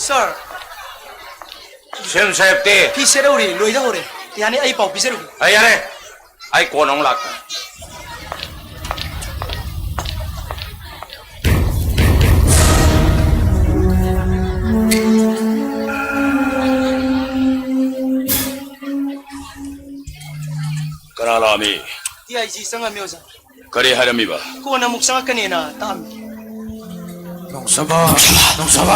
ꯁꯥꯔ꯫ ꯁꯦꯝ ꯁꯥꯍꯦꯕꯇꯤ? ꯐꯤ ꯁꯦꯠꯍꯧꯔꯤ, ꯂꯣꯏꯗ ꯍꯧꯔꯦ꯫ ꯌꯥꯅꯤ, ꯑꯩ ꯄꯥꯎ ꯄꯤꯖꯔꯨꯒꯦ꯫ ꯑ, ꯌꯥꯔꯦ, ꯑꯩ ꯀꯣꯟꯅ ꯑꯃꯨꯛ ꯂꯥꯛꯀꯦ꯫ ꯀꯅꯥ ꯂꯥꯛꯑꯝꯃꯤ? ꯇꯤ ꯑꯥꯏ ꯖꯤ ꯆꯪꯉꯝꯃꯤ, ꯑꯣꯖꯥ꯫ ꯀꯔꯤ ꯍꯥꯏꯔꯝꯃꯤꯕ? ꯀꯣꯟꯅ ꯑꯃꯨꯛ ꯆꯪꯉꯛꯀꯅꯦꯅ ꯇꯥꯛꯑꯝꯃꯤ꯫ ꯅꯣꯡꯁꯥꯕ! ꯅꯣꯡꯁꯥꯕ!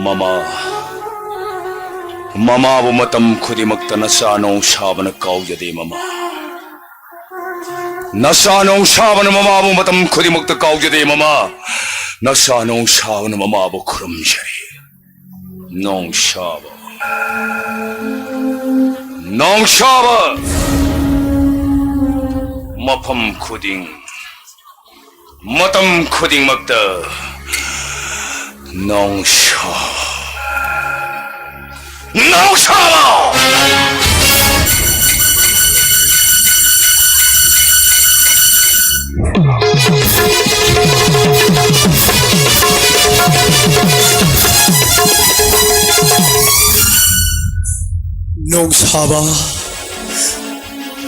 ꯃꯃꯥ, ꯃꯃꯥꯕꯨ ꯃꯇꯝ ꯈꯨꯗꯤꯡꯃꯛꯇ ꯅꯆꯥ ꯅꯣꯡꯁꯥꯕꯅ ꯀꯥꯎꯖꯗꯦ, ꯃꯃꯥ꯫ ꯅꯆꯥ ꯅꯣꯡꯁꯥꯕꯅ ꯃꯃꯥꯕꯨ ꯃꯇꯝ ꯈꯨꯗꯤꯡꯃꯛꯇ ꯀꯥꯎꯖꯗꯦ, ꯃꯃꯥ꯫ ꯅꯆꯥ ꯅꯣꯡꯁꯥꯕꯅ ꯃꯃꯥꯕꯨ ꯈꯨꯔꯨꯝꯖꯔꯤ꯫ ꯅꯣꯡꯁꯥꯕ, ꯅꯣꯡꯁꯥꯕ, ꯃꯐꯝ ꯈꯨꯗꯤꯡ, ꯃꯇꯝ ꯈꯨꯗꯤꯡꯃꯛꯇ ꯅꯣꯡꯁꯥꯕ, ꯅꯣꯡꯁꯥꯕ! ꯅꯣꯡꯁꯥꯕ,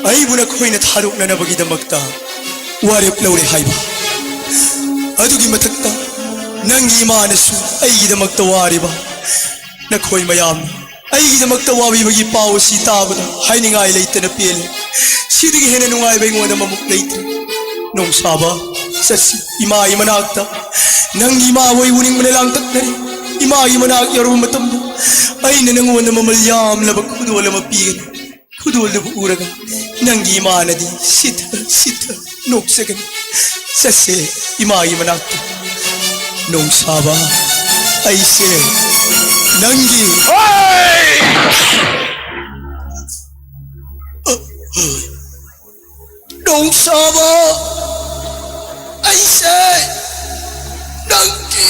ꯑꯩꯕꯨ ꯅꯈꯣꯏꯅ ꯊꯥꯗꯣꯛꯅꯅꯕꯒꯤꯗꯃꯛꯇ ꯋꯥꯔꯦꯞ ꯂꯧꯔꯦ ꯍꯥꯏꯕ꯫ ꯑꯗꯨꯒꯤ ꯃꯊꯛꯇ ꯅꯪꯒꯤ ꯏꯃꯥꯅꯁꯨ ꯑꯩꯒꯤꯗꯃꯛꯇ ꯋꯥꯔꯤꯕ꯫ ꯅꯈꯣꯏ ꯃꯌꯥꯝ ꯑꯩꯒꯤꯗꯃꯛꯇ ꯋꯥꯕꯤꯕꯒꯤ ꯄꯥꯎ ꯑꯁꯤ ꯇꯥꯕꯗ ꯍꯥꯏꯅꯤꯡꯉꯥꯏ ꯂꯩꯇꯅ ꯄꯦꯜꯂꯦ꯫ ꯁꯤꯗꯒꯤ ꯍꯦꯟꯅ ꯅꯨꯡꯉꯥꯏꯕ ꯑꯩꯉꯣꯟꯗ ꯃꯃꯨꯛ ꯂꯩꯇ꯭ꯔꯦ꯫ ꯅꯣꯡꯁꯥꯕ, ꯆꯠꯁꯤ ꯏꯃꯥꯒꯤ ꯃꯅꯥꯛꯇ꯫ ꯅꯪꯒꯤ ꯏꯃꯥ ꯍꯣꯏ ꯎꯅꯤꯡꯕꯅ ꯂꯥꯡꯇꯛꯅꯔꯤ꯫ ꯏꯃꯥꯒꯤ ꯃꯅꯥꯛ ꯌꯧꯔꯕ ꯃꯇꯝꯗ ꯑꯩꯅ ꯅꯪꯉꯣꯟꯗ ꯃꯃꯜ ꯌꯥꯝꯂꯕ ꯈꯨꯗꯣꯜ ꯑꯃ ꯄꯤꯒꯅꯤ꯫ ꯈꯨꯗꯣꯜꯗꯨꯕꯨ ꯎꯔꯒ ꯅꯪꯒꯤ ꯏꯃꯥꯅꯗꯤ ꯁꯤꯊ ꯁꯤꯊ ꯅꯣꯛꯆꯒꯅꯤ꯫ ꯆꯠꯁꯦ ꯏꯃꯥꯒꯤ ꯃꯅꯥꯛꯇ꯫ ꯅꯣꯡꯁꯥꯕ, ꯑꯩꯁꯦ ꯅꯪꯒꯤ ꯍꯣꯏ! ꯅꯣꯡꯁꯥꯕ, ꯑꯩꯁꯦ ꯅꯪꯒꯤ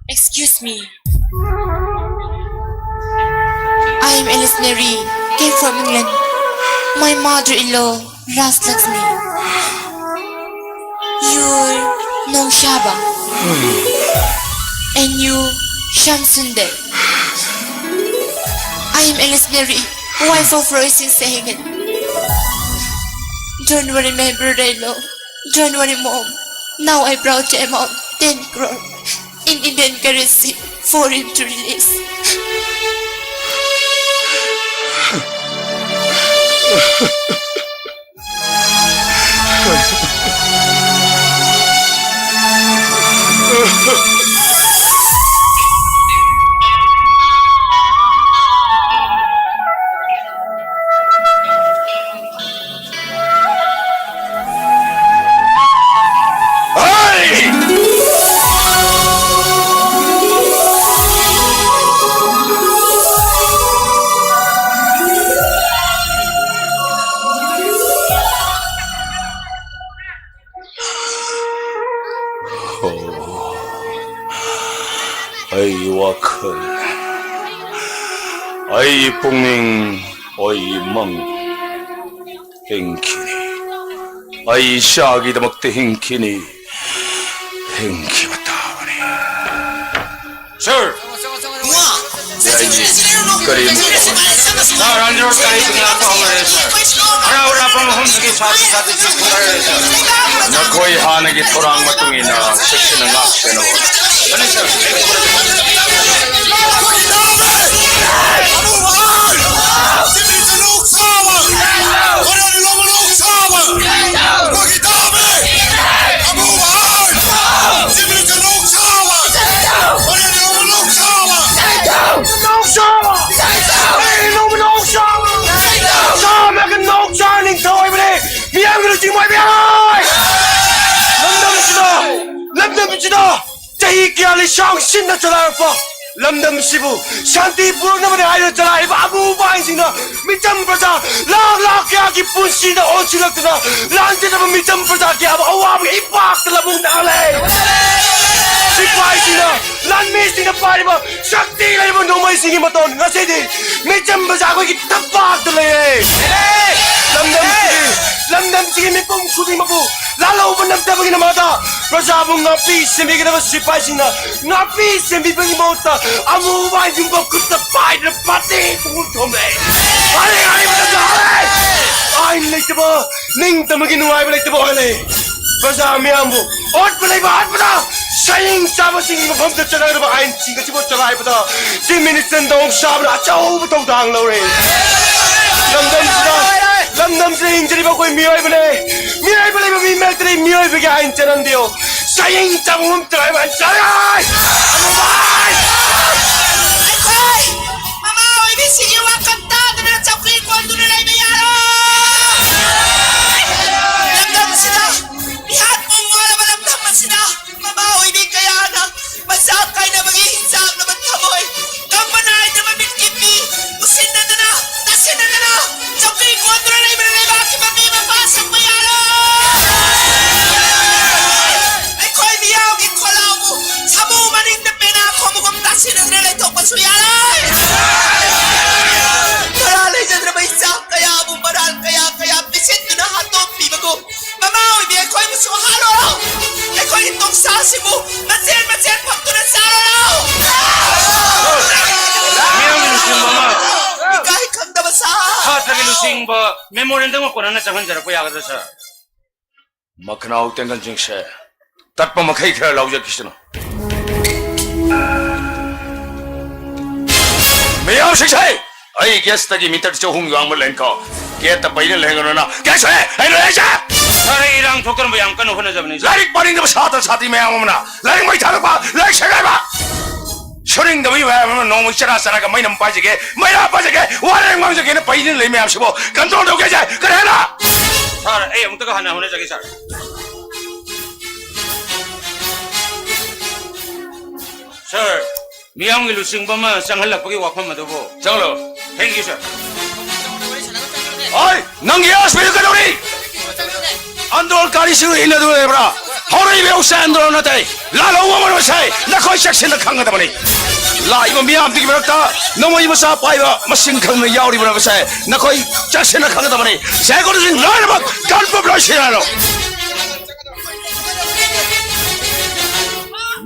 Excuse me. I am Alice Mary, came from England. My mother-in-law, Raj Lakshmi. You're Nongshaba. And you, Shamsunde. I am Alice Mary, wife of Roy Singh Sehgan. Don't worry, my brother-in-law. Don't worry, mom. Now I brought the amount ten crore in Indian currency for him to release. ꯑꯩꯒꯤ ꯋꯥꯈꯜ, ꯑꯩꯒꯤ ꯄꯨꯛꯅꯤꯡ, ꯑꯩꯒꯤ ꯃꯪ꯫ ꯍꯤꯡꯈꯤꯅꯤ꯫ ꯑꯩ ꯏꯆꯥꯒꯤꯗꯃꯛꯇ ꯍꯤꯡꯈꯤꯅꯤ꯫ ꯍꯤꯡꯈꯤꯕ ꯇꯥꯕꯅꯤ꯫ Sir! ꯌꯥꯏꯌꯦ꯫ ꯀꯔꯤ ꯑꯃꯨꯛ ꯇꯧꯔꯦ? Sir, ꯍꯔꯥꯎ ꯍꯔꯥꯎꯕ ꯃꯐꯝꯗꯒꯤ ꯁꯥꯇ꯭ꯔ ꯁꯥꯇ꯭ꯔꯤꯁꯤꯡ ꯈꯨꯟꯗꯥꯔꯦ, sir꯫ ꯅꯈꯣꯏ ꯍꯥꯟꯅꯒꯤ ꯊꯧꯔꯥꯡ ꯃꯇꯨꯡ ꯏꯟꯅ ꯆꯦꯛꯁꯤꯟꯅ ꯉꯥꯛ ꯁꯦꯟꯅꯧ꯫ ꯐꯅꯤ, sir꯫ ꯅꯤꯡꯊꯧ ꯑꯣꯏꯕꯅꯤ꯫ ꯃꯤꯌꯥꯝꯒꯤ ꯂꯨꯆꯤꯡꯕ ꯑꯣꯏꯕ ꯌꯥꯔꯣꯏ꯫ ꯂꯝꯗꯝꯁꯤꯗ, ꯂꯝꯗꯝꯁꯤꯗ ꯆꯍꯤ ꯀꯌꯥ ꯂꯤꯁꯥꯡ ꯁꯤꯟꯅ ꯆꯂꯥꯏꯔꯛꯄ ꯂꯝꯗꯝꯁꯤꯕꯨ ꯁꯥꯟꯇꯤ ꯄꯨꯔꯛꯅꯕꯅꯤ ꯍꯥꯏꯗꯨꯅ ꯆꯂꯥꯏꯔꯤꯕ ꯑꯃꯨꯕ ꯑꯍꯤꯡꯁꯤꯡꯅ ꯃꯤꯆꯝ ꯄ꯭ꯔꯖꯥ ꯂꯥꯈ ꯂꯥꯈ ꯀꯌꯥꯒꯤ ꯄꯨꯟꯁꯤꯗ ꯑꯣꯟꯁꯤꯜꯂꯛꯇꯨꯅ ꯂꯥꯟꯖꯦꯟꯅꯕ ꯃꯤꯆꯝ ꯄ꯭ꯔꯖꯥ ꯀꯌꯥꯕꯨ ꯑꯋꯥꯕꯒꯤ ꯏꯄꯥꯛꯇ ꯂꯧꯕꯨꯛ ꯅꯥꯍꯜꯂꯦ꯫ ꯁꯤꯐꯥꯏꯁꯤꯡꯅ, ꯂꯥꯟꯃꯤꯁꯤꯡꯅ ꯄꯥꯏꯔꯤꯕ ꯁꯛꯇꯤ ꯂꯩꯔꯕ ꯅꯣꯡꯃꯩꯁꯤꯡꯒꯤ ꯃꯇꯣꯟ ꯉꯁꯤꯗꯤ ꯃꯤꯆꯝ ꯄ꯭ꯔꯖꯥ ꯑꯩꯈꯣꯏꯒꯤ ꯊꯕꯥꯛꯇ ꯂꯩꯔꯦ꯫ ꯂꯝꯗꯝꯁꯤꯒꯤ, ꯂꯝꯗꯝꯁꯤꯒꯤ ꯃꯤꯄꯨꯝ ꯈꯨꯗꯤꯡꯃꯛꯄꯨ ꯂꯥꯜꯍꯧꯕ ꯅꯝꯊꯕꯒꯤ ꯅꯃꯥꯗ ꯄ꯭ꯔꯖꯥꯕꯨ ꯉꯥꯛꯄꯤ ꯁꯦꯟꯕꯤꯒꯗꯕ ꯁꯤꯐꯥꯏꯁꯤꯡꯅ ꯉꯥꯛꯄꯤ ꯁꯦꯟꯕꯤꯕꯒꯤ ꯃꯍꯨꯠꯇ ꯑꯃꯨꯕ ꯑꯍꯤꯡꯕ ꯈꯨꯠꯇ ꯄꯥꯏꯗꯨꯅ ꯄꯥꯇꯦ ꯄꯨꯡꯊꯣꯝꯂꯦ꯫ ꯍꯥꯏꯔꯦ, ꯍꯥꯏꯔꯦ, ꯃꯇꯝꯗ ꯍꯥꯏꯔꯦ꯫ ꯑꯥꯏꯟ ꯂꯩꯇꯕ, ꯅꯤꯡꯇꯝꯕꯒꯤ ꯅꯨꯡꯉꯥꯏꯕ ꯂꯩꯇꯕ ꯑꯣꯏꯍꯜꯂꯦ꯫ ꯄ꯭ꯔꯖꯥ ꯃꯤꯌꯥꯝꯕꯨ ꯑꯣꯠꯄ ꯂꯩꯕ ꯍꯥꯠꯄꯗ ꯁꯌꯦꯡ ꯆꯥꯕꯁꯤꯡꯒꯤ ꯃꯐꯝꯗ ꯆꯠꯅꯒꯗꯕ ꯑꯥꯏꯟꯁꯤꯡ ꯑꯁꯤꯕꯨ ꯆꯂꯥꯏꯕꯗ Chief Minister ꯅꯣꯡꯁꯥꯕꯅ ꯑꯆꯧꯕ ꯊꯧꯗꯥꯡ ꯂꯧꯔꯦ꯫ ꯂꯝꯗꯝꯁꯤꯗ, ꯂꯝꯗꯝꯁꯤꯗ ꯍꯤꯡꯖꯔꯤꯕ ꯑꯩꯈꯣꯏ ꯃꯤꯑꯣꯏꯕꯅꯦ꯫ ꯃꯤꯑꯣꯏꯕ ꯂꯩꯕ ꯃꯤ ꯃꯔꯛꯇꯗꯤ ꯃꯤꯑꯣꯏꯕꯒꯤ ꯑꯥꯏꯟ ꯆꯠꯅꯍꯟꯕꯤꯌꯨ꯫ ꯁꯌꯦꯡ ꯆꯥꯕ ꯃꯐꯝ ꯆꯂꯥꯏꯕ ꯑꯥꯏꯟ ꯆꯠꯅꯍꯟꯕꯤꯌꯨ꯫ ꯑꯩꯈꯣꯏ ꯃꯃꯥ ꯑꯣꯏꯕꯤꯁꯤꯡꯒꯤ ꯋꯥꯀꯠ ꯇꯥꯗꯅ ꯆꯧꯀ꯭ꯔꯤ ꯀꯣꯟꯗꯨꯅ ꯂꯩꯕ ꯌꯥꯔꯣꯏ꯫ ꯂꯝꯗꯝꯁꯤꯗ ꯃꯤꯍꯥꯠ ꯄꯨꯡ ꯋꯥꯠꯂꯕ ꯂꯝꯗꯝ ꯑꯁꯤꯗ ꯃꯃꯥ ꯑꯣꯏꯕꯤ ꯀꯌꯥꯅ ꯃꯆꯥ ꯀꯥꯏꯅꯕꯒꯤ ꯆꯥꯛꯅꯕ ꯊꯃꯣꯏ, ꯀꯝꯕ ꯅꯥꯏꯗ꯭ꯔꯕ ꯃꯤꯠꯀꯤ ꯄꯤ ꯎꯁꯤꯟꯅꯗꯅ, ꯇꯥꯁꯤꯟꯅꯗꯅ ꯆꯧꯀ꯭ꯔꯤ ꯀꯣꯟꯗꯨꯅ ꯂꯩꯕꯅ ꯂꯩꯕꯥꯛꯀꯤ ꯃꯄꯤ ꯃꯄꯥ ꯁꯛꯄ ꯌꯥꯔꯣꯏ꯫ ꯑꯩꯈꯣꯏ ꯃꯤꯌꯥꯝꯒꯤ ꯈꯣꯜꯂꯥꯎꯕꯨ ꯁꯥꯃꯨ ꯃꯅꯤꯡꯗ ꯄꯦꯅꯥ ꯈꯣꯡꯕ ꯁꯨ ꯍꯥꯠꯂꯣ! ꯑꯩꯈꯣꯏꯒꯤ ꯇꯣꯡꯁꯥꯁꯤꯕꯨ ꯃꯆꯦꯠ ꯃꯆꯦꯠ ꯐꯛꯇꯨꯅ ꯆꯥꯔꯣ! ꯃꯤꯌꯥꯝꯒꯤ ꯂꯨꯆꯤꯡꯕ ꯑꯃ ꯏꯀꯥꯏ ꯈꯪꯗꯕ ꯁꯥ! ꯁꯥꯇ꯭ꯔꯒꯤ ꯂꯨꯆꯤꯡꯕ memorandum ꯑꯃ ꯀꯣꯟꯅꯅ ꯆꯪꯍꯟꯖꯔꯛꯄ ꯌꯥꯒꯗ꯭ꯔꯥ, sir? ꯃꯈꯅꯥꯎ ꯇꯦꯡꯒꯟꯁꯤꯡꯁꯦ ꯇꯠꯄ ꯃꯈꯩ ꯈꯔ ꯂꯧꯖꯈꯤꯁꯅꯨ꯫ ꯃꯤꯌꯥꯝꯁꯤꯡꯁꯦ, ꯑꯩ ꯒꯦꯁꯇꯒꯤ ꯃꯤꯇꯔ ꯆꯍꯨꯝ ꯋꯥꯡꯕ ꯂꯦꯟꯀꯣ ꯒꯦꯠꯇ ꯄꯩꯅ ꯂꯩꯍꯟꯒꯅꯨꯅ꯫ ꯒꯦꯠꯁꯦ ꯑꯩꯅ ꯂꯩꯁꯦ꯫ ꯁꯥꯔ, ꯑꯩ ꯏꯔꯥꯡ ꯊꯣꯛꯇꯅꯕ ꯌꯥꯝ ꯀꯟꯅ ꯍꯣꯠꯅꯖꯕꯅꯤ, ꯁꯥꯔ꯫ ꯂꯥꯏꯔꯤꯛ ꯄꯥꯅꯤꯡꯗꯕ ꯁꯥꯇ꯭ꯔ ꯁꯥꯇ꯭ꯔꯤ ꯃꯌꯥꯝ ꯑꯃꯅ ꯂꯥꯏꯔꯤꯛ ꯃꯩ ꯊꯥꯗꯣꯛꯄ, ꯂꯥꯏꯔꯤꯛ ꯁꯦꯒꯥꯏꯕ꯫ ꯁꯨꯅꯤꯡꯗꯕ ꯃꯌꯥꯝ ꯑꯃꯅ ꯅꯣꯡꯃꯩ ꯆꯔꯥ ꯆꯔꯥꯒ ꯃꯩꯅ ꯄꯥꯏꯖꯒꯦ, ꯃꯩꯔꯥ ꯄꯥꯏꯖꯒꯦ, ꯋꯥꯔꯦꯡ ꯃꯥꯡꯖꯒꯦꯅ ꯄꯩꯗꯨꯅ ꯂꯩ ꯃꯌꯥꯝꯁꯤꯕꯨ control ꯇꯧꯒꯦ ꯍꯥꯏꯁꯦ ꯀꯔꯤ ꯍꯥꯏꯅ? ꯁꯥꯔ, ꯑꯩ ꯑꯃꯨꯛꯇꯒ ꯍꯟꯅ ꯍꯣꯠꯅꯖꯒꯦ, ꯁꯥꯔ꯫ ꯁꯥꯔ, ꯃꯤꯌꯥꯝꯒꯤ ꯂꯨꯆꯤꯡꯕ ꯑꯃ ꯆꯪꯍꯜꯂꯛꯄꯒꯤ ꯋꯥꯐꯝ ꯑꯗꯨꯕꯨ꯫ ꯆꯪꯍꯜꯂꯣ꯫ Thank you, sir꯫ ꯍꯣꯏ, ꯅꯪꯒꯤ ꯑꯦꯁ ꯄꯤꯗꯨ ꯀꯩꯗꯧꯔꯤ? ꯑꯟꯗꯣꯂꯟꯀꯥꯔꯤꯁꯤꯡ ꯏꯟꯅꯗꯨꯅ ꯂꯩꯕ꯭ꯔꯥ? ꯍꯧꯔꯛꯏꯕ ꯌꯥꯎꯁꯦ ꯑꯟꯗꯣꯂꯟ ꯅꯠꯇꯦ, ꯂꯥꯜꯍꯧꯕ ꯑꯃ ꯃꯁꯦ ꯅꯈꯣꯏ ꯆꯦꯛꯁꯤꯟꯅ ꯈꯪꯒꯗꯕꯅꯤ꯫ ꯂꯥꯛꯏꯕ ꯃꯤꯌꯥꯝꯗꯨꯒꯤ ꯃꯔꯛꯇ ꯅꯣꯡꯃꯩ ꯃꯆꯥ ꯄꯥꯏꯕ ꯃꯁꯤꯡ ꯈꯪꯅ ꯌꯥꯎꯔꯤꯕ꯭ꯔꯥ ꯃꯁꯦ ꯅꯈꯣꯏ ꯆꯦꯛꯁꯤꯟꯅ ꯈꯪꯒꯗꯕꯅꯤ꯫ ꯁꯦꯀꯨꯔꯤꯇꯤꯁꯤꯡ ꯂꯣꯏꯅꯃꯛ ꯒꯟ ꯄꯨꯞ ꯂꯣꯏ ꯁꯤꯖꯤꯟꯅꯔꯣ꯫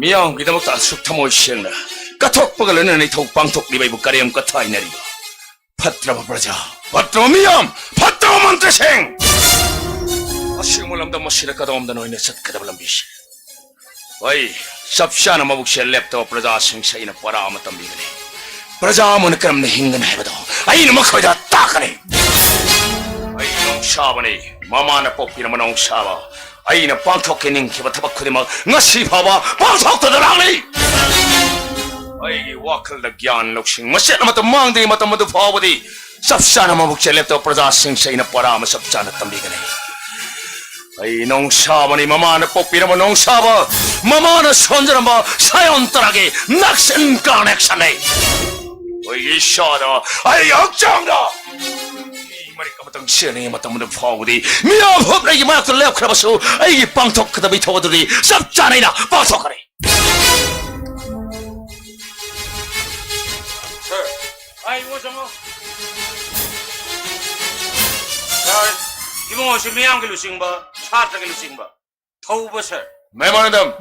ꯃꯤꯌꯥꯝꯒꯤꯗꯃꯛꯇ ꯑꯁꯨꯛ ꯊꯃꯣꯏ ꯁꯦꯡꯅ ꯀꯠꯊꯣꯛꯄꯒ ꯂꯣꯏꯅꯅ ꯅꯤꯡꯊꯧ ꯄꯥꯡꯊꯣꯛꯂꯤꯕ ꯑꯩꯕꯨ ꯀꯔꯦꯝ ꯀꯊꯥꯏꯅꯔꯤꯕ ꯐꯠꯇ꯭ꯔꯕ ꯄ꯭ꯔꯖꯥ, ꯐꯠꯇ꯭ꯔꯕ ꯃꯤꯌꯥꯝ, ꯐꯠꯇ꯭ꯔꯕ ꯃꯟꯇ꯭ꯔꯤꯁꯤꯡ! ꯑꯁꯤꯒꯨꯝꯕ ꯂꯝꯗꯝ ꯑꯁꯤꯗ ꯀꯗꯣꯝꯗꯅꯣ ꯑꯩꯅ ꯆꯠꯀꯗꯕ ꯂꯝꯕꯤꯁꯦ? ꯑꯩ ꯆꯞ ꯆꯥꯅ ꯃꯕꯨꯛꯁꯦ ꯂꯦꯞꯇꯕ ꯄ꯭ꯔꯖꯥꯁꯤꯡꯁꯦ ꯑꯩꯅ ꯄꯔꯥ ꯑꯃ ꯇꯝꯕꯤꯒꯅꯤ꯫ ꯄ꯭ꯔꯖꯥ ꯑꯃꯅ ꯀꯔꯝꯅ ꯍꯤꯡꯒꯅꯤ ꯍꯥꯏꯕꯗꯣ ꯑꯩꯅ ꯃꯈꯣꯏꯗ ꯇꯥꯛꯀꯅꯤ꯫ ꯑꯩ ꯅꯣꯡꯁꯥꯕꯅꯤ, ꯃꯃꯥꯅ ꯄꯣꯛꯄꯤꯔꯝꯕ ꯅꯣꯡꯁꯥꯕ꯫ ꯑꯩꯅ ꯄꯥꯡꯊꯣꯛꯀꯦ ꯅꯤꯡꯈꯤꯕ ꯊꯕꯛ ꯈꯨꯗꯤꯡꯃꯛ ꯉꯁꯤ ꯐꯥꯎꯕ ꯄꯥꯡꯊꯣꯛꯇꯗ ꯂꯥꯛꯂꯤ꯫ ꯑꯩꯒꯤ ꯋꯥꯈꯜꯗ ꯒ꯭ꯌꯥꯟ ꯂꯧꯁꯤꯡ ꯃꯆꯦꯠ ꯑꯃꯠꯇ ꯃꯥꯡꯗ꯭ꯔꯤ ꯃꯇꯝ ꯑꯗꯨ ꯐꯥꯎꯕꯗꯤ ꯆꯞ ꯆꯥꯅ ꯃꯕꯨꯛ ꯆꯦꯜꯂꯦꯞꯇꯕ ꯄ꯭ꯔꯖꯥꯁꯤꯡꯁꯦ ꯑꯩꯅ ꯄꯔꯥ ꯑꯃ ꯆꯞ ꯆꯥꯅ ꯇꯝꯕꯤꯒꯅꯤ꯫ ꯑꯩ ꯅꯣꯡꯁꯥꯕꯅꯤ, ꯃꯃꯥꯅ ꯄꯣꯛꯄꯤꯔꯝꯕ ꯅꯣꯡꯁꯥꯕ, ꯃꯃꯥꯅ ꯁꯣꯟꯖꯔꯝꯕ ꯁꯥꯌꯣꯟ ꯇꯔꯥꯒꯤ next incarnation ꯅꯤ꯫ ꯑꯩꯒꯤ ꯏꯁꯥꯗ, ꯑꯩꯒꯤ ꯍꯛꯆꯥꯡꯗ ꯃꯔꯤꯛ ꯑꯃꯇꯪ ꯆꯦꯟꯅꯤꯡꯉꯤ ꯃꯇꯝ ꯑꯗꯨ ꯐꯥꯎꯕꯗꯤ ꯃꯤꯌꯥꯝ ꯍꯨꯞꯅꯒꯤ ꯃꯔꯛꯇ ꯂꯦꯞꯈ꯭ꯔꯕꯁꯨ ꯑꯩꯒꯤ ꯄꯥꯡꯊꯣꯛꯀꯗꯕ ꯏꯊꯧ ꯑꯗꯨꯗꯤ ꯆꯞ ꯆꯥꯅ ꯑꯩꯅ ꯄꯥꯡꯊꯣꯛꯀꯅꯤ꯫ Sir, ꯑꯥ, ꯏꯕꯨꯡꯉꯣ ꯆꯪꯉꯣ꯫ Sir, ꯏꯕꯨꯡꯉꯣꯁꯤ ꯃꯤꯌꯥꯝꯒꯤ ꯂꯨꯆꯤꯡꯕ, ꯁꯥꯇ꯭ꯔꯒꯤ ꯂꯨꯆꯤꯡꯕ꯫ ꯊꯧꯕ, sir꯫ Memorandum꯫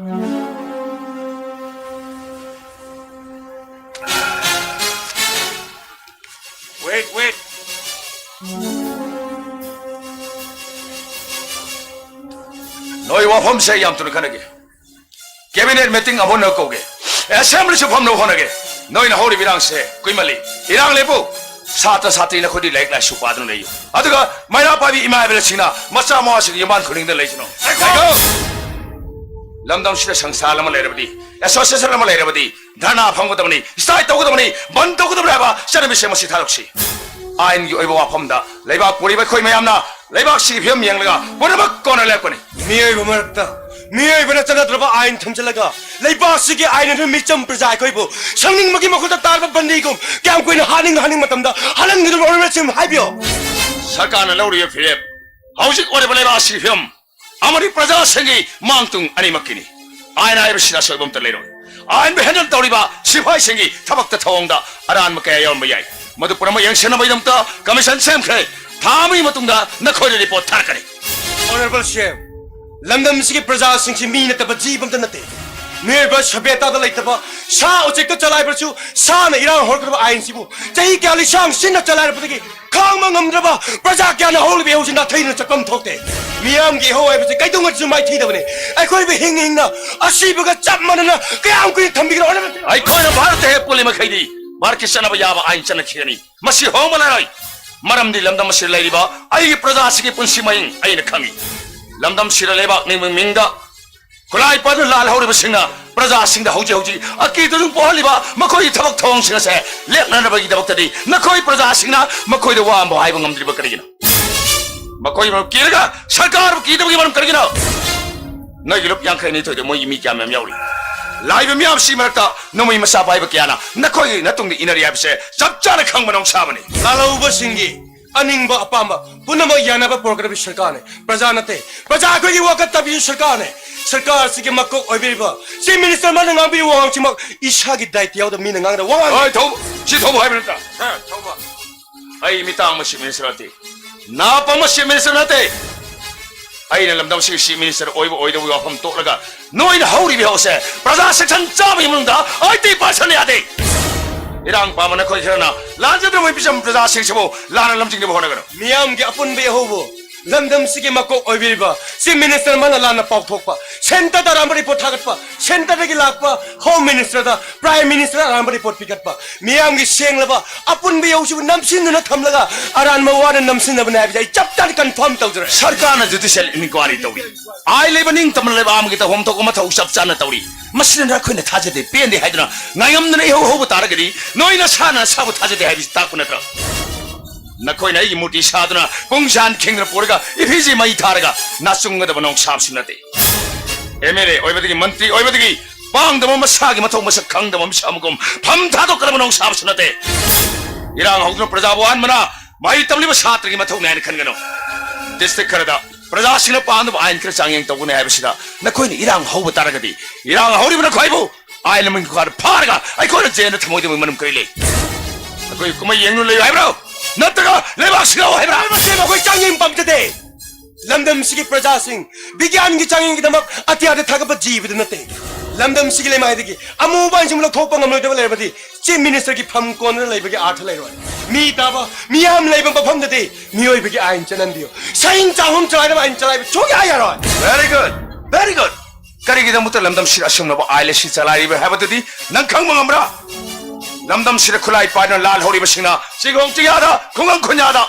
Wait, wait꯫ ꯅꯣꯏ ꯋꯥꯐꯝꯁꯦ ꯌꯥꯝ ꯊꯨꯅ ꯈꯟꯅꯒꯦ꯫ Cabinet meeting ꯑꯃꯨꯛ ꯍꯟꯅ ꯀꯧꯒꯦ꯫ Assembly ꯁꯨ ꯐꯝꯅꯕ ꯍꯣꯠꯅꯒꯦ꯫ ꯅꯣꯏꯅ ꯍꯧꯔꯤꯕ ꯏꯔꯥꯡꯁꯦ ꯀꯨꯏꯃꯜꯂꯤ꯫ ꯏꯔꯥꯡ ꯂꯦꯞꯄꯨ꯫ ꯁꯥꯇ꯭ꯔ ꯁꯥꯇ꯭ꯔꯤ ꯅꯈꯣꯏꯗꯤ ꯂꯥꯏꯔꯤꯛ ꯂꯥꯏꯁꯨ ꯄꯥꯗꯨꯅ ꯂꯩꯌꯨ꯫ ꯑꯗꯨꯒ ꯃꯩꯔꯥ ꯄꯥꯏꯕꯤ ꯏꯃꯥ ꯏꯕꯦꯜꯁꯤꯡꯅ ꯃꯆꯥ ꯃꯋꯥꯁꯤꯡ ꯌꯨꯝꯕꯥꯟ ꯈꯨꯗꯤꯡꯗ ꯂꯩꯁꯅꯨ꯫ ꯂꯩꯌꯨ꯫ ꯂꯝꯗꯝꯁꯤꯗ ꯁꯪꯁꯊꯥꯟ ꯑꯃ ꯂꯩꯔꯕꯗꯤ, association ꯑꯃ ꯂꯩꯔꯕꯗꯤ, ꯙꯔꯅꯥ ꯐꯝꯒꯗꯕꯅꯤ, strike ꯇꯧꯒꯗꯕꯅꯤ, ꯕꯟ ꯇꯧꯒꯗꯕꯅꯤ ꯍꯥꯏꯕ ꯆꯠꯅꯕꯤꯁꯦ ꯃꯁꯤ ꯊꯥꯗꯣꯛꯁꯤ꯫ ꯑꯥꯏꯟꯒꯤ ꯑꯣꯏꯕ ꯋꯥꯐꯝꯗ ꯂꯩꯕꯥꯛ ꯄꯨꯔꯤꯕ ꯑꯩꯈꯣꯏ ꯃꯌꯥꯝꯅ ꯂꯩꯕꯥꯛꯁꯤꯒꯤ ꯐꯤꯕꯝ ꯌꯦꯡꯂꯒ ꯄꯨꯝꯅꯃꯛ ꯀꯣꯟꯅ ꯂꯦꯞꯀꯅꯤ꯫ ꯃꯤꯑꯣꯏꯕ ꯃꯔꯛꯇ ꯃꯤꯑꯣꯏꯕꯅ ꯆꯠꯅꯗ꯭ꯔꯕ ꯑꯥꯏꯟ ꯊꯝꯖꯤꯜꯂꯒ ꯂꯩꯕꯥꯛꯁꯤꯒꯤ ꯑꯥꯏꯟ ꯑꯗꯨ ꯃꯤꯆꯝ ꯄ꯭ꯔꯖꯥ ꯑꯩꯈꯣꯏꯕꯨ ꯁꯪꯅꯤꯡꯕꯒꯤ ꯃꯈꯨꯠꯇ ꯇꯥꯔꯕ ꯕꯟꯗꯤꯒꯨꯝ ꯀꯌꯥꯝ ꯀꯨꯏꯅ ꯍꯥꯠꯅꯤꯡ ꯍꯥꯠꯅꯤꯡ ꯃꯇꯝꯗ ꯍꯥꯠꯍꯟꯒꯗꯕꯅꯣ? Honourable ꯁꯤ ꯑꯃ ꯍꯥꯏꯕꯤꯌꯣ꯫ ꯁꯔꯀꯥꯔꯅ ꯂꯧꯔꯤꯕ ꯐꯤꯔꯦꯞ, ꯍꯧꯖꯤꯛ ꯑꯣꯏꯔꯤꯕ ꯂꯩꯕꯥꯛ ꯑꯁꯤꯒꯤ ꯐꯤꯕꯝ ꯑꯃꯗꯤ ꯄ꯭ꯔꯖꯥꯁꯤꯡꯒꯤ ꯃꯥꯡ ꯇꯨꯡ ꯑꯅꯤꯃꯛꯀꯤꯅꯤ꯫ ꯑꯥꯏꯟ ꯍꯥꯏꯕꯁꯤꯗ ꯑꯁꯣꯏꯕ ꯑꯝꯇ ꯂꯩꯔꯣꯏ꯫ ꯑꯥꯏꯟꯕꯨ handle ꯇꯧꯔꯤꯕ ꯁꯤꯐꯥꯏꯁꯤꯡꯒꯤ ꯊꯕꯛꯇ ꯊꯧꯑꯣꯡꯗ ꯑꯔꯥꯟꯕ ꯀꯌꯥ ꯌꯥꯎꯔꯝꯕ ꯌꯥꯏ꯫ ꯃꯗꯨ ꯄꯨꯝꯅꯃꯛ ꯌꯦꯡꯁꯤꯟꯅꯕꯒꯤꯗꯃꯛꯇ commission ꯁꯦꯝꯈ꯭ꯔꯦ꯫ ꯊꯥ ꯑꯃꯒꯤ ꯃꯇꯨꯡꯗ ꯅꯈꯣꯏꯗ report ꯊꯥꯔꯛꯀꯅꯤ꯫ Honourable ꯁꯤ ꯑꯦꯝ, ꯂꯝꯗꯝꯁꯤꯒꯤ ꯄ꯭ꯔꯖꯥꯁꯤꯡꯁꯤ ꯃꯤ ꯅꯠꯇꯕ ꯖꯤꯕ ꯑꯝꯇ ꯅꯠꯇꯦ꯫ ꯃꯤꯑꯣꯏꯕ ꯁꯚ꯭ꯌꯇꯥꯗ ꯂꯩꯇꯕ ꯁꯥ ꯎꯆꯦꯛꯇ ꯆꯂꯥꯏꯕꯁꯨ ꯁꯥꯅ ꯏꯔꯥꯡ ꯍꯧꯔꯛꯀꯗꯕ ꯑꯥꯏꯟꯁꯤꯕꯨ ꯆꯍꯤ ꯀꯌꯥ ꯂꯤꯁꯥꯡ ꯁꯤꯟꯅ ꯆꯂꯥꯏꯔꯛꯄꯗꯒꯤ ꯈꯥꯡꯕ ꯉꯝꯗ꯭ꯔꯕ ꯄ꯭ꯔꯖꯥ ꯀꯌꯥꯅ ꯍꯧꯔꯤꯕ ꯏꯍꯧꯁꯤ ꯅꯥꯊꯩꯗꯨꯅ ꯆꯠꯐꯝ ꯊꯣꯛꯇꯦ꯫ ꯃꯤꯌꯥꯝꯒꯤ ꯏꯍꯧ ꯍꯥꯏꯕꯁꯤ ꯀꯩꯗꯧꯉꯩꯗꯁꯨ ꯃꯥꯏꯊꯤꯗꯕꯅꯤ꯫ ꯑꯩꯈꯣꯏꯕꯨ ꯍꯤꯡ ꯍꯤꯡꯅ ꯑꯁꯤꯕꯒ ꯆꯞ ꯃꯥꯟꯅꯅ ꯀꯌꯥꯝ ꯀꯨꯏꯅ ꯊꯝꯕꯤꯒꯅꯣ? ꯑꯩꯈꯣꯏꯅ ꯚꯥꯔꯠꯇ ꯍꯦꯛ ꯄꯨꯜꯂꯤ ꯃꯈꯩꯗꯤ ꯚꯥꯔꯠꯀꯤ ꯆꯠꯅꯕ ꯌꯥꯕ ꯑꯥꯏꯟ ꯆꯠꯅꯈꯤꯒꯅꯤ꯫ ꯃꯁꯤ ꯍꯣꯡꯕ ꯂꯥꯛꯂꯣꯏ꯫ ꯃꯔꯝꯗꯤ ꯂꯝꯗꯝ ꯑꯁꯤꯗ ꯂꯩꯔꯤꯕ ꯑꯩꯒꯤ ꯄ꯭ꯔꯖꯥꯁꯤꯡꯒꯤ ꯄꯨꯟꯁꯤ ꯃꯍꯤꯡ ꯑꯩꯅ ꯈꯪꯏ꯫ ꯂꯝꯗꯝꯁꯤꯗ ꯂꯩꯕꯥꯛ ꯅꯤꯡꯕ ꯃꯤꯡꯗ ꯈꯨꯠꯂꯥꯏ ꯄꯥꯏꯗꯨꯅ ꯂꯥꯜꯍꯧꯔꯤꯕꯁꯤꯡꯅ ꯄ꯭ꯔꯖꯥꯁꯤꯡꯗ ꯍꯧꯖꯤꯛ ꯍꯧꯖꯤꯛ ꯑꯀꯤꯗꯨ ꯑꯗꯨꯝ ꯄꯣꯛꯍꯜꯂꯤꯕ ꯃꯈꯣꯏꯒꯤ ꯊꯕꯛ ꯊꯧꯑꯣꯡꯁꯤꯡ ꯑꯁꯦ ꯂꯦꯞꯅꯅꯕꯒꯤꯗꯃꯛꯇꯗꯤ ꯅꯈꯣꯏ ꯄ꯭ꯔꯖꯥꯁꯤꯡꯅ ꯃꯈꯣꯏꯗ ꯋꯥ ꯑꯃꯐꯥꯎ ꯍꯥꯏꯕ ꯉꯝꯗ꯭ꯔꯤꯕ ꯀꯔꯤꯒꯤꯅꯣ? ꯃꯈꯣꯏꯕꯨ ꯀꯤꯔꯒ ꯁꯔꯀꯥꯔꯕꯨ ꯀꯤꯗꯕꯒꯤ ꯃꯔꯝ ꯀꯔꯤꯒꯤꯅꯣ? ꯅꯣꯏꯒꯤ ꯂꯨꯞ ꯌꯥꯡꯈꯩ ꯅꯤꯊꯣꯏꯗ ꯃꯣꯏꯒꯤ ꯃꯤ ꯀꯌꯥꯝ ꯌꯥꯝ ꯌꯥꯎꯔꯤ? ꯂꯥꯛꯏꯕ ꯃꯤꯌꯥꯝꯁꯤ ꯃꯔꯛꯇ ꯅꯣꯡꯃꯩ ꯃꯆꯥ ꯄꯥꯏꯕ ꯀꯌꯥꯅ ꯅꯈꯣꯏꯒꯤ ꯅꯇꯨꯡꯗ ꯏꯟꯅꯔꯤ ꯍꯥꯏꯕꯁꯦ ꯆꯞ ꯆꯥꯅ ꯈꯪꯕ ꯅꯨꯡꯁꯥꯕꯅꯤ꯫ ꯂꯥꯜꯍꯧꯕꯁꯤꯡꯒꯤ ꯑꯅꯤꯡꯕ ꯑꯄꯥꯝꯕ ꯄꯨꯝꯅꯃꯛ ꯌꯥꯅꯕ ꯄꯨꯔꯛꯀꯗꯕ ꯁꯔꯀꯥꯔꯅꯤ, ꯄ꯭ꯔꯖꯥ ꯅꯠꯇꯦ꯫ ꯄ꯭ꯔꯖꯥ ꯑꯩꯈꯣꯏꯒꯤ ꯋꯥꯈꯜ ꯇꯥꯕꯤꯕ ꯁꯔꯀꯥꯔꯅꯤ꯫ ꯁꯔꯀꯥꯔ ꯑꯁꯤꯒꯤ ꯃꯀꯣꯛ ꯑꯣꯏꯕꯤꯔꯤꯕ Chief Minister ꯃꯥꯅ ꯉꯥꯡꯕꯤꯔꯤꯕ ꯋꯥꯍꯪꯁꯤꯃꯛ ꯏꯁꯥꯒꯤ ꯗꯥꯏꯇ ꯌꯥꯎꯗꯕ ꯃꯤꯅ ꯉꯥꯡꯒꯗꯕ ꯋꯥꯍꯪꯅꯤ꯫ ꯍꯣꯏ, ꯊꯧ-, ꯁꯤ ꯊꯧꯕ ꯍꯥꯏꯕ ꯅꯠꯇ꯭ꯔꯥ? ꯁꯥꯔ, ꯊꯧꯕ꯫ ꯑꯩ ꯃꯤꯇꯥꯡꯕ Chief Minister ꯅꯠꯇꯦ, ꯅꯥꯄꯪꯕ Chief Minister ꯅꯠꯇꯦ꯫ ꯑꯩꯅ ꯂꯝꯗꯝꯁꯤꯒꯤ Chief Minister ꯑꯣꯏꯕ ꯑꯣꯏꯗꯕꯒꯤ ꯋꯥꯐꯝ ꯇꯣꯛꯂꯒ, ꯅꯣꯏꯅ ꯍꯧꯔꯤꯕ ꯏꯍꯧꯁꯦ ꯄ꯭ꯔꯖꯥ ꯁꯦꯛꯁꯟ ꯆꯥꯝꯃꯒꯤ ꯃꯅꯨꯡꯗ eighty percent ꯌꯥꯗꯦ꯫ ꯏꯔꯥꯡ ꯄꯥꯝꯕ ꯅꯈꯣꯏ ꯈꯔꯅ ꯂꯥꯟꯖꯗ꯭ꯔꯕ ꯃꯤꯄꯤꯆꯝ ꯄ꯭ꯔꯖꯥꯁꯤꯡꯁꯤꯕꯨ ꯂꯥꯟꯅ ꯂꯝꯖꯤꯡꯅꯕ ꯍꯣꯠꯅꯒꯅꯨ꯫ ꯃꯤꯌꯥꯝꯒꯤ ꯑꯄꯨꯟꯕ ꯏꯍꯧꯕꯨ ꯂꯝꯗꯝꯁꯤꯒꯤ ꯃꯀꯣꯛ ꯑꯣꯏꯕꯤꯔꯤꯕ Chief Minister ꯃꯥꯅ ꯂꯥꯟꯅ ꯄꯥꯎꯊꯣꯛꯄ, centreꯗ ꯑꯔꯥꯟꯕ report ꯊꯥꯒꯠꯄ, centreꯗꯒꯤ ꯂꯥꯛꯄ Home Ministerꯗ, Prime Ministerꯗ ꯑꯔꯥꯟꯕ report ꯄꯤꯈꯠꯄ, ꯃꯤꯌꯥꯝꯒꯤ ꯁꯦꯡꯂꯕ ꯑꯄꯨꯟꯕ ꯏꯍꯧꯁꯤꯕꯨ ꯅꯝꯁꯤꯟꯗꯨꯅ ꯊꯝꯂꯒ ꯑꯔꯥꯟꯕ ꯋꯥꯅ ꯅꯝꯁꯤꯟꯅꯕꯅꯤ ꯍꯥꯏꯕꯁꯤ ꯑꯩ ꯆꯞ ꯆꯥꯅ confirm ꯇꯧꯖꯔꯦ꯫ ꯁꯔꯀꯥꯔꯅ judicial inquiry ꯇꯧꯔꯤ꯫ ꯑꯥꯏꯟ ꯂꯩꯕ ꯅꯤꯡꯇꯝꯕ ꯂꯩꯕꯥꯛ ꯑꯃꯒꯤ ꯇꯧꯐꯝ ꯊꯣꯛꯄ ꯃꯊꯧ ꯆꯞ ꯆꯥꯅ ꯇꯧꯔꯤ꯫ ꯃꯁꯤꯅ ꯅꯈꯣꯏꯅ ꯊꯥꯖꯗꯦ, ꯄꯦꯟꯗꯦ ꯍꯥꯏꯗꯨꯅ ꯉꯥꯏꯉꯝꯗꯅ ꯏꯍꯧ ꯍꯧꯕ ꯇꯥꯔꯒꯗꯤ, ꯅꯣꯏ ꯅꯁꯥꯅ ꯅꯁꯥꯕꯨ ꯊꯥꯖꯗꯦ ꯍꯥꯏꯕꯁꯤ ꯇꯥꯛꯄ ꯅꯠꯇ꯭ꯔꯥ? ꯅꯈꯣꯏꯅ ꯑꯩꯒꯤ ꯃꯨꯔꯇꯤ ꯁꯥꯗꯨꯅ ꯄꯨꯡꯖꯥꯟ ꯈꯤꯡꯗꯨꯅ ꯄꯨꯔꯒ ꯏꯐꯤꯖꯤ ꯃꯩ ꯊꯥꯔꯒ ꯅꯥꯆꯨꯡꯒꯗꯕ ꯅꯣꯡ ꯁꯥꯕꯁꯨ ꯅꯠꯇꯦ꯫ MLA ꯑꯣꯏꯕꯗꯒꯤ, ꯃꯟꯇ꯭ꯔꯤ ꯑꯣꯏꯕꯗꯒꯤ ꯄꯥꯡꯗꯕ, ꯃꯁꯥꯒꯤ ꯃꯊꯧ ꯃꯁꯛ ꯈꯪꯗꯕ ꯃꯤꯁꯛ ꯑꯃꯒꯨꯝ ꯐꯝ ꯊꯥꯗꯣꯛꯀꯗꯕ ꯅꯣꯡ ꯁꯥꯕꯁꯨ ꯅꯠꯇꯦ꯫ ꯏꯔꯥꯡ ꯍꯧꯗꯨꯅ ꯄ꯭ꯔꯖꯥꯕꯨ ꯍꯥꯟꯕꯅ ꯃꯍꯩ ꯇꯝꯂꯤꯕ ꯁꯥꯇ꯭ꯔꯒꯤ ꯃꯊꯧꯅꯤ ꯍꯥꯏꯅ ꯈꯟꯒꯅꯨ꯫ District ꯈꯔꯗ ꯄ꯭ꯔꯖꯥꯁꯤꯡꯅ ꯄꯥꯝꯗꯕ ꯑꯥꯏꯟ ꯈꯔ ꯆꯥꯡꯌꯦꯡ ꯇꯧꯒꯅꯤ ꯍꯥꯏꯕꯁꯤꯗ ꯅꯈꯣꯏꯅ ꯏꯔꯥꯡ ꯍꯧꯕ ꯇꯥꯔꯒꯗꯤ, ꯏꯔꯥꯡ ꯍꯧꯔꯤꯕ ꯅꯈꯣꯏꯕꯨ ꯑꯥꯏꯟ ꯃꯈꯥꯗ ꯐꯥꯔꯒ ꯑꯩꯈꯣꯏꯅ ꯖꯦꯜꯗ ꯊꯝꯃꯣꯏꯗꯕꯒꯤ ꯃꯔꯝ ꯀꯔꯤ ꯂꯩ? ꯑꯩꯈꯣꯏ ꯀꯨꯝꯍꯩ ꯌꯦꯡꯂꯨ ꯂꯩꯌꯨ ꯍꯥꯏꯕ꯭ꯔꯣ? ꯅꯠꯇ꯭ꯔꯒ ꯂꯩꯕꯥꯛ ꯁꯤꯟꯅꯧ ꯍꯥꯏꯕ꯭ꯔꯥ? ꯂꯩꯕꯥꯛ ꯁꯤꯟꯅꯕ ꯑꯩꯈꯣꯏ ꯆꯥꯡꯌꯦꯡ ꯄꯥꯝꯖꯗꯦ꯫ ꯂꯝꯗꯝꯁꯤꯒꯤ ꯄ꯭ꯔꯖꯥꯁꯤꯡ ꯕꯤꯒ꯭ꯌꯥꯟꯒꯤ ꯆꯥꯡꯌꯦꯡꯒꯤꯗꯃꯛ ꯑꯇꯤꯌꯥꯗ ꯊꯥꯒꯠꯄ ꯖꯤꯕꯗꯨ ꯅꯠꯇꯦ꯫ ꯂꯝꯗꯝꯁꯤꯒꯤ ꯂꯩꯃꯥꯏꯗꯒꯤ ꯑꯃꯨꯕ ꯑꯥꯏꯟꯁꯤꯡꯕꯨ ꯂꯧꯊꯣꯛꯄ ꯉꯝꯂꯣꯏꯗꯕ ꯂꯩꯔꯕꯗꯤ Chief Ministerꯒꯤ ꯐꯝ ꯀꯣꯟꯗꯨꯅ ꯂꯩꯕꯒꯤ ꯑꯥꯔꯊ ꯂꯩꯔꯣꯏ꯫ ꯃꯤ ꯇꯥꯕ, ꯃꯤꯌꯥꯝ ꯂꯩꯕ ꯃꯐꯝꯗꯗꯤ ꯃꯤꯑꯣꯏꯕꯒꯤ ꯑꯥꯏꯟ ꯆꯠꯅꯍꯟꯕꯤꯌꯨ꯫ ꯁꯍꯤꯡ ꯆꯥꯍꯨꯝ ꯆꯔꯥꯏꯅꯕ ꯑꯥꯏꯟ ꯆꯂꯥꯏꯕ ꯁꯨꯡꯌꯥ ꯌꯥꯔꯣꯏ꯫ Very good, very good. ꯀꯔꯤꯒꯤꯗꯃꯛꯇ ꯂꯝꯗꯝꯁꯤꯗ ꯑꯁꯨꯝꯂꯕ ꯑꯥꯏꯟ ꯑꯁꯤ ꯆꯂꯥꯏꯔꯤꯕ ꯍꯥꯏꯕꯗꯨꯗꯤ ꯅꯪ ꯈꯪꯕ ꯉꯝꯕ꯭ꯔꯥ? ꯂꯝꯗꯝꯁꯤꯗ ꯈꯨꯠꯂꯥꯏ ꯄꯥꯏꯗꯨꯅ ꯂꯥꯜ ꯍꯧꯔꯤꯕꯁꯤꯡꯅ ꯆꯤꯡꯈꯣꯡ ꯆꯤꯡꯌꯥꯗ, ꯈꯨꯡꯒꯪ ꯈꯨꯟꯌꯥꯗ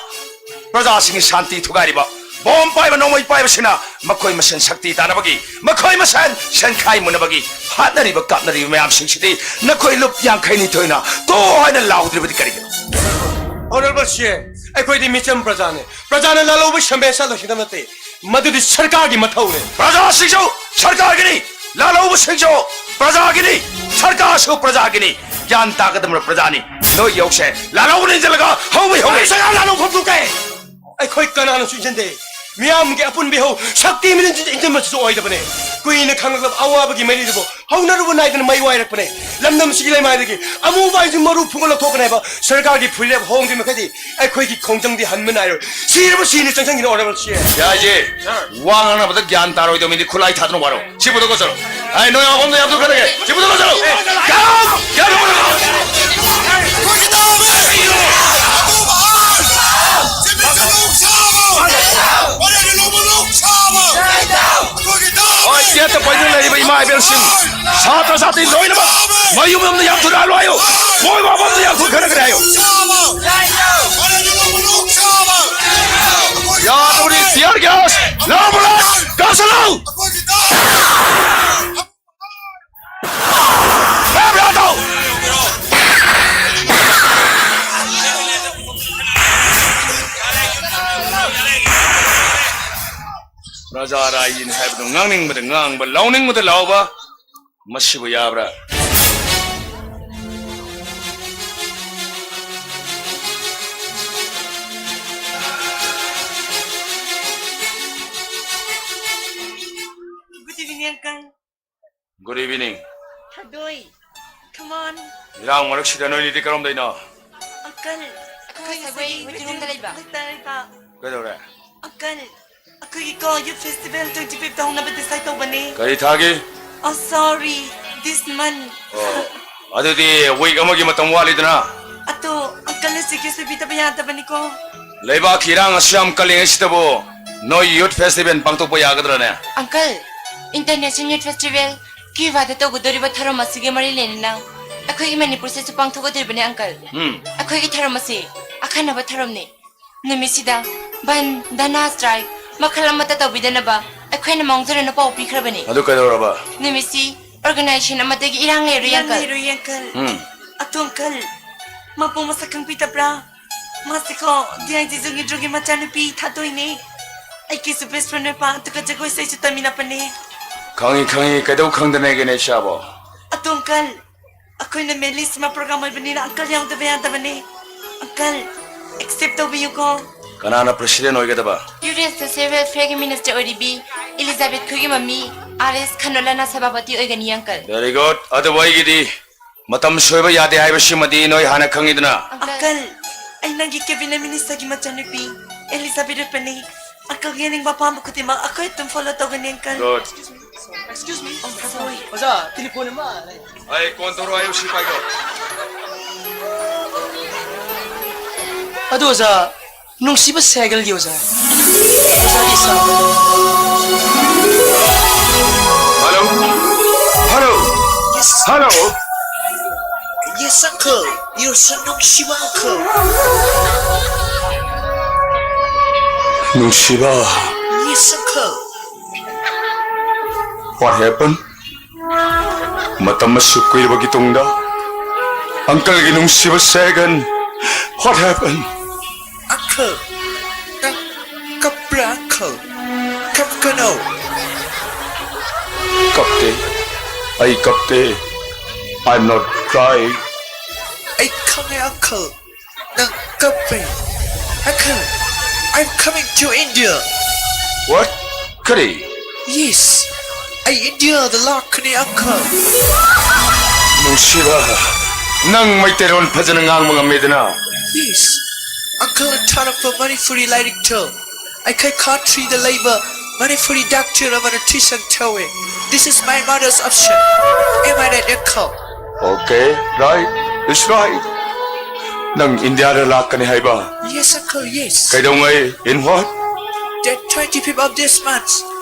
ꯄ꯭ꯔꯖꯥꯁꯤꯡꯒꯤ ꯁꯥꯟꯇꯤ ꯊꯨꯒꯥꯏꯔꯤꯕ, ꯕꯣꯝ ꯄꯥꯏꯕ, ꯅꯣꯡꯃꯩ ꯄꯥꯏꯕꯁꯤꯡꯅ ꯃꯈꯣꯏ ꯃꯁꯦꯟ ꯁꯛꯇꯤ ꯇꯥꯟꯅꯕꯒꯤ, ꯃꯈꯣꯏ ꯃꯁꯦꯟ ꯁꯦꯟꯈꯥꯏ ꯃꯨꯟꯅꯕꯒꯤ ꯍꯥꯠꯅꯔꯤꯕ ꯀꯥꯞꯅꯔꯤꯕ ꯃꯌꯥꯝꯁꯤꯡꯁꯤꯗꯤ ꯅꯈꯣꯏ ꯂꯨꯞ ꯌꯥꯡꯈꯩ ꯅꯤꯊꯣꯏꯅ "ꯇꯣ" ꯍꯥꯏꯅ ꯂꯥꯎꯗ꯭ꯔꯤꯕꯗꯤ ꯀꯔꯤꯒꯤꯅꯣ? Honourable CM, ꯑꯩꯈꯣꯏꯗꯤ ꯃꯤꯆꯝ ꯄ꯭ꯔꯖꯥꯅꯤ꯫ ꯄ꯭ꯔꯖꯥꯅ ꯂꯥꯜꯍꯧꯕ ꯁꯦꯝꯕ ꯁꯥ ꯂꯣꯏꯁꯤꯟꯒꯗꯕ ꯅꯠꯇꯦ꯫ ꯃꯗꯨꯗꯤ ꯁꯔꯀꯥꯔꯒꯤ ꯃꯊꯧꯅꯤ꯫ ꯄ꯭ꯔꯖꯥꯁꯤꯡꯁꯨ ꯁꯔꯀꯥꯔꯒꯤꯅꯤ, ꯂꯥꯜꯍꯧꯕꯁꯤꯡꯁꯨ ꯄ꯭ꯔꯖꯥꯒꯤꯅꯤ, ꯁꯔꯀꯥꯔꯁꯨ ꯄ꯭ꯔꯖꯥꯒꯤꯅꯤ꯫ ꯒ꯭ꯌꯥꯟ ꯇꯥꯒꯗꯕ ꯄ꯭ꯔꯖꯥꯅꯤ꯫ ꯅꯣꯏ ꯌꯧꯁꯦ ꯂꯥꯜꯍꯧꯕꯅ ꯏꯟꯁꯤꯜꯂꯒ ꯍꯧꯕ ꯍꯧꯋꯤ꯫ ꯁꯔꯀꯥꯔ ꯂꯥꯜꯍꯧ ꯈꯣꯝꯗꯣꯛꯀꯦ꯫ ꯑꯩꯈꯣꯏ ꯀꯅꯥꯅꯁꯨ ꯏꯟꯖꯟꯗꯦ꯫ ꯃꯤꯌꯥꯝꯒꯤ ꯑꯄꯨꯟꯕ ꯏꯍꯧ ꯁꯛꯇꯤ ꯃꯅꯤꯟ ꯏꯟꯖꯟꯕꯁꯤꯁꯨ ꯑꯣꯏꯗꯕꯅꯦ꯫ ꯀꯨꯏꯅ ꯈꯪꯂꯛꯂꯕ ꯑꯋꯥꯕꯒꯤ ꯃꯩꯔꯤꯗꯨꯕꯨ ꯍꯧꯅꯔꯨꯕ ꯅꯥꯏꯗꯅ ꯃꯩ ꯋꯥꯏꯔꯛꯄꯅꯦ꯫ ꯂꯝꯗꯝꯁꯤꯒꯤ ꯂꯩꯃꯥꯏꯗꯒꯤ ꯑꯃꯨꯕ ꯍꯥꯏꯁꯤ ꯃꯔꯨ ꯐꯨꯡꯒꯠ ꯂꯧꯊꯣꯛꯀꯅꯤ ꯍꯥꯏꯕ ꯁꯔꯀꯥꯔꯒꯤ ꯐꯤꯔꯦꯞ ꯍꯣꯡꯗ꯭ꯔꯤ ꯃꯈꯩꯗꯤ ꯑꯩꯈꯣꯏꯒꯤ ꯈꯣꯡꯖꯪꯗꯤ ꯍꯟꯕ ꯅꯥꯏꯔꯣꯏ꯫ ꯁꯤꯔꯕ ꯁꯤꯅꯤ ꯆꯪꯁꯤꯟꯈꯤꯅ ꯑꯣꯔꯗꯔ ꯁꯤ꯫ ꯌꯥꯏꯁꯦ꯫ ꯋꯥ ꯉꯥꯡꯅꯕꯗ ꯒ꯭ꯌꯥꯟ ꯇꯥꯔꯣꯏꯗꯕ ꯃꯤꯗꯤ ꯈꯨꯠꯂꯥꯏ ꯊꯥꯗꯅ ꯋꯥꯔꯣ꯫ ꯁꯤ ꯄꯨꯊꯣꯛꯑꯣ ꯆꯠꯂꯣ꯫ ꯑꯩ ꯅꯣꯏ ꯑꯍꯨꯝꯗꯣ ꯌꯥꯝ ꯊꯨꯅ ꯈꯠꯅꯒꯦ꯫ ꯁꯤ ꯄꯨꯊꯣꯛꯑꯣ ꯆꯠꯂꯣ꯫ ꯀꯌꯥꯝ? ꯀꯌꯥꯝ? ꯍꯣꯏ, ꯆꯦꯠꯇ ꯄꯩꯗꯨꯅ ꯂꯩꯔꯤꯕ ꯏꯃꯥ ꯏꯕꯦꯜꯁꯤꯡ, ꯁꯥꯇ꯭ꯔ ꯁꯥꯇ꯭ꯔꯤ ꯂꯣꯏꯅꯃꯛ ꯃꯌꯨꯝ ꯌꯨꯝꯗ ꯌꯥꯝ ꯊꯨꯅ ꯍꯜꯂꯣ ꯍꯥꯏꯌꯨ꯫ ꯃꯣꯏ ꯃꯐꯝꯗ ꯌꯥꯝ ꯊꯨꯅ ꯈꯠꯅꯈ꯭ꯔꯦ ꯍꯥꯏꯌꯨ꯫ ꯌꯥꯗꯧꯔꯤ, tear gas, ꯂꯥꯎꯕ ꯂꯥꯎ, ꯀꯥꯞꯁꯤꯜꯂꯨ꯫ ꯃꯌꯥꯝ ꯌꯥꯗꯧ꯫ ꯄ꯭ꯔꯖꯥ ꯔꯥꯏꯖꯤꯅꯤ ꯍꯥꯏꯕꯗꯨ ꯉꯥꯡꯅꯤꯡꯕꯗ ꯉꯥꯡꯕ, ꯂꯥꯎꯅꯤꯡꯕꯗ ꯂꯥꯎꯕ, ꯃꯁꯤꯕꯨ ꯌꯥꯕ꯭ꯔꯥ? Good evening, uncle. Good evening. ꯊꯥꯗꯣꯏ, come on. ꯏꯔꯥꯡ ꯃꯔꯛꯁꯤꯗ ꯅꯣꯏꯅꯤꯗꯤ ꯀꯔꯣꯝꯗꯩꯅꯣ? Uncle, ꯑꯩꯈꯣꯏ ꯉꯁꯥꯏ ꯉꯁꯥꯏ ꯋꯦꯇꯤꯡ ꯔꯨꯝꯗ ꯂꯩꯕ꯫ ꯃꯊꯛꯇ ꯂꯩꯕ꯫ ꯀꯩꯗꯧꯔꯦ? Uncle, ꯑꯩꯈꯣꯏꯒꯤ ꯀꯣ youth festival twenty five ꯇꯧꯅꯕ decide ꯇꯧꯕꯅꯦ꯫ ꯀꯔꯤ ꯊꯥꯒꯤ? Oh, sorry, this month. ꯑꯣ, ꯑꯗꯨꯗꯤ week ꯑꯃꯒꯤ ꯃꯇꯝ ꯋꯥꯠꯂꯤꯗꯅ꯫ ꯑꯗꯣ uncle ꯅ ꯁꯤꯒꯤ ꯁꯣꯏꯕꯤꯗꯕ ꯌꯥꯗꯕꯅꯤꯀꯣ꯫ ꯂꯩꯕꯥꯛꯀꯤ ꯏꯔꯥꯡ ꯑꯁꯨ ꯌꯥꯝ ꯀꯜꯂꯤꯉꯩꯁꯤꯗꯕꯨ ꯅꯣꯏ youth festival ꯄꯥꯡꯊꯣꯛꯄ ꯌꯥꯒꯗ꯭ꯔꯅꯦ? Uncle, International Youth Festival ꯀ꯭ꯌꯨꯕꯥꯗ ꯇꯧꯒꯗꯧꯔꯤꯕ ꯊꯧꯔꯝ ꯑꯁꯤꯒ ꯃꯔꯤ ꯂꯩꯅꯅ ꯑꯩꯈꯣꯏꯒꯤ ꯃꯅꯤꯄꯨꯔꯁꯤꯁꯨ ꯄꯥꯡꯊꯣꯛꯀꯗꯧꯔꯤꯕꯅꯦ uncle꯫ ꯎꯝ꯫ ꯑꯩꯈꯣꯏꯒꯤ ꯊꯧꯔꯝ ꯑꯁꯤ ꯑꯈꯟꯅꯕ ꯊꯧꯔꯝꯅꯤ꯫ ꯅꯨꯃꯤꯠꯁꯤꯗ ꯕꯟ, ꯙꯔꯅꯥ, strike ꯃꯈꯜ ꯑꯃꯠꯇ ꯇꯧꯕꯤꯗꯅꯕ ꯑꯩꯈꯣꯏꯅ ꯃꯥꯡꯖꯧꯅꯅ ꯄꯥꯎ ꯄꯤꯈ꯭ꯔꯕꯅꯤ꯫ ꯑꯗꯨ ꯀꯩꯗꯧꯔꯕ? ꯅꯨꯃꯤꯠꯁꯤ organization ꯑꯃꯠꯇꯒꯤ ꯏꯔꯥꯡ ꯂꯩꯔꯣꯏ, ꯏꯔꯥꯡ uncle꯫ ꯂꯩꯔꯣꯏ, uncle꯫ ꯎꯝ꯫ ꯑꯗꯣ uncle, ꯃꯄꯨ ꯃꯁꯛ ꯈꯪꯕꯤꯗꯕ꯭ꯔꯥ? ꯃꯥꯁꯤꯀꯣ D I G ꯖꯣꯒꯤꯟꯗ꯭ꯔꯣꯒꯤ ꯃꯆꯥꯅꯨꯄꯤ ꯊꯥꯗꯣꯏꯅꯦ꯫ ꯑꯩꯒꯤꯁꯨ best friend ꯑꯣꯏꯕ, ꯑꯗꯨꯒ ꯖꯒꯣꯏꯁꯨ ꯑꯩꯁꯨ ꯇꯝꯃꯤꯟꯅꯕꯅꯦ꯫ ꯈꯪꯉꯤ, ꯈꯪꯉꯤ, ꯀꯩꯗꯧ ꯈꯪꯗꯅꯦꯒꯦꯅꯦ ꯏꯆꯥꯕꯣ? ꯑꯗꯣ uncle, ꯑꯩꯈꯣꯏꯅ ꯃꯦꯂꯤꯁꯃ program ꯑꯣꯏꯕꯅꯤꯅ uncle ꯌꯥꯎꯗꯕ ꯌꯥꯗꯕꯅꯦ꯫ Uncle, accept ꯇꯧꯕꯤꯌꯨꯀꯣ꯫ ꯀꯅꯥꯅ president ꯑꯣꯏꯒꯗꯕ? Youth and Social Welfare ꯒꯤ minister ꯑꯣꯏꯔꯤꯕꯤ ꯏꯂꯤꯖꯥꯕꯦꯊ ꯈꯣꯏꯒꯤ ꯃꯃꯤ R S ꯈꯟꯅꯣꯂꯅ ꯁꯚꯥꯄꯇꯤ ꯑꯣꯏꯒꯅꯤ uncle꯫ Very good. ꯑꯗꯨꯕꯨ ꯑꯩꯒꯤꯗꯤ ꯃꯇꯝ ꯁꯣꯏꯕ ꯌꯥꯗꯦ ꯍꯥꯏꯕꯁꯤꯃꯗꯤ ꯅꯣꯏ ꯍꯥꯟꯅ ꯈꯪꯉꯤꯗꯅ꯫ ꯑꯪꯀꯜ, ꯑꯩ ꯅꯪꯒꯤ ꯀꯦꯕꯤꯅꯦꯠ ꯃꯤꯅꯤꯁꯇꯔꯒꯤ ꯃꯆꯥꯅꯨꯄꯤ ꯑꯦꯂꯤꯖꯥꯕꯦꯊ ꯔꯨꯄꯅꯤ꯫ ꯑꯪꯀꯜꯒꯤ ꯑꯅꯤꯡꯕ ꯑꯄꯥꯝꯕ ꯈꯨꯗꯤꯡꯃꯛ ꯑꯩꯈꯣꯏ ꯑꯗꯨꯝ ꯐꯣꯂꯣ ꯇꯧꯒꯅꯤ, ꯑꯪꯀꯜ꯫ Good. Excuse me. Oh, sorry. ꯑꯣꯖꯥ, ꯇꯦꯂꯤꯐꯣꯟ ꯑꯃ ꯂꯩ꯫ ꯑꯩ ꯀꯣꯟ ꯇꯧꯔꯣ ꯍꯥꯏꯌꯨ, ꯁꯤ ꯄꯥꯏꯈꯣ꯫ ꯑꯗꯨ ꯑꯣꯖꯥ, ꯅꯨꯡꯁꯤꯕ ꯁꯦꯒꯜꯒꯤ ꯑꯣꯖꯥ꯫ ꯑꯣꯖꯥꯒꯤ ꯏꯆꯥ꯫ Hello. Hello. Yes. Hello. Yes, uncle. Your son ꯅꯨꯡꯁꯤꯕ uncle. ꯅꯨꯡꯁꯤꯕ꯫ Yes, uncle. What happened? ꯃꯇꯝ ꯑꯁꯨꯛ ꯀꯨꯏꯔꯕꯒꯤ ꯇꯨꯡꯗ ꯑꯪꯀꯜꯒꯤ ꯅꯨꯡꯁꯤꯕ ꯁꯦꯒꯟ꯫ What happened? Uncle, ꯅꯪ ꯀꯞꯄ꯭ꯔꯥ uncle? ꯀꯞꯀꯅꯣ꯫ ꯀꯞꯇꯦ꯫ ꯑꯩ ꯀꯞꯇꯦ꯫ I'm not crying. ꯑꯩ ꯈꯪꯉꯦ uncle꯫ ꯅꯪ ꯀꯞꯄꯦ꯫ Uncle, I'm coming to India. What? ꯀꯔꯤ? Yes, ꯑꯩ ꯏꯟꯗꯤꯌꯥꯗ ꯂꯥꯛꯀꯅꯤ uncle. ꯅꯨꯡꯁꯤꯕ, ꯅꯪ ꯃꯩꯇꯩꯂꯣꯟ ꯐꯖꯅ ꯉꯥꯡꯕ ꯉꯝꯃꯦꯗꯅ? Yes, uncle ꯅ ꯊꯥꯔꯛꯄ ꯃꯅꯤꯄꯨꯔꯤ ꯂꯥꯏꯔꯤꯛꯇꯣ ꯑꯩꯈꯣꯏ country ꯗ ꯂꯩꯕ ꯃꯅꯤꯄꯨꯔꯤ doctor ꯑꯃꯅ tuition ꯇꯧꯋꯦ. This is my mother's option. Am I right, uncle? Okay, right. It's right. ꯅꯪ ꯏꯟꯗꯤꯌꯥꯗ ꯂꯥꯛꯀꯅꯤ ꯍꯥꯏꯕ? Yes, uncle, yes. ꯀꯩꯗꯧꯉꯩ? In what? Date twenty-fifth of this month.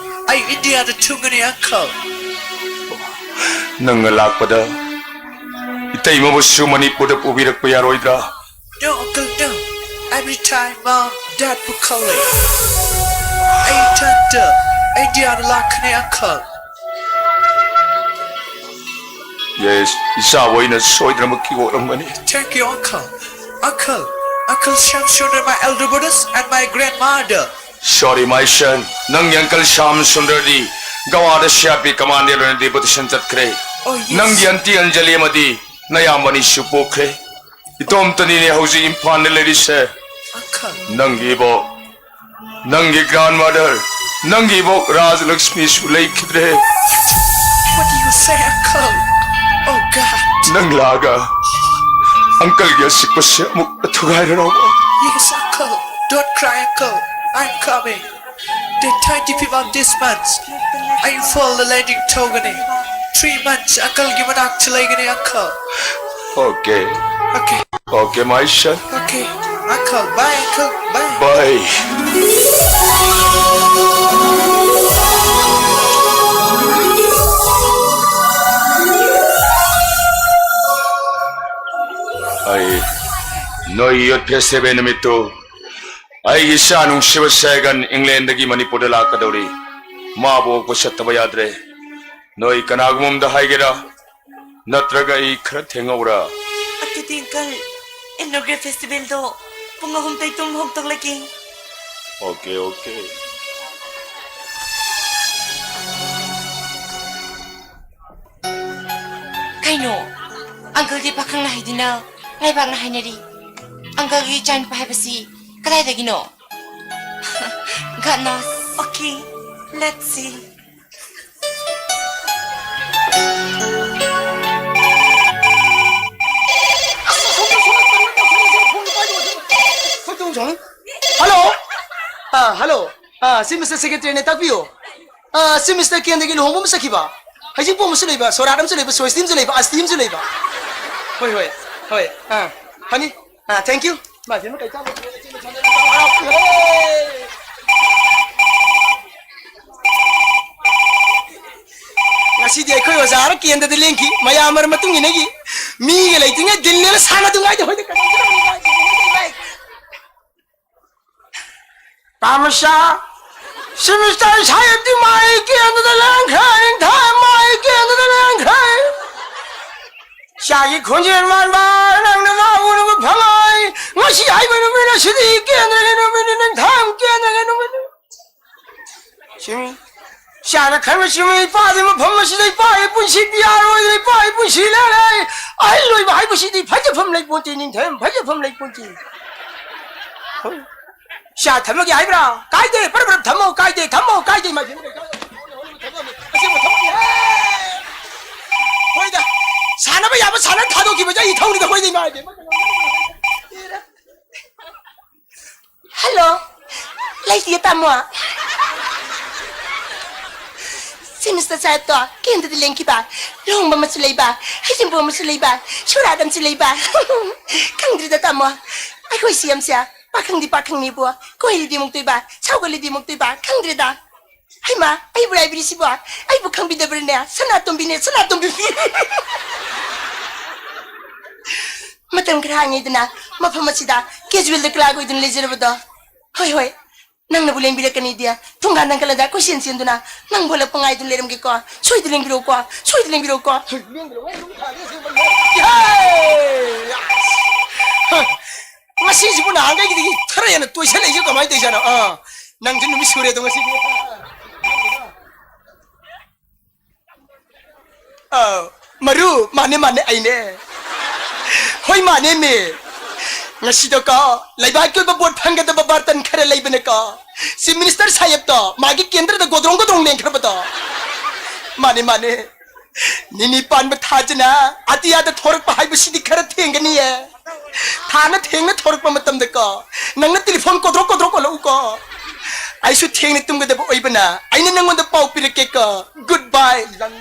ꯑꯩ ꯏꯟꯗꯤꯌꯥꯗ ꯊꯨꯡꯒꯅꯤ uncle. ꯅꯪꯅ ꯂꯥꯛꯄꯗ ꯏꯇꯩꯃꯕꯨꯁꯨ ꯃꯅꯤꯄꯨꯔꯗ ꯄꯨꯕꯤꯔꯛꯄ ꯌꯥꯔꯣꯏꯗ꯭ꯔꯥ? No, uncle, no. Every time mom, dad ꯕꯨ ꯀꯧꯏ꯫ ꯑꯩ ꯏꯊꯟꯇ ꯏꯟꯗꯤꯌꯥꯗ ꯂꯥꯛꯀꯅꯤ uncle. Yes, ꯏꯆꯥꯕꯨ ꯑꯩꯅ ꯁꯣꯏꯗꯅꯃꯛꯀꯤ ꯑꯣꯛꯂꯝꯒꯅꯤ꯫ Thank you, uncle. Uncle, uncle Shyam Sundar, my elder brothers and my grandmother. Sorry, my son. ꯅꯪꯒꯤ uncle Shyam ꯁꯨꯟꯗꯔꯗꯤ ꯒꯋꯥꯗ C R P commander ꯑꯣꯏꯅ deputation ꯆꯠꯈ꯭ꯔꯦ꯫ Oh, yes. ꯅꯪꯒꯤ aunty ꯑꯟꯖꯂꯤ ꯑꯃꯗꯤ ꯅꯌꯥꯝꯕꯅꯤꯁꯨ ꯄꯣꯛꯈ꯭ꯔꯦ꯫ ꯏꯇꯣꯝꯇꯅꯤꯅꯦ ꯍꯧꯖꯤꯛ ꯏꯝꯐꯥꯜꯗ ꯂꯩꯔꯤꯁꯦ꯫ Uncle. ꯅꯪꯒꯤ ꯏꯕꯣꯛ, ꯅꯪꯒꯤ grandmother, ꯅꯪꯒꯤ ꯏꯕꯣꯛ ꯔꯥꯖꯂꯛꯁꯃꯤꯁꯨ ꯂꯩꯈꯤꯗ꯭ꯔꯦ꯫ What do you say, uncle? Oh God. ꯅꯪ ꯂꯥꯛꯑꯒ ꯑꯪꯀꯜꯒꯤ ꯑꯁꯤꯛꯄꯁꯦ ꯑꯃꯨꯛ ꯊꯨꯒꯥꯏꯔꯔꯕ? Yes, uncle. Don't cry, uncle. I'm coming. Date twenty-fifth of this month, ꯑꯩ ꯏꯝꯐꯥꯜꯗ ꯂꯦꯟꯗꯤꯡ ꯇꯧꯒꯅꯤ꯫ Three months ꯑꯪꯀꯜꯒꯤ ꯃꯅꯥꯛꯇ ꯂꯩꯒꯅꯤ, uncle. Okay. Okay. Okay, my son. Okay. Uncle, bye, uncle. Bye. Bye. ꯑꯩ ꯅꯣꯏ ꯌꯨꯠ ꯐꯦꯁꯇꯤꯚꯦꯜ ꯅꯨꯃꯤꯠꯇꯨ ꯑꯩꯒꯤ ꯏꯆꯥ ꯅꯨꯡꯁꯤꯕ ꯁꯦꯒꯟ ꯏꯪꯂꯦꯟꯗꯒꯤ ꯃꯅꯤꯄꯨꯔꯗ ꯂꯥꯛꯀꯗꯧꯔꯤ꯫ ꯃꯥꯕꯨ ꯑꯣꯛꯄ ꯆꯠꯇꯕ ꯌꯥꯗ꯭ꯔꯦ꯫ ꯅꯣꯏ ꯀꯅꯥꯒꯨꯝꯕ ꯑꯃꯗ ꯍꯥꯏꯒꯦꯔꯥ? ꯅꯠꯇ꯭ꯔꯒ ꯑꯩ ꯈꯔ ꯊꯦꯡꯍꯧꯔꯥ? ꯑꯗꯨꯗꯤ, uncle, inaugural festivalꯗꯣ ꯄꯨꯡ ꯑꯍꯨꯝꯗꯩ ꯇꯨꯝ ꯍꯧꯗꯣꯛꯂꯒꯦ꯫ Okay, okay. ꯀꯩꯅꯣ? Uncleꯗꯤ ꯄꯥꯈꯪꯅ ꯍꯥꯏꯗꯨꯅ ꯂꯩꯕꯥꯛꯅ ꯍꯥꯏꯅꯔꯤ꯫ Uncleꯒꯤ ꯏꯆꯥꯅꯨꯄꯥ ꯍꯥꯏꯕꯁꯤ ꯀꯗꯥꯏꯗꯒꯤꯅꯣ? God knows. Okay, let's see. Hello. Ah, hello. ꯑꯥ, ꯁꯤ Mister Secretaryꯅꯦ, ꯇꯥꯛꯄꯤꯌꯨ꯫ ꯑꯥ, ꯁꯤ Mister ꯀꯦꯟꯗ꯭ꯔꯒꯤ ꯂꯨꯍꯣꯡꯕ ꯑꯃ ꯆꯠꯈꯤꯕ꯫ ꯍꯩꯖꯤꯡꯄꯣ ꯑꯃꯁꯨ ꯂꯩꯕ, ꯁꯣꯔꯥꯠ ꯑꯃꯁꯨ ꯂꯩꯕ, ꯁ꯭ꯋꯦꯁꯇꯤ ꯑꯃꯁꯨ ꯂꯩꯕ, ꯑꯁꯇꯤ ꯑꯃꯁꯨ ꯂꯩꯕ꯫ ꯍꯣꯏ, ꯍꯣꯏ, ꯍꯣꯏ꯫ ꯑꯥ, ꯐꯅꯤ꯫ ꯑꯥ, thank you꯫ ꯏꯃꯥ ꯏꯕꯦꯝꯃ, ꯀꯩ ꯆꯥꯕ? ꯉꯁꯤꯗꯤ ꯑꯩꯈꯣꯏ ꯑꯣꯖꯥ ꯍꯥꯏꯔ ꯀꯦꯟꯗ꯭ꯔꯗ ꯂꯦꯡꯈꯤ꯫ ꯃꯌꯥꯝ ꯃꯔꯝ ꯃꯇꯨꯡ ꯏꯟꯅꯈꯤ꯫ ꯃꯤꯒ ꯂꯩꯇ꯭ꯔꯤꯉꯩ ꯗꯤꯜꯅꯦꯅ ꯁꯥꯟꯅꯗꯨꯉꯥꯏꯗ ꯍꯣꯏꯗ ꯀꯩꯗꯧꯖꯔꯨꯅꯤ? ꯄꯥꯃꯁꯥ, ꯁꯤ Mister ꯁꯥꯍꯦꯕꯇꯤ ꯃꯥꯏ ꯀꯦꯟꯗ꯭ꯔꯗ ꯂꯦꯡꯈ꯭ꯔꯦ, ꯅꯤꯡꯊꯥꯏ ꯃꯥꯏ ꯀꯦꯟꯗ꯭ꯔꯗ ꯂꯦꯡꯈ꯭ꯔꯦ꯫ ꯆꯥꯒꯤ ꯈꯣꯟꯖꯦꯜ ꯃꯥꯟꯕ ꯅꯪꯅ ꯃꯥ ꯎꯅꯕ ꯐꯪꯉꯣꯏ꯫ ꯉꯁꯤ ꯍꯥꯏꯕ ꯅꯨꯃꯤꯠ ꯑꯁꯤꯗꯤ ꯀꯦꯟꯗ꯭ꯔꯒꯤ ꯅꯨꯃꯤꯠꯅꯤ, ꯅꯤꯡꯊꯥꯡ ꯀꯦꯟꯗ꯭ꯔꯒꯤ ꯅꯨꯃꯤꯠꯅꯤ꯫ ꯆꯨꯝꯃꯤ꯫ ꯆꯥꯅ ꯈꯟꯕ ꯆꯨꯝꯃꯤ꯫ ꯏꯄꯥꯗꯤ ꯃꯐꯝ ꯑꯁꯤꯗ ꯏꯄꯥꯒꯤ ꯄꯨꯟꯁꯤ ꯄꯤꯌꯥꯔꯣꯏꯗ꯭ꯔꯦ, ꯏꯄꯥꯒꯤ ꯄꯨꯟꯁꯤ ꯂꯦꯜꯂꯦ꯫ ꯑꯍꯜ ꯑꯣꯏꯕ ꯍꯥꯏꯕꯁꯤꯗꯤ ꯐꯖꯐꯝ ꯂꯩꯄꯣꯟꯇꯦ, ꯅꯤꯡꯊꯝ ꯐꯖꯐꯝ ꯂꯩꯄꯣꯟꯇꯦ꯫ ꯍꯣꯏ꯫ ꯆꯥ ꯊꯝꯃꯒꯦ ꯍꯥꯏꯕ꯭ꯔꯥ? ꯀꯥꯏꯗꯦ, ꯄꯔꯞ ꯄꯔꯞ ꯊꯝꯃꯣ, ꯀꯥꯏꯗꯦ, ꯊꯝꯃꯣ, ꯀꯥꯏꯗꯦ, ꯏꯃꯥ ꯏꯕꯦꯝꯃ, ꯀꯩ ꯀꯥꯏꯗꯦ? ꯑꯁꯦꯡꯕ ꯊꯕꯛꯅꯤ꯫ ꯍꯣꯏꯗ꯫ ꯊꯥꯗꯣꯛꯈꯤꯕꯁꯦ ꯑꯩ ꯊꯧꯔꯤꯗ ꯑꯩꯈꯣꯏꯗꯤ ꯏꯃꯥ ꯏꯕꯦꯝꯃ꯫ ꯍꯜꯂꯣ꯫ ꯂꯩꯇꯤꯌꯦ ꯇꯥꯃꯣ꯫ ꯁꯤ ꯃꯤꯁꯇꯔ ꯁꯥꯍꯦꯕꯇꯣ ꯀꯦꯟꯗꯗꯤ ꯂꯦꯡꯈꯤꯕ, ꯂꯨꯍꯣꯡꯕ ꯑꯃꯁꯨ ꯂꯩꯕ, ꯍꯩꯖꯤꯡꯄꯣꯠ ꯑꯃꯁꯨ ꯂꯩꯕ, ꯁꯣꯔꯥꯠ ꯑꯃꯁꯨ ꯂꯩꯕ꯫ ꯈꯪꯗ꯭ꯔꯤꯗ ꯇꯥꯃꯣ꯫ ꯑꯩꯈꯣꯏ ꯁꯤ ꯑꯦꯝꯁꯦ ꯄꯥꯈꯪꯗꯤ ꯄꯥꯈꯪꯅꯤꯕꯨ, ꯀꯣꯏꯔꯤꯗꯤ ꯑꯃꯨꯛꯇꯣꯏꯕ, ꯁꯥꯎꯒꯠꯂꯤꯗꯤ ꯑꯃꯨꯛꯇꯣꯏꯕ, ꯈꯪꯗ꯭ꯔꯤꯗ꯫ ꯍꯩꯃꯥ, ꯑꯩꯕꯨ ꯂꯥꯏꯕꯤꯔꯤꯁꯤꯕꯣ? ꯑꯩꯕꯨ ꯈꯪꯕꯤꯗꯕ꯭ꯔꯅꯦ? ꯁꯅꯥꯇꯣꯝꯕꯤꯅꯦ, ꯁꯅꯥꯇꯣꯝꯕꯤ꯫ ꯃꯇꯝ ꯈꯔ ꯍꯥꯡꯉꯤꯗꯅ, ꯃꯐꯝ ꯑꯁꯤꯗ casual ꯗ ꯀ꯭ꯂꯥꯛ ꯑꯣꯏꯗꯨꯅ ꯂꯩꯖꯔꯕꯗꯣ꯫ ꯍꯣꯏ, ꯍꯣꯏ, ꯅꯪꯅꯕꯨ ꯂꯦꯡꯕꯤꯔꯛꯀꯅꯤꯗꯤ꯫ ꯊꯣꯡꯒꯥꯟ ꯅꯪꯒꯜꯂꯗ ꯀꯣꯏꯆꯦꯟ ꯆꯦꯟꯗꯨꯅ, ꯅꯪꯕꯨ ꯍꯜꯂꯛꯄ ꯉꯥꯏꯗꯨꯅ ꯂꯩꯔꯝꯒꯦꯀꯣ꯫ ꯁꯣꯏꯗ ꯂꯦꯡꯕꯤꯔꯛꯎꯀꯣ, ꯁꯣꯏꯗ ꯂꯦꯡꯕꯤꯔꯛꯎꯀꯣ꯫ ꯏꯍꯦ! ꯉꯁꯤꯁꯤꯕꯨ ꯅꯍꯥꯟꯈꯩꯒꯤꯗꯒꯤ ꯈꯔ ꯍꯦꯟꯅ ꯇꯣꯏꯁꯜꯂꯛꯏꯁꯦ ꯀꯃꯥꯏꯅ ꯇꯧꯔꯤꯖꯥꯠꯅꯣ? ꯑꯥ, ꯅꯪꯁꯨ ꯅꯨꯃꯤꯠ ꯁꯨꯔꯦꯗꯣ ꯉꯁꯤꯗꯤ꯫ ꯑ, ꯃꯔꯨ, ꯃꯥꯅꯦ, ꯃꯥꯅꯦ, ꯑꯩꯅꯦ꯫ ꯍꯣꯏ, ꯃꯥꯅꯦ, ꯃꯦ꯫ ꯉꯁꯤꯗꯣꯀꯣ, ꯂꯩꯕꯥꯛꯀꯤ ꯑꯣꯏꯕ ꯚꯣꯠ ꯐꯪꯒꯗꯕ ꯕꯥꯔꯇꯟ ꯈꯔ ꯂꯩꯕꯅꯦꯀꯣ꯫ ꯆꯤꯐ ꯃꯤꯅꯤꯁꯇꯔ ꯁꯥꯍꯦꯕꯇꯣ, ꯃꯥꯒꯤ ꯀꯦꯟꯗ꯭ꯔꯗ ꯒꯣꯗ꯭ꯔꯣꯡ ꯒꯣꯗ꯭ꯔꯣꯡ ꯂꯦꯡꯈ꯭ꯔꯕꯗꯣ꯫ ꯃꯥꯅꯦ, ꯃꯥꯅꯦ꯫ ꯅꯤꯅꯤ ꯄꯥꯟꯕ ꯊꯥꯖꯅ ꯑꯇꯤꯌꯥꯗ ꯊꯣꯔꯛꯄ ꯍꯥꯏꯕꯁꯤꯗꯤ ꯈꯔ ꯊꯦꯡꯒꯅꯤꯌꯦ꯫ ꯊꯥꯅ ꯊꯦꯡꯅ ꯊꯣꯔꯛꯄ ꯃꯇꯝꯗꯀꯣ, ꯅꯪꯅ ꯇꯦꯂꯤꯐꯣꯟ ꯀꯣꯗ꯭ꯔꯣꯛ ꯀꯣꯗ꯭ꯔꯣꯛ ꯀꯣꯜꯂꯛꯎꯀꯣ꯫ ꯑꯩꯁꯨ ꯊꯦꯡꯅ ꯇꯨꯝꯒꯗꯕ ꯑꯣꯏꯕꯅ ꯑꯩꯅ ꯅꯪꯉꯣꯟꯗ ꯄꯥꯎ ꯄꯤꯔꯛꯀꯦꯀꯣ꯫ Good bye꯫ ꯂꯪ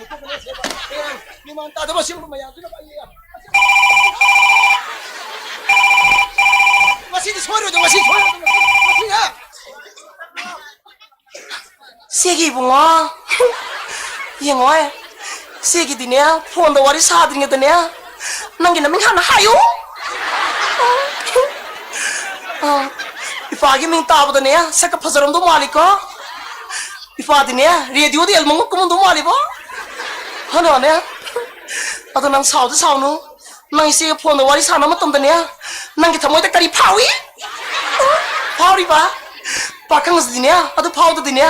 ꯃꯤꯃꯥꯟ ꯇꯥꯗꯕ ꯑꯁꯤꯒꯨꯝꯕ ꯃꯌꯥꯝꯁꯤꯅ ꯑꯩ ꯉꯁꯤꯗꯤ ꯁꯣꯏꯔꯣꯏꯗꯣ, ꯉꯁꯤ ꯁꯣꯏꯔꯣꯏꯗꯣ, ꯉꯁꯤ, ꯉꯁꯤ, ꯍꯥ? ꯁꯤꯒꯤ ꯏꯕꯨꯡꯉꯣ, ꯌꯦꯡꯉꯣ, ꯁꯤꯒꯤꯗꯤꯅꯦ, ꯐꯣꯟꯗ ꯋꯥꯔꯤ ꯁꯥꯗ꯭ꯔꯤꯉꯩꯗꯅꯦ, ꯅꯪꯒꯤ ꯅꯃꯤꯡ ꯍꯥꯟꯅ ꯍꯥꯏꯌꯨ꯫ ꯑ, ꯏꯄꯥꯒꯤ ꯃꯤꯡ ꯇꯥꯕꯗꯅꯦ, ꯁꯛꯀ ꯐꯖꯔꯝꯗꯧ ꯃꯥꯜꯂꯤꯀꯣ꯫ ꯏꯄꯥꯗꯤꯅꯦ, ꯔꯦꯗꯤꯑꯣꯗ ꯑꯦꯜꯕꯝꯒ ꯀꯨꯝꯃꯝꯗꯧ ꯃꯥꯜꯂꯤꯕꯣ꯫ ꯍꯅꯨꯅꯦ, ꯑꯗꯣ ꯅꯪ ꯁꯥꯎꯗꯤ ꯁꯥꯎꯅꯨ꯫ ꯅꯪ ꯏꯆꯦꯒ ꯐꯣꯟꯗ ꯋꯥꯔꯤ ꯁꯥꯟꯅꯕ ꯃꯇꯝꯗꯅꯦ, ꯅꯪꯒꯤ ꯊꯃꯣꯏꯗ ꯀꯔꯤ ꯐꯥꯎꯏ? ꯐꯥꯎꯔꯤꯕ? ꯄꯥꯈꯪꯁꯤꯗꯤꯅꯦ, ꯑꯗꯨ ꯐꯥꯎꯗꯗꯤꯅꯦ,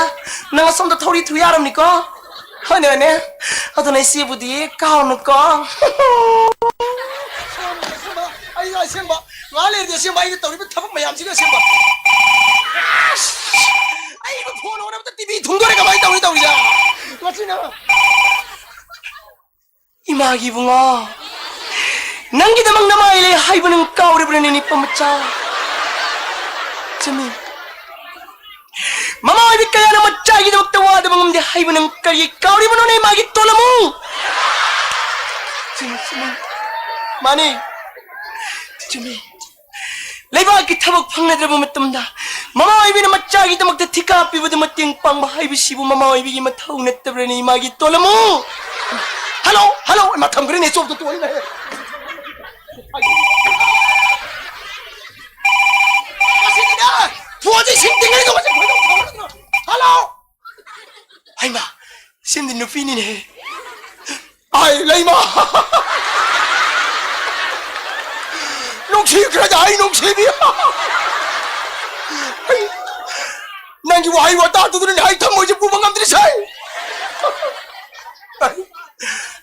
ꯅꯪ ꯑꯁꯣꯝꯗ ꯊꯧꯔꯤ ꯊꯨ ꯌꯥꯔꯝꯅꯤꯀꯣ꯫ ꯍꯣꯏꯅꯦ, ꯍꯣꯏꯅꯦ꯫ ꯑꯗꯨꯅ ꯏꯆꯦꯕꯨꯗꯤ ꯀꯥꯎꯅꯨꯀꯣ꯫ ꯑꯩ ꯑꯁꯦꯡꯕ, ꯉꯥꯏꯍꯥꯛ ꯂꯩꯔꯗꯤ ꯑꯁꯦꯡꯕ ꯑꯩꯅ ꯇꯧꯔꯤꯕ ꯊꯕꯛ ꯃꯌꯥꯝꯁꯤꯒ ꯑꯁꯦꯡꯕ꯫ ꯑꯁ! ꯑꯩꯕꯨ ꯐꯣꯟ ꯍꯣꯠꯅꯕꯗ ꯇꯤ ꯚꯤ ꯊꯨꯡꯗꯣꯔꯦ, ꯀꯃꯥꯏꯅ ꯇꯧꯔꯤ ꯇꯧꯔꯤꯁꯦ? ꯃꯁꯤꯅ ꯏꯃꯥꯒꯤ ꯏꯕꯨꯡꯉꯣ, ꯅꯪꯒꯤꯗꯃꯛ ꯅꯃꯥꯏ ꯂꯩ ꯍꯥꯏꯕ ꯅꯪ ꯀꯥꯎꯔꯤꯕ꯭ꯔꯅꯦ, ꯅꯤꯄꯥ ꯃꯆꯥ? ꯆꯨꯝꯃꯤ꯫ ꯃꯃꯥ ꯑꯣꯏꯕꯤ ꯀꯌꯥꯅ ꯃꯆꯥꯒꯤꯗꯃꯛꯇ ꯋꯥꯗꯕ ꯉꯝꯗꯦ ꯍꯥꯏꯕ ꯅꯪ ꯀꯔꯤ ꯀꯥꯎꯔꯤꯕꯅꯣꯅꯦ, ꯃꯥꯒꯤ ꯇꯣꯂꯃꯨ? ꯆꯨꯝꯃꯤ, ꯆꯨꯝꯃꯤ꯫ ꯃꯥꯅꯤ꯫ ꯆꯨꯝꯃꯤ꯫ ꯂꯩꯕꯥꯛꯀꯤ ꯊꯕꯛ ꯐꯪꯅꯗ꯭ꯔꯕ ꯃꯇꯝꯗ ꯃꯃꯥ ꯑꯣꯏꯕꯤꯅ ꯃꯆꯥꯒꯤꯗꯃꯛꯇ ꯊꯤꯀꯥ ꯄꯤꯕꯗ ꯃꯇꯦꯡ ꯄꯥꯡꯕ ꯍꯥꯏꯕꯁꯤꯕꯨ ꯃꯃꯥ ꯑꯣꯏꯕꯤꯒꯤ ꯃꯊꯧ ꯅꯠꯇꯕ꯭ꯔꯅꯦ, ꯃꯥꯒꯤ ꯇꯣꯂꯃꯨ? ꯍꯜꯂꯣ, ꯍꯜꯂꯣ, ꯃꯥ ꯊꯝꯈ꯭ꯔꯦꯅꯦ, ꯆꯣꯞꯇ ꯇꯣꯛꯑꯅꯤ꯫ ꯃꯁꯤꯗꯤꯅꯦ, ꯐꯣꯟꯁꯦ ꯏꯁꯤꯡ ꯇꯤꯡꯉꯩꯗꯣ ꯃꯁꯤ ꯈꯣꯏꯗꯧ ꯁꯥꯎꯒꯠꯂꯛꯇꯅ꯫ ꯍꯜꯂꯣ! ꯍꯩꯃꯥ, ꯁꯤꯝꯗꯤ ꯅꯨꯄꯤꯅꯤꯅꯦꯍꯦ꯫ ꯑꯥꯏ, ꯂꯩꯃꯥ! ꯅꯨꯡꯁꯤꯈ꯭ꯔꯗ ꯑꯩ ꯅꯨꯡꯁꯤꯕꯤ! ꯑꯩ, ꯅꯪꯒꯤ ꯋꯥꯍꯩ ꯋꯥꯇꯥꯗꯨꯗꯅꯅꯦ ꯑꯩ ꯊꯃꯣꯏꯁꯦ ꯄꯨꯕ ꯉꯝꯗ꯭ꯔꯤꯁꯦ! ꯑꯩ,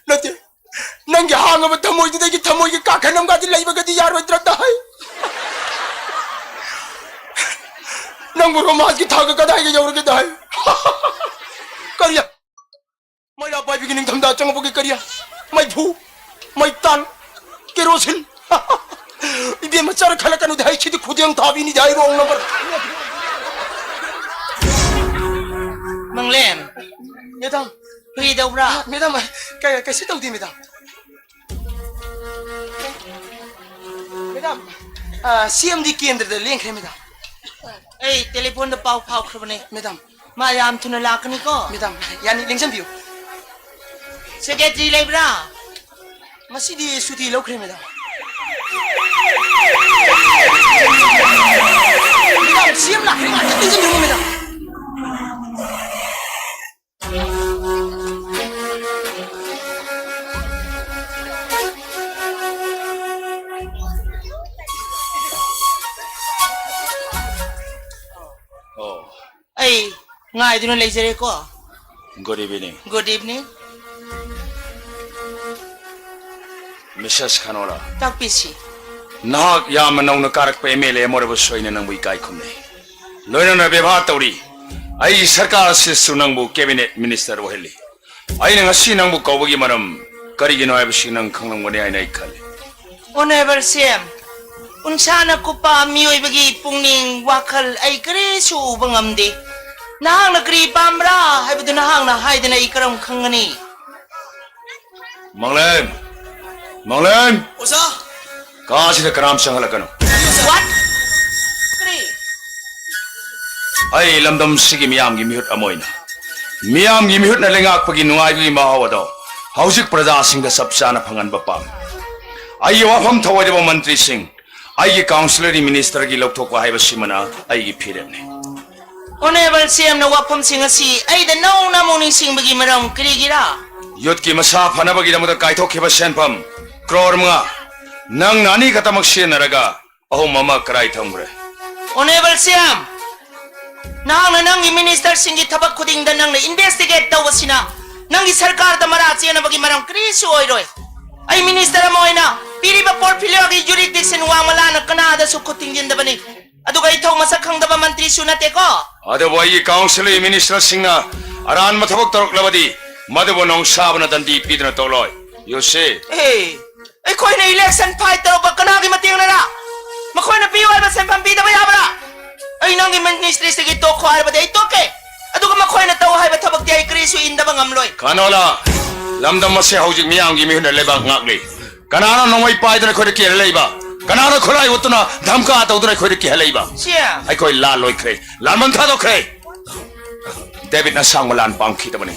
ꯅꯠꯇꯦ, ꯅꯪꯒꯤ ꯍꯥꯡꯉꯕ ꯊꯃꯣꯏꯗꯨꯗꯒꯤ ꯊꯃꯣꯏꯒꯤ ꯀꯥꯈꯟ ꯑꯃꯒꯗꯤ ꯂꯩꯕꯒꯗꯤ ꯌꯥꯔꯣꯏꯗ꯭ꯔꯥ ꯇꯥꯏ? ꯅꯪꯕꯨ ꯔꯣꯃꯥꯟꯁꯀꯤ ꯊꯥꯛꯀ ꯀꯗꯥꯏꯒ ꯌꯧꯔꯒꯦ ꯇꯥꯏ? ꯀꯔꯤ? ꯃꯩꯔꯥ ꯄꯥꯏꯕꯤꯒꯤ ꯅꯤꯡꯊꯝꯊꯥ ꯆꯪꯉꯛꯄꯒꯤ ꯀꯔꯤ? ꯃꯩꯐꯨ, ꯃꯩꯇꯥꯟ, ꯀꯦꯔꯣꯁꯤꯟ꯫ ꯏꯕꯦꯝꯃ, ꯆꯔ ꯈꯜꯂꯛꯀꯅꯨꯗꯤ ꯍꯩ, ꯁꯤꯗꯤ ꯈꯨꯗꯦꯡ ꯊꯥꯕꯤꯅꯤꯗꯤ ꯍꯩ, wrong number꯫ ꯃꯪꯂꯦꯝ, ꯃꯦꯗꯥꯝ꯫ ꯀꯔꯤ ꯇꯧꯕ꯭ꯔꯥ? ꯃꯦꯗꯥꯝ, ꯀꯩ-, ꯀꯩꯁꯨ ꯇꯧꯗꯦ, ꯃꯦꯗꯥꯝ꯫ ꯃꯦꯗꯥꯝ, ꯑ, ꯁꯤ ꯑꯦꯝꯗꯤ ꯀꯦꯟꯗ꯭ꯔꯗ ꯂꯦꯡꯈ꯭ꯔꯦ, ꯃꯦꯗꯥꯝ꯫ ꯑꯩ ꯇꯦꯂꯤꯐꯣꯟꯗ ꯄꯥꯎ ꯐꯥꯎꯈ꯭ꯔꯕꯅꯦ꯫ ꯃꯦꯗꯥꯝ꯫ ꯃꯥ ꯌꯥꯝ ꯊꯨꯅ ꯂꯥꯛꯀꯅꯤꯀꯣ꯫ ꯃꯦꯗꯥꯝ, ꯌꯥꯅꯤ, ꯂꯦꯡꯁꯤꯟꯕꯤꯌꯨ꯫ ꯁꯦꯀ꯭ꯔꯦꯇꯔꯤ ꯂꯩꯕ꯭ꯔꯥ? ꯉꯁꯤꯗꯤ ꯁꯨꯇꯤ ꯂꯧꯈ꯭ꯔꯦ, ꯃꯦꯗꯥꯝ꯫ ꯃꯦꯗꯥꯝ, ꯁꯤ ꯑꯦꯝ ꯂꯥꯛꯈ꯭ꯔꯦ, ꯉꯥꯛꯇ ꯂꯦꯡꯁꯤꯟꯕꯤꯌꯨ, ꯃꯦꯗꯥꯝ꯫ ꯑꯣ꯫ ꯑꯩ ꯉꯥꯏꯗꯨꯅ ꯂꯩꯖꯔꯦꯀꯣ꯫ Good evening꯫ Good evening꯫ Mrs Khanora. ꯇꯥꯛꯄꯤꯁꯤ꯫ ꯅꯍꯥꯛ ꯌꯥꯝꯅ ꯅꯧꯅ ꯀꯥꯔꯛꯄ ꯑꯦꯝ ꯑꯦꯜ ꯑꯦ ꯑꯃ ꯑꯣꯏꯔꯕꯁꯨ ꯑꯩꯅ ꯅꯪꯕꯨ ꯏꯀꯥꯏ ꯈꯨꯝꯅꯩ꯫ ꯂꯣꯏꯅꯅ ꯕꯦꯕꯥꯔ ꯇꯧꯔꯤ꯫ ꯑꯩꯒꯤ ꯁꯔꯀꯥꯔ ꯑꯁꯤꯁꯨ ꯅꯪꯕꯨ ꯀꯦꯕꯤꯅꯦꯠ ꯃꯤꯅꯤꯁꯇꯔ ꯑꯣꯏꯍꯜꯂꯤ꯫ ꯑꯩꯅ ꯉꯁꯤ ꯅꯪꯕꯨ ꯀꯧꯕꯒꯤ ꯃꯔꯝ ꯀꯔꯤꯒꯤꯅꯣ ꯍꯥꯏꯕꯁꯤ ꯅꯪ ꯈꯪꯂꯝꯒꯅꯤ ꯍꯥꯏꯅ ꯑꯩ ꯈꯜꯂꯤ꯫ Honorable C M, ꯎꯟꯁꯥꯅ ꯀꯨꯞꯄ ꯃꯤꯑꯣꯏꯕꯒꯤ ꯄꯨꯛꯅꯤꯡ ꯋꯥꯈꯜ ꯑꯩ ꯀꯔꯤꯁꯨ ꯎꯕ ꯉꯝꯗꯦ꯫ ꯅꯍꯥꯛꯅ ꯀꯔꯤ ꯄꯥꯝꯕ꯭ꯔꯥ ꯍꯥꯏꯕꯗꯨ ꯅꯍꯥꯛꯅ ꯍꯥꯏꯗꯅ ꯑꯩ ꯀꯔꯝ ꯈꯪꯒꯅꯤ? ꯃꯥꯡꯂꯦꯝ! ꯃꯥꯡꯂꯦꯝ! ꯑꯣꯖꯥ! ꯀꯥꯁꯤꯗ ꯀꯅꯥꯝ ꯆꯪꯍꯜꯂꯛꯀꯅꯨ꯫ What? ꯀꯔꯤ? ꯑꯩ ꯂꯝꯗꯝꯁꯤꯒꯤ ꯃꯤꯌꯥꯝꯒꯤ ꯃꯤꯍꯨꯠ ꯑꯃ ꯑꯣꯏꯅ ꯃꯤꯌꯥꯝꯒꯤ ꯃꯤꯍꯨꯠꯅ ꯂꯩꯉꯥꯛꯄꯒꯤ ꯅꯨꯡꯉꯥꯏꯕꯒꯤ ꯃꯍꯥꯎ ꯑꯗꯣ ꯍꯧꯖꯤꯛ ꯄ꯭ꯔꯖꯥꯁꯤꯡꯗ ꯆꯞ ꯆꯥꯅ ꯐꯪꯍꯟꯕ ꯄꯥꯝꯃꯤ꯫ ꯑꯩꯒꯤ ꯋꯥꯐꯝ ꯊꯑꯣꯏꯗꯕ ꯃꯟꯇ꯭ꯔꯤꯁꯤꯡ, ꯑꯩꯒꯤ ꯀꯥꯎꯟꯁꯤꯂꯔ ꯃꯤꯅꯤꯁꯇꯔꯒꯤ ꯂꯧꯊꯣꯛꯄ ꯍꯥꯏꯕꯁꯤꯃꯅ ꯑꯩꯒꯤ ꯐꯤꯔꯦꯞꯅꯤ꯫ Honorable C M ꯅ ꯋꯥꯐꯝꯁꯤꯡ ꯑꯁꯤ ꯑꯩꯗ ꯅꯧꯅ ꯑꯃꯨꯛ ꯅꯤꯡꯁꯤꯡꯕꯒꯤ ꯃꯔꯝ ꯀꯔꯤꯒꯤꯔꯥ? ꯌꯨꯠꯀꯤ ꯃꯁꯥ ꯐꯅꯕꯒꯤꯗꯃꯛꯇ ꯀꯥꯏꯊꯣꯛꯈꯤꯕ ꯁꯦꯟꯐꯝ ꯀ꯭ꯔꯣꯔ ꯃꯉꯥ, ꯅꯪꯅ ꯑꯅꯤ ꯈꯛꯇꯃꯛ ꯁꯤꯖꯤꯟꯅꯔꯒ ꯑꯍꯨꯝ ꯑꯃ ꯀꯔꯥꯏ ꯊꯝꯈ꯭ꯔꯦ? Honorable C M, ꯅꯍꯥꯛꯅ ꯅꯪꯒꯤ ꯃꯤꯅꯤꯁꯇꯔꯁꯤꯡꯒꯤ ꯊꯕꯛ ꯈꯨꯗꯤꯡꯗ ꯅꯪꯅ ꯏꯟꯚꯦꯁꯇꯤꯒꯦꯠ ꯇꯧꯕꯁꯤꯅ ꯅꯪꯒꯤ ꯁꯔꯀꯥꯔꯗ ꯃꯔꯥ ꯆꯦꯟꯅꯕꯒꯤ ꯃꯔꯝ ꯀꯔꯤꯁꯨ ꯑꯣꯏꯔꯣꯏ꯫ ꯑꯩ ꯃꯤꯅꯤꯁꯇꯔ ꯑꯃ ꯑꯣꯏꯅ ꯄꯤꯔꯤꯕ ꯄꯣꯔꯠꯐꯤꯂꯤꯑꯣꯒꯤ ꯖꯨꯔꯤꯗꯤꯛꯁꯟ ꯋꯥꯡꯃ ꯂꯥꯟꯅ ꯀꯅꯥꯗꯁꯨ ꯈꯨꯠ ꯊꯤꯡꯖꯤꯟꯗꯕꯅꯤ꯫ ꯑꯗꯨꯒ ꯏꯊꯧ ꯃꯁꯛ ꯈꯪꯗꯕ ꯃꯟꯇ꯭ꯔꯤꯁꯨ ꯅꯠꯇꯦꯀꯣ꯫ ꯑꯗꯨꯕꯨ ꯑꯩꯒꯤ ꯀꯥꯎꯟꯁꯤꯜꯒꯤ ꯃꯤꯅꯤꯁꯇꯔꯁꯤꯡꯅ ꯑꯔꯥꯟꯕ ꯊꯕꯛ ꯇꯧꯔꯛꯂꯕꯗꯤ ꯃꯗꯨꯕꯨ ꯅꯣꯡꯁꯥꯕꯅ ꯗꯟꯗꯤ ꯄꯤꯗꯨꯅ ꯇꯣꯛꯂꯣꯏ꯫ You see? ꯑꯦ, ꯑꯩꯈꯣꯏꯅ ꯏꯂꯦꯛꯁꯟ ꯐꯥꯏꯠ ꯇꯧꯔꯛꯄ ꯀꯅꯥꯒꯤ ꯃꯇꯦꯡꯅꯔ? ꯃꯈꯣꯏꯅ ꯄꯤꯌꯨ ꯍꯥꯏꯕ ꯁꯦꯟꯐꯝ ꯄꯤꯗꯕ ꯌꯥꯕ꯭ꯔꯥ? ꯑꯩ ꯅꯪꯒꯤ ꯃꯤꯅꯤꯁꯇ꯭ꯔꯤꯁꯤꯒꯤ ꯇꯣꯛꯈꯣ ꯍꯥꯏꯔꯕꯗꯤ ꯑꯩ ꯇꯣꯛꯀꯦ꯫ ꯑꯗꯨꯒ ꯃꯈꯣꯏꯅ ꯇꯧ ꯍꯥꯏꯕ ꯊꯕꯛꯇꯤ ꯑꯩ ꯀꯔꯤꯁꯨ ꯏꯟꯗꯕ ꯉꯝꯂꯣꯏ꯫ ꯈꯥꯅꯣꯂꯥ, ꯂꯝꯗꯝ ꯑꯁꯤ ꯍꯧꯖꯤꯛ ꯃꯤꯌꯥꯝꯒꯤ ꯃꯤꯍꯨꯠꯅ ꯂꯩꯕꯥꯛ ꯉꯥꯛꯂꯤ꯫ ꯀꯅꯥꯅ ꯅꯣꯡꯃꯩ ꯄꯥꯏꯗꯨꯅ ꯑꯩꯈꯣꯏꯗ ꯀꯤꯍꯜꯂꯛꯏꯕ? ꯀꯅꯥꯅ ꯈꯨꯠꯂꯥꯏ ꯎꯠꯇꯨꯅ ꯙꯝꯀꯥ ꯇꯧꯗꯨꯅ ꯑꯩꯈꯣꯏꯗ ꯀꯤꯍꯜꯂꯛꯏꯕ? ꯁꯤ ꯑꯦꯝ꯫ ꯑꯩꯈꯣꯏ ꯂꯥꯟ ꯂꯣꯏꯈ꯭ꯔꯦ, ꯂꯥꯟꯕꯟ ꯊꯥꯗꯣꯛꯈ꯭ꯔꯦ꯫ ꯗꯦꯕꯤꯠꯅ ꯑꯁꯥꯡꯕ ꯂꯥꯟ ꯄꯥꯝꯈꯤꯗꯕꯅꯤ꯫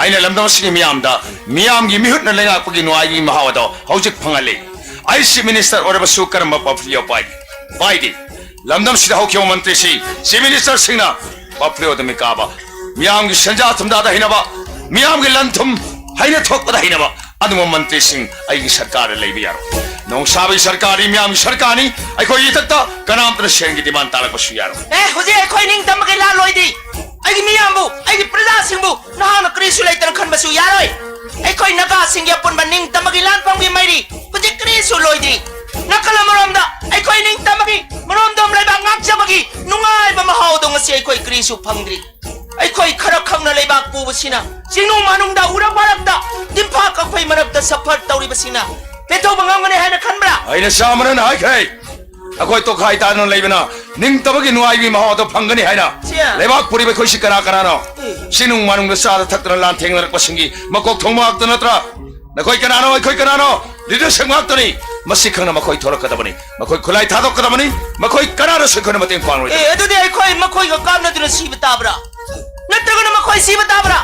ꯑꯩꯅ ꯂꯝꯗꯝ ꯑꯁꯤꯒꯤ ꯃꯤꯌꯥꯝꯗ ꯃꯤꯌꯥꯝꯒꯤ ꯃꯤꯍꯨꯠꯅ ꯂꯩꯉꯥꯛꯄꯒꯤ ꯅꯨꯡꯉꯥꯏꯕꯒꯤ ꯃꯍꯥꯎ ꯑꯗꯣ ꯍꯧꯖꯤꯛ ꯐꯪꯍꯜꯂꯤ꯫ ꯑꯩ ꯆꯤꯐ ꯃꯤꯅꯤꯁꯇꯔ ꯑꯣꯏꯔꯕꯁꯨ ꯀꯔꯝꯕ ꯄꯣꯔꯠꯐꯣꯂꯤꯑꯣ ꯄꯥꯏ? ꯄꯥꯏꯗꯦ꯫ ꯂꯝꯗꯝꯁꯤꯗ ꯍꯧꯈꯤꯕ ꯃꯟꯇ꯭ꯔꯤꯁꯤ ꯆꯤꯐ ꯃꯤꯅꯤꯁꯇꯔꯁꯤꯡꯅ ꯄꯣꯔꯠꯐꯣꯂꯤꯑꯣꯗ ꯃꯤꯀꯥꯕ, ꯃꯤꯌꯥꯝꯒꯤ ꯁꯦꯟꯖꯥ ꯊꯨꯝꯖꯥꯗ ꯍꯩꯅꯕ, ꯃꯤꯌꯥꯝꯒꯤ ꯂꯟ ꯊꯨꯝ ꯍꯩꯅ ꯊꯣꯛꯄꯗ ꯍꯩꯅꯕ ꯑꯗꯨꯒꯨꯝꯕ ꯃꯟꯇ꯭ꯔꯤꯁꯤꯡ ꯑꯩꯒꯤ ꯁꯔꯀꯥꯔꯗ ꯂꯩꯕ ꯌꯥꯔꯣꯏ꯫ ꯅꯣꯡꯁꯥꯕꯒꯤ ꯁꯔꯀꯥꯔꯗꯤ ꯃꯤꯌꯥꯝꯒꯤ ꯁꯔꯀꯥꯔꯅꯤ꯫ ꯑꯩꯈꯣꯏꯒꯤ ꯏꯊꯛꯇ ꯀꯅꯥꯝꯇꯅ ꯁꯦꯟꯒꯤ ꯗꯤꯃꯥꯟ ꯇꯥꯔꯛꯄꯁꯨ ꯌꯥꯔꯣꯏ꯫ ꯑꯦ, ꯍꯧꯖꯤꯛ ꯑꯩꯈꯣꯏ ꯅꯤꯡꯇꯝꯕꯒꯤ ꯂꯥꯟ ꯂꯣꯏꯗꯤ꯫ ꯑꯩꯒꯤ ꯃꯤꯌꯥꯝꯕꯨ, ꯑꯩꯒꯤ ꯄ꯭ꯔꯖꯥꯁꯤꯡꯕꯨ ꯅꯍꯥꯛꯅ ꯀꯔꯤꯁꯨ ꯂꯩꯇꯅ ꯈꯟꯕꯁꯨ ꯌꯥꯔꯣꯏ꯫ ꯑꯩꯈꯣꯏ ꯅꯥꯒꯥꯁꯤꯡꯒꯤ ꯑꯄꯨꯟꯕ ꯅꯤꯡꯇꯝꯕꯒꯤ ꯂꯥꯟꯐꯝꯒꯤ ꯃꯩꯔꯤ ꯍꯧꯖꯤꯛ ꯀꯔꯤꯁꯨ ꯂꯣꯏꯗ꯭ꯔꯤ꯫ ꯅꯥꯀꯜ ꯑꯃꯔꯣꯝꯗ ꯑꯩꯈꯣꯏ ꯅꯤꯡꯇꯝꯕꯒꯤ, ꯃꯔꯣꯝꯗꯣꯝ ꯂꯩꯕꯥꯛ ꯉꯥꯛꯆꯕꯒꯤ ꯅꯨꯡꯉꯥꯏꯕ ꯃꯍꯥꯎꯗꯣ ꯉꯁꯤ ꯑꯩꯈꯣꯏ ꯀꯔꯤꯁꯨ ꯐꯪꯗ꯭ꯔꯤ꯫ ꯑꯩꯈꯣꯏ ꯈꯔ ꯈꯛꯅ ꯂꯩꯕꯥꯛ ꯄꯨꯕꯁꯤꯅ, ꯆꯤꯡꯅꯨꯡ ꯃꯥꯅꯨꯡꯗ, ꯎꯔꯛ ꯋꯥꯔꯛꯇ, ꯇꯤꯟꯐꯥ ꯀꯛꯐꯩ ꯃꯔꯛꯇ ꯁꯐꯔ ꯇꯧꯔꯤꯕꯁꯤꯅ, ꯄꯦꯟꯊꯣꯛꯄ ꯉꯝꯒꯅꯤ ꯍꯥꯏꯅ ꯈꯟꯕ꯭ꯔꯥ? ꯑꯩꯅ ꯆꯥꯃꯅꯅ ꯍꯥꯏꯈ꯭ꯔꯦ, ꯑꯩꯈꯣꯏ ꯇꯣꯈꯥꯏ ꯇꯥꯗꯅ ꯂꯩꯕꯅ ꯅꯤꯡꯇꯝꯕꯒꯤ ꯅꯨꯡꯉꯥꯏꯕꯒꯤ ꯃꯍꯥꯎ ꯑꯗꯨ ꯐꯪꯒꯅꯤ ꯍꯥꯏꯅ꯫ ꯁꯤ꯫ ꯂꯩꯕꯥꯛ ꯄꯨꯔꯤꯕ ꯑꯩꯈꯣꯏꯁꯤ ꯀꯅꯥ ꯀꯅꯥꯅꯣ? ꯎꯝ꯫ ꯆꯤꯡ ꯅꯨꯡ ꯃꯥꯅꯨꯡꯗ ꯆꯥꯗ ꯊꯛꯇꯅ ꯂꯥꯟ ꯊꯦꯡꯅꯔꯛꯄꯁꯤꯡꯒꯤ ꯃꯀꯣꯛ ꯊꯣꯡꯕ ꯉꯥꯛꯇ ꯅꯠꯇ꯭ꯔꯥ? ꯅꯈꯣꯏ ꯀꯅꯥꯅꯣ, ꯑꯩꯈꯣꯏ ꯀꯅꯥꯅꯣ? ꯂꯤꯗꯔꯁꯤꯞ ꯉꯥꯛꯇꯅꯤ꯫ ꯃꯁꯤ ꯈꯪꯅ ꯃꯈꯣꯏ ꯊꯣꯛꯂꯛꯀꯗꯕꯅꯤ꯫ ꯃꯈꯣꯏ ꯈꯨꯠꯂꯥꯏ ꯊꯥꯗꯣꯛꯀꯗꯕꯅꯤ꯫ ꯃꯈꯣꯏ ꯀꯅꯥꯅꯁꯨ ꯑꯩꯈꯣꯏꯅ ꯃꯇꯦꯡ ꯄꯥꯡꯂꯣꯏ꯫ ꯑꯦ, ꯑꯗꯨꯗꯤ ꯑꯩꯈꯣꯏ ꯃꯈꯣꯏꯒ ꯀꯥꯞꯅꯗꯨꯅ ꯁꯤꯕ ꯇꯥꯕ꯭ꯔꯥ? ꯅꯠꯇ꯭ꯔꯒꯅ ꯃꯈꯣꯏ ꯁꯤꯕ ꯇꯥꯕ꯭ꯔꯥ?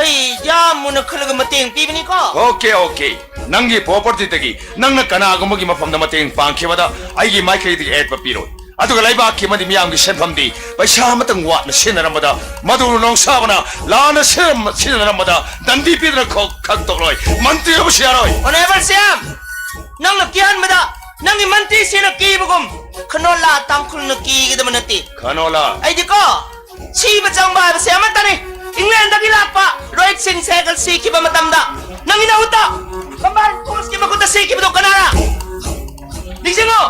ꯑꯩ ꯌꯥꯝ ꯃꯨꯟꯅ ꯈꯜꯂꯒ ꯃꯇꯦꯡ ꯄꯤꯕꯅꯤꯀꯣ꯫ Okay, okay. ꯅꯪꯒꯤ ꯄ꯭ꯔꯣꯄꯔꯇꯤꯗꯒꯤ ꯅꯪꯅ ꯀꯅꯥꯒꯨꯝꯕꯒꯤ ꯃꯐꯝꯗ ꯃꯇꯦꯡ ꯄꯥꯡꯈꯤꯕꯗ ꯑꯩꯒꯤ ꯃꯥꯏꯀꯩꯗꯒꯤ ꯑꯌꯦꯠꯄ ꯄꯤꯔꯣꯏ꯫ ꯑꯗꯨꯒ ꯂꯩꯕꯥꯛꯀꯤ ꯑꯃꯗꯤ ꯃꯤꯌꯥꯝꯒꯤ ꯁꯦꯟꯐꯝꯗꯤ ꯄꯩꯁꯥ ꯑꯃꯇꯪ ꯋꯥꯠꯅ ꯁꯤꯖꯤꯟꯅꯔꯝꯕꯗ ꯃꯗꯨ ꯅꯣꯡꯁꯥꯕꯅ ꯂꯥꯟꯅ ꯁꯤꯖꯤꯟꯅꯔꯝ-, ꯁꯤꯖꯤꯟꯅꯔꯝꯕꯗ ꯗꯟꯗꯤ ꯄꯤꯗꯨꯅ ꯈꯣ-, ꯈꯪꯗꯣꯛꯂꯣꯏ꯫ ꯃꯟꯇ꯭ꯔꯤ ꯑꯣꯏꯕꯁꯨ ꯌꯥꯔꯣꯏ꯫ ꯑꯣꯅꯦꯕꯜ ꯁ꯭ꯌꯥꯝ, ꯅꯪꯅ ꯀꯤꯍꯟꯕꯗ ꯅꯪꯒꯤ ꯃꯟꯇ꯭ꯔꯤꯁꯤꯡꯅ ꯀꯤꯕꯒꯨꯝ ꯈꯅꯣꯂꯥ ꯇꯥꯡꯈꯨꯜꯅ ꯀꯤꯒꯗꯕ ꯅꯠꯇꯦ꯫ ꯈꯅꯣꯂꯥ꯫ ꯑꯩꯗꯤꯀꯣ, ꯁꯤꯕ ꯆꯪꯕ ꯍꯥꯏꯕꯁꯦ ꯑꯃꯠꯇꯅꯤ꯫ ꯏꯪꯂꯦꯟꯗꯒꯤ ꯂꯥꯛꯄ ꯔꯣꯍꯤꯠ ꯁꯤꯡ ꯁꯦꯍꯒꯜ ꯁꯤꯈꯤꯕ ꯃꯇꯝꯗ ꯅꯪꯒꯤ ꯅꯍꯨꯠꯇ ꯀꯝꯕꯥꯏꯟ ꯐꯣꯔꯁꯀꯤ ꯃꯈꯨꯠꯇ ꯁꯤꯈꯤꯕꯗꯣ ꯀꯅꯥꯔ? ꯅꯤꯡꯁꯤꯡꯉꯣ,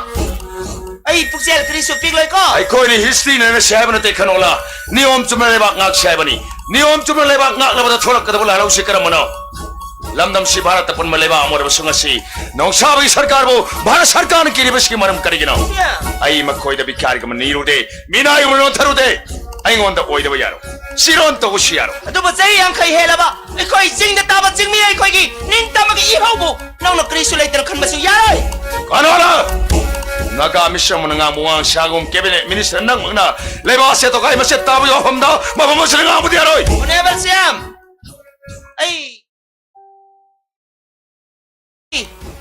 ꯑꯩ ꯄꯨꯛꯆꯦꯜ ꯀꯔꯤꯁꯨ ꯄꯤꯛꯂꯣꯏꯀꯣ꯫ ꯑꯩꯈꯣꯏꯅ ꯍꯤꯁꯇ꯭ꯔꯤꯅ ꯁꯤ ꯍꯥꯏꯕ ꯅꯠꯇꯦ ꯈꯅꯣꯂꯥ, ꯅꯤꯌꯣꯝ ꯆꯨꯝꯅ ꯂꯩꯕꯥꯛ ꯉꯥꯛꯁꯤ ꯍꯥꯏꯕꯅꯤ꯫ ꯅꯤꯌꯣꯝ ꯆꯨꯝꯅ ꯂꯩꯕꯥꯛ ꯉꯥꯛꯅꯕꯗ ꯊꯣꯛꯂꯛꯀꯗꯕ ꯂꯥꯜꯍꯧꯁꯤ ꯀꯔꯝꯕꯅꯣ? ꯂꯝꯗꯝꯁꯤ ꯚꯥꯔꯠꯇ ꯄꯨꯟꯕ ꯂꯩꯕꯥꯛ ꯑꯃ ꯑꯣꯏꯔꯕꯁꯨ ꯉꯁꯤ ꯅꯣꯡꯁꯥꯕꯒꯤ ꯁꯔꯀꯥꯔꯕꯨ ꯚꯥꯔꯠ ꯁꯔꯀꯥꯔꯅ ꯀꯤꯔꯤꯕꯁꯤꯒꯤ ꯃꯔꯝ ꯀꯔꯤꯒꯤꯅꯣ? ꯑꯩ ꯃꯈꯣꯏꯗ ꯕꯤꯈꯥꯔꯤꯒꯨꯝꯕ ꯅꯤꯔꯨꯗꯦ, ꯃꯤꯅꯥꯏꯒꯨꯝꯕ ꯅꯣꯟꯊꯔꯨꯗꯦ꯫ ꯑꯩꯉꯣꯟꯗ ꯑꯣꯏꯗꯕ ꯌꯥꯔꯣꯏ꯫ ꯁꯤꯔꯣꯟ ꯇꯧꯕꯁꯨ ꯌꯥꯔꯣꯏ꯫ ꯑꯗꯨꯕꯨ ꯆꯍꯤ ꯌꯥꯡꯈꯩ ꯍꯦꯜꯂꯕ ꯑꯩꯈꯣꯏ ꯆꯤꯡꯗ ꯇꯥꯕ ꯆꯤꯡꯃꯤ ꯑꯩꯈꯣꯏꯒꯤ ꯅꯤꯡꯇꯝꯕꯒꯤ ꯏꯍꯧꯕꯨ ꯅꯪꯅ ꯀꯔꯤꯁꯨ ꯂꯩꯇꯅ ꯈꯟꯕꯁꯨ ꯌꯥꯔꯣꯏ꯫ ꯀꯅꯥꯅ? ꯅꯥꯒꯥ ꯃꯤꯁ ꯑꯃꯅ ꯉꯥꯡꯕ ꯋꯥꯉꯥꯡ ꯁꯥꯒꯨꯝ ꯀꯦꯕꯤꯅꯦꯠ ꯃꯤꯅꯤꯁꯇꯔ ꯅꯪꯃꯛꯅ ꯂꯩꯕꯥꯛ ꯑꯁꯦ ꯇꯣꯈꯥꯏ ꯃꯆꯦꯠ ꯇꯥꯕꯒꯤ ꯋꯥꯐꯝꯗ ꯃꯐꯝ ꯑꯁꯤꯗ ꯉꯥꯡꯕꯗꯤ ꯌꯥꯔꯣꯏ꯫ ꯑꯣꯅꯦꯕꯜ ꯁꯤ ꯑꯦꯝ, ꯑꯩ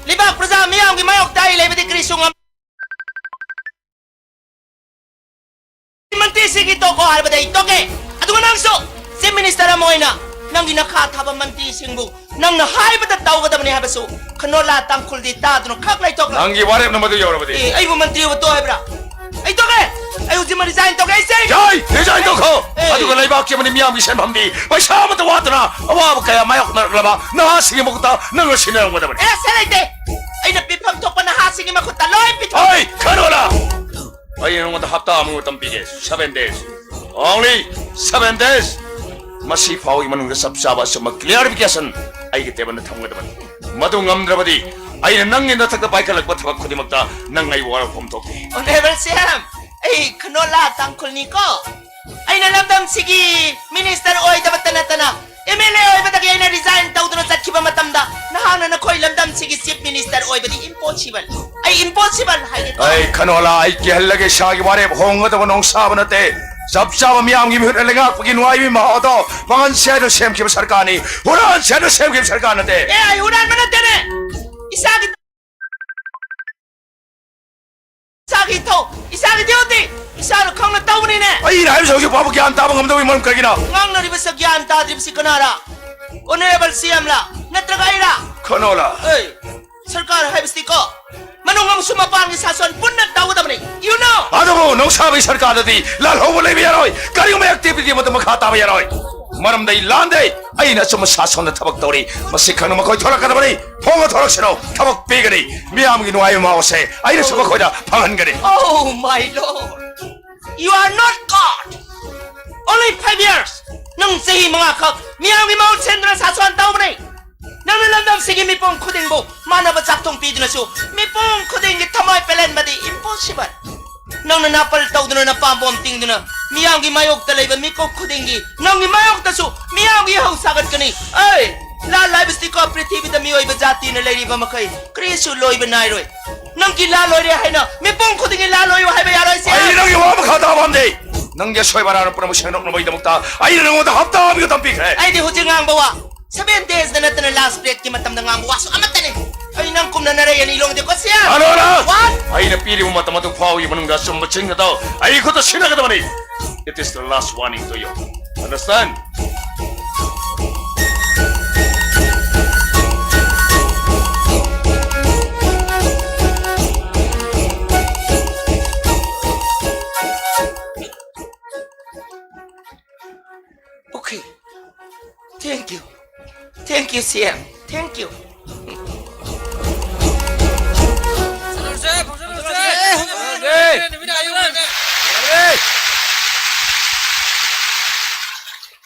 ꯂꯩꯕꯥꯛ ꯄ꯭ꯔꯖꯥ ꯃꯤꯌꯥꯝꯒꯤ ꯃꯥꯌꯣꯛꯇ ꯑꯩ ꯂꯩꯕꯗꯤ ꯀꯔꯤꯁꯨ ꯉꯝ-, ꯃꯟꯇ꯭ꯔꯤꯁꯤꯡꯒꯤ ꯇꯣꯛꯈꯣ ꯍꯥꯏꯕꯗ ꯑꯩ ꯇꯣꯛꯀꯦ꯫ ꯑꯗꯨꯒ ꯅꯪꯁꯨ ꯆꯤꯐ ꯃꯤꯅꯤꯁꯇꯔ ꯑꯃ ꯑꯣꯏꯅ ꯅꯪꯒꯤ ꯅꯈꯥ ꯊꯥꯕ ꯃꯟꯇ꯭ꯔꯤꯁꯤꯡꯕꯨ ꯅꯪꯅ ꯍꯥꯏꯕꯗ ꯇꯧꯒꯗꯕꯅꯤ ꯍꯥꯏꯕꯁꯨ ꯈꯅꯣꯂꯥ ꯇꯥꯡꯈꯨꯜꯗꯤ ꯇꯥꯗꯨꯅ ꯈꯛ ꯂꯩꯊꯣꯛꯂꯣ꯫ ꯅꯪꯒꯤ ꯋꯥꯔꯦꯞꯅ ꯃꯗꯨ ꯌꯧꯔꯕꯗꯤ꯫ ꯑꯦ, ꯑꯩꯕꯨ ꯃꯟꯇ꯭ꯔꯤ ꯑꯣꯏꯕ ꯇꯣꯛ ꯍꯥꯏꯕ꯭ꯔꯥ? ꯑꯩ ꯇꯣꯛꯑꯦ꯫ ꯑꯩ ꯍꯧꯖꯤꯛꯃꯛ ꯔꯤꯖꯥꯏꯟ ꯇꯧꯒꯦ꯫ ꯑꯩ ꯆꯦꯟꯒꯦ꯫ ꯌꯥꯏ, ꯔꯤꯖꯥꯏꯟ ꯇꯧꯈꯣ꯫ ꯑꯦ꯫ ꯑꯗꯨꯒ ꯂꯩꯕꯥꯛꯀꯤ ꯑꯃꯗꯤ ꯃꯤꯌꯥꯝꯒꯤ ꯁꯦꯟꯐꯝꯗꯤ ꯄꯩꯁꯥ ꯑꯃꯠꯇ ꯋꯥꯠꯇꯅ ꯑꯋꯥꯕ ꯀꯌꯥ ꯃꯥꯌꯣꯛꯅꯔꯛꯂꯕ ꯅꯍꯥꯁꯤꯡꯒꯤ ꯃꯈꯨꯠꯇ ꯅꯪꯅ ꯁꯤꯟꯅꯔꯝꯒꯗꯕꯅꯤ꯫ ꯑꯦ, ꯁꯦ ꯂꯩꯇꯦ꯫ ꯑꯩꯅ ꯄꯤꯐꯝ ꯊꯣꯛꯄ ꯅꯍꯥꯁꯤꯡꯒꯤ ꯃꯈꯨꯠꯇ ꯂꯣꯏ ꯄꯤꯊꯣꯛ꯫ ꯍꯣꯏ, ꯈꯅꯣꯂꯥ꯫ ꯑꯩ ꯅꯉꯣꯟꯗ ꯍꯞꯇꯥ ꯑꯃꯒꯤ ꯃꯇꯝ ꯄꯤꯒꯦ, seven days, only seven days꯫ ꯃꯁꯤ ꯐꯥꯎꯒꯤ ꯃꯅꯨꯡꯗ ꯆꯞ ꯆꯥꯕ ꯑꯆꯨꯝꯕ clarification ꯑꯩꯒꯤ ꯇꯦꯕꯜꯗ ꯊꯝꯒꯗꯕꯅꯤ꯫ ꯃꯗꯨ ꯉꯝꯗ꯭ꯔꯕꯗꯤ ꯑꯩꯅ ꯅꯪꯒꯤ ꯅꯊꯛꯇ ꯄꯥꯏꯈꯠꯂꯛꯄ ꯊꯕꯛ ꯈꯨꯗꯤꯡꯃꯛꯇ ꯅꯪ ꯑꯩ ꯋꯥꯔꯧꯐꯝ ꯊꯣꯛꯈꯤ꯫ Honorable C M, ꯑꯩ ꯈꯅꯣꯂꯥ ꯇꯥꯡꯈꯨꯜꯅꯤꯀꯣ꯫ ꯑꯩꯅ ꯂꯝꯗꯝꯁꯤꯒꯤ minister ꯑꯣꯏꯗꯕꯇ ꯅꯠꯇꯅ M L A ꯑꯣꯏꯕꯗꯒꯤ ꯑꯩꯅ resign ꯇꯧꯗꯨꯅ ꯆꯠꯈꯤꯕ ꯃꯇꯝꯗ ꯅꯍꯥꯛꯅ ꯅꯈꯣꯏ ꯂꯝꯗꯝꯁꯤꯒꯤ chief minister ꯑꯣꯏꯕꯗꯤ impossible꯫ ꯑꯩ impossible ꯍꯥꯏꯒꯦ꯫ ꯑꯩ ꯈꯅꯣꯂꯥ, ꯑꯩ ꯀꯤꯍꯜꯂꯒ ꯏꯁꯥꯒꯤ ꯋꯥꯔꯦꯞ ꯍꯣꯡꯒꯗꯕ ꯅꯣꯡꯁꯥꯕ ꯅꯠꯇꯦ꯫ ꯆꯞ ꯆꯥꯕ ꯃꯤꯌꯥꯝꯒꯤ ꯃꯤꯍꯨꯠꯅ ꯂꯩꯉꯥꯛꯄꯒꯤ ꯅꯨꯡꯉꯥꯏꯕꯒꯤ ꯃꯍꯥꯎ ꯑꯗꯣ ꯃꯥꯡꯍꯟꯁꯦ ꯍꯥꯏꯗꯨꯅ ꯁꯦꯝꯈꯤꯕ ꯁꯔꯀꯥꯔꯅꯤ, ꯍꯨꯔꯥꯟꯁꯦ ꯍꯥꯏꯗꯨꯅ ꯁꯦꯝꯈꯤꯕ ꯁꯔꯀꯥꯔ ꯅꯠꯇꯦ꯫ ꯑꯦ, ꯑꯩ ꯍꯨꯔꯥꯟꯕ ꯅꯠꯇꯦꯅꯦ꯫ ꯏꯁꯥꯒꯤ, ꯏꯁꯥꯒꯤ ꯏꯊꯧ, ꯏꯁꯥꯒꯤ duty, ꯏꯁꯥꯅ ꯈꯪꯅ ꯇꯧꯕꯅꯤꯅꯦ꯫ ꯑꯩꯅ ꯍꯥꯏꯕꯁꯤ ꯍꯧꯖꯤꯛ ꯐꯥꯎꯕ ꯒ꯭ꯌꯥꯟ ꯇꯥꯕ ꯉꯝꯗꯕꯒꯤ ꯃꯔꯝ ꯀꯔꯤꯒꯤꯅꯣ? ꯉꯥꯡꯅꯔꯤꯕꯁꯤ ꯒ꯭ꯌꯥꯟ ꯇꯥꯗ꯭ꯔꯤꯕꯁꯤ ꯀꯅꯥꯔꯥ? Honorable C M ꯂꯥ? ꯅꯠꯇ꯭ꯔꯒ ꯑꯩꯔꯥ? ꯈꯅꯣꯂꯥ꯫ ꯑꯦ, ꯁꯔꯀꯥꯔ ꯍꯥꯏꯕꯁꯤꯗꯤꯀꯣ, ꯃꯅꯨꯡ ꯑꯃꯁꯨꯡ ꯃꯄꯥꯟꯒꯤ ꯁꯥꯁꯣꯟ ꯄꯨꯟꯅ ꯇꯧꯒꯗꯕꯅꯤ꯫ You know? ꯑꯗꯨꯕꯨ ꯅꯣꯡꯁꯥꯕꯒꯤ ꯁꯔꯀꯥꯔꯗꯗꯤ ꯂꯥꯜꯍꯧꯕ ꯂꯩꯕ ꯌꯥꯔꯣꯏ, ꯀꯔꯤꯒꯨꯝꯕ activity ꯑꯃꯠꯇ ꯃꯈꯥ ꯇꯥꯕ ꯌꯥꯔꯣꯏ꯫ ꯃꯔꯝꯗꯤ ꯑꯩ ꯂꯥꯟꯗꯦ, ꯑꯩꯅ ꯑꯆꯨꯝꯕ ꯁꯥꯁꯣꯟꯗ ꯊꯕꯛ ꯇꯧꯔꯤ꯫ ꯃꯁꯤ ꯈꯪꯅ ꯃꯈꯣꯏ ꯊꯣꯛꯂꯛꯀꯗꯕꯅꯤ꯫ ꯐꯣꯡꯉ ꯊꯣꯛꯂꯛꯁꯅꯨ, ꯊꯕꯛ ꯄꯤꯒꯅꯤ꯫ ꯃꯤꯌꯥꯝꯒꯤ ꯅꯨꯡꯉꯥꯏꯕ ꯃꯍꯥꯎ ꯑꯁꯦ ꯑꯩꯅꯁꯨ ꯃꯈꯣꯏꯗ ꯐꯪꯍꯟꯒꯅꯤ꯫ Oh my Lord! You are not God! Only five years! ꯅꯪ ꯆꯍꯤ ꯃꯉꯥ ꯈꯛ ꯃꯤꯌꯥꯝꯒꯤ ꯃꯍꯨꯠ ꯁꯤꯟꯗꯨꯅ ꯁꯥꯁꯣꯟ ꯇꯧꯕꯅꯤ꯫ ꯅꯪꯅ ꯂꯝꯗꯝꯁꯤꯒꯤ ꯃꯤꯄꯨꯝ ꯈꯨꯗꯤꯡꯕꯨ ꯃꯥꯟꯅꯕ ꯆꯥꯛꯊꯣꯡ ꯄꯤꯗꯨꯅꯁꯨ ꯃꯤꯄꯨꯝ ꯈꯨꯗꯤꯡꯒꯤ ꯊꯃꯣꯏ ꯄꯦꯜꯍꯟꯕꯗꯤ impossible꯫ ꯅꯪꯅ ꯅꯥꯄꯜ ꯇꯧꯗꯨꯅ ꯅꯄꯥꯝꯕꯣꯝ ꯇꯤꯡꯗꯨꯅ ꯃꯤꯌꯥꯝꯒꯤ ꯃꯥꯌꯣꯛꯇ ꯂꯩꯕ ꯃꯤꯀꯨꯞ ꯈꯨꯗꯤꯡꯒꯤ ꯅꯪꯒꯤ ꯃꯥꯌꯣꯛꯇꯁꯨ ꯃꯤꯌꯥꯝꯒꯤ ꯏꯍꯧ ꯁꯥꯒꯠꯀꯅꯤ꯫ ꯑꯩ ꯂꯥꯜ ꯍꯥꯏꯕꯁꯤꯀꯣ ꯄ꯭ꯔꯤꯊꯤꯕꯤꯗ ꯃꯤꯑꯣꯏꯕ ꯖꯥꯇꯤꯅ ꯂꯩꯔꯤꯕ ꯃꯈꯩ ꯀꯔꯤꯁꯨ ꯂꯣꯏꯕ ꯅꯥꯏꯔꯣꯏ꯫ ꯅꯪꯒꯤ ꯂꯥꯜ ꯂꯣꯏꯔꯦ ꯍꯥꯏꯅ ꯃꯤꯄꯨꯝ ꯈꯨꯗꯤꯡꯒꯤ ꯂꯥꯜ ꯂꯣꯏꯌꯨ ꯍꯥꯏꯕ ꯌꯥꯔꯣꯏ ꯁꯤ꯫ ꯑꯩ ꯅꯪꯒꯤ ꯋꯥ ꯃꯈꯥ ꯇꯥꯕ ꯄꯥꯝꯗꯦ꯫ ꯅꯪꯒꯤ ꯑꯁꯣꯏꯕ ꯑꯔꯥꯟꯕ ꯄꯨꯝꯅꯃꯛ ꯁꯦꯡꯗꯣꯛꯅꯕꯒꯤꯗꯃꯛꯇ ꯑꯩꯅ ꯅꯪꯉꯣꯟꯗ ꯍꯞꯇꯥ ꯑꯃꯒꯤ ꯃꯇꯝ ꯄꯤꯈ꯭ꯔꯦ꯫ ꯑꯩꯗꯤ ꯍꯧꯖꯤꯛ ꯉꯥꯡꯕ ꯋꯥ seven days ꯗ ꯅꯠꯇꯅ last breath ꯀꯤ ꯃꯇꯝꯗ ꯉꯥꯡꯕ ꯋꯥꯁꯨ ꯑꯃꯠꯇꯅꯤ꯫ ꯑꯩ ꯅꯪ ꯀꯨꯝꯅ ꯅꯔꯩ ꯑꯅꯤ ꯂꯣꯡꯗꯦꯀꯣ ꯁꯤꯌꯥ꯫ ꯑꯅꯣꯔꯥ! What? ꯑꯩꯅ ꯄꯤꯔꯤꯕ ꯃꯇꯝ ꯑꯗꯨ ꯐꯥꯎꯒꯤ ꯃꯅꯨꯡꯗ ꯑꯆꯨꯝꯕ ꯆꯤꯡ ꯑꯗꯣ ꯑꯩ ꯈꯨꯠꯇ ꯁꯤꯟꯅꯒꯗꯕꯅꯤ꯫ It is the last warning to you. Understand? Okay. Thank you. Thank you, C M. Thank you.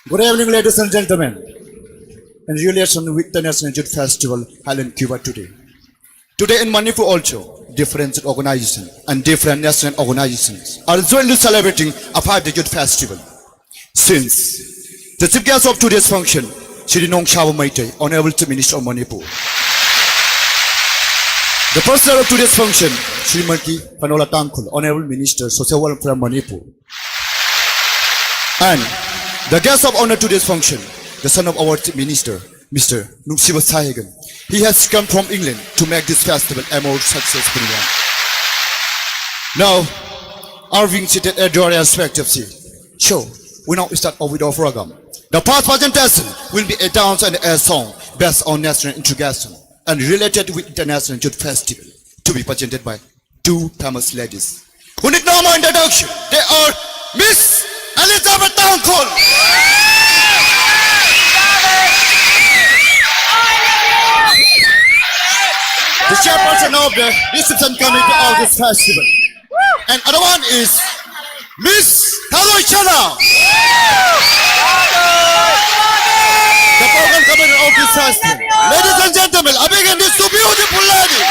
Good evening, ladies and gentlemen. in relation with the National Youth Festival held in Cuba today. Today in Manipur also, different organizations and different national organizations are jointly celebrating a five-day youth festival. Since the chief guest of today's function, Shri Nongshaba Meitei, Honorable Chief Minister of Manipur, the president of today's function, Shrimati Panola Tangkhul, Honorable Minister, Social Welfare of Manipur, and the guest of honor today's function, the son of our Chief Minister, Mister Nongshaba Sayagam. He has come from England to make this festival a more successful one. Now, having seated at your respective seat, so we now start off with our program. The first presentation will be a dance and a song based on national integration and related with International Youth Festival, to be presented by two famous ladies who need no more introduction. They are Miss Elizabeth Tangkhul, the chairperson of the reception committee of this festival. And other one is Miss Thaloi Chana, the program committee of this festival. Ladies and gentlemen, a big hand is to beautiful lady.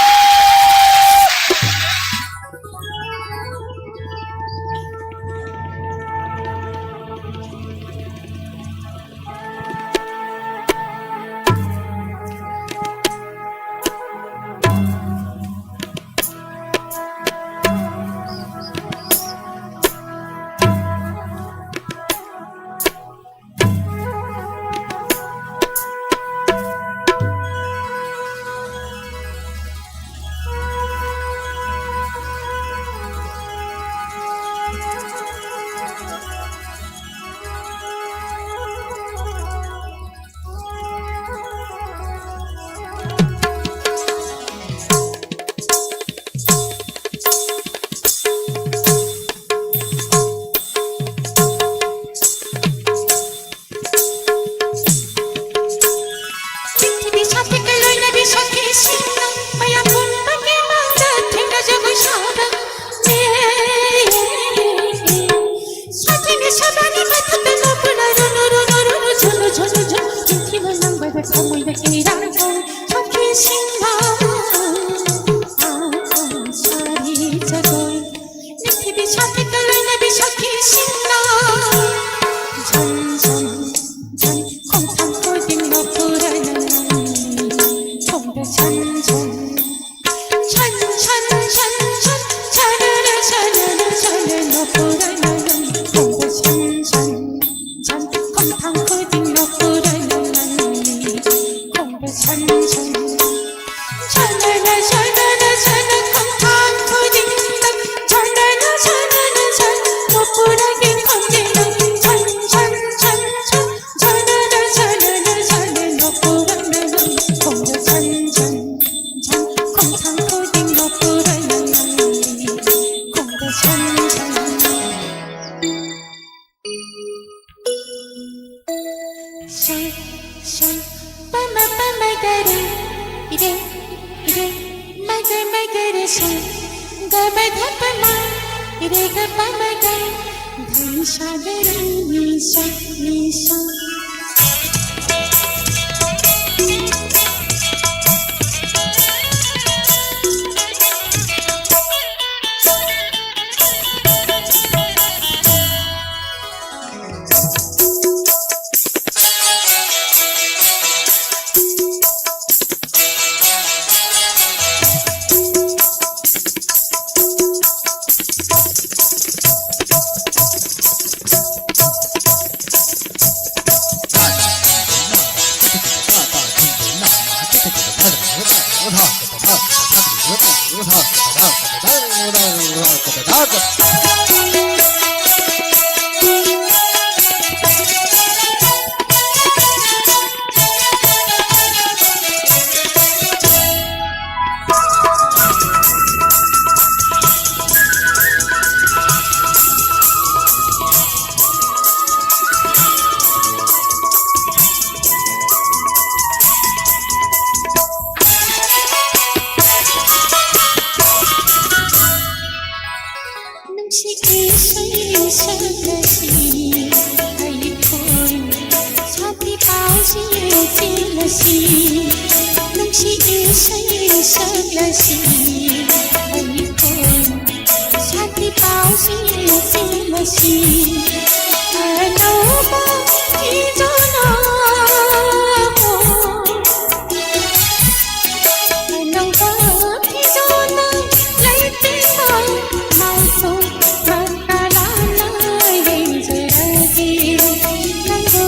ꯊꯃꯣꯏꯗ ꯀꯤꯔꯥꯡ ꯇꯧ ꯁꯈꯤꯁꯤꯡꯅ ꯑꯥ, ꯑꯥ, ꯁꯥꯔꯤ ꯖꯒꯣꯏ꯫ ꯅꯤꯡꯊꯤꯕꯤ ꯁꯥꯊꯤꯛꯇ ꯂꯣꯏꯅꯕꯤ ꯁꯈꯤꯁꯤꯡꯅ ꯁꯟ, ꯁꯟ, ꯁꯟ, ꯈꯣꯡꯊꯥꯡ ꯈꯨꯗꯤꯡꯃꯛ ꯄꯨꯔꯥ ꯅꯪ ꯅꯪꯅꯤ꯫ ꯈꯣꯡꯗ ꯁꯟ, ꯁꯟ, ꯁꯟ, ꯁꯟ, ꯁꯟ, ꯁꯟ, ꯁꯅꯅ, ꯁꯅꯅ, ꯁꯅꯅ ꯄꯨꯔꯥ ꯅꯪ ꯅꯪꯅꯤ꯫ ꯈꯣꯡꯗ ꯁꯟ, ꯁꯟ, ꯁꯟ, ꯈꯣꯡꯊꯥꯡ ꯈꯨꯗꯤꯡꯃꯛ ꯄꯨꯔꯥ ꯅꯪ ꯅꯪꯅꯤ꯫ ꯈꯣꯡꯗ ꯁꯟ, ꯁꯟ, ꯁꯅꯅ, ꯁꯅꯅ, ꯁꯅ ꯈꯣꯡꯊꯥꯡ ꯈꯨꯗꯤꯡꯗ ꯁꯅꯅ, ꯁꯅꯅ, ꯁꯅ ꯄꯨꯔꯥꯒꯤ ꯈꯣꯟꯖꯦꯜ ꯁꯟ, ꯁꯟ, ꯁꯟ, ꯁꯟ, ꯁꯅꯅ, ꯁꯅꯅ, ꯁꯅꯅ ꯄꯨꯔꯥ ꯅꯪ ꯈꯣꯡꯗ ꯁꯟ, ꯁꯟ, ꯁꯟ ꯈꯣꯡꯊꯥꯡ ꯈꯨꯗꯤꯡꯗ ꯄꯨꯔꯥ ꯅꯪ ꯅꯪꯅꯤ꯫ ꯈꯣꯡꯗ ꯁꯟ, ꯁꯟ꯫ ꯁꯟ, ꯁꯟ, ꯄꯃ, ꯄꯃ, ꯒꯔꯤ, ꯔꯦ, ꯔꯦ, ꯃꯒ, ꯃꯒ, ꯔꯦ, ꯁꯟ, ꯒ, ꯃ, ꯙ, ꯄꯃ, ꯔꯦ, ꯒ, ꯄꯃ, ꯒ, ꯙ, ꯅꯤ, ꯁꯥ, ꯒ, ꯔꯤ, ꯅꯤ, ꯁ, ꯅꯤ, ꯁ꯫ ꯂꯁꯤ, ꯅꯨꯡꯁꯤ ꯏꯁꯩ ꯁꯛꯂꯁꯤ, ꯑꯩꯈꯣꯏ ꯁꯥꯟꯇꯤ ꯄꯥꯎꯁꯤꯡ ꯆꯦꯜꯂꯁꯤ꯫ ꯑꯅꯧꯕ ꯐꯤꯖꯣꯜ ꯑꯃ, ꯑꯅꯧꯕ ꯐꯤꯖꯣꯜꯅ ꯂꯩꯇꯦꯡꯕ ꯃꯥꯏꯊꯣꯡ ꯃꯇꯥꯂꯥꯅ ꯌꯦꯡꯖꯔꯒꯦ꯫ ꯅꯪꯕꯨ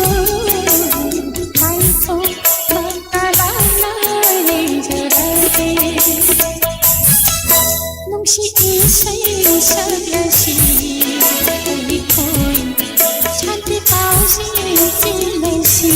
ꯃꯥꯏꯊꯣꯡ ꯃꯇꯥꯂꯥꯅ ꯌꯦꯡꯖꯔꯒꯦ꯫ ꯅꯨꯡꯁꯤ ꯏꯁꯩ ꯁꯛꯂꯁꯤ, ꯑꯩꯈꯣꯏ ꯁꯥꯟꯇꯤ ꯄꯥꯎꯁꯤꯡ ꯆꯦꯜꯂꯁꯤ꯫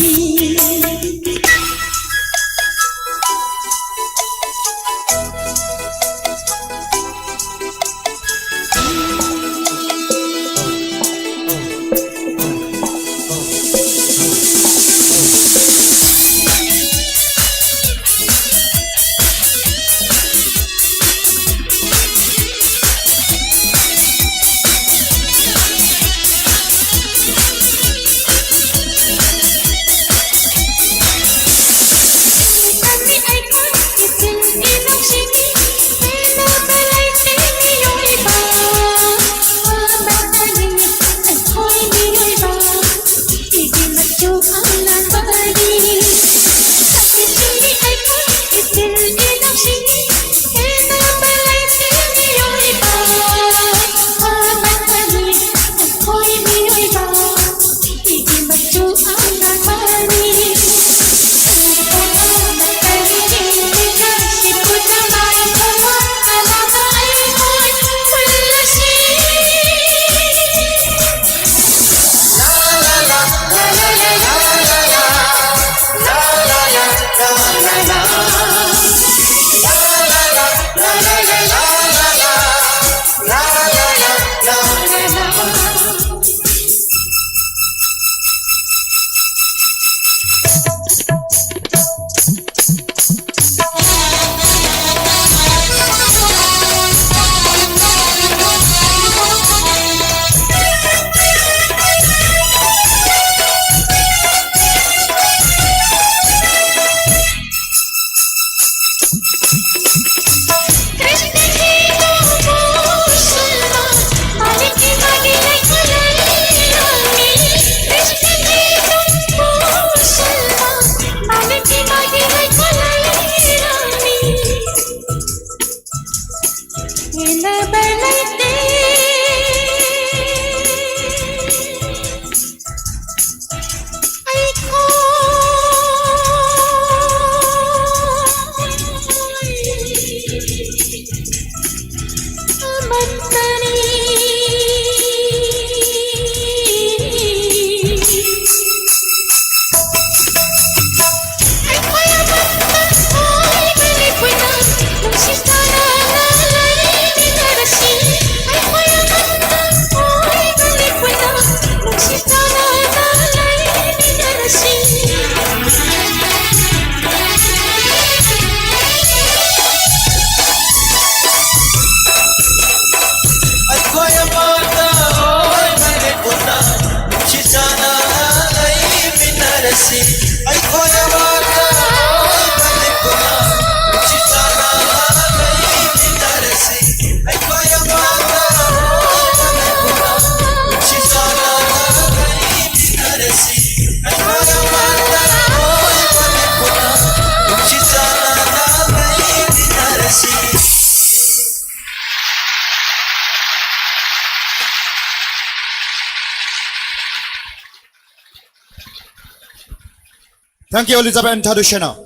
Thank you, Elizabeth and Thadushena.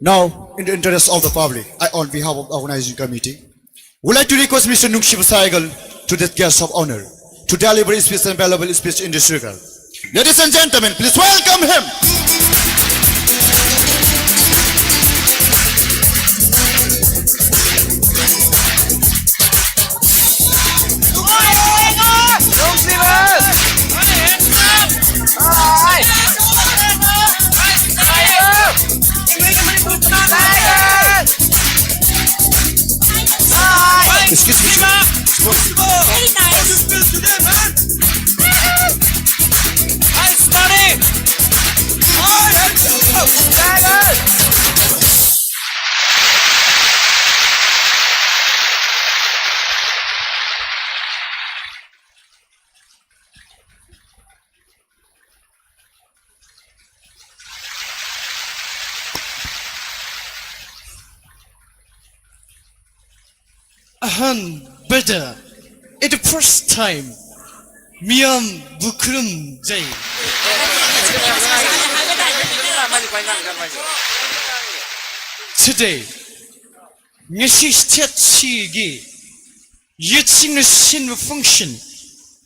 Now, in the interest of the public, I, on behalf of the organizing committee, would like to request Mister Nungshiba Saigal to the guest of honor to deliver a special and valuable speech in this regard. Ladies and gentlemen, please welcome him. Excuse me. Very nice. ꯑꯍꯥꯟꯕꯗ, at the first time, ꯃꯤꯌꯥꯝꯕꯨ ꯈꯨꯔꯨꯝꯖꯩ꯫ Today, ꯉꯁꯤ state ꯑꯁꯤꯒꯤ ꯌꯨꯠꯁꯤꯡꯅ ꯁꯤꯟꯕ function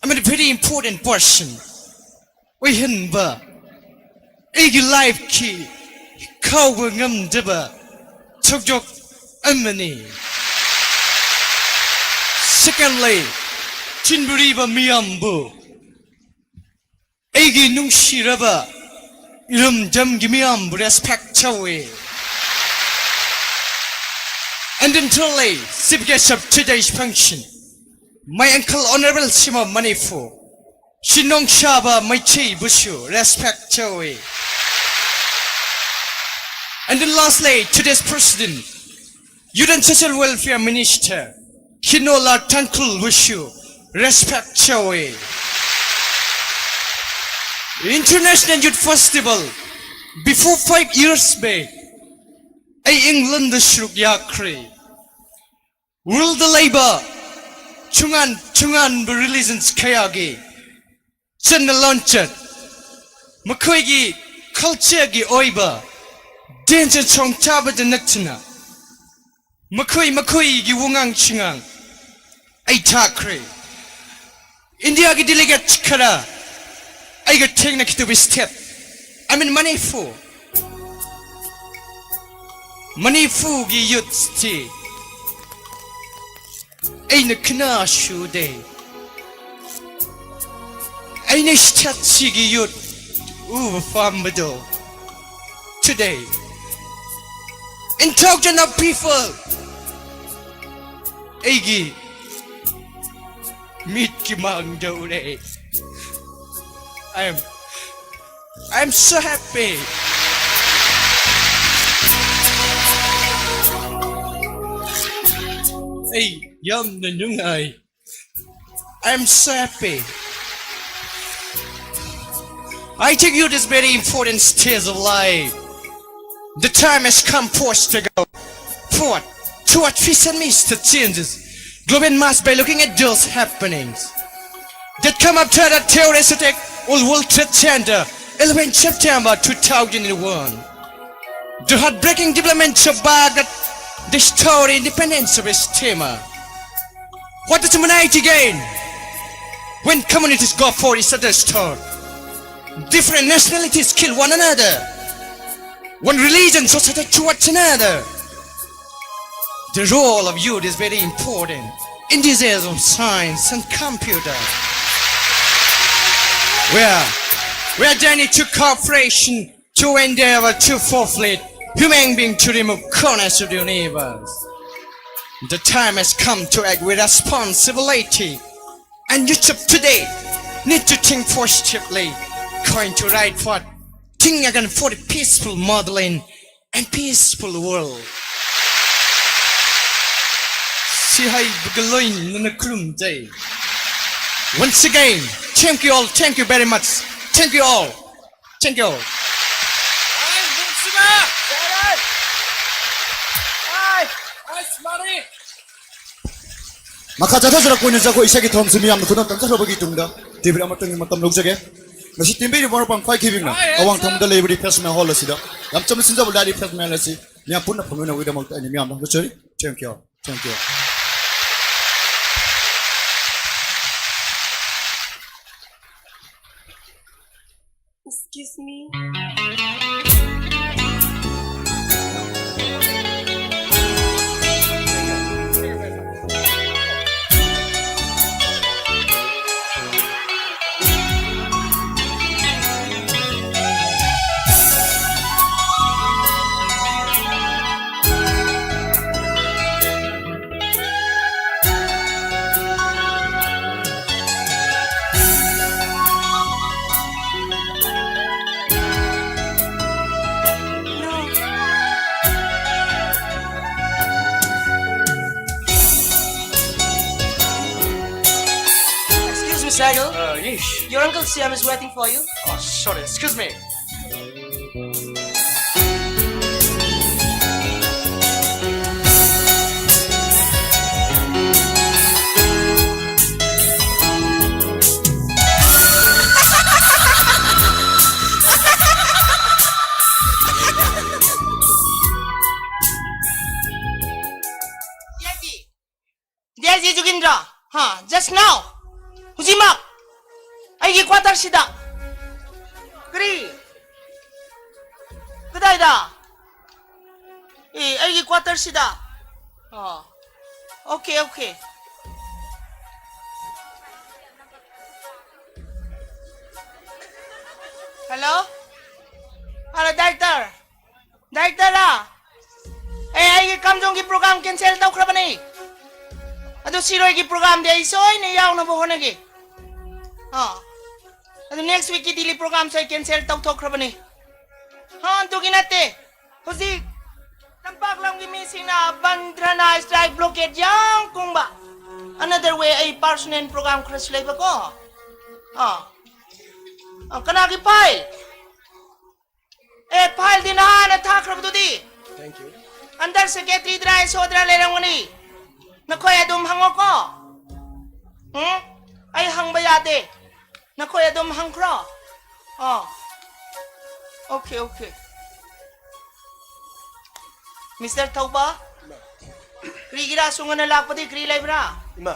ꯑꯃꯗꯤ very important person ꯑꯣꯏꯍꯟꯕ ꯑꯩꯒꯤ lifeꯀꯤ ꯀꯥꯎꯕ ꯉꯝꯗꯕ ꯊꯧꯗꯣꯛ ꯑꯃꯅꯤ꯫ Secondly, ꯊꯤꯟꯕꯤꯔꯤꯕ ꯃꯤꯌꯥꯝꯕꯨ, ꯑꯩꯒꯤ ꯅꯨꯡꯁꯤꯔꯕ ꯏꯔꯝꯗꯝꯒꯤ ꯃꯤꯌꯥꯝꯕꯨ respect ꯇꯧꯏ꯫ And then thirdly, chief guest of today's function, my uncle Honorable ꯁꯤꯃ ꯃꯅꯤꯄꯨꯔ, ꯁꯤꯅꯣꯡꯁꯥꯕ ꯃꯩꯇꯩꯕꯨꯁꯨ respect ꯇꯧꯏ꯫ And then lastly, today's president, Youth and Social Welfare Minister, ꯈꯤꯅꯣꯂꯥ ꯇꯥꯡꯈꯨꯜꯕꯨꯁꯨ respect ꯇꯧꯏ꯫ International Youth Festival, before five years back, ꯑꯩ Englandꯗ ꯁꯔꯨꯛ ꯌꯥꯈ꯭ꯔꯦ꯫ Worldꯗ ꯂꯩꯕ ꯇꯣꯉꯥꯟ ꯇꯣꯉꯥꯟꯕ religions ꯀꯌꯥꯒꯤ ꯆꯠꯅ ꯂꯣꯟꯆꯠ, ꯃꯈꯣꯏꯒꯤ cultureꯒꯤ ꯑꯣꯏꯕ dance ꯁꯣꯡ ꯆꯥꯕꯗ ꯅꯠꯇꯅ ꯃꯈꯣꯏ ꯃꯈꯣꯏꯒꯤ ꯋꯥꯉꯥꯡ ꯁꯉꯥꯡ ꯑꯩ ꯊꯥꯈ꯭ꯔꯦ꯫ ꯏꯟꯗꯤꯌꯥꯒꯤ delegate ꯈꯔ ꯑꯩꯒ ꯊꯦꯡꯅꯈꯤꯗꯕ state, I mean ꯃꯅꯤꯄꯨꯔ꯫ ꯃꯅꯤꯄꯨꯔꯒꯤ youthꯁꯤ ꯑꯩꯅ ꯀꯅꯥꯁꯨ ꯎꯗꯦ꯫ ꯑꯩꯅ stateꯁꯤꯒꯤ youth ꯎꯕ ꯄꯥꯝꯕꯗꯣ today in thousand of people ꯑꯩꯒꯤ ꯃꯤꯠꯀꯤ ꯃꯥꯡꯗ ꯎꯔꯦ꯫ I am, I am so happy. ꯑꯩ ꯌꯥꯝꯅ ꯅꯨꯡꯉꯥꯏ꯫ I am so happy. I think youth is very important stage of life. The time has come for us to go forward toward peace and midst the changes. Global mass by looking at those happenings that come after the terrorist attack on World Trade Center, eleven September two thousand one. The heartbreaking developments of Bharat, the story independence of East Timor. What does humanity gain when communities go for each other's thought? Different nationalities kill one another. One religion society towards another. The role of youth is very important in these days of science and computer. Where, where they need to cooperation to endeavor to fulfill human being to remove corners of the universe. The time has come to act with responsibility. And you today need to think positively, going to right path, think again for the peaceful modeling and peaceful world. ꯁꯤ ꯍꯥꯏꯕꯒ ꯂꯣꯏꯅꯅ ꯈꯨꯔꯨꯝꯖꯩ꯫ Once again, thank you all, thank you very much, thank you all, thank you all. ꯃꯈꯥ ꯆꯠꯊꯖꯔꯛꯄ ꯑꯣꯏꯅ ꯖꯒꯣꯏ ꯏꯁꯩꯒꯤ ꯊꯧꯔꯝꯁꯤ ꯃꯤꯌꯥꯝꯅ ꯈꯨꯗꯝ ꯇꯝꯖꯈ꯭ꯔꯕꯒꯤ ꯇꯨꯡꯗ ꯇꯦꯕꯤꯜ ꯑꯃꯇꯪꯒꯤ ꯃꯇꯝ ꯂꯧꯖꯒꯦ꯫ ꯉꯁꯤ ꯇꯤꯟꯕꯤꯔꯤꯕ ꯃꯔꯨꯞ ꯄꯥꯡꯈ꯭ꯋꯥꯏꯈꯤꯕꯤꯡꯅ ꯑꯋꯥꯡ ꯊꯪꯕꯗ ꯂꯩꯕ refreshment hall ꯑꯁꯤꯗ ꯌꯥꯝ ꯆꯝꯅ ꯁꯤꯟꯖꯕ light refreshment ꯑꯁꯤ ꯃꯤꯌꯥꯝ ꯄꯨꯟꯅ ꯐꯪꯅꯅꯕꯒꯤꯗꯃꯛꯇ ꯑꯩꯅ ꯃꯤꯌꯥꯝꯗ ꯍꯪꯒꯠꯆꯔꯤ꯫ Thank you. Thank you. Excuse me. Excuse me, Saigul. Uh, yes. Your uncle Siam is waiting for you. Oh, sorry. Excuse me. D I G Jugindra, ꯍꯥ, just now, ꯍꯧꯖꯤꯛꯃꯛ ꯑꯩꯒꯤ quarter ꯁꯤꯗ꯫ ꯀꯔꯤ? ꯀꯗꯥꯏꯗ? ꯑꯦ, ꯑꯩꯒꯤ quarter ꯁꯤꯗ꯫ ꯑꯣ, okay, okay. Hello? Hello, director. Director ꯔꯥ? ꯑꯦ, ꯑꯩꯒꯤ ꯀꯥꯝꯖꯣꯡꯒꯤ program cancel ꯇꯧꯈ꯭ꯔꯕꯅꯤ꯫ ꯑꯗꯨ ꯁꯤꯔꯣꯏꯒꯤ program ꯗꯤ ꯑꯩ ꯁꯣꯏꯅ ꯌꯥꯎꯅꯕ ꯍꯣꯠꯅꯒꯦ꯫ ꯑꯥ꯫ ꯑꯗꯨ next week ꯀꯤ ꯗꯤꯜꯂꯤ program ꯁꯨ ꯑꯩ cancel ꯇꯧꯊꯣꯛꯈ꯭ꯔꯕꯅꯤ꯫ ꯍꯥ, ꯑꯗꯨꯒꯤ ꯅꯠꯇꯦ꯫ ꯍꯧꯖꯤꯛ ꯇꯝꯄꯥꯛ ꯂꯝꯒꯤ ꯃꯤꯁꯤꯡꯅ ꯕꯟ ꯙꯔꯅꯥ strike blockade ꯌꯥꯝ ꯀꯨꯡꯕ another way ꯑꯩ personal program ꯈꯔꯁꯨ ꯂꯩꯕꯀꯣ꯫ ꯑꯥ꯫ ꯑꯥ, ꯀꯅꯥꯒꯤ file? ꯑꯦ, file ꯗꯤ ꯅꯍꯥꯟꯅ ꯊꯥꯈ꯭ꯔꯕꯗꯨꯗꯤ꯫ Thank you. Under secretary ꯗ꯭ꯔꯥ, ꯑꯦꯁ ꯑꯣ ꯗ꯭ꯔꯥ ꯂꯩꯔꯝꯒꯅꯤ꯫ ꯅꯈꯣꯏ ꯑꯗꯨꯝ ꯍꯪꯉꯣꯀꯣ꯫ ꯎꯝ? ꯑꯩ ꯍꯪꯕ ꯌꯥꯗꯦ꯫ ꯅꯈꯣꯏ ꯑꯗꯨꯝ ꯍꯪꯈ꯭ꯔꯣ꯫ ꯑꯥ꯫ Okay, okay. Mister ꯊꯧꯕ, ꯀꯔꯤꯒꯤꯔꯥ ꯑꯁꯨꯛ ꯉꯟꯅ ꯂꯥꯛꯄꯗꯤ? ꯀꯔꯤ ꯂꯩꯕ꯭ꯔꯥ? ꯏꯃꯥ,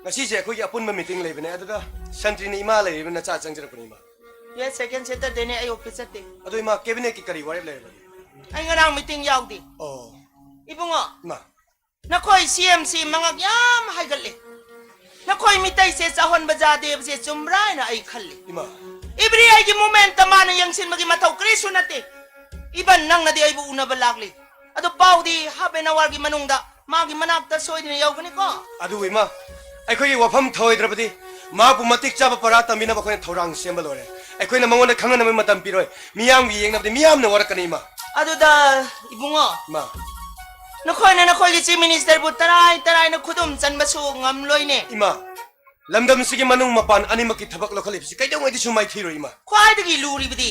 ꯉꯁꯤꯁꯦ ꯑꯩꯈꯣꯏꯒꯤ ꯑꯄꯨꯟꯕ meeting ꯂꯩꯕꯅꯦ, ꯑꯗꯨꯗ ꯁꯟꯇ꯭ꯔꯤꯅ ꯏꯃꯥ ꯂꯩꯔꯤꯕ ꯅꯆꯥ ꯆꯪꯖꯔꯛꯄꯅꯦ, ꯏꯃꯥ꯫ Yes, second Saturdayꯅꯦ, ꯑꯩ office ꯆꯠꯇꯦ꯫ ꯑꯗꯣ ꯏꯃꯥ, cabinetꯀꯤ ꯀꯔꯤ ꯋꯥꯔꯦꯞ ꯂꯩꯔꯕꯒꯦ? ꯑꯩ ꯉꯔꯥꯡ meeting ꯌꯥꯎꯗꯦ꯫ ꯑꯣ꯫ ꯏꯕꯨꯡꯉꯣ, ꯏꯃꯥ꯫ ꯅꯈꯣꯏ CMꯁꯤ ꯃꯉꯛ ꯌꯥꯝ ꯍꯥꯏꯒꯠꯂꯦ꯫ ꯅꯈꯣꯏ ꯃꯤꯇꯩꯁꯦ ꯆꯥꯎꯍꯟꯕ ꯌꯥꯗꯦꯕꯁꯦ ꯆꯨꯝꯕ꯭ꯔꯥ ꯍꯥꯏꯅ ꯑꯩ ꯈꯜꯂꯤ꯫ ꯏꯃꯥ꯫ Every ꯑꯩꯒꯤ movementꯇ ꯃꯥꯅ ꯌꯦꯡꯁꯤꯟꯕꯒꯤ ꯃꯊꯧ ꯀꯔꯤꯁꯨ ꯅꯠꯇꯦ꯫ Even ꯅꯪꯅꯗꯤ ꯑꯩꯕꯨ ꯎꯅꯕ ꯂꯥꯛꯂꯤ꯫ ꯑꯗꯨ ꯄꯥꯎꯗꯤ half an hourꯒꯤ ꯃꯅꯨꯡꯗ ꯃꯥꯒꯤ ꯃꯅꯥꯛꯇ ꯁꯣꯏꯗꯅ ꯌꯧꯒꯅꯤꯀꯣ? ꯑꯗꯨꯕꯨ ꯏꯃꯥ, ꯑꯩꯈꯣꯏꯒꯤ ꯋꯥꯐꯝ ꯊꯧꯑꯣꯏꯗ꯭ꯔꯕꯗꯤ ꯃꯍꯥꯛꯄꯨ ꯃꯇꯤꯛ ꯆꯥꯕ ꯄꯔꯥ ꯇꯝꯕꯤꯅꯕ ꯑꯩꯈꯣꯏꯅ ꯊꯧꯔꯥꯡ ꯁꯦꯝꯕ ꯂꯣꯏꯔꯦ꯫ ꯑꯩꯈꯣꯏꯅ ꯃꯉꯣꯟꯗ ꯈꯪꯍꯟꯅꯕꯒꯤ ꯃꯇꯝ ꯄꯤꯔꯣꯏ꯫ ꯃꯤꯌꯥꯝꯒꯤ ꯌꯦꯡꯅꯕꯗꯤ ꯃꯤꯌꯥꯝꯅ ꯋꯥꯔꯛꯀꯅꯤ, ꯏꯃꯥ꯫ ꯑꯗꯨꯗ, ꯏꯕꯨꯡꯉꯣ, ꯏꯃꯥ꯫ ꯅꯈꯣꯏꯅ ꯅꯈꯣꯏꯒꯤ Chief Ministerꯕꯨ ꯇꯔꯥꯏ ꯇꯔꯥꯏꯅ ꯈꯨꯗꯨꯝ ꯆꯟꯕꯁꯨ ꯉꯝꯂꯣꯏꯅꯦ꯫ ꯏꯃꯥ, ꯂꯝꯗꯝꯁꯤꯒꯤ ꯃꯅꯨꯡ ꯃꯄꯥꯟ ꯑꯅꯤꯃꯛꯀꯤ ꯊꯕꯛ ꯂꯧꯈꯠꯂꯤꯕꯁꯤ ꯀꯩꯗꯧꯉꯩꯗꯁꯨ ꯃꯥꯏꯊꯤꯔꯣꯏ, ꯏꯃꯥ꯫ ꯈ꯭ꯋꯥꯏꯗꯒꯤ ꯂꯨꯔꯤꯕꯗꯤ,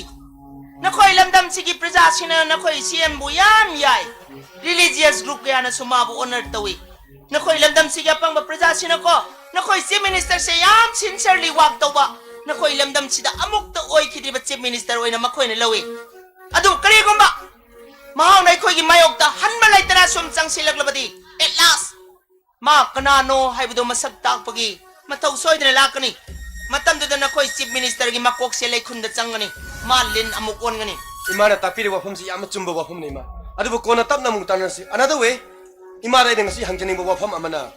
ꯅꯈꯣꯏ ꯂꯝꯗꯝꯁꯤꯒꯤ ꯄ꯭ꯔꯖꯥꯁꯤꯡꯅ ꯅꯈꯣꯏ CMꯕꯨ ꯌꯥꯝ ꯌꯥꯏ꯫ Religious group ꯀꯌꯥꯅꯁꯨ ꯃꯥꯕꯨ honour ꯇꯧꯏ꯫ ꯅꯈꯣꯏ ꯂꯝꯗꯝꯁꯤꯒꯤ ꯑꯄꯪꯕ ꯄ꯭ꯔꯖꯥꯁꯤꯡꯅꯀꯣ, ꯅꯈꯣꯏ Chief Ministerꯁꯦ ꯌꯥꯝ sincerely work ꯇꯧꯕ, ꯅꯈꯣꯏ ꯂꯝꯗꯝꯁꯤꯗ ꯑꯃꯨꯛꯇ ꯑꯣꯏꯈꯤꯗ꯭ꯔꯤꯕ Chief Minister ꯑꯣꯏꯅ ꯃꯈꯣꯏꯅ ꯂꯧꯏ꯫ ꯑꯗꯨ ꯀꯔꯤꯒꯨꯝꯕ ꯃꯍꯥꯛꯅ ꯑꯩꯈꯣꯏꯒꯤ ꯃꯥꯌꯣꯛꯇ ꯍꯟꯕ ꯂꯩꯇꯅ ꯁꯨꯝ ꯆꯪꯁꯤꯜꯂꯛꯂꯕꯗꯤ, at last, ꯃꯥ ꯀꯅꯥꯅꯣ ꯍꯥꯏꯕꯗꯨ ꯃꯁꯛ ꯇꯥꯛꯄꯒꯤ ꯃꯊꯧ ꯁꯣꯏꯗꯅ ꯂꯥꯛꯀꯅꯤ꯫ ꯃꯇꯝꯗꯨꯗ ꯅꯈꯣꯏ Chief Ministerꯒꯤ ꯃꯀꯣꯛꯁꯦ ꯂꯩꯈꯨꯟꯗ ꯆꯪꯒꯅꯤ꯫ ꯃꯥ ꯂꯤꯟ ꯑꯃꯨꯛ ꯑꯣꯟꯒꯅꯤ꯫ ꯏꯃꯥꯅ ꯇꯥꯛꯄꯤꯔꯤꯕ ꯋꯥꯐꯝꯁꯤ ꯌꯥꯝꯅ ꯆꯨꯝꯕ ꯋꯥꯐꯝꯅꯤ, ꯏꯃꯥ꯫ ꯑꯗꯨꯕꯨ ꯀꯣꯟꯅ ꯇꯞꯅ ꯑꯃꯨꯛ ꯇꯥꯟꯅꯁꯤ꯫ Another way, ꯏꯃꯥꯗ ꯑꯩꯅ ꯉꯁꯤ ꯍꯪꯖꯅꯤꯡꯕ ꯋꯥꯐꯝ ꯑꯃꯅ,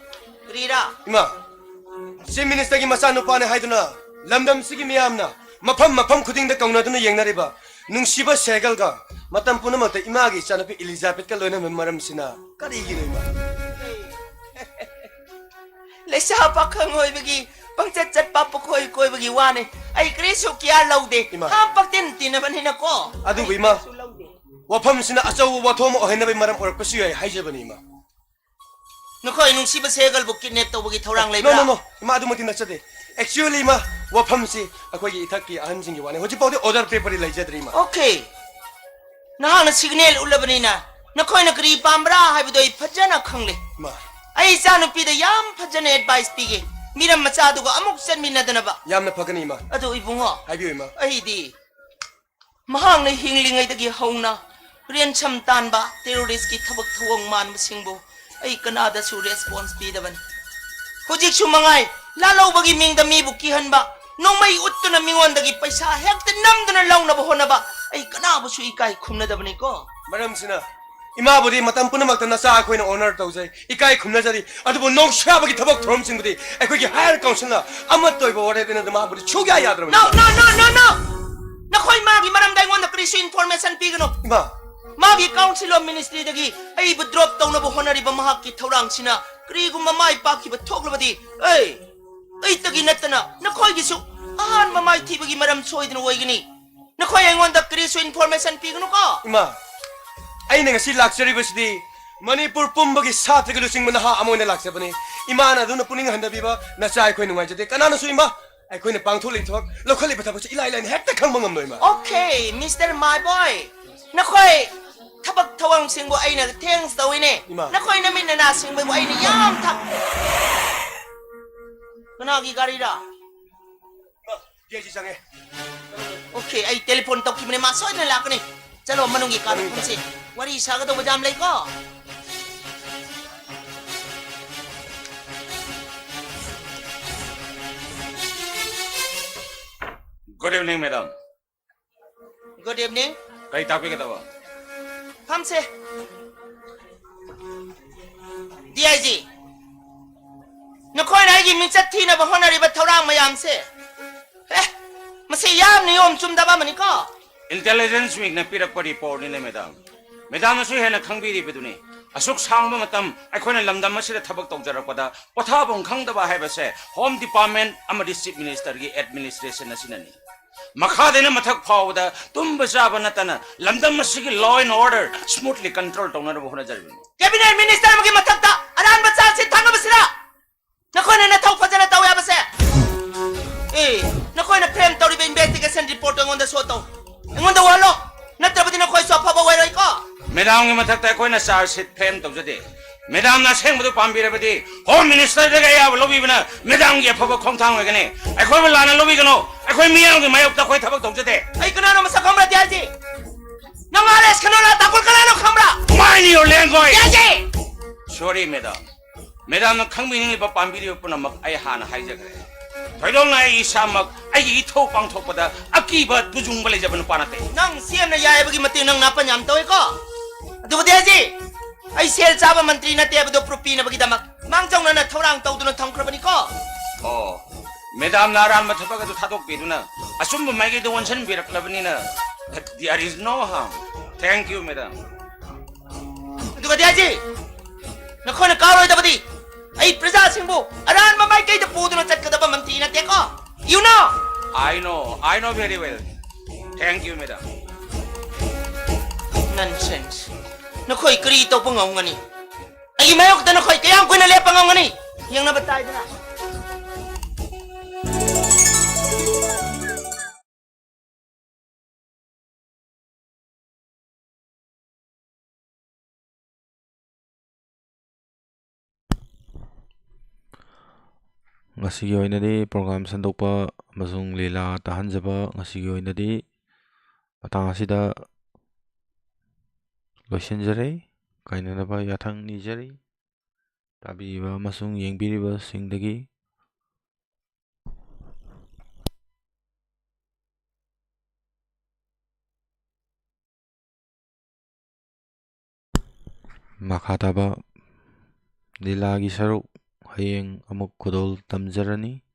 ꯀꯔꯤꯔꯥ? ꯏꯃꯥ, Chief Ministerꯒꯤ ꯃꯆꯥꯅꯨꯄꯥꯅꯦ ꯍꯥꯏꯗꯨꯅ ꯂꯝꯗꯝꯁꯤꯒꯤ ꯃꯤꯌꯥꯝꯅ ꯃꯐꯝ ꯃꯐꯝ ꯈꯨꯗꯤꯡꯗ ꯀꯧꯅꯗꯨꯅ ꯌꯦꯡꯅꯔꯤꯕ ꯅꯨꯡꯁꯤꯕ ꯁꯦꯒꯜꯒ ꯃꯇꯝ ꯄꯨꯝꯅꯃꯛꯇ ꯏꯃꯥꯒꯤ ꯏꯆꯥꯅꯨꯄꯤ Elizabethꯀ ꯂꯣꯏꯅꯕ ꯃꯔꯝꯁꯤꯅ ꯀꯔꯤꯒꯤꯅꯣ, ꯏꯃꯥ? ꯂꯩꯁꯥ ꯄꯥꯈꯪ ꯑꯣꯏꯕꯒꯤ ꯄꯪꯆꯠ ꯆꯠꯄ ꯄꯪꯀꯣꯏ ꯀꯣꯏꯕꯒꯤ ꯋꯥꯅꯦ꯫ ꯑꯩ ꯀꯔꯤꯁꯨ care ꯂꯧꯗꯦ꯫ ꯏꯃꯥ꯫ ꯍꯥ, ꯄꯪꯇꯤꯟ ꯇꯤꯟꯅꯕꯅꯤꯅꯀꯣ꯫ ꯑꯗꯨꯕꯨ ꯑꯩ ꯏꯃꯥ, ꯀꯔꯤꯁꯨ ꯂꯧꯗꯦ꯫ ꯋꯥꯐꯝꯁꯤꯅ ꯑꯆꯧꯕ ꯋꯥꯊꯣꯛ ꯑꯃ ꯑꯣꯏꯍꯟꯅꯕꯒꯤ ꯃꯔꯝ ꯑꯣꯏꯔꯛꯄꯁꯨ ꯌꯥꯏ ꯍꯥꯏꯖꯕꯅꯤ, ꯏꯃꯥ꯫ ꯅꯈꯣꯏ ꯅꯨꯡꯁꯤꯕ ꯁꯦꯒꯜꯕꯨ kidnap ꯇꯧꯕꯒꯤ ꯊꯧꯔꯥꯡ No, ꯂꯩꯕ꯭ꯔꯥ? No, no, ꯏꯃꯥ, ꯑꯗꯨꯃꯛꯇꯤ ꯅꯠꯆꯗꯦ꯫ Actually, ꯏꯃꯥ, ꯋꯥꯐꯝꯁꯤ ꯑꯩꯈꯣꯏꯒꯤ ꯏꯊꯛꯀꯤ ꯑꯍꯟꯁꯤꯡꯒꯤ ꯋꯥꯅꯤ꯫ ꯍꯧꯖꯤꯛ ꯐꯥꯎꯗꯤ order paperꯗꯤ ꯂꯩꯖꯗ꯭ꯔꯤ, ꯏꯃꯥ꯫ Okay. ꯅꯍꯥꯛꯅ signal ꯎꯠꯂꯕꯅꯤꯅ ꯅꯈꯣꯏꯅ ꯀꯔꯤ ꯄꯥꯝꯕ꯭ꯔꯥ ꯍꯥꯏꯕꯗꯨ ꯑꯩ ꯐꯖꯅ ꯈꯪꯂꯦ꯫ ꯏꯃꯥ꯫ ꯑꯩ ꯏꯆꯥꯅꯨꯄꯤꯗ ꯌꯥꯝ ꯐꯖꯅ advice ꯄꯤꯒꯦ꯫ ꯃꯤꯔꯝ ꯃꯆꯥꯗꯨꯒ ꯑꯃꯨꯛ ꯆꯠꯃꯤꯟꯅꯗꯅꯕ꯫ ꯌꯥꯝꯅ ꯐꯒꯅꯤ, ꯏꯃꯥ꯫ ꯑꯗꯨ ꯏꯕꯨꯡꯉꯣ, ꯍꯥꯏꯕꯤꯌꯨ, ꯏꯃꯥ꯫ ꯑꯩꯗꯤ ꯃꯍꯥꯛꯅ ꯍꯤꯡꯂꯤꯉꯩꯗꯒꯤ ꯍꯧꯅ ꯔꯦꯟꯁꯝ ꯇꯥꯟꯕ, ꯇꯦꯔꯣꯔꯤꯁꯀꯤ ꯊꯕꯛ ꯊꯧꯑꯣꯡ ꯃꯥꯟꯕꯁꯤꯡꯕꯨ ꯑꯩ ꯀꯅꯥꯗꯁꯨ ꯔꯦꯁꯄꯣꯟꯁ ꯄꯤꯗꯕꯅꯤ꯫ ꯍꯧꯖꯤꯛꯁꯨ ꯃꯉꯥꯏ, ꯂꯥꯜꯍꯧꯕꯒꯤ ꯃꯤꯡꯗ ꯃꯤꯕꯨ ꯀꯤꯍꯟꯕ, ꯅꯣꯡꯃꯩ ꯎꯠꯇꯨꯅ ꯃꯤꯉꯣꯟꯗꯒꯤ ꯄꯩꯁꯥ ꯍꯦꯛꯇ ꯅꯝꯗꯨꯅ ꯂꯧꯅꯕ ꯍꯣꯠꯅꯕ, ꯑꯩ ꯀꯅꯥꯕꯨꯁꯨ ꯏꯀꯥꯏ ꯈꯨꯝꯅꯗꯕꯅꯤꯀꯣ꯫ ꯃꯔꯝꯁꯤꯅ ꯏꯃꯥꯕꯨꯗꯤ ꯃꯇꯝ ꯄꯨꯝꯅꯃꯛꯇ ꯅꯆꯥ ꯑꯩꯈꯣꯏꯅ ꯑꯣꯅꯔ ꯇꯧꯖꯩ, ꯏꯀꯥꯏ ꯈꯨꯝꯅꯖꯔꯤ, ꯑꯗꯨꯕꯨ ꯅꯣꯡꯁꯥꯕꯒꯤ ꯊꯕꯛ ꯊꯧꯔꯝꯁꯤꯡꯕꯨꯗꯤ ꯑꯩꯈꯣꯏꯒꯤ ꯍꯥꯌꯔ ꯀꯥꯎꯟꯁꯤꯜꯅ ꯑꯃꯠꯇ ꯑꯣꯏꯕ ꯋꯥꯔꯦꯞ ꯂꯩꯅꯗꯅ ꯃꯍꯥꯛꯄꯨꯗꯤ ꯁꯨꯛꯌꯥ ꯌꯥꯗ꯭ꯔꯕꯅꯤ꯫ No, no, no, no, no! ꯅꯈꯣꯏ ꯃꯥꯒꯤ ꯃꯔꯝꯗ ꯑꯩꯉꯣꯟꯗ ꯀꯔꯤꯁꯨ ꯏꯟꯐꯣꯔꯃꯦꯁꯟ ꯄꯤꯒꯅꯨ꯫ ꯏꯃꯥ! ꯃꯥꯒꯤ ꯀꯥꯎꯟꯁꯤꯜ ꯑꯣꯐ ꯃꯤꯅꯤꯁꯇ꯭ꯔꯤꯗꯒꯤ ꯑꯩꯕꯨ ꯗ꯭ꯔꯣꯞ ꯇꯧꯅꯕ ꯍꯣꯠꯅꯔꯤꯕ ꯃꯍꯥꯛꯀꯤ ꯊꯧꯔꯥꯡꯁꯤꯅ ꯀꯔꯤꯒꯨꯝꯕ ꯃꯥꯏ ꯄꯥꯛꯈꯤꯕ ꯊꯣꯛꯂꯕꯗꯤ, ꯑꯩ, ꯑꯩꯇꯒꯤ ꯅꯠꯇꯅ ꯅꯈꯣꯏꯒꯤꯁꯨ ꯑꯍꯥꯟꯕ ꯃꯥꯏꯊꯤꯕꯒꯤ ꯃꯔꯝ ꯁꯣꯏꯗꯅ ꯑꯣꯏꯒꯅꯤ꯫ ꯅꯈꯣꯏ ꯑꯩꯉꯣꯟꯗ ꯀꯔꯤꯁꯨ ꯏꯟꯐꯣꯔꯃꯦꯁꯟ ꯄꯤꯒꯅꯨꯀꯣ꯫ ꯏꯃꯥ, ꯑꯩꯅ ꯉꯁꯤ ꯂꯥꯛꯆꯔꯤꯕꯁꯤꯗꯤ ꯃꯅꯤꯄꯨꯔ ꯄꯨꯝꯕꯒꯤ ꯁꯥꯇ꯭ꯔꯒꯤ ꯂꯨꯆꯤꯡꯕ ꯅꯍꯥ ꯑꯃ ꯑꯣꯏꯅ ꯂꯥꯛꯆꯕꯅꯤ꯫ ꯏꯃꯥꯅ ꯑꯗꯨꯅ ꯄꯨꯛꯅꯤꯡ ꯍꯟꯊꯕꯤꯕ ꯅꯆꯥ ꯑꯩꯈꯣꯏ ꯅꯨꯡꯉꯥꯏꯖꯗꯦ꯫ ꯀꯅꯥꯅꯁꯨ ꯏꯃꯥ, ꯑꯩꯈꯣꯏꯅ ꯄꯥꯡꯊꯣꯛꯂꯤꯕ ꯊꯕꯛ, ꯂꯧꯈꯠꯂꯤꯕ ꯊꯕꯛꯁꯤ ꯏꯂꯥꯏ ꯂꯥꯏꯅ ꯍꯦꯛꯇ ꯈꯪꯕ ꯉꯝꯂꯣꯏ, ꯏꯃꯥ꯫ Okay, Mister My Boy, ꯅꯈꯣꯏ ꯊꯕꯛ ꯊꯧꯔꯝꯁꯤꯡꯕꯨ ꯑꯩꯅ ꯊꯦꯡꯁ ꯇꯧꯏꯅꯦ꯫ ꯏꯃꯥ꯫ ꯅꯈꯣꯏ ꯅꯃꯤꯠ ꯅꯅꯥꯁꯤꯡꯕꯨ ꯑꯩꯅ ꯌꯥꯝ ꯊ-, ꯀꯅꯥꯒꯤ ꯒꯥꯔꯤꯔꯥ? ꯏꯃꯥ, ꯗꯤ ꯑꯥꯏ ꯖꯤ ꯆꯪꯉꯦ꯫ Okay, ꯑꯩ ꯇꯦꯂꯤꯐꯣꯟ ꯇꯧꯈꯤꯕꯅꯦ, ꯃꯥ ꯁꯣꯏꯗꯅ ꯂꯥꯛꯀꯅꯤ꯫ ꯆꯠꯂꯣ, ꯃꯅꯨꯡꯒꯤ ꯀꯥꯗ ꯃꯅꯨꯡꯒꯤ ꯀꯥꯗ꯫ ꯀꯨꯝꯁꯤ꯫ ꯋꯥꯔꯤ ꯁꯥꯒꯗꯧꯕ ꯌꯥꯝ ꯂꯩꯀꯣ꯫ Good evening, madam. Good evening. ꯀꯔꯤ ꯇꯥꯛꯄꯤꯒꯗꯕ? ꯐꯝꯁꯦ꯫ ꯗꯤ ꯑꯥꯏ ꯖꯤ, ꯅꯈꯣꯏꯅ ꯑꯩꯒꯤ ꯃꯤꯡꯆꯠ ꯊꯤꯅꯕ ꯍꯣꯠꯅꯔꯤꯕ ꯊꯧꯔꯥꯡ ꯃꯌꯥꯝꯁꯦ, ꯑꯦ, ꯃꯁꯤ ꯌꯥꯝ ꯅꯤꯌꯣꯝ ꯆꯨꯝꯗꯕ ꯑꯃꯅꯤꯀꯣ꯫ Intelligence Wing ꯅ ꯄꯤꯔꯛꯄ ꯔꯤꯄꯣꯔꯠꯅꯤꯅꯦ, ꯃꯦꯗꯥꯝ꯫ ꯃꯦꯗꯥꯝꯅꯁꯨ ꯍꯦꯟꯅ ꯈꯪꯕꯤꯔꯤꯕꯗꯨꯅꯤ꯫ ꯑꯁꯨꯛ ꯁꯥꯡꯕ ꯃꯇꯝ ꯑꯩꯈꯣꯏꯅ ꯂꯝꯗꯝ ꯑꯁꯤꯗ ꯊꯕꯛ ꯇꯧꯖꯔꯛꯄꯗ ꯄꯣꯊꯥꯐꯝ ꯈꯪꯗꯕ ꯍꯥꯏꯕꯁꯦ ꯍꯣꯝ ꯗꯤꯄꯥꯔꯠꯃꯦꯟ ꯑꯃꯗꯤ ꯆꯤꯐ ꯃꯤꯅꯤꯁꯇꯔꯒꯤ ꯑꯦꯗꯃꯤꯅꯤꯁꯇ꯭ꯔꯦꯁꯟ ꯑꯁꯤꯅꯅꯤ꯫ ꯃꯈꯥꯗꯩꯅ ꯃꯊꯛ ꯐꯥꯎꯕꯗ ꯇꯨꯝꯕ ꯆꯥꯕ ꯅꯠꯇꯅ ꯂꯝꯗꯝ ꯑꯁꯤꯒꯤ law and order smoothly control ꯇꯧꯅꯅꯕ ꯍꯣꯠꯅꯖꯔꯤꯕꯅꯤ꯫ ꯀꯦꯕꯤꯅꯦꯠ ꯃꯤꯅꯤꯁꯇꯔ ꯑꯃꯒꯤ ꯃꯊꯛꯇ ꯑꯔꯥꯟꯕ ꯆꯥꯔꯖꯁꯤꯠ ꯊꯥꯅꯕꯁꯤꯔ? ꯅꯈꯣꯏꯅ ꯅꯊꯧ ꯐꯖꯅ ꯇꯧ ꯌꯥꯕꯁꯦ? ꯑꯦ, ꯅꯈꯣꯏꯅ ꯐ꯭ꯔꯦꯝ ꯇꯧꯔꯤꯕ ꯏꯟꯚꯦꯁꯇꯤꯒꯦꯁꯟ ꯔꯤꯄꯣꯔꯠꯇꯨ ꯑꯩꯉꯣꯟꯗ ꯁꯣ ꯇꯧ꯫ ꯑꯩꯉꯣꯟꯗ ꯎꯍꯜꯂꯣ꯫ ꯅꯠꯇ꯭ꯔꯕꯗꯤ ꯅꯈꯣꯏꯁꯨ ꯑꯐꯕ ꯑꯣꯏꯔꯣꯏꯀꯣ꯫ ꯃꯦꯗꯥꯝꯒꯤ ꯃꯊꯛꯇ ꯑꯩꯈꯣꯏꯅ ꯆꯥꯔꯖꯁꯤꯠ ꯐ꯭ꯔꯦꯝ ꯇꯧꯖꯗꯦ꯫ ꯃꯦꯗꯥꯝꯅ ꯑꯁꯦꯡꯕꯗꯨ ꯄꯥꯝꯕꯤꯔꯕꯗꯤ ꯍꯣꯝ ꯃꯤꯅꯤꯁꯇꯔꯗꯒꯤ ꯑꯌꯥꯕ ꯂꯧꯕꯤꯕꯅ ꯃꯦꯗꯥꯝꯒꯤ ꯑꯐꯕ ꯈꯣꯡꯊꯥꯡ ꯑꯣꯏꯒꯅꯤ꯫ ꯑꯩꯈꯣꯏꯕꯨ ꯂꯥꯟꯅ ꯂꯧꯕꯤꯒꯅꯨ꯫ ꯑꯩꯈꯣꯏ ꯃꯤꯌꯥꯝꯒꯤ ꯃꯥꯌꯣꯛꯇ ꯑꯩꯈꯣꯏ ꯊꯕꯛ ꯇꯧꯖꯗꯦ꯫ ꯑꯩ ꯀꯅꯥꯅꯣ ꯃꯁꯛ ꯈꯪꯕ꯭ꯔꯥ, ꯗꯤꯌꯥꯖꯤ? ꯅꯪ ꯑꯥꯔ ꯑꯦꯁ ꯈꯟꯅꯣꯔꯥ, ꯇꯥꯡꯈꯨꯜ ꯀꯅꯥꯅꯣ ꯈꯪꯕ꯭ꯔꯥ? Mind your language! ꯗꯤꯌꯥꯖꯤ! Sorry, madam. ꯃꯦꯗꯥꯝꯅ ꯈꯪꯕꯤꯅꯤꯡꯂꯤꯕ ꯄꯥꯝꯕꯤꯔꯤꯕ ꯄꯨꯝꯅꯃꯛ ꯑꯩ ꯍꯥꯟꯅ ꯍꯥꯏꯖꯈ꯭ꯔꯦ꯫ ꯊꯣꯏꯗꯣꯛꯅ ꯑꯩ ꯏꯁꯥꯃꯛ ꯑꯩꯒꯤ ꯏꯊꯧ ꯄꯥꯡꯊꯣꯛꯄꯗ ꯑꯀꯤꯕ ꯇꯨꯖꯨꯡꯕ ꯂꯩꯖꯕ ꯅꯨꯄꯥ ꯅꯠꯇꯦ꯫ ꯅꯪ ꯁꯤ ꯑꯦꯝꯅ ꯌꯥꯏꯕꯒꯤ ꯃꯇꯤꯛ ꯅꯪ ꯅꯥꯄꯟ ꯌꯥꯝ ꯇꯧꯋꯦꯀꯣ꯫ ꯑꯗꯨꯕꯨ ꯗꯤꯌꯥꯖꯤ, ꯑꯩ ꯁꯦꯜ ꯆꯥꯕ ꯃꯟꯇ꯭ꯔꯤ ꯅꯠꯇꯦ ꯍꯥꯏꯕꯗꯨ proof ꯄꯤꯅꯕꯒꯤꯗꯃꯛ ꯃꯥꯡꯖꯧꯅꯅ ꯊꯧꯔꯥꯡ ꯇꯧꯗꯨꯅ ꯊꯝꯈ꯭ꯔꯕꯅꯤꯀꯣ꯫ ꯑꯣ, ꯃꯦꯗꯥꯝꯅ ꯑꯔꯥꯟꯕ ꯊꯕꯛ ꯑꯗꯨ ꯊꯥꯗꯣꯛꯄꯤꯗꯨꯅ ꯑꯆꯨꯝꯕ ꯃꯥꯏꯀꯩꯗ ꯑꯣꯟꯁꯤꯟꯕꯤꯔꯛꯂꯕꯅꯤꯅ, there is no harm. Thank you, madam. ꯑꯗꯨꯒ ꯗꯤꯌꯥꯖꯤ, ꯅꯈꯣꯏꯅ ꯀꯥꯎꯔꯣꯏꯗꯕꯗꯤ ꯑꯩ ꯄ꯭ꯔꯖꯥꯁꯤꯡꯕꯨ ꯑꯔꯥꯟꯕ ꯃꯥꯏꯀꯩꯗ ꯄꯨꯗꯨꯅ ꯆꯠꯀꯗꯕ ꯃꯟꯇ꯭ꯔꯤ ꯅꯠꯇꯦꯀꯣ꯫ You know? I know, I know very well. Thank you, madam. Nonsense. ꯅꯈꯣꯏ ꯀꯔꯤ ꯇꯧꯕ ꯉꯝꯒꯅꯤ? ꯑꯩꯒꯤ ꯃꯥꯌꯣꯛꯇ ꯅꯈꯣꯏ ꯀꯌꯥꯝ ꯀꯨꯏꯅ ꯂꯦꯞꯄ ꯉꯝꯒꯅꯤ? ꯌꯦꯡꯅꯕ ꯇꯥꯏꯗꯅ꯫ ꯉꯁꯤꯒꯤ ꯑꯣꯏꯅꯗꯤ ꯄ꯭ꯔꯣꯒ꯭ꯔꯥꯝ ꯁꯟꯗꯣꯛꯄ ꯑꯃꯁꯨꯡ ꯂꯤꯂꯥ ꯇꯥꯍꯟꯖꯕ ꯉꯁꯤꯒꯤ ꯑꯣꯏꯅꯗꯤ ꯃꯇꯥꯡ ꯑꯁꯤꯗ ꯂꯣꯏꯁꯤꯟꯖꯔꯦ꯫ ꯀꯥꯏꯅꯅꯕ ꯌꯥꯊꯪ ꯅꯤꯖꯔꯤ꯫ ꯇꯥꯕꯤꯔꯤꯕ ꯑꯃꯁꯨꯡ ꯌꯦꯡꯕꯤꯔꯤꯕꯁꯤꯡꯗꯒꯤ ꯃꯈꯥ ꯇꯥꯕ ꯂꯤꯂꯥꯒꯤ ꯁꯔꯨꯛ ꯍꯌꯦꯡ ꯑꯃꯨꯛ ꯈꯨꯗꯣꯜ ꯇꯝꯖꯔꯅꯤ꯫